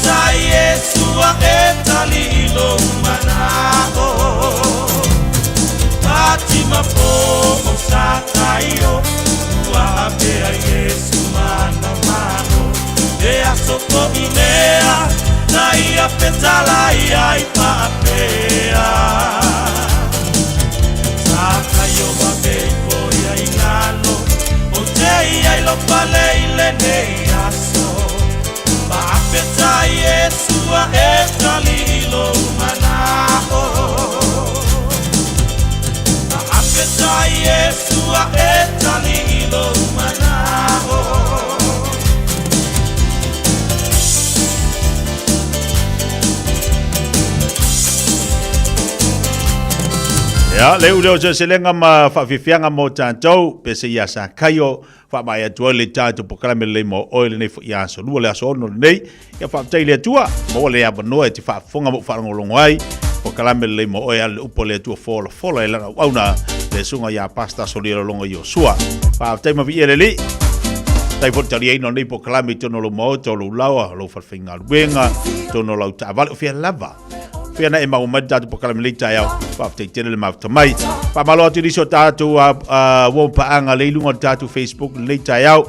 Speaker 5: Faapeta Iesu e tali i lou manao Fatima po o Sakaio Ua apea Iesu manomano E aso fo'i lea Na ia fetalai ai faapea Sakaio vave ifo ia i lalo Ou te iai lou fale i lenei aso Faapeta Iesu e tali i lou manao Faapeta Iesu e tali i lou manao
Speaker 7: Ia, le ule o seleselega ma faafiafiaga mo tatou, pese ia Sakaio, faamaea atu ai le tatou polokalame lelei mo oe lenei foi aso lua le aso 6 lenei. Ia faafetai i le Atua, maua le avanoa e te faafofoga ma ou faalogologo ai. Polokalame lelei mo oe ala le upu a le Atua folafola e lana auauna le susuga ia Pastor Solia Lolonga Iosua. Faafetai ma viia le Alii. Faafetai foi le taliaina o lenei polokalame i totonu o lou maota, o lou laoa, o lou falefaigaluega, totonu o lau taavale, o fea lava. Fea na e maua mai le tatou polokalame lenei taeao. Faafetai tele le mafuta mai. Faamalo atu i nisi o tatou uo paaga lea i luga o le tatou Facebook lenei taeao.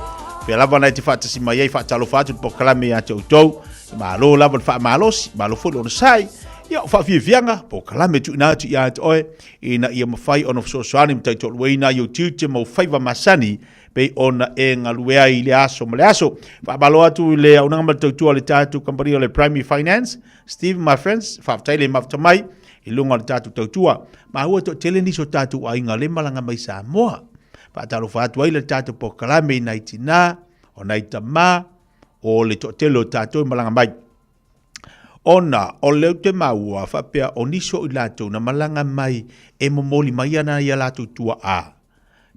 Speaker 7: Fea lava na e te faatasi mai ai, faatalofa atu le polokalame ia te outou. Malo lava le faamalosi, malo foi le onosai. Ia, o faafiafiaga, polokalame tuuina atu ia te oe, ina ia mafai ona fesoasoani ma taitoaluaina ai ou tiute ma ou faiva masani pei ona e galue ai i le aso ma le aso. Faamalo atu i le auaunaga ma le tautua a le tatou kamupani o le Primary Finance, Steve my friends, faafetai le mafuta mai i luga o le tatou tautua. Maua e toatele nisi o tatou aiga le malaga mai Samoa. Faatalofa atu ai le tatou polokalame i nai tinā, o nai tamā, o le toatele o tatou e malaga mai. Ona o lea ou te maua faapea o nisi o i latou na malaga mai e momoli mai ana ia latou tuaa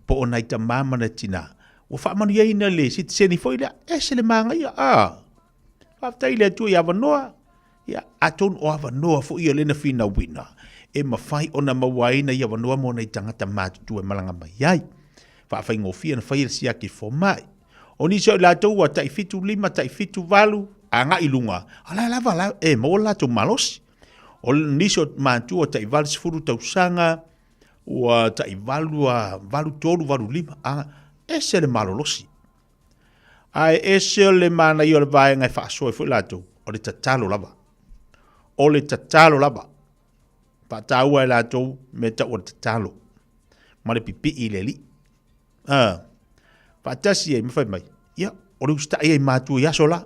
Speaker 7: po o nai tamā ma nai tinā. Ua faamanuiaina le sitiseni foi lea, ese le manaia. Ah, faafetai i le Atua i avanoa. Ia, atonu o avanoa foi ia lea na finauina e mafai ona maua ai nai avanoa mo nai tagata matutua e malaga mai ai. Faafaigofie ona fai e le siaki fomai. O nisi o i latou ua tai 75, tai 78, agai i luga, a la lava la, e maua le latou malosi. O nisi o matua tai 80 tausaga, ua tai 8, 83, 85, a ese le malolosi. Ae ese le manaia o le vaega e faasoa ai foi latou, o le tatalo lava. O le tatalo lava. Faataua e latou mea tau o le tatalo ma le pipii i le Alii. A, faatasi ai ma fai mai, ia, o le usitai ai matua i aso la.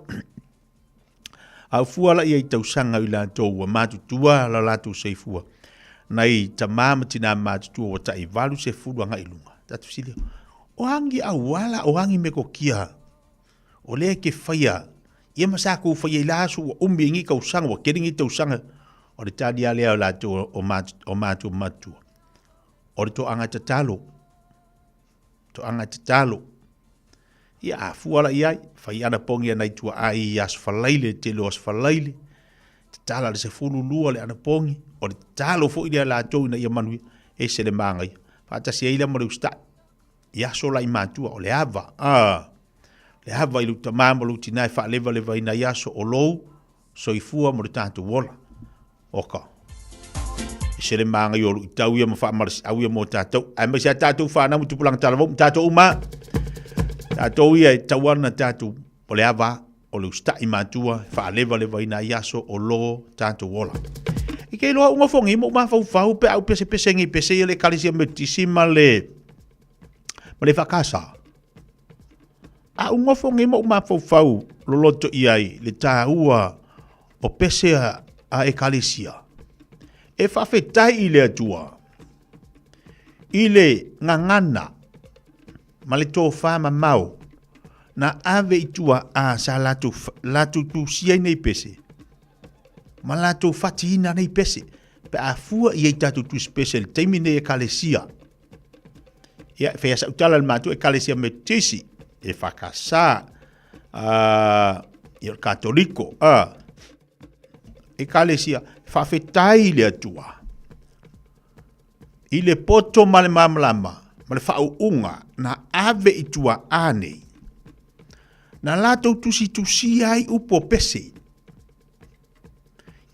Speaker 7: A fua la ia i tausaga i latou ua matutua la latou soifua, nai tamā ma tinā matutua ua tai 80 agai i luga. Tatou fesili, o agi auala, o agi metotia, o lea e te faia, ia ma sa kou faia i la aso ua umi ai nei tausaga, ua tele nei tausaga, o le tali lava lea o latou o matua matutua, o le toaga tatalo. Toaga tatalo. Ia a fua la i ai, fai anapogi a nai tuaa i Aso Faraile, tele o Aso Faraile, tatala le 12 le anapogi, o le tatalo foi lea latou ina ia manuia, ese le manaia. Faatasi ai lea ma le usitai. I aso la i matua, o le ava, a, le ava i lou tamā ma lou tinā e faalevalevaina ai aso o lou soifua mo le tatou ola. Oka. Ese le māngai o luitau ia ma faamalosiau ia mo tātou. Aemaise a tātou whānau ma tupulaga talavou ma tātou uma. Tātou ia e tau ana tātou o le ava o le usita'i matua e faalevalevaina ai aso o lo tātou ola. I ke iloa unga fongi mo mafaufau pe au pese pese ngi pese ia le ekalesia Metotisi ma le ma le whakasa. A unga fongi mo mafaufau loloto i ai le tāua o pese a ekalesia. E faafetai i le Atua i le gagana ma le tofa mamao na ave i tua a sa latou, latou tusia ai nei pese ma latou fatiina nei pese pe a fua i ai tatou tusi pese i le taimi nei ekalesia. Ia, e whai sau tala le matua ekalesia Metotisi, e whakasā, ia o le Katoliko, ekalesia, faafetai i le Atua, i le poto ma le malamalama, ma le faauuga na ave i tuaa nei, na latou tusitusia ai upu o pese.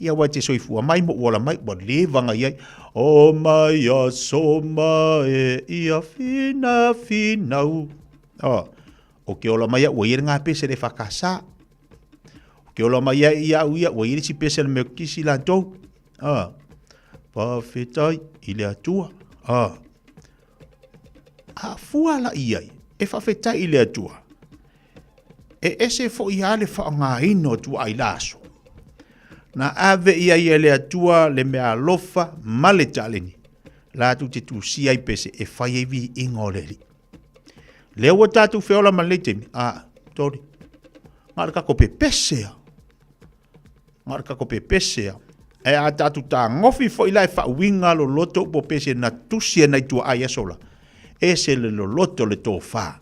Speaker 7: Ia aua e te soifua mai ma ou ola mai, ua leva ona i ai. O mai aso ma e ia finafinau. Oh, o ke ola mai au, ua i ai le gapese le EFKS. O ke ola mai ai ia au ia, ua i ai le isi pese a le Metotisi latou. Ah, faafetai i le Atua. Ah, a fua la i ai, e faafetai i le Atua. E ese foi lava le faaaogaina o tuaai la aso. Na ave i ai e le Atua le meaalofa ma le taleni, latou te tusia ai pese e fai ai viiga o le Alii. Lea ua tatou feola ma lenei taimi, a, toli, na o le tatou pepese lava. Na o le tatou pepese lava. Ae a tatou tagofi foi la e faauiga loloto upu o pese na tusi e nai tuaai aso la, ese le loloto o le tofa.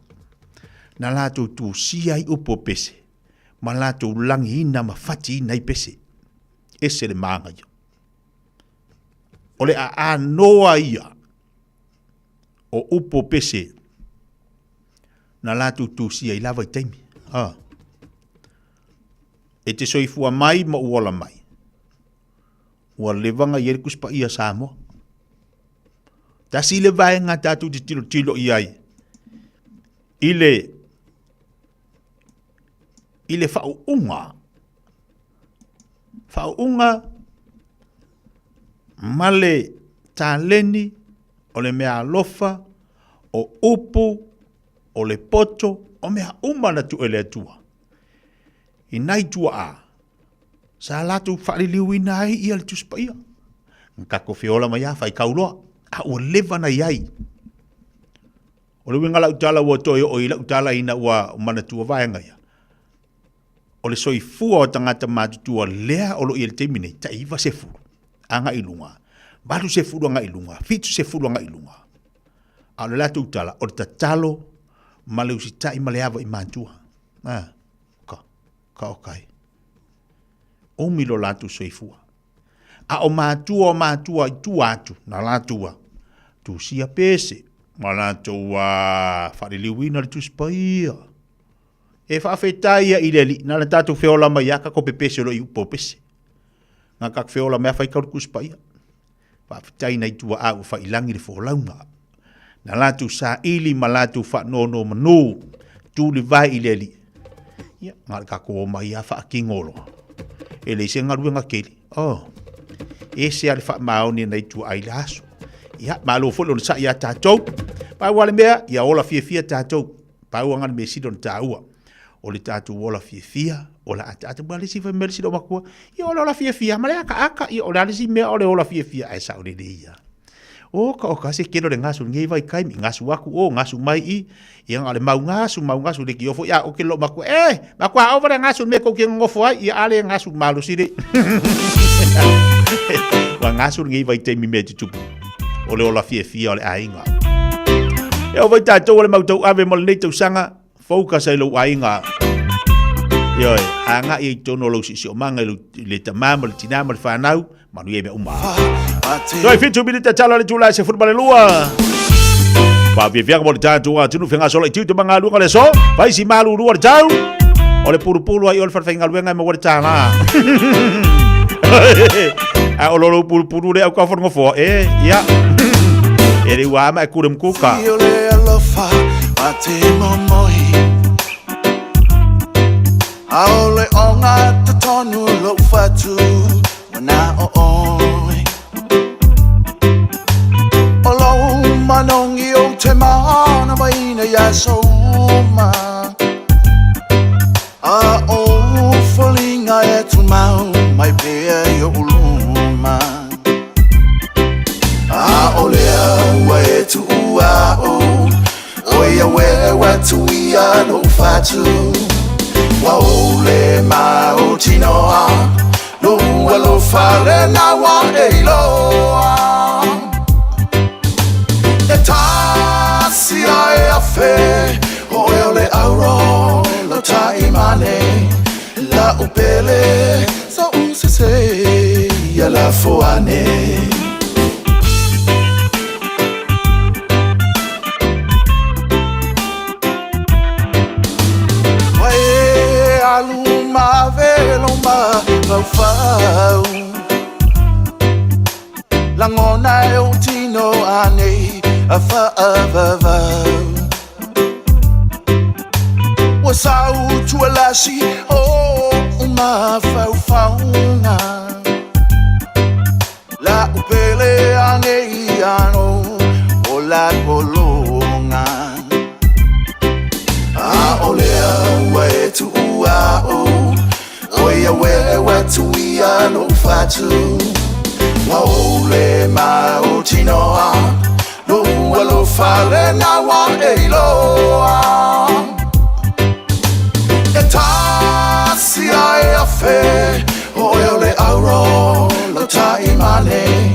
Speaker 7: Na latou tusia ai upu o pese, ma latou lagiina ma fatiina ai pese. Ese le manaia. O le aanoa ia o upu o pese na latou tusia i la vaitaimi. Ah. E te soifua mai ma ou ola mai. Ua leva ona i ai le Tusi Paia a Samoa. Tasi le vaega tatou te tilotilo i ai i le i le faauuga faauuga ma le taleni o le mea alofa o upu o le poto o mea uma na tuu e le Atua i nai tuaa sa latou faaliliuina ai ia le Tusi Paia. Na tatou feola mai lava faitau loa, a ua leva na i ai. O le uiga lau tala ua toe oo i lau tala ina ua manatua vaega ia, o le soifua o tagata matutua lea o lo o i ai i le taimi nei, tai 90 agai i luga, 80 agai i luga, 70 agai i luga. A o le latou tala, o le tatalo ma le usitai ma le ava i matua. A, ka, ka o kai. Umi lo latou soifua. A o matua o matua i tua atu, na latou a, tusia pese, ma latou a faaliliuina le Tusi Paia. E faafetai ia i le Alii, na ona tatou feola mai lava tatou pepese loa i upu o pese. Na tatou feola mai lava faitau le Tusi Paia. Faafetai nai tuaa ua faiilagi le folauga. Na latou saili ma latou faanonomanu, tulivae i le Alii. Ia, na o le tatou omai lava faatino loa. E leai se galuega tele. Oh, ese lava le faamaoni a nai tuaa i le aso. Ia, malo foi le onosai ia tatou. Pau lava le mea, ia ola fiafia tatou. Pau lava le mea sili ona taua. O le tatou ola fiafia, ola ataata. Ua le isi fai mai le isi loomatua, ia o le ola fiafia ma le akaaka, ia o le a le isi mea o le ola fiafia, ae sao lelei lava. O ka o ka se kelo le gasu lenei vaitaimi, gasu atu o, gasu mai i, ia na o le mau gasu, mau gasu, le kio foi a o ke loomatua, e, matua ova le gasu le mea tou te nonofo ai, ia a le gasu malosi le. Ua gasu lenei vaitaimi mea tutupu, o le ola fiafia o le aiga. E oo foi tatou o le mau tauave mo lenei tausaga, Focus ai lou aiga. Ioe, agai ai i totonu o lou siosiomaga i le tama ma le tina ma le fanau, manuia i mea uma. Toe 7 minita tala le itula e 12. Faafiafiaga mo le tatou atunuu fegasolo i tiute ma galuega o le aso, fai si malulu o le tau, o le pulupulu ai o le falefaigaluega e maua le tālā. A o lo lou pulupulu le au ka whanongofoa, e, ia. E le ua ama e kure mkuka.
Speaker 5: Ma te momoi Aole o ngā tonu lou whatu Wana o oi O lou manongi o te mana maina ia souma A o folinga e tumau mai pea i o luma A o lea ua e tuua o O ia we wa tuia no fatu Wa o le ma o tinoa Lo ua lo fale na wa e iloa E tasi a e afe O e o le auro lo taimane La upele so usese ia la foane. Ua e alu ma velo ma faufau. lagona e ou tino anei a faavavau Ua sautualasi o mafaufauga La'u pele anei ano o la pologa A o lea ua e tuua o Oi a we wa tuia no fatu Wa o le ma o tinoa No ua lo fale na wa e iloa E tasi ai a fe O e o le auro lo taimane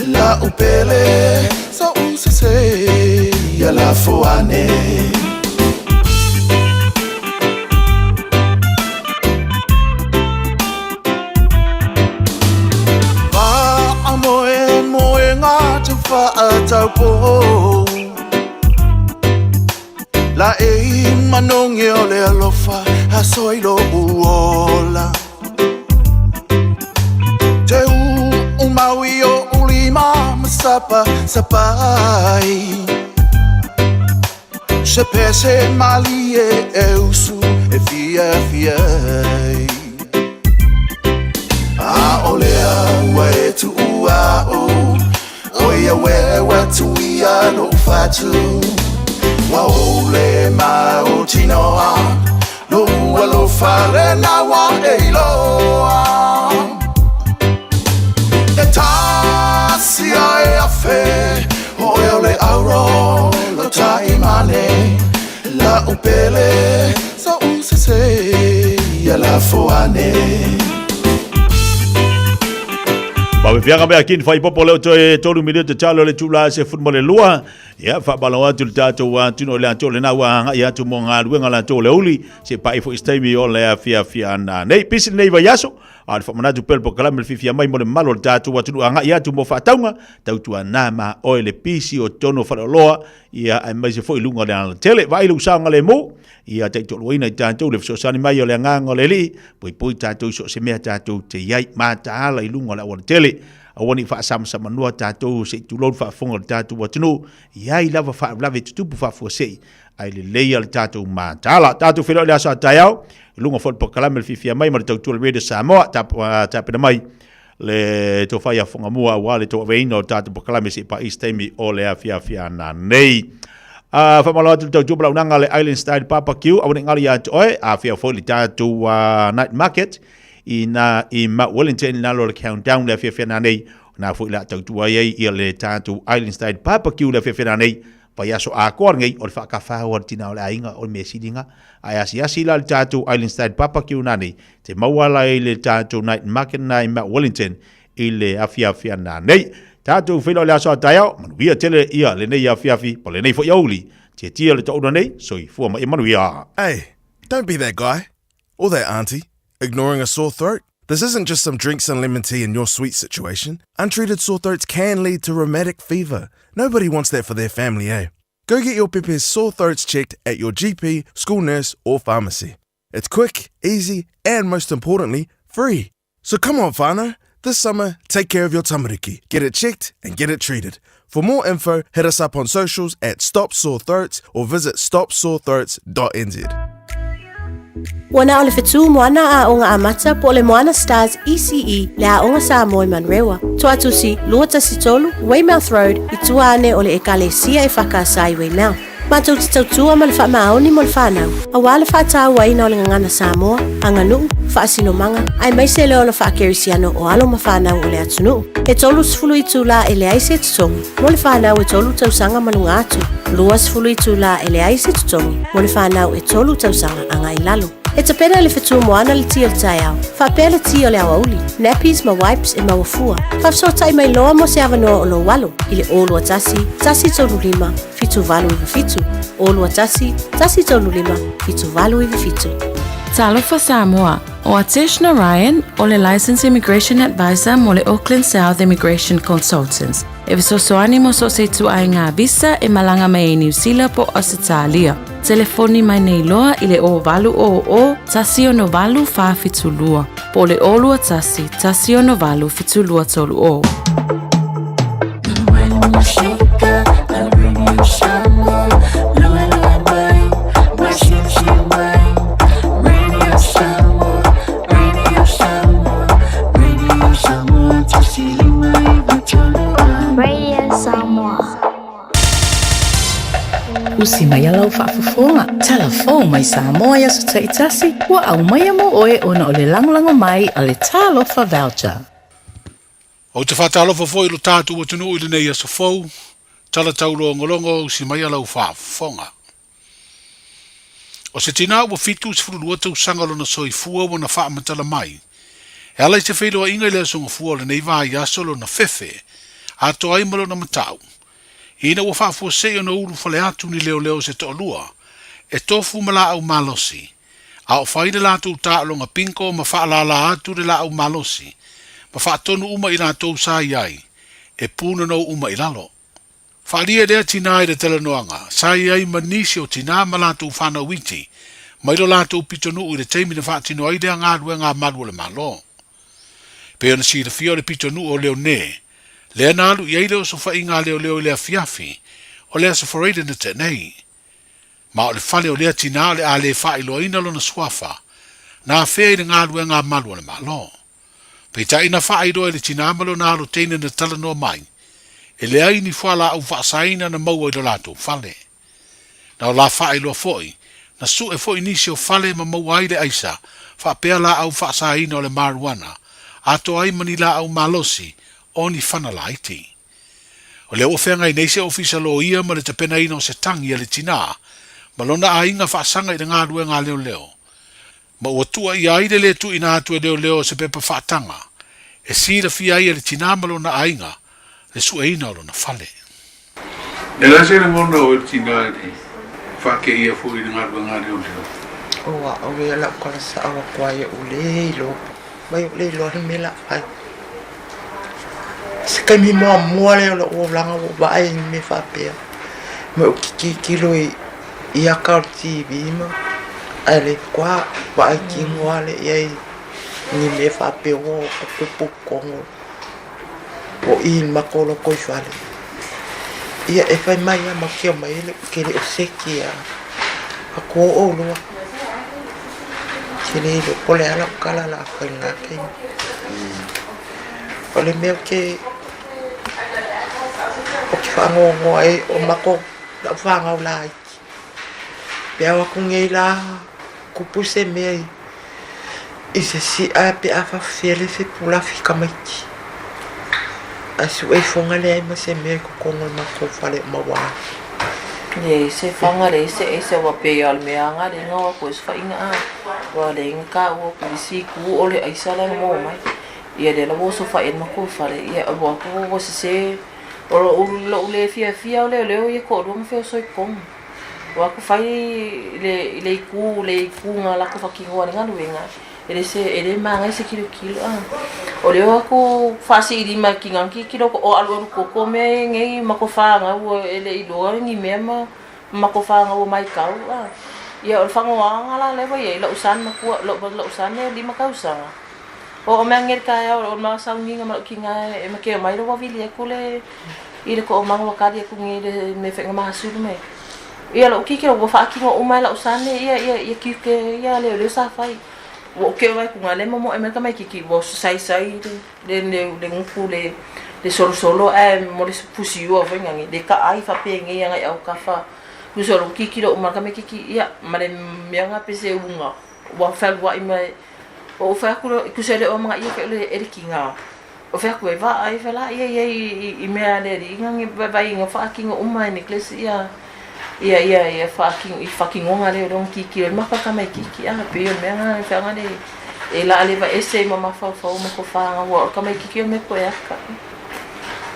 Speaker 5: La upele sa usese ia la foane Moe moe ngā te whaatau La e manongi o le alofa a soilo uola Te u umaui o ulima masapa sapai Se pese malie e usu e fia fia ai A o lea ua e tuua o O ia we wa tuia no fatu Wa o le ma o tinoa No ua lo fale na wa e iloa E tasi ai a fe O e o le auro lo taimane La upele sa usese ia la foane
Speaker 7: Pa fiaga mea kini fai popo leo toe tolu minute talo le tula se fut mo le lua. Ia fa balo atu le tātou atu le atu le na wa hanga ia atu mo ngā luenga la le uli. Se pa ifo istaimi o le afia fia na. Nei pisi nei vai aso. A le whamanatu pele po kalame le fifia mai mo le malo le tātou atu anga ia atu mo whaataunga. Tautua nā ma oe le pisi o tono whareoloa. Ia ai mai se fo i lunga le ana tele. Vai le usanga le mo. Ia te toluina i tātou le fesoasoani mai o le agaga o le Alii, poipoi tātou i so o se mea tātou te i ai mataala i luga o le aualatele. Aua ne i faasamsamanoa tātou se i tulou le faafofoga o le tātou atunuu, i ai lava faalavelave e tutupu faafuasei, ae lelei le tātou mataala. Tātou feiloai le aso a taeao, i luga foi o le polokalame le fiafia mai ma le tautua o le Radio Samoa, tapena mai le tofa ia Fogamua aua le tauaveina o le tatou polokalame seia paia se taimi o le afiafi ana nei. Faamalo atu le tautua ma launaga le Island Style Barbecue, aua ne i galo ia te oe, afea foi le tatou night market i na i Mount Wellington i lalo o le countdown le afiafi ana nei, na foi la tautua ai ai ia le tatou Island Style Barbecue le afiafi ana nei, vaiaso atoa lenei o le faakafau a le tina o le aiga o le mea siliga, ae asiasi la le tatou Island Style Barbecue na nei, te maua la i le tatou night market na i Mount Wellington i le afiafi ana nei. Tatou feiloai le aso a taeao, manuia tele ia lenei afiafi po lenei foi aoauli. Tiatia le toauna nei, soifua ma ia manuia.
Speaker 4: Hey, don't be that guy. Or that auntie, ignoring a sore throat. This isn't just some drinks and lemon tea in your sweet situation. Untreated sore throats can lead to rheumatic fever. Nobody wants that for their family, eh? Go get your pepe's sore throats checked at your GP, school nurse, or pharmacy. It's quick, easy, and most importantly, free. So come on, whānau. This summer, take care of your tamariki. Get it checked and get it treated. For more info, hit us up on socials at Stop Sore Throats or visit stopsorethroats.nz.
Speaker 10: Ua na o le fetu moana aoga amata po o le Moana Stars ECE le Aoga Samoa i Manurewa. Toatusi, 213 Weymouth Road i tua ane o le Ekalesia e Whakaasa i Weymouth. Matou te tautua ma le faamaoni mo le fanau, aua le faatauaina o le gagana Samoa, aganuu, faasinomaga, aemaise le ola faakerisiano o alo ma fanau o le atunuu. E 30 itulā e leai se totogi mo le fanau e tolu tausaga ma luga atu, 20 itulā e leai se totogi mo le fanau e tolu tausaga agai i lalo. E tapena e le fetu moana le ti o le taeao, faapea le ti o le aoauli, nappies ma wipes e maua fua. Faafesootai mai loa mo se avanoa o lou alo i le 021 135 7897, 021 135 7897.
Speaker 12: Talofa Samoa, o Atesh Narayan o le Licensed Immigration Advisor mo le Auckland South Immigration Consultants. E fesoasoani mo so o se ituaiga visa e malaga mai ai Niu Sila po o Ausetalia. Telefoni mai nei loa i le 0800 168 472 po o le 021 168 7230.
Speaker 10: Usi mai lau faafofoga, tala fou mai Samoa i aso taitasi, ua aumaia mo oe ona o le lagolago mai a le Talofa Voucher.
Speaker 18: Ou te faatalofa foi i lo tatou atunuu i lenei aso fou, tala taulogologo usi mai lau faafofoga. O se tinā ua 72 tausaga lona soifua ua na faamatala mai, e ala i se feiloaiga i le Aso Gafua o lenei vaiaso lona fefe, atoa ai ma lona matau, ina ua faafuasei ona ulufale atu ni leoleo se toalua, e tofu ma laau malosi, a o fai le latou taaloga bingo ma faalala atu le laau malosi, ma faatonu uma i latou sa i ai, e pūnonou uma i lalo. Faaalia lea tinā i le talanoaga, sa i ai ma nisi o tinā ma latou whānau iti, mai lo latou pitonuu i le taimi na faatino ai lea galuega a malu o le Malo. Pei ona silafia o le pitonuu o Leone, lea na alu i ai le osofaiga a leoleo i le afiafi o le Aso Faraile na tea nei. Ma o le fale o lea tinā o le a le faailoaina lona suafa, na afea i le galuega a malu o le Malo. Peitai na faailoa e le tinā ma lona alo teine na talanoa mai, e leai ni fualaau faasaina na maua i lo latou fale. Na o la faailoa foi, na sue foi nisi o fale ma maua ai le aisa, faapea laau faasaina o le marijuana, atoa ai ma ni laau malosi o ni fana laiti. O lea ua feagai nei se ofisa loia ma le tapenaina o se tagi a le tinā ma lona aiga faasaga i le galuega a leoleo, ma ua tuuaia ai le lē tuuina atu e leoleo o se pepa faataga e silafia ai e le tinā ma lona aiga le sueina o lona fale. E leai se lagona o le tinā i le faakeia foi i le galuega a leoleo.
Speaker 19: O a'u ia la'u kalasa'au atu ai oʻu lē iloa mai oʻu le iloa le mea la fai. Se taimi muamua lea o la'u olaga ua ou vaai i ni mea faapea ma ou tilotilo i i aka o le TV ma ae le faatoa vaai tino lava lea i ai i ni mea faapea ua tutupu i totonu o i le matou lotoifale. Ia e fai mai lava ma ke omai e ke le o seki lava atu o ʻolua. Ke le iloa po o le a lau tala o le a fai i lena taimi. O le mea ou te ou te faanoanoa ai o matou Lau fanau laiti. Pe ao atu nei la kupu se mea i se si'a pe a faafefea le fepulafi tamaiti. Ae su'e ifoga leai ma se mea i totonu o le matou fale o maua ai.
Speaker 20: Leai se faga leai se aisa ua pei lava o le mea aga lea na o atu ai se faiga a ua leai na taua atu i le isi itu o le aisa la na maua mai. Ia lea la ua osofai ai le matou fale ia ua o atu ua sese. O lo'u le fiafia o leoleo ia toalua na feoso i totonu. O atu fai i le itu le itu na latou faatinoa ai le galuega, e le se e le magaia se kilokilo a. O lea o atu faasiilima e kina kilokilo o alualu koko mea nei ma ko fanau e le iloa ni mea ma ma ko fanau o maitau a. Ia o le fagoaga la lea ua i ai la'u son matua la'u son e 5 tausaga. O o mea ngel taeao o ma sauniga ma lou kiga e ma ke mai lo wavili aku le i le ko manga wakali aku nge le me whenga mahasulu mai. Ia lou kike ua whaakino uma e lau sane ia ia ia kiuke ia le le sa fai. Ua ke wai ku ngale mo mo e mai kiki ua sai sai le le le le ngupu le le solo solo e mo le pusi ua fai ngangi le ka ai fa pe nge ia ngai au ka fa. Ku solo kiki lo uma ka me kiki ia ma le mea nga pese unga ua fealuai mai o fai atu lea tusa e le o magaia fe le e le kiga o fai atu e vaai fela ia ia i i mea le alii ngangi vaai nga faakino uma e necklace ia ia ia ia faakino i fakinoga lea o lea kiki o maka ka mai kiki a pe o mea nga fe nga le e la le va ese ma mafaufau ma ko whanga ua o ka mai kiki o me koe aka.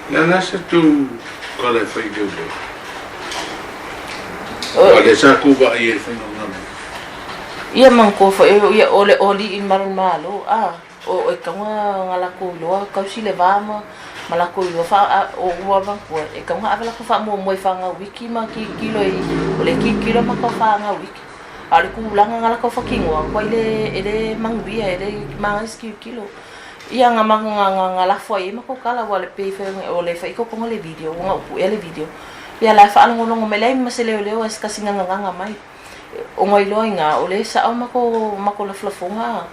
Speaker 18: Le la se tu kala e whai leo leo. O le sa ku va i e whai ngā.
Speaker 20: Ia man ko fo ia o le oli i malu malo a o e kaunga nga lako iloa kausi le va ma ma lako iloa fa o ua va ko e kaunga ave lako fa mo mo fa nga wiki ma ki kilo i o le ki kilo ma ko fa nga wiki a le ku langa nga lako fa kingoa ko ile ele manguia ele ma ski kilo ia nga ma nga nga nga la fo i ma ko kala wa le pe fe o le fa i ko ko le video nga upu ele video ia la fa alongolongo me le ma se leo leo es kasi nga nga nga mai o ngai loa i ngā o le sa'o ma ko ma ko lafolafoga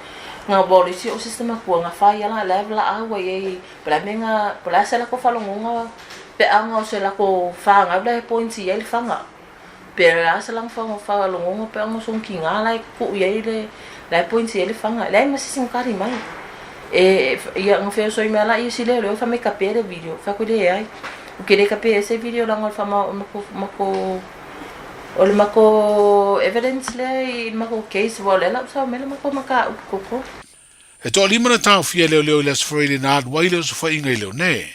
Speaker 20: nga ua o le isi o system akua nga fai ala la la aua i ai po le a mea nga po le a se lako faalogoga pe'aga o se lako fagau la e points i ai le faga Pe o le a se laga faalogoga pe ona sona tiga la e tuu i ai le la e points i ai le faga. Leai ma se isi na tali mai. E ia na feosoi mai lava la ia si leoleo fai mai kapea le video. Fai atu leai. Ou te le kapea se video leaga o le faamao matou o le matou evidence lea i le matou case aua o lea la ua sao mai le matou mataupu totonu.
Speaker 18: E toalima na taofia e leoleo i le Aso Faraile na alu ai le osofaiga i Leone.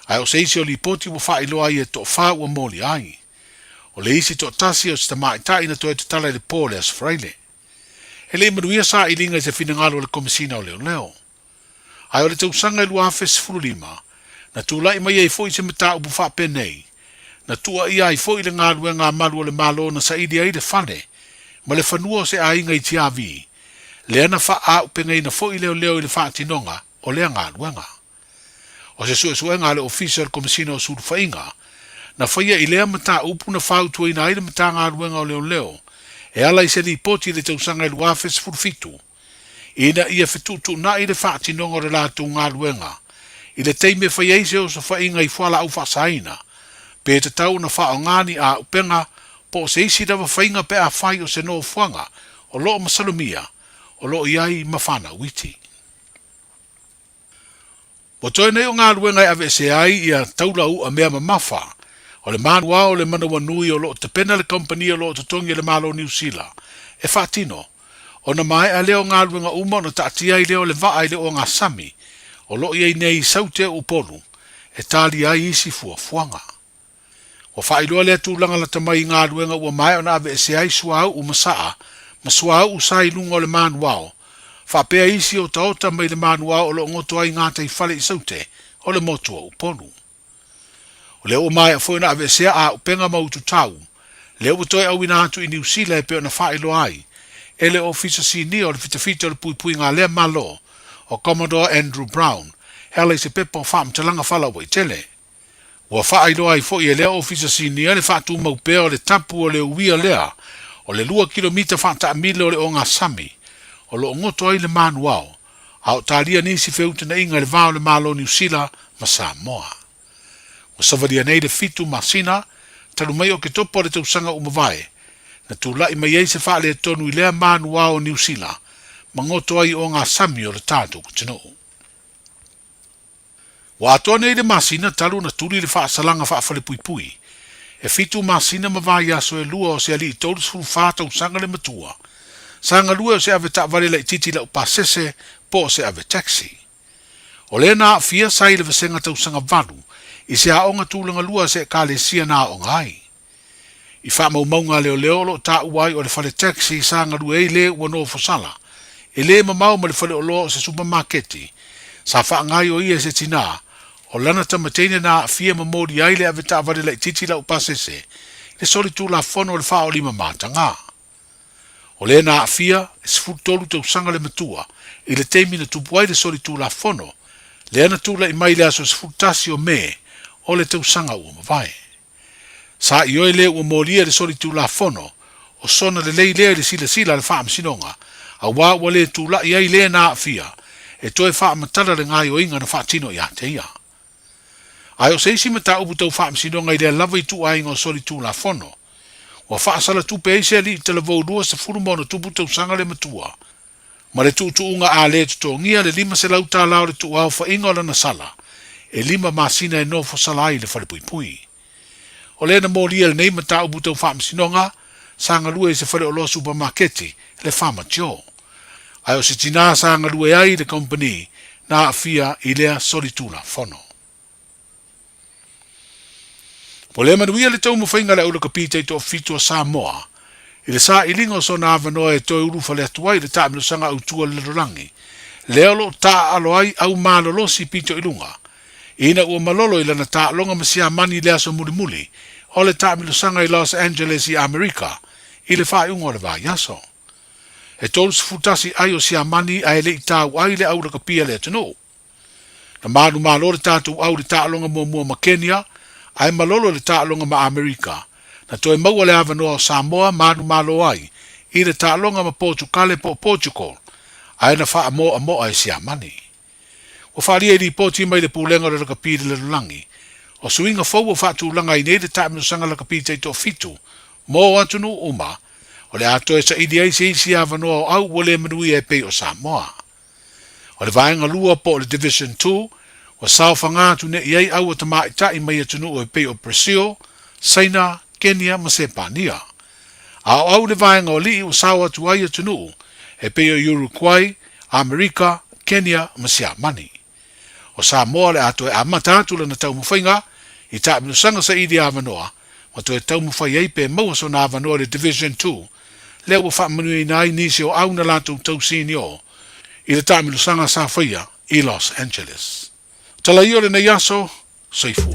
Speaker 18: Ae o se isi o lipoti ua faailoa ai e toafa ua molia ai. O le isi toatasi o se tamaitai na toe tatala i le po o le Aso Faraile. E le i manuia sailiga i se finagalo a le Komesina o Leoleo. Ae o le tausaga e 2015, na tulai mai ai foi se mataupu faapenei, na tuuaia ai foi le galuega a malu o le Malo na saili ai le fale ma le fanua o se aiga i Tiavi, lea na faaaupegaina foi leoleo i le faatinoga o lea galuega. O se suesuega a le Ofisa o le Komesina o Sulufaiga, na faia i lea mataupu na fautuaina ai le Matagaluega o Leoleo e ala i se lipoti i le tausaga e 2017, ina ia fetuutuunai le faatinoga o le latou galuega i le taimi e fai ai se osofaiga i fualaau faasaina, pe tatau ona faaaoga ni auupega po o se isi lava faiga pe afai o se nofoaga o lo o masalomia o lo o i ai ma fanau iti. Ua toe nei o galuega e aveesea ai ia taula u'a mea mamafa o le manuao o le manawanui o lo o tapena le kamupani o lo o totogi e le Malo o Niu Sila e faatino, ona maea lea o galuega uma ona taatia ai lea o le vaa i le ogasami o lo o i ai nei i Saute o Upolu e talia ai isi fuafuaga. Ua faailoa lea tulaga lata mai i galuega ua maea ona aveesea ai suauu ma saa ma suauu sa i luga o le manuao, faapea isi otaota mai le manuao o lo o goto ai gataifale i Saute o le motu o Upolu. O lea ua maea foi ona aveesea auupega ma ututau, lea ua toe auina atu i Niu Sila e pei ona faailoa ai e le Ofisa Sinia o le Fitafita o le Puipuiga a lea Malo o Commodore Andrew Brown e ala i se pepa o faamatalaga faalauaitele. Ua faailoa ai foi e lea Ofisa Sinia le faatumau pea o le tapu o le uia lea o le lua kilomita faataamilo o le ogasami o lo o goto ai le manuao, a o talia nisi feutagaiga i le va o le Malo o Niu Sila ma Samoa. Ua savalia nei le fitu masina talu mai Oketopa o le tausaga ua mavae, na tulai mai ai se faaletonu i lea manuao o Niu Sila ma goto ai ogasami o le tatou atunuu. Ua atoa nei le masina talu ona tuli le faasalaga faafalepuipui. E fitu masina ma vaiaso e lua o se alii 34 tausaga le matua. Sa galue o se ave taavale laitiiti laupasese po o se ave taxi. O lea na aafia sa i le vasega tausaga valu i se aoga tulaga lua a se ekalesia na aoga ai. I faamaumauga a leoleo o lo o taua ai o le fale taxi sa galue ai le ua nofosala, e le mamao ma le faleoloa o se supamaketi, sa faagaioia e se tinā, o lana tamateine na aafia ma molia ai le avetaavale laitiiti laupasese i le solitulafono o le faaolima matagā. O le na aafia, e 13 tausaga le matua, i le taimi na tupu ai le solitulafono, lea na tulai mai i le aso 11 o Me o le tausaga ua mavae. Sa ioe le ua molia le solitulafono, o sona lelei lea i le silasila a le Faamasinoga, auā ua le tulai ai le na aafia e toe faamatala le gaoioiga na faatino ia te ia. Ae o se isi mataupu tau Faamasinoga i lea lava ituaiga o solitulafono, ua faasala tupe ai se alii talavou 20 ma ona tupu tausaga le matua, ma le tuutuuga a le totogia le 500 tala o le tuuaofaiga o lana sala, e lima masina e nofo sala ai i le falepuipui. O lea na molia lenei mataupu tau faamasinoga, sa galue i se faleoloa supamaketi, le Farmer Joe. Ae o se tinā sa galue ai i le company na aafia i lea solitulafono. Ua le manuia le taumafaiga a le aulakapi taitoafitu a Samoa i le sailiga o sona avanoa e toe ulufale atu ai i le taamilosaga autu a le lalolagi, lea o lo o taaalo ai au malolosi pito i luga, ina ua malolo i lana taaloga ma Siamani i le aso mulimuli o le taamilosaga i Los Angeles i Amerika i le faaiuga o le vaiaso. E 31 ai o Siamani ae le i tau ai le aulakapi a le atunuu. Na manumalo le tatou au i le taaloga muamua ma Kenya, ae malolo i le taaloga ma Amerika. Na toe maua le avanoa o Samoa manumalo ai i le taaloga ma Potukale po o Portugal, ae na faamoamoa e Siamani. Ua faaalia i lipoti mai le Pulega o le Lakapi i le Lalolagi, o suiga fou ua faatulaga ai nei le taamilosaga lakapi taitoafitu Mo atunuu uma, o le a toe saili ai se isi avanoa o au ua le manuia e pei o Samoa. O le vaega 2 po o le Division 2, ua saofaga atu nei i ai au a tamaitai mai atunuu e pei o Brazil, Saina, Kenia ma Sepania. A o au le vaega o alii ua sao atu ai atunuu e pei o Uruguay, Amerika, Kenia ma Siamani. O Samoa o le a toe amata atu lana taumafaiga i taamilosaga saili avanoa ma toe taumafai ai pe maua sona avanoa i le Division 2 lea ua faamanuiaina ai nisi o au na latou tau senior i le taamilosaga sa faia i Los Angeles. Tala ia o lenei aso, soifua.